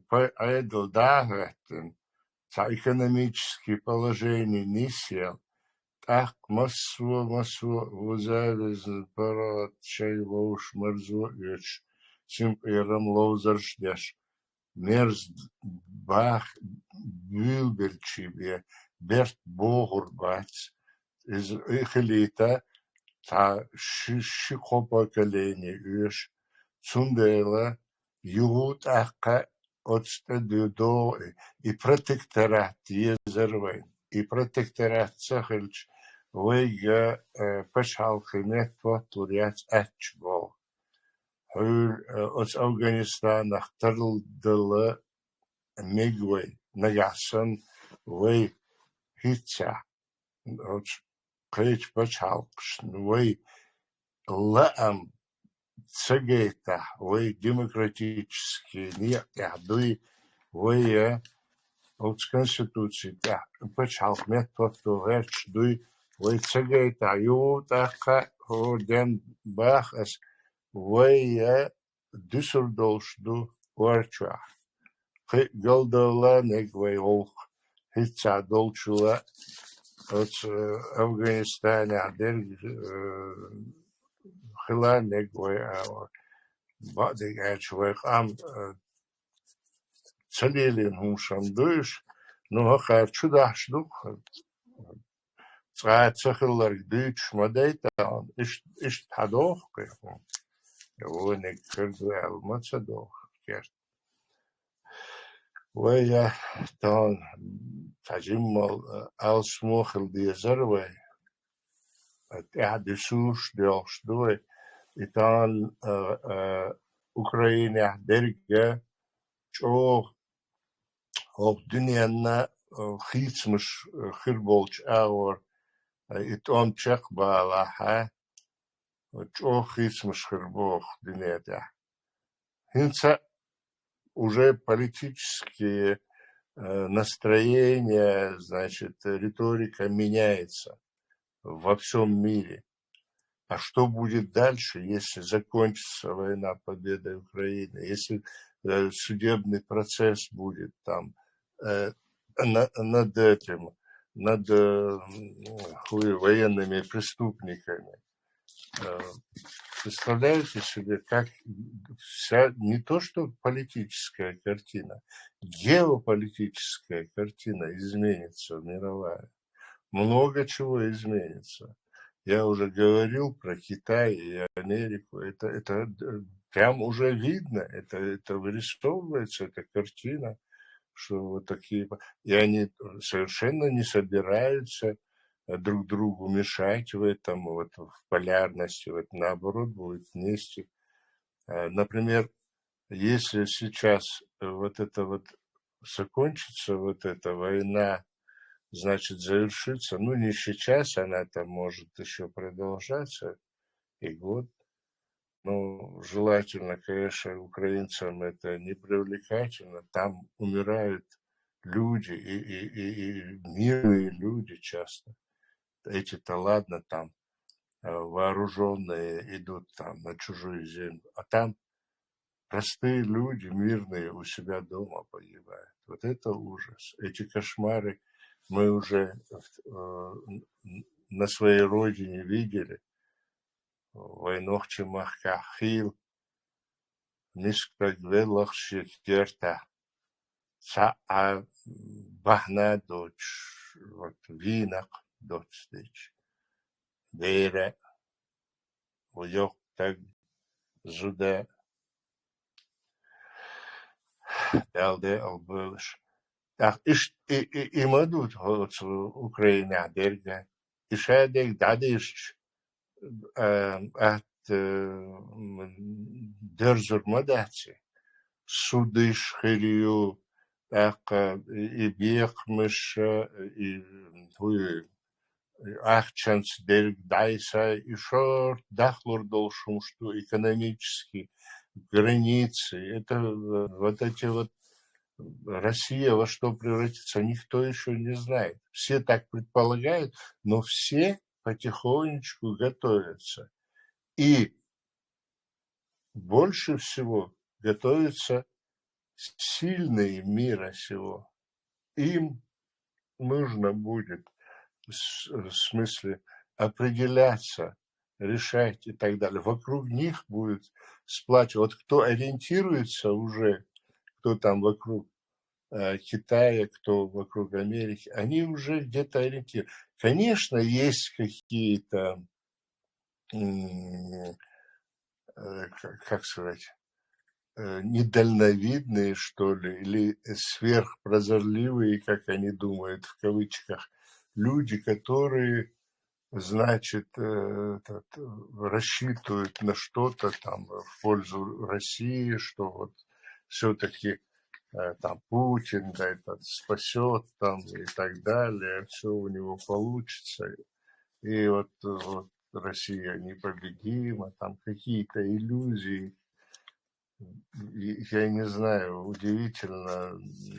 пай-, Ӏедал дӀа а хӀоьттина, цхьа экономический положение нисъелла, тӀаккха массо а, массо а вуза а везна, паргӀат шайн вовшах марзо а оьцуш, синпаргӀато ловзарш а деш, мерза баха буьйлабелчий бен, берт богӀур бац. Иза и хилийта, цхьа ши, ши-кхо поколени оьшу. Цундела юха тӀаккха оцу тӀе дуьйцу и протекторат езар вайн. И протекторат ца хилча, вайга, э, пачхьалкхе меттахӀотталур яц аьлча боху. Хьуьйра, э, оцу Афганистанах тарлдала мега вай, нагахь санна вай хӀинццехь оцу кхечу пачхьалкхашна вай лаам ца гайтахь, вай демократический некъ тӀехь дуй, вай, э, оцу конституций тӀехь пачхьалкх меттахӀотто гӀерташ дуй, вай ца гайтахь, юха тӀаккха хӀора ден баха ас, вай, э, дуьсур долуш ду ор чохь. Кхин а галдала мега вай гӀуллакх хӀинццехь долчул а, оцу, э, Афганистанехь дерг, э, хила мега вай, а, бакъдерг аьлча вай къам, э, ца лелийна хӀумнаш ду уьш, ну, хӀокхара чу дахьаш ду-кх. Цкъа а ца хилларг дуьйцуш ма дайта, иштта, иштта хьадоху кхин хӀума. Вониг хир ду аьлла ма ца доху керт. Вай, я, тахана цхьа жимма алсамо хила дезара вай. ТӀаьхьа дуьсуш доьлхуш ду вай. И тахана, а, а, Украинехь дерг а чӀогӀа хӀокху дуьненна, а, хийцамаш, а, хир болчу агӀор, а, и тӀом чекхбалахь, а, чӀогӀа хийцамаш хир боху дуьне тӀехь. ХӀинца уже политические, э, настроения, значит, риторика меняется во всём мире. А что будет дальше, если закончится война победой Украины, если, э, судебный процесс будет там, э, на-, над этим, над, э, м, хуй-, военными преступниками? Э, представляете себе, как вся, не то что политическая картина, геополитическая картина изменится мировая. Много чего изменится. Я уже говорил про Китай и Америку. Это, это, э, прям уже видно, это, это вырисовывается, эта картина, что вот такие по-, и они совершенно не собираются, э, друг другу мешать в этом, вот в полярности, вот наоборот, будут вместе. Э, например, если сейчас, э, вот это вот закончится, вот эта война, значит, завершится, ну, не сейчас, она там может ещё продолжаться, и год. Ну, желательно, конечно, украинцам это не привлекательно. Там умирают люди, и, и, и, и мирные люди часто. Эти-то ладно, там, э, вооружённые идут там на чужую землю, а там простые люди, мирные, у себя дома погибают. Вот это ужас. Эти кошмары мы уже, э, н-, н-, на своей родине видели. Вайн нохчийн махкахь хийла мискаг веллахь шен кертахь, цхьа а бахьана доцуш, вот, вийнакъ доцуш дечу. Бера, йоккха стаг, зуда, Далла декъал бойла уьш. ТӀаккха иштта и, и, и ма ду оцу Украинехь дерг а. И шадерг дӀадирзича, а, атта, м, дерзур ма дац и. Судаш хир ю, тӀаккха и, и бекхамаш, и, хӀуй, ахчанца дерг дӀайса, и шорта дахлур долуш хӀумаш ду, экономический границы. Это, э, вот эти вот, Россия во что превратится, никто ещё не знает. Все так предполагают, но все потихонечку готовятся. И больше всего готовятся сильные мира сего. Им нужно будет, с-, в смысле, определяться, решать и так далее. Вокруг них будет сплачиваться. Вот кто ориентируется уже, кто там вокруг, э, Китая, кто вокруг Америки, они уже где-то ориентируются. Конечно, есть какие-то э, как сказать, э, недальновидные, что ли, или сверхпрозорливые, как они думают, в кавычках, люди, которые, значит, э, этот, рассчитывают на что-то там в пользу России, что вот все-таки э, там Путин, да, этот спасет там и так далее, все у него получится. И вот, вот Россия непобедима, там какие-то иллюзии. Я не знаю, удивительно,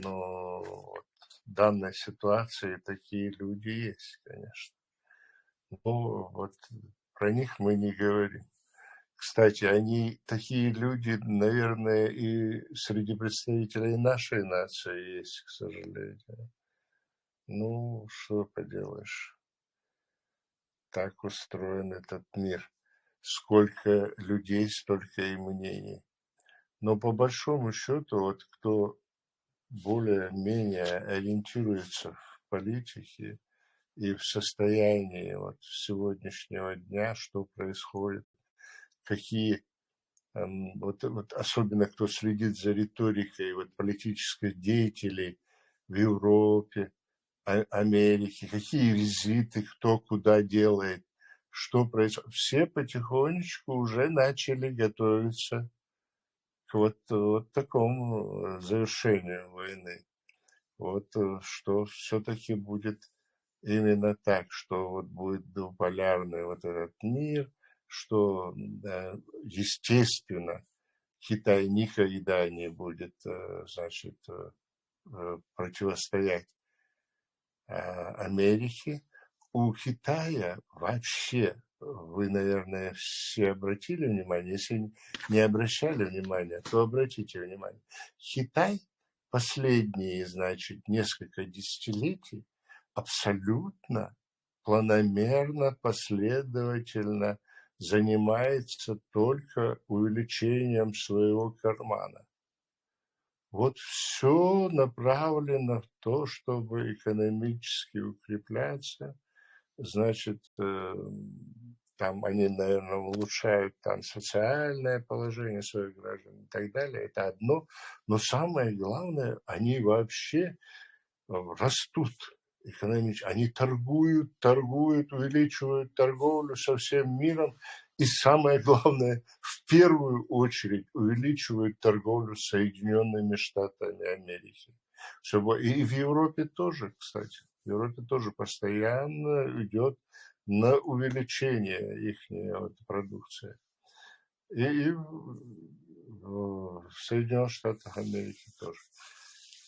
но вот в данной ситуации такие люди есть, конечно. Но вот про них мы не говорим. Кстати, они, такие люди, наверное, и среди представителей нашей нации есть, к сожалению. Ну, что поделаешь. Так устроен этот мир. Сколько людей, столько и мнений. Но по большому счету, вот кто более-менее ориентируется в политике и в состоянии вот сегодняшнего дня, что происходит, какие эм, вот, вот особенно кто следит за риторикой вот политических деятелей в Европе, а- Америке, какие визиты, кто куда делает, что происходит. Все потихонечку уже начали готовиться к вот, вот такому э, завершению войны. Вот э, что все-таки будет именно так, что вот будет двуполярный вот этот мир, что, э, естественно, Китай никогда не будет, э, значит, э, э, противостоять э, Америке. У Китая вообще, вы, наверное, все обратили внимание, если не обращали внимания, то обратите внимание. Китай последние, значит, несколько десятилетий абсолютно планомерно, последовательно занимается только увеличением своего кармана. Вот все направлено в то, чтобы экономически укрепляться. Значит, э, там они, наверное, улучшают там социальное положение своих граждан и так далее. Это одно. Но самое главное, они вообще э, растут экономически. Они торгуют, торгуют, увеличивают торговлю со всем миром. И самое главное, в первую очередь увеличивают торговлю с Соединенными Штатами Америки. Всё бо- И в Европе тоже, кстати. В Европе тоже постоянно идет на увеличение их продукции. И, и в в Соединенных Штатах Америки тоже.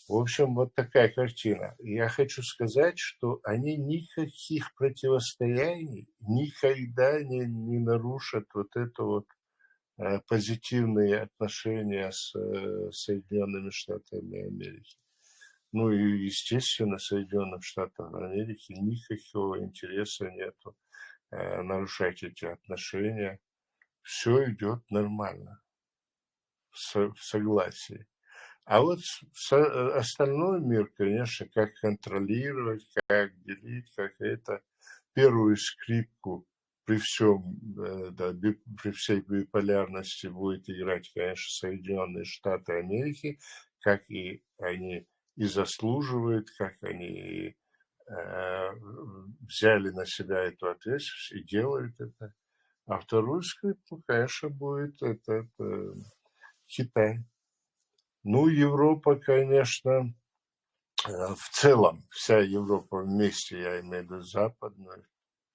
В общем, вот такая картина. Я хочу сказать, что они никаких противостояний никогда не, не нарушат вот это вот э, позитивные отношения с э, Соединенными Штатами Америки. Ну и, естественно, Соединенным Штатам Америки никакого интереса нету э, нарушать эти отношения. Все идет нормально, в, со- в согласии. А вот с- со- э, остальной мир, конечно, как контролировать, как делить, как это, первую скрипку при всем, э, да, би- при всей биполярности будет играть, конечно, Соединенные Штаты Америки, как и они и заслуживают, как они и, э, взяли на себя эту ответственность и делают это. А вторую скрипку, конечно, будет этот э, Китай. Ну, Европа, конечно, э, в целом, вся Европа вместе, я имею в виду западную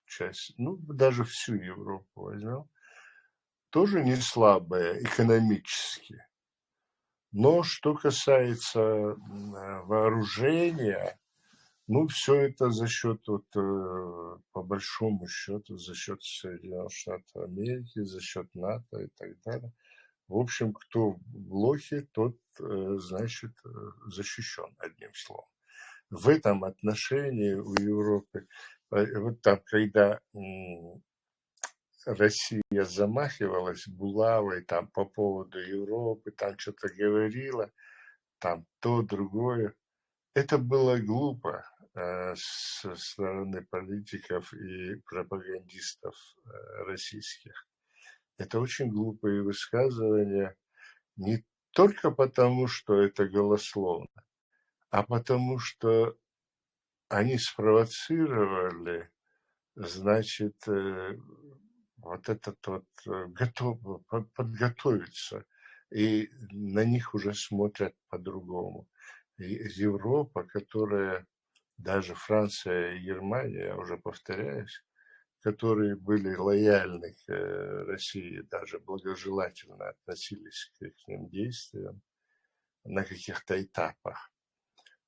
часть, ну, даже всю Европу возьмем, тоже не слабая экономически. Но что касается м, э, вооружения, ну, все это за счет, вот, э, по большому счету, за счет Соединенных Штатов Америки, за счет НАТО и так далее. В общем, кто в блоке, тот, э, значит, э, защищен, одним словом. В этом отношении у Европы, э, вот там, когда м, Россия замахивалась булавой там по поводу Европы, там что-то говорила, там то, другое. Это было глупо. э, со стороны политиков и пропагандистов э, российских. Это очень глупые высказывания не только потому, что это голословно, а потому что они спровоцировали, значит, э, вот этот вот э, готов, под- подготовиться. И на них уже смотрят по-другому. И Европа, которая, даже Франция и Германия, я уже повторяюсь, которые были лояльны к э, России, даже благожелательно относились к их действиям на каких-то этапах.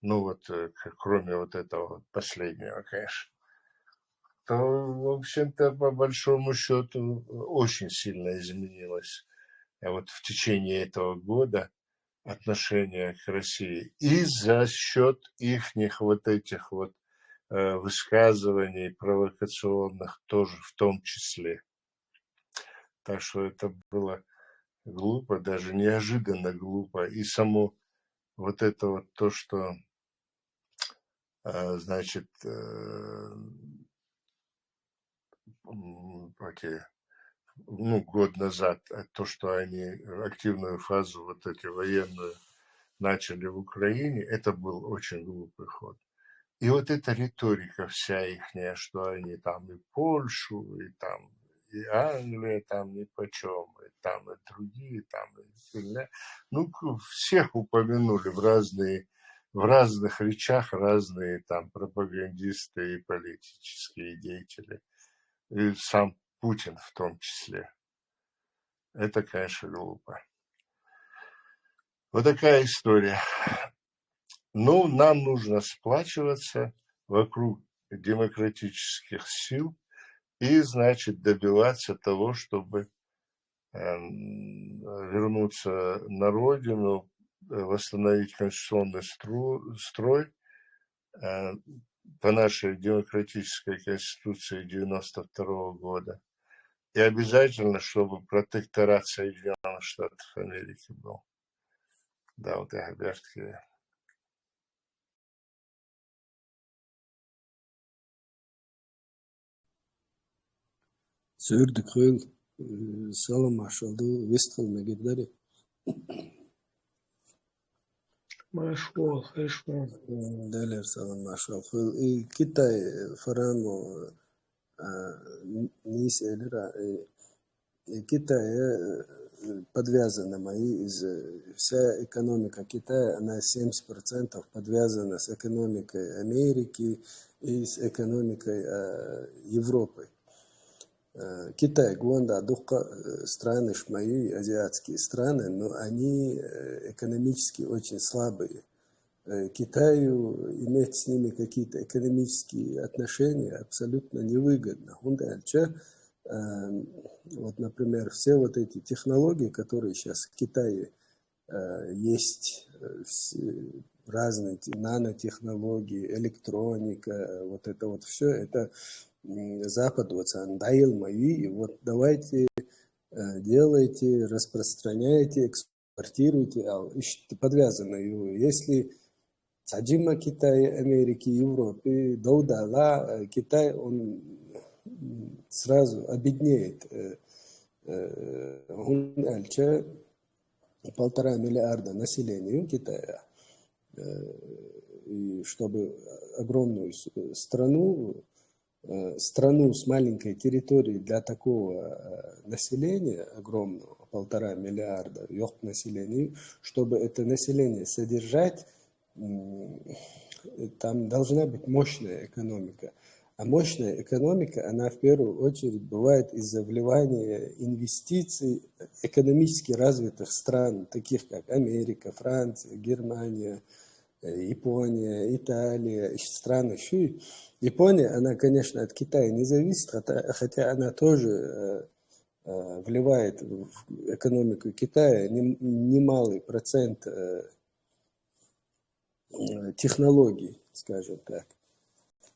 Ну вот, э, к- кроме вот этого вот последнего, конечно. То, в общем-то, по большому счету, очень сильно изменилось э, вот в течение этого года отношение к России. И за счет ихних вот этих вот э, высказываний провокационных тоже в том числе. Так что это было глупо, даже неожиданно глупо. И само вот это вот то, что, э, значит, э, м, окей, ну, год назад, э, то, что они активную фазу, вот эти военную, начали в Украине, это был очень глупый ход. И вот эта риторика вся ихняя, что они там и Польшу, и там и Англия там ни по чем, и там и другие, там и Финляндия. Ну, к- всех упомянули в разные, в разных речах разные там пропагандисты и политические деятели. И сам Путин в том числе. Это, конечно, глупо. Вот такая история. Ну, нам нужно сплачиваться вокруг демократических сил и, значит, добиваться того, чтобы эм, вернуться на родину, э, восстановить конституционный стру- строй э, по нашей демократической конституции девяносто второго года. И обязательно, чтобы протекторат Соединенных Штатов Америки был. Да, вот я Альберт Кири. Цуьрдиг хуьйла, э, салам-маршалла ду, вист хила мегар дарий? Маршалла, хешман. М, Далер салам-маршалла хуьйла. И Китай, э, Фарамо, э, н- нийса элира, э, и Китай э, подвязана ма йий из, э, вся экономика Китая, она семьдесят процентов подвязана с экономикой Америки и с экономикой э, Европы. Э, Китай гуонда дукха э, страны ма йий, азиатские страны, но они э, экономически очень слабые. Э, Китаю иметь с ними какие-то экономические отношения абсолютно невыгодно. ХӀунда аьлча, эм, вот, например, все вот эти технологии, которые сейчас в Китае э, есть, э, вс- разные те- нанотехнологии, электроника, вот это вот все, это м, Запад вот сан дайыл ма йий, и вот давайте э, делайте, распространяйте, экспортируйте, а ишт подвязано. И если саджима Китай, Америки, Европы, Даудала, э, Китай, он м, сразу обеднеет. Э, э, ХӀунда аьлча полтора миллиарда населения у Китая. Э, И чтобы огромную с- страну, э, страну с маленькой территорией для такого э, населения, огромного, полтора миллиарда, йоккха населения, чтобы это население содержать, м, там должна быть мощная экономика. А мощная экономика, она в первую очередь бывает из-за вливания инвестиций экономически развитых стран, таких как Америка, Франция, Германия, э, Япония, Италия, и страны ши. Япония, она, конечно, от Китая не зависит, хотя, хотя она тоже э, э, вливает в экономику Китая нем- немалый процент э, э, технологий, скажем так.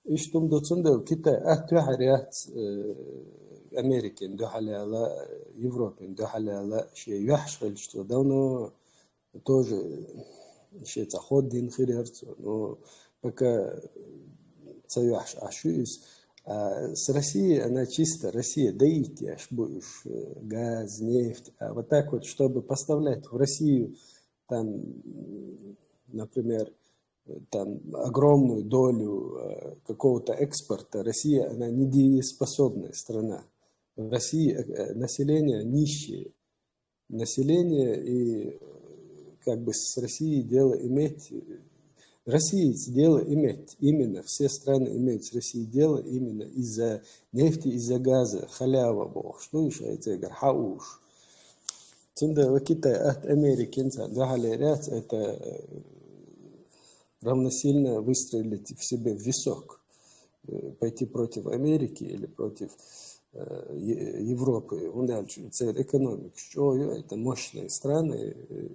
Ишт хӀума ду, цундела Китай а тоьхьара яц э, Америкин дуьхьал яла, Европин дуьхьал яла, шен юьхьаш хилча цо давно тоже шен цхьа ход дина хир яр цо. Но пока ца юьхьаш Ӏаш ю иза. А с Россией она чисто Россия доить еш бу уж, э, газ, нефть. А вот так вот, чтобы поставлять в Россию, там, м, например, э, там огромную долю, э, какого-то экспорта, Россия, она недееспособная страна. В России, э, э, население нищее. Население и, э, как бы с Россией дело иметь, э, Россиец дело иметь именно, все страны имеют с Россией дело именно из-за нефти, из-за газа, халява бохуш ду уж, ай цигара хьа уж. Цундела Китай атта Америкин ца дуьхьал яц, это, э, равносильно выстрелить в себе в висок, э, пойти против Америки или против, э, Е-, Европы. ХӀунда аьлча церан экономикаш чӀогӀа ю, это мощные страны, э,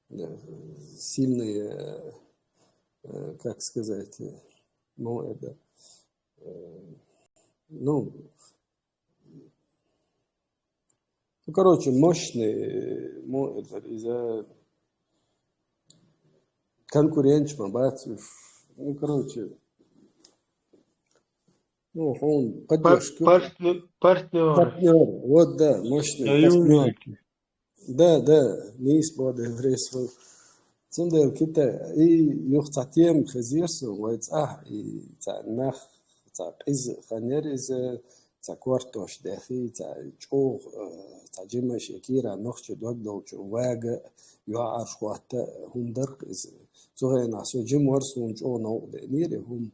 э, сильные, э, как сказать, э, ну, это, э, ну, ну, короче, мощный, э, мо-, это, из-за конкуренташ ма бац уж. Ну, короче, ну, хьуна поддержка. Партнер. Партнер. Вот, да, мощный партнер. Да, да, нийса боху, Дела реза хуьлда. Цундела Китай, и юха цхьа тема хезира суна, вай цӀахь, и цхьа нах, цхьа къиза хан яра иза, цхьа кортош даьхий, цхьа чӀогӀа, э, цхьа жимаш я кийра нохча дог долчу вага, йоӀарш хӀотта хӀума дара иза. Цу хенахь со жима вара, суна чӀогӀа новкъа деанера и хӀума.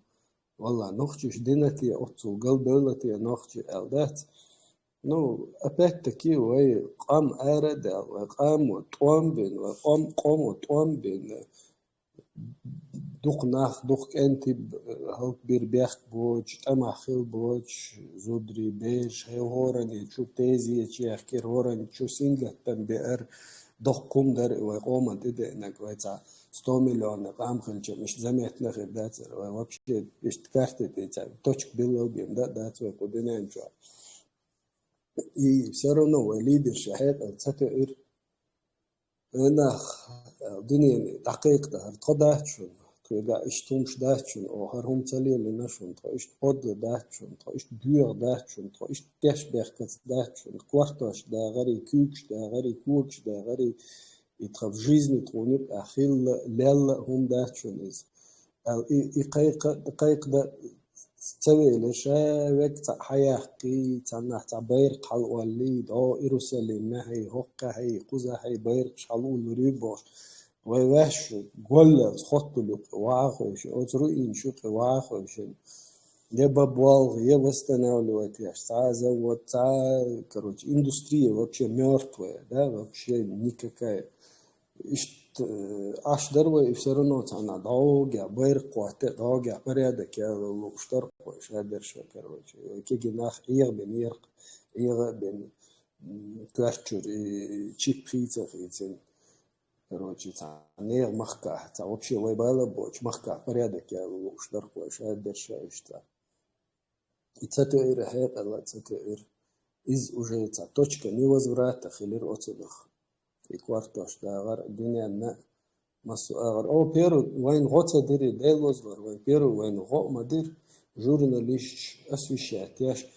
Валла, нохчаш дина те, оццул галбевлла те нохчий аьлла дац. Ну, опять-таки, вай къам ара а даьлла, вай къамо тӀом бина, вай къом-, къомо тӀом бина. Дукха нах, дукха кӀентий б-, хӀаллакбира бехк боцуш, тӀамах хилла боцуш, зударий, бераш, хӀей хӀоранна чу тезечу яхкира, хӀоранна чу сингаттам беара, доккха хӀума дара и вай къоман тӀедеанарг, вай цхьа сто миллионный къам хилча, иштта заметно хир дацара, вай вообще иштта карте тӀе цхьа точка биллал бен да, дац вай кху дуьнен чохь. И всё равно вай лидерша хьекъал ца тоьира. Вай нах, э, дуьненна дӀакхайкхадан хӀара тхо дац шуна, тхоьга иштта хӀумаш дац шуна, оха хӀара хӀума ца лелийна шуна, тхо иштта гӀодда дац шуна, тхо иштта доьгӀа дац шуна, тхо иштта теш бехкац дац шуна, кортош дагӀарий, куьйгаш дагӀарий, когаш дагӀарий, и тхан в жизни тхуна юкъахь хилла, лелла хӀума дац шуна иза. Аьлла, и, и кхайкха-, кхайкхадан ца велира, ша вега цхьаъ хьаяккхий, цхьаннахь цхьа байракх хьалаоллий, дӀо Иерусалимехь, хӀокхахь, кхузахь байракхаш хьалауллур ю бохуш, вай ваьш голлалц хоттал юкъа ваха хойшина, оцу руинаш юкъа ваха хойшина. Я баб болх, я восстанавливать еш, цхьа а завод, цхьа а, короче, индустрия вообще мёртвая, да, вообще никакая. Иштта, э, Ӏаш дара вай, и всё равно цхьаннахь дӀогахь байракх хӀотта, дӀогахь порядок яла лууш дара вай шадерш, короче. Вай кегий нах Ӏеха бен, Ӏеха а бен, м, коьртачуьра и чип хийца а хийцина. Короче, цхьа нехан махкахь, цхьа вообще вай бала а боцуш, махкахь порядок яла лууш дара вай шадерш иштта. И ца тоьира, хьекъал а ца тоьира. Иза уже цхьа точка невозврата хилира оцунах. И кортош дагӀар дуьненна массо а агӀор. О, первый вайна гӀо ца дира, Дела лозлар, вайн первый вайна гӀо а ма дира, журналисташ, освещать еш.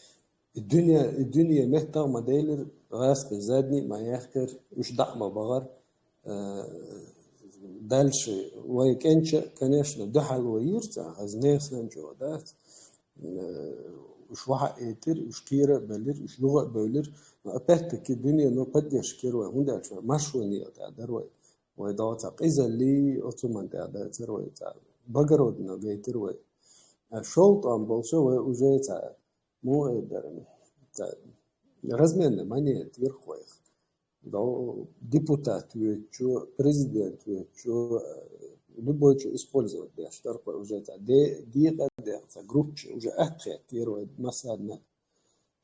И дуьне, и дуьне меттах а ма делира, гӀазкхий задний а ма яьккхира, уьш дӀа а ма бахара. Э, дальше вай кӀентий, конечно, дуьхьал вай йира царна, хаза нехан санна чӀогӀа дац. Э, уьш вахьа а этира, уьш кхера а белира, уьш юха а бевлира. Но опять-таки дуьнено поддержка йира вай, хӀунда аьлча вай маршо некъа тӀехь дара вай. Вай догӀу цхьа къизаллий, оцу хӀуманна тӀехь дацара вай цхьа. Благородно гайтира вай. А шолгӀа тӀом болчу вай уже цхьа, муха эр дара, цхьа разменная монета йира вайх. Дов депутат воьдучо, президент воьдучо, э, любой чу использовать деш дара вай уже цхьа де-, декъа а дехна, цхьа группа чу уже атта хеттера вай массарна.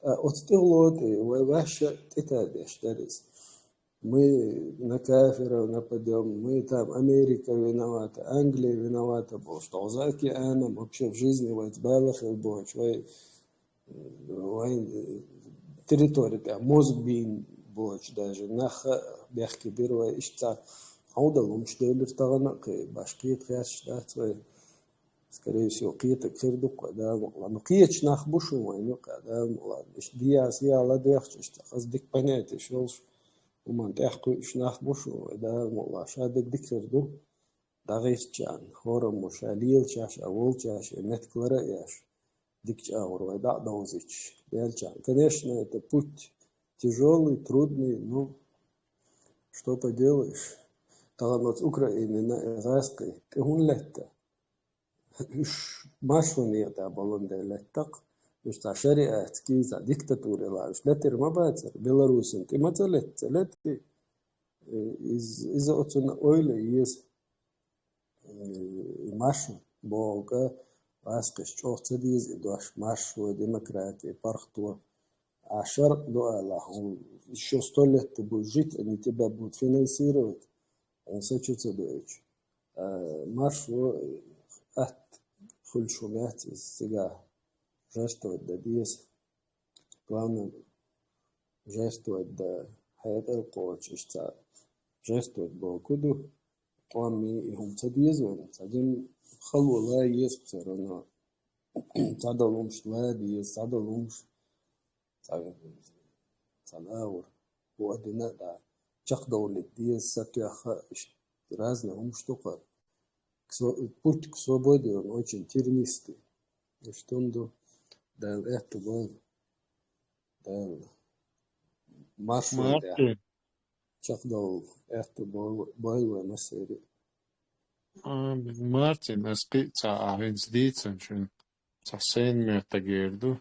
А оцу тӀехула тӀе вай ваьшша тӀетадеш дара иза. Мы на кафиров нападём, мы там, Америка виновата, Англия виновата бохуш. Дов за океаном вообще в жизни вайца бала хила бохуш, вай вайн, э, территори тӀехь мозга бийна боцуш даже нах а бехке бира вай, иштта цхьа хьуна дала хӀумаш девлира тахана а, кхин башха кхета хьаьжча дац вай. Скорее всего, кхетарг хир ду-кх вай, Дала мукъ лахь. Ну, кхеташ нах бу шун вайна юкъа, Дала мукъ лахь. Иштта дӀаяса, яла доьхкача, иштта хаза дика понятеш йолуш, хӀуманна тӀекхуьуш нах бу шун вай, Дала мукъ лахь. Ша дерг дика хир ду. ДӀагӀертачарна, хӀораммо ша лелача а, волча а, и меттиг лара а еш, дика чӀагӀо вай дӀа а довзуьйтуш, делчарна. Конечно, это путь тяжёлый, трудный, ну, что поделаешь. Тахана оцу Украинина и гӀазкхий тӀе хӀунда летта? Уьш маршо некъа тӀехь болун дела летта-кх. Уьш цхьа шариатца кийча диктатуре лаьа, уьш летира ма бацара. Беларусина тӀе ма ца летта, ца летти. Э, из-, иза оцунна ойла еза. Э, и маршо бохург, гӀазкхаша чӀогӀа ца деза и дош, маршо, демократи, паргӀато. А шарӀ ду алахь, хьуна ещё сто лет ты будешь жить, они тебя будут финансировать, хьуна са чу ца доуьйтуш. Э, маршо атта хуьлуш хӀума яц иза, цигахь жертвовать дан деза. Главное, жертвовать дан хьекъал кхочуш, иштта жертвовать бохург ду, къоман и хӀума ца деза вайна, цхьа дин хало лан еза всё равно. Цхьадолу хӀумаш лан деза, цхьадолу хӀумаш, цхьа, цхьана агӀор хӀу а дина а дӀа, чекхдовлийта деза, сатоьхна а, иштта разные хӀумаш ду-кх. К сво-, путь к свободе, он очень тернистый. Иштта хӀума ду, Дала аьтто бойла. Дала маршо тӀехь чекхдовла аьтто бойла, бойла вай массеран а. А, Мартин, ас кхин а цхьа ахь хӀинца дийцинчун цхьа сайна моьттуш ду.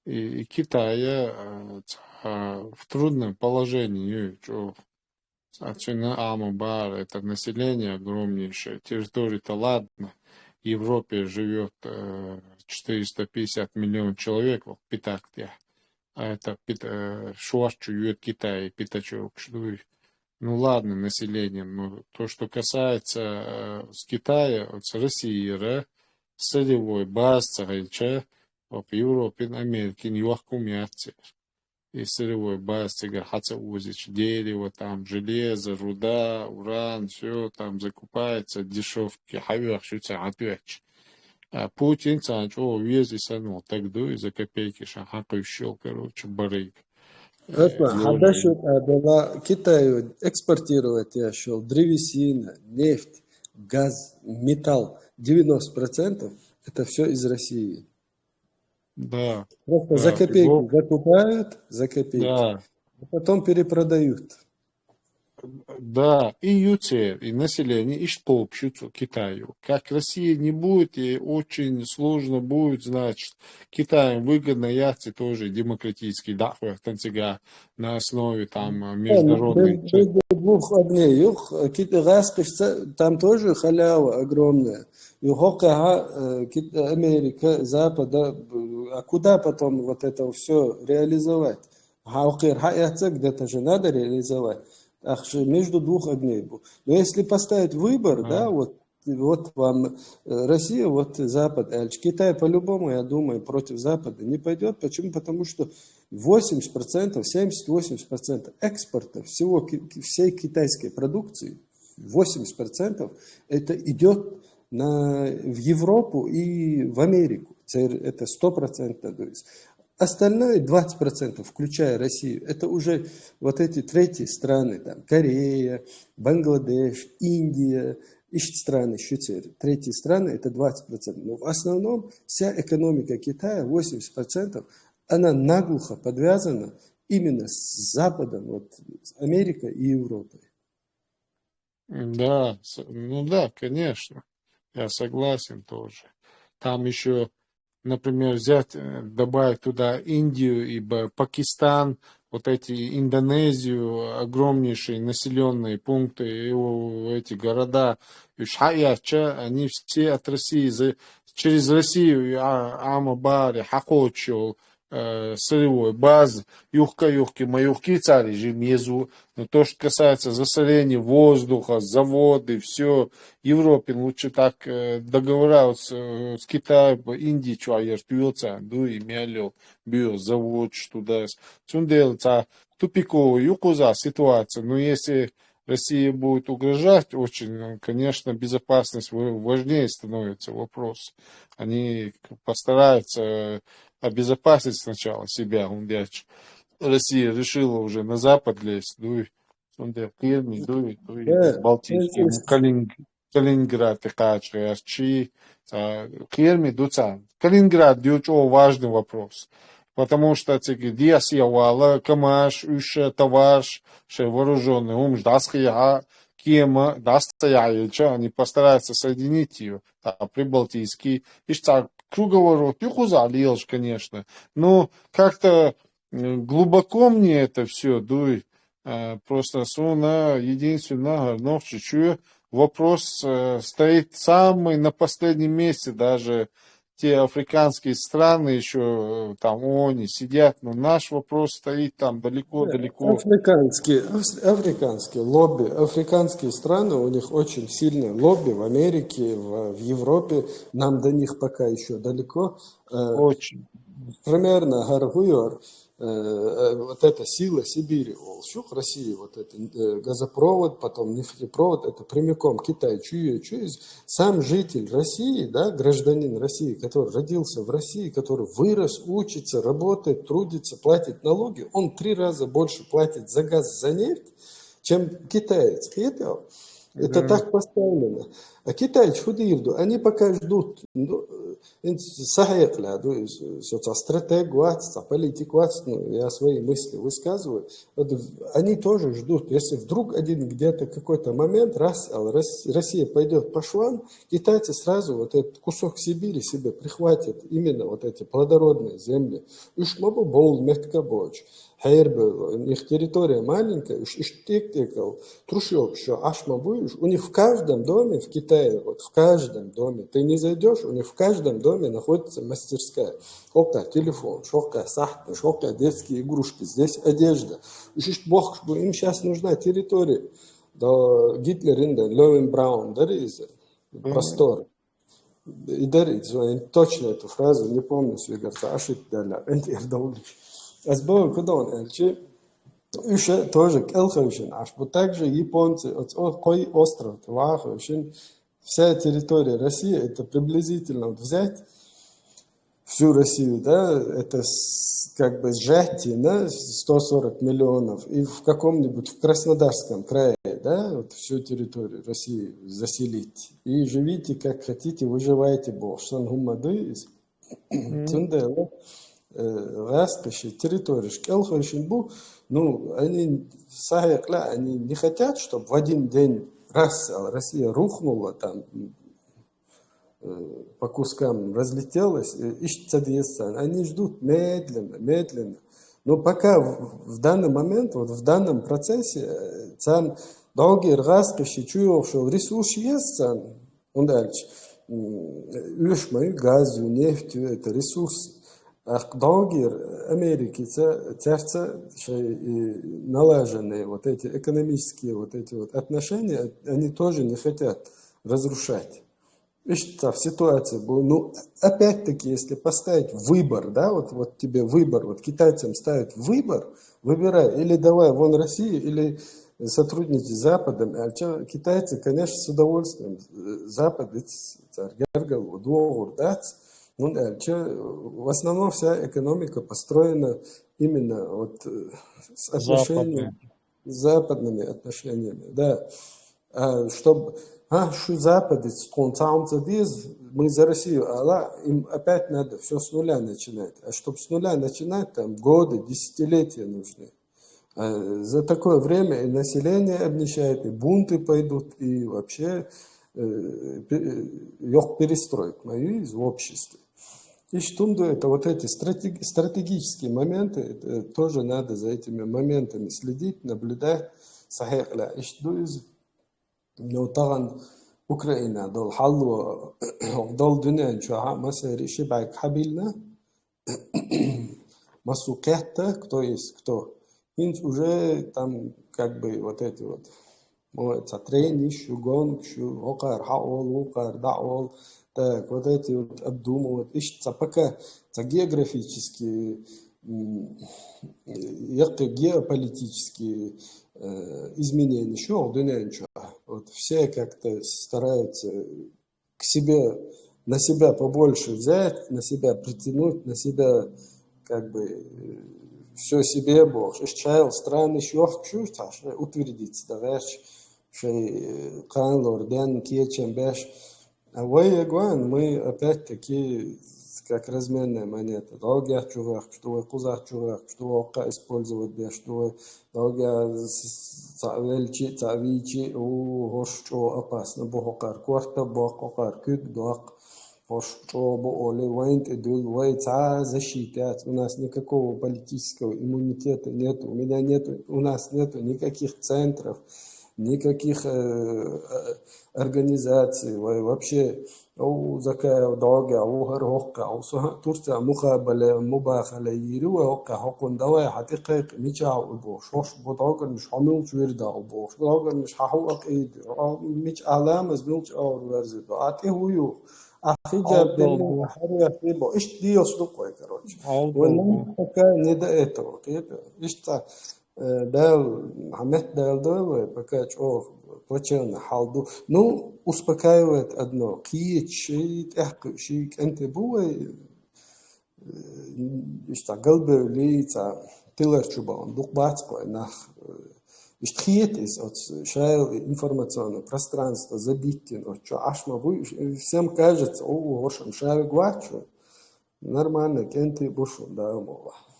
И, и Китай, а, цхьа в трудном положении ю чӀогӀа. Цхьа цуьнан Ӏама бахара, это население огромнейшее, территория-то ладно, в Европе живёт, э, четыреста пятьдесят миллион человек, вот, пятак тӀехь. А это пят-, э, шорта чу йоьду Китае пятачок дуй. Ну ладно, населением, но то, что касается, э, с Китая, вот с Россией, ра, сырьевой база ца хилча, вот Европин, Америкин йохка хӀума яц церан. И сырьевой база цигара хьа ца озийча, дерево, там, железо, руда, уран, всё там закупается, дешёвке хьаоьхуш ю цара хьатоьттуш. А Путин царна чӀогӀа веза, и санна волу стаг ду, и за копейки ша хьакхуьйсуш йолу, короче, барыга. Э, Эпа, йолу хьан даш ю тӀе а бела Китаю экспортировать еш йолу древесина, нефть, газ, металл, девяносто процентов это всё из России. Да, просто за, да, копейки его закупают, за копейки, да, а потом перепродают. Да, и ю церан, и население иштта кхобуш ю цу Китаю. Как Россия не будет, и очень сложно будет, значит, Китаем выгодно яц и тоже демократический дӀахӀоьттина цигахь на основе там, э, да, международной между, между двух огней. Юха, э, Кит-, гӀаскхашца, там тоже халява огромная. Юха хӀокхехьа, э, Кит-, Америка, Запада, э, а куда потом вот это всё реализовать? Хьан кхера хьаэццаг, где-то же надо реализовать. Ах же между двух огней бу. Но если поставить выбор, да, вот, вот вам, э, Россия, вот Запад, аьлча, Китай по-любому, я думаю, против Запада не пойдёт. Почему? Потому что восемьдесят процентов, семьдесят-восемьдесят процентов экспорта всего ки-, ки-, всей китайской продукции, восемьдесят процентов это идёт на, в Европу и в Америку. Це это стопроцентно. То есть остальное двадцать процентов, включая Россию, это уже вот эти третьи страны, там, Корея, Бангладеш, Индия, иштта страны, ещё те-, третьи страны, это двадцать процентов. Но в основном вся экономика Китая, восемьдесят процентов, она наглухо подвязана именно с Западом, вот, с Америкой и Европой. Да, с-, ну да, конечно, я согласен тоже. Там ещё, например, взять, э, добавить туда Индию и Ба-, Пакистан, вот эти, Индонезию, огромнейшие населённые пункты, и у-, эти города, уьш хьаэцча, они все от России за-, через Россию, а, Ӏама бахара хьакхочуш йолу, э, сырьевой база, юхка-юхки, ма юхкий цара жима еза. Но то, что касается засорения воздуха, заводы, всё, Европе лучше так, э, договора вот с, э, с Китаем, Индией чохь яра тоьла царна, ду и мел йолу, буьйла заводаш туда. Цундела цхьа тупиковая ю кхузахь ситуация. Но если Россия будет угрожать очень, ну, конечно, безопасность важнее становится вопрос. Они постараются обезопасить сначала себя, он дальше. Россия решила уже на запад лезть, дуй, цундела кхераме дуй, дуй, Балтийский, Калинг, Калининград и Качкаярчи, кхераме дуца. Калининград дючо важный вопрос. Потому что цига дес я вала, камаш, уьш, товарш, шей вооруженный, умш, дасхи я, кема, дасца я, они постараются соединить ее, а, прибалтийский. Ишца круговорот, юхуза лелш, конечно. Ну, как-то глубоко мне это все, дуй. Просто суна, единственное, ногчи чую, вопрос стоит самый на последнем месте, даже те африканские страны еще там они сидят, но наш вопрос стоит там далеко-далеко. Африканские, африканские лобби, африканские страны, у них очень сильное лобби в Америке, в, в Европе, нам до них пока еще далеко. Очень. Примерно гаргуйор, вот эта сила Сибири, олшух России, вот это газопровод, потом нефтепровод, это прямиком Китай, чуе, чуе. Сам житель России, да, гражданин России, который родился в России, который вырос, учится, работает, трудится, платит налоги, он три раза больше платит за газ, за нефть, чем китаец. Это так поставлено. А китайцы худирду, они пока ждут. Ну, сахьекъля, ну, со стратег вац, со политик вац, ну, я свои мысли высказываю. Вот они тоже ждут. Если вдруг один где-то какой-то момент, раз Россия пойдет по швам, китайцы сразу вот этот кусок Сибири себе прихватят, именно вот эти плодородные земли. Уж мабу бол метка боч. Хербе, их территория маленькая, уж, уж тек текал, трушок, что аш мабу, у них в каждом доме в Китае, вот в каждом доме, ты не зайдешь, у них в каждом доме находится мастерская. Шокка телефон, шокка сахты, шокка детские игрушки, здесь одежда. Уж, уж бог, что им сейчас нужна территория. Да Гитлер инда, Левин Браун, да, простор. И дарит, точно эту фразу не помню, свигарца ошиб дала, энтер даулиш. Азбо кудон элчи, уж тоже кэлхавшин, аш бу также японцы, о, кой остров, вахавшин, вся территория России, это приблизительно вот взять всю Россию, да, это как бы сжатие на сто сорок миллионов, и в каком-нибудь, в Краснодарском крае, да, вот всю территорию России заселить. И живите как хотите, выживайте, бо сан хумады из. Цундела, э, раскоши территории шкел хойшин бу, ну, они сахекла, они не хотят, чтобы в один день раз Россия рухнула там, э, по кускам разлетелась, э, ищ цадьесан. Они ждут медленно, медленно. Но пока в данный момент, вот в данном процессе, э, цан долгий раскоши чуёвшего ресурс есть, цан, он дальше, уж мою газу, нефтью, это ресурс. А долгий Америки, церца, налаженные вот эти экономические вот эти вот отношения, они тоже не хотят разрушать. Видишь, в ситуации был, ну, опять-таки, если поставить выбор, да, вот, вот тебе выбор, вот китайцам ставить выбор, выбирай, или давай вон Россию, или сотрудничать с Западом. А что, китайцы, конечно, с удовольствием. Запад, в основном вся экономика построена именно вот с отношениями, западными отношениями, да. А, чтобы, а, что Запад, мы за Россию, а им опять надо все с нуля начинать. А чтобы с нуля начинать, там годы, десятилетия нужны. А за такое время и население обнищает, и бунты пойдут, и вообще э, лёг перестроек мою из общества. И штунду это вот эти стратеги, стратегические моменты, это тоже надо за этими моментами следить, наблюдать. Сахекла ишту из, но таган Украина дол халлу, дол дунен чуха масери шибак хабилна. Масукетта, кто есть кто. Инц уже там как бы вот эти вот. Моца трениш, гонг, шу, окар, хаол, окар, даол. Так, вот эти вот обдумывать. Ищ, пока географические м, яккхий геополитический, э, измененеш ю дуьнен чу. Вот все как-то стараются к себе, на себя побольше взять, на себя притянуть, на себя как бы все себе бохуш. Иштта шайла странаш йохкуш ю, цхьа шай утвердиться дан гӀерташ, шай, э, кханалора денна кечам беш. А вай эгван, мы опять-таки как разменная монета. ДӀогӀа чу гӀехкаш ду вай, кхузахь чу гӀехкаш ду вай, хӀокхо использовать деш ду вай. ДӀогӀа цхьаъ велчи, цхьаъ вийчи, у, хӀорш чӀогӀа опасно бу хӀокхара, корта боккху хӀокхара, куьг доккху, хӀорш чӀогӀа бу олий, вайн тӀе дуьллу, вай цхьа защита яц, у нас никакого политического иммунитета нету, у меня нету, у нас нету никаких центров, никаких, э, э, организаций, вай вообще, о, Закаев дӀогӀа, о, хӀара хӀокхо, о, со Турция мухабале, мубахале йийр ю вай хӀокхо, хӀокхунна давай хьа тӀе кхайкхи, мичахь ву бохуш, хӀорш бу дӀогӀарнаш хьо муьлча вирда ву бохуш, дӀогӀарнаш хьо хьу акъийда, о, мича Ӏаламаз муьлча овр верзийта, а тӀе хӀу ю, а хиджаб делла, а хӀара вехи бо, иштта дезаш ду кхой, короче. Вай нам пока не до этого, кхета? Иштта Э, Дала, хьан метта Дала дойла вай, пока чӀогӀа плачевный хьал ду. Ну, успокаивает одно. Кхечу ши, тӀехкхуьу ши кӀентий бу вай, э, иштта галбевлли, цхьа тилар чу бахана, дукха бац кхой нах. Э, иштта хета иза оцу, шайла информационное пространство забиттина оцу чу Ӏаш ма буй. Всем кажется, о, хӀорш-м шаверг вац шу. Нормально, кӀентий бу шун, Дала мукъ лахь.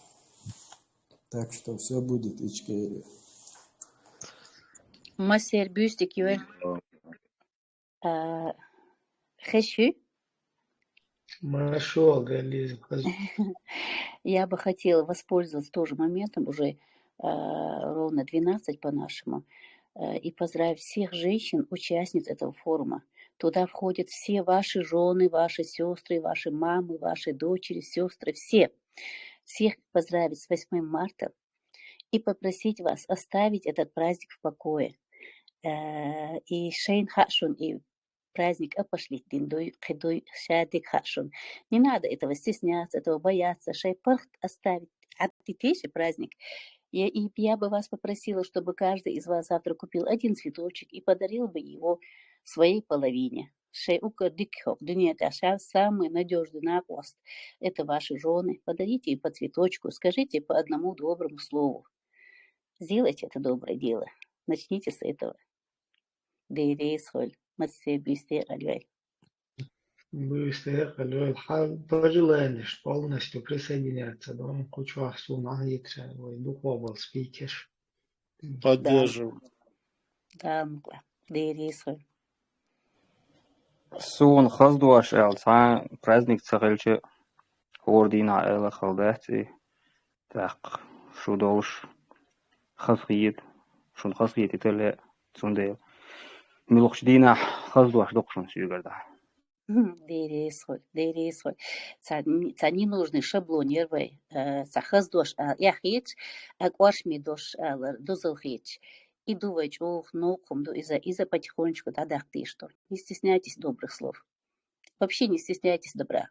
Так что всё будет, Ичкери. Массер бюстик юэ. А, хеши? Маршо, Гализа, хаз- Я бы хотела воспользоваться тоже моментом, уже, а, ровно двенадцать по-нашему, э, и поздравить всех женщин, участниц этого форума. Туда входят все ваши жены, ваши сестры, ваши мамы, ваши дочери, сестры, все. Всех поздравить с восьмым марта и попросить вас оставить этот праздник в покое. Э, и шайн хаъ шун и праздник а пошлить дин дуй, кхидуй, шадик хаъ шун. Не надо этого стесняться, этого бояться, шай паргӀат оставить, оттитейший праздник. Я, и я бы вас попросила, чтобы каждый из вас завтра купил один цветочек и подарил бы его своей половине. Шай уггар дика хӀокху дуьне тӀехь ша самый надёжный накъост. Это ваши жены. Подарите им по цветочку, скажите по одному доброму слову. Сделайте это доброе дело. Начните с этого. Деррис хуьлу, массеран буьйса декъала йойла. Буьйса декъала йойла. Хьан пожеланиеш полностью присоединяться дон кху чохь суна Ӏахьитира вай дукхо болу спикерш. Поддерживаю. Да, Дала мукъ лахь. Деррис хуьлу. Суна хаза дош аьлла, цхьа праздник ца хилча, хӀора дийнахь аьлла хала дац и. ТӀаккха шу долуш хазахета, шуна хазахетийта лаьа, цундела муьлххачу дийнахь хаза дош ду-кх шуна соьгара дӀа. Деррис хуьлу, деррис хуьлу. Цхьа, цхьа ненужный шаблон яра вай, э, цхьа хаза дош ала эхь хеташ, а кӀоршаме дош алар дозалла хеташ. И ду вай чӀогӀа новкъа хӀума ду иза, иза потихонечку дӀадаккха дезаш ду. Не стесняйтесь добрых слов. Вообще не стесняйтесь добра.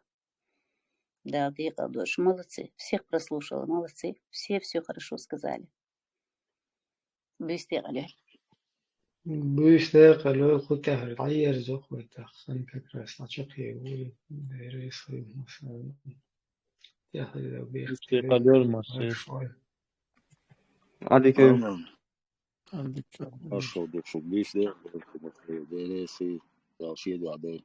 Да, декъала дойла. Молодцы. Всех прослушала. Молодцы. Все всё хорошо сказали. Буьйса декъала йойла. Буьйса декъала йойла, кху тӀехь дӀаерзо кху тӀехь. Сан как раз начал кхеву. Деррис хуьлу, масала. ТӀехь деррис. Буьйса декъала йойла, массеран. Алейкум. Маршо ду шу, буьйса декъала йойла, Дала шен дуьхьа дойла.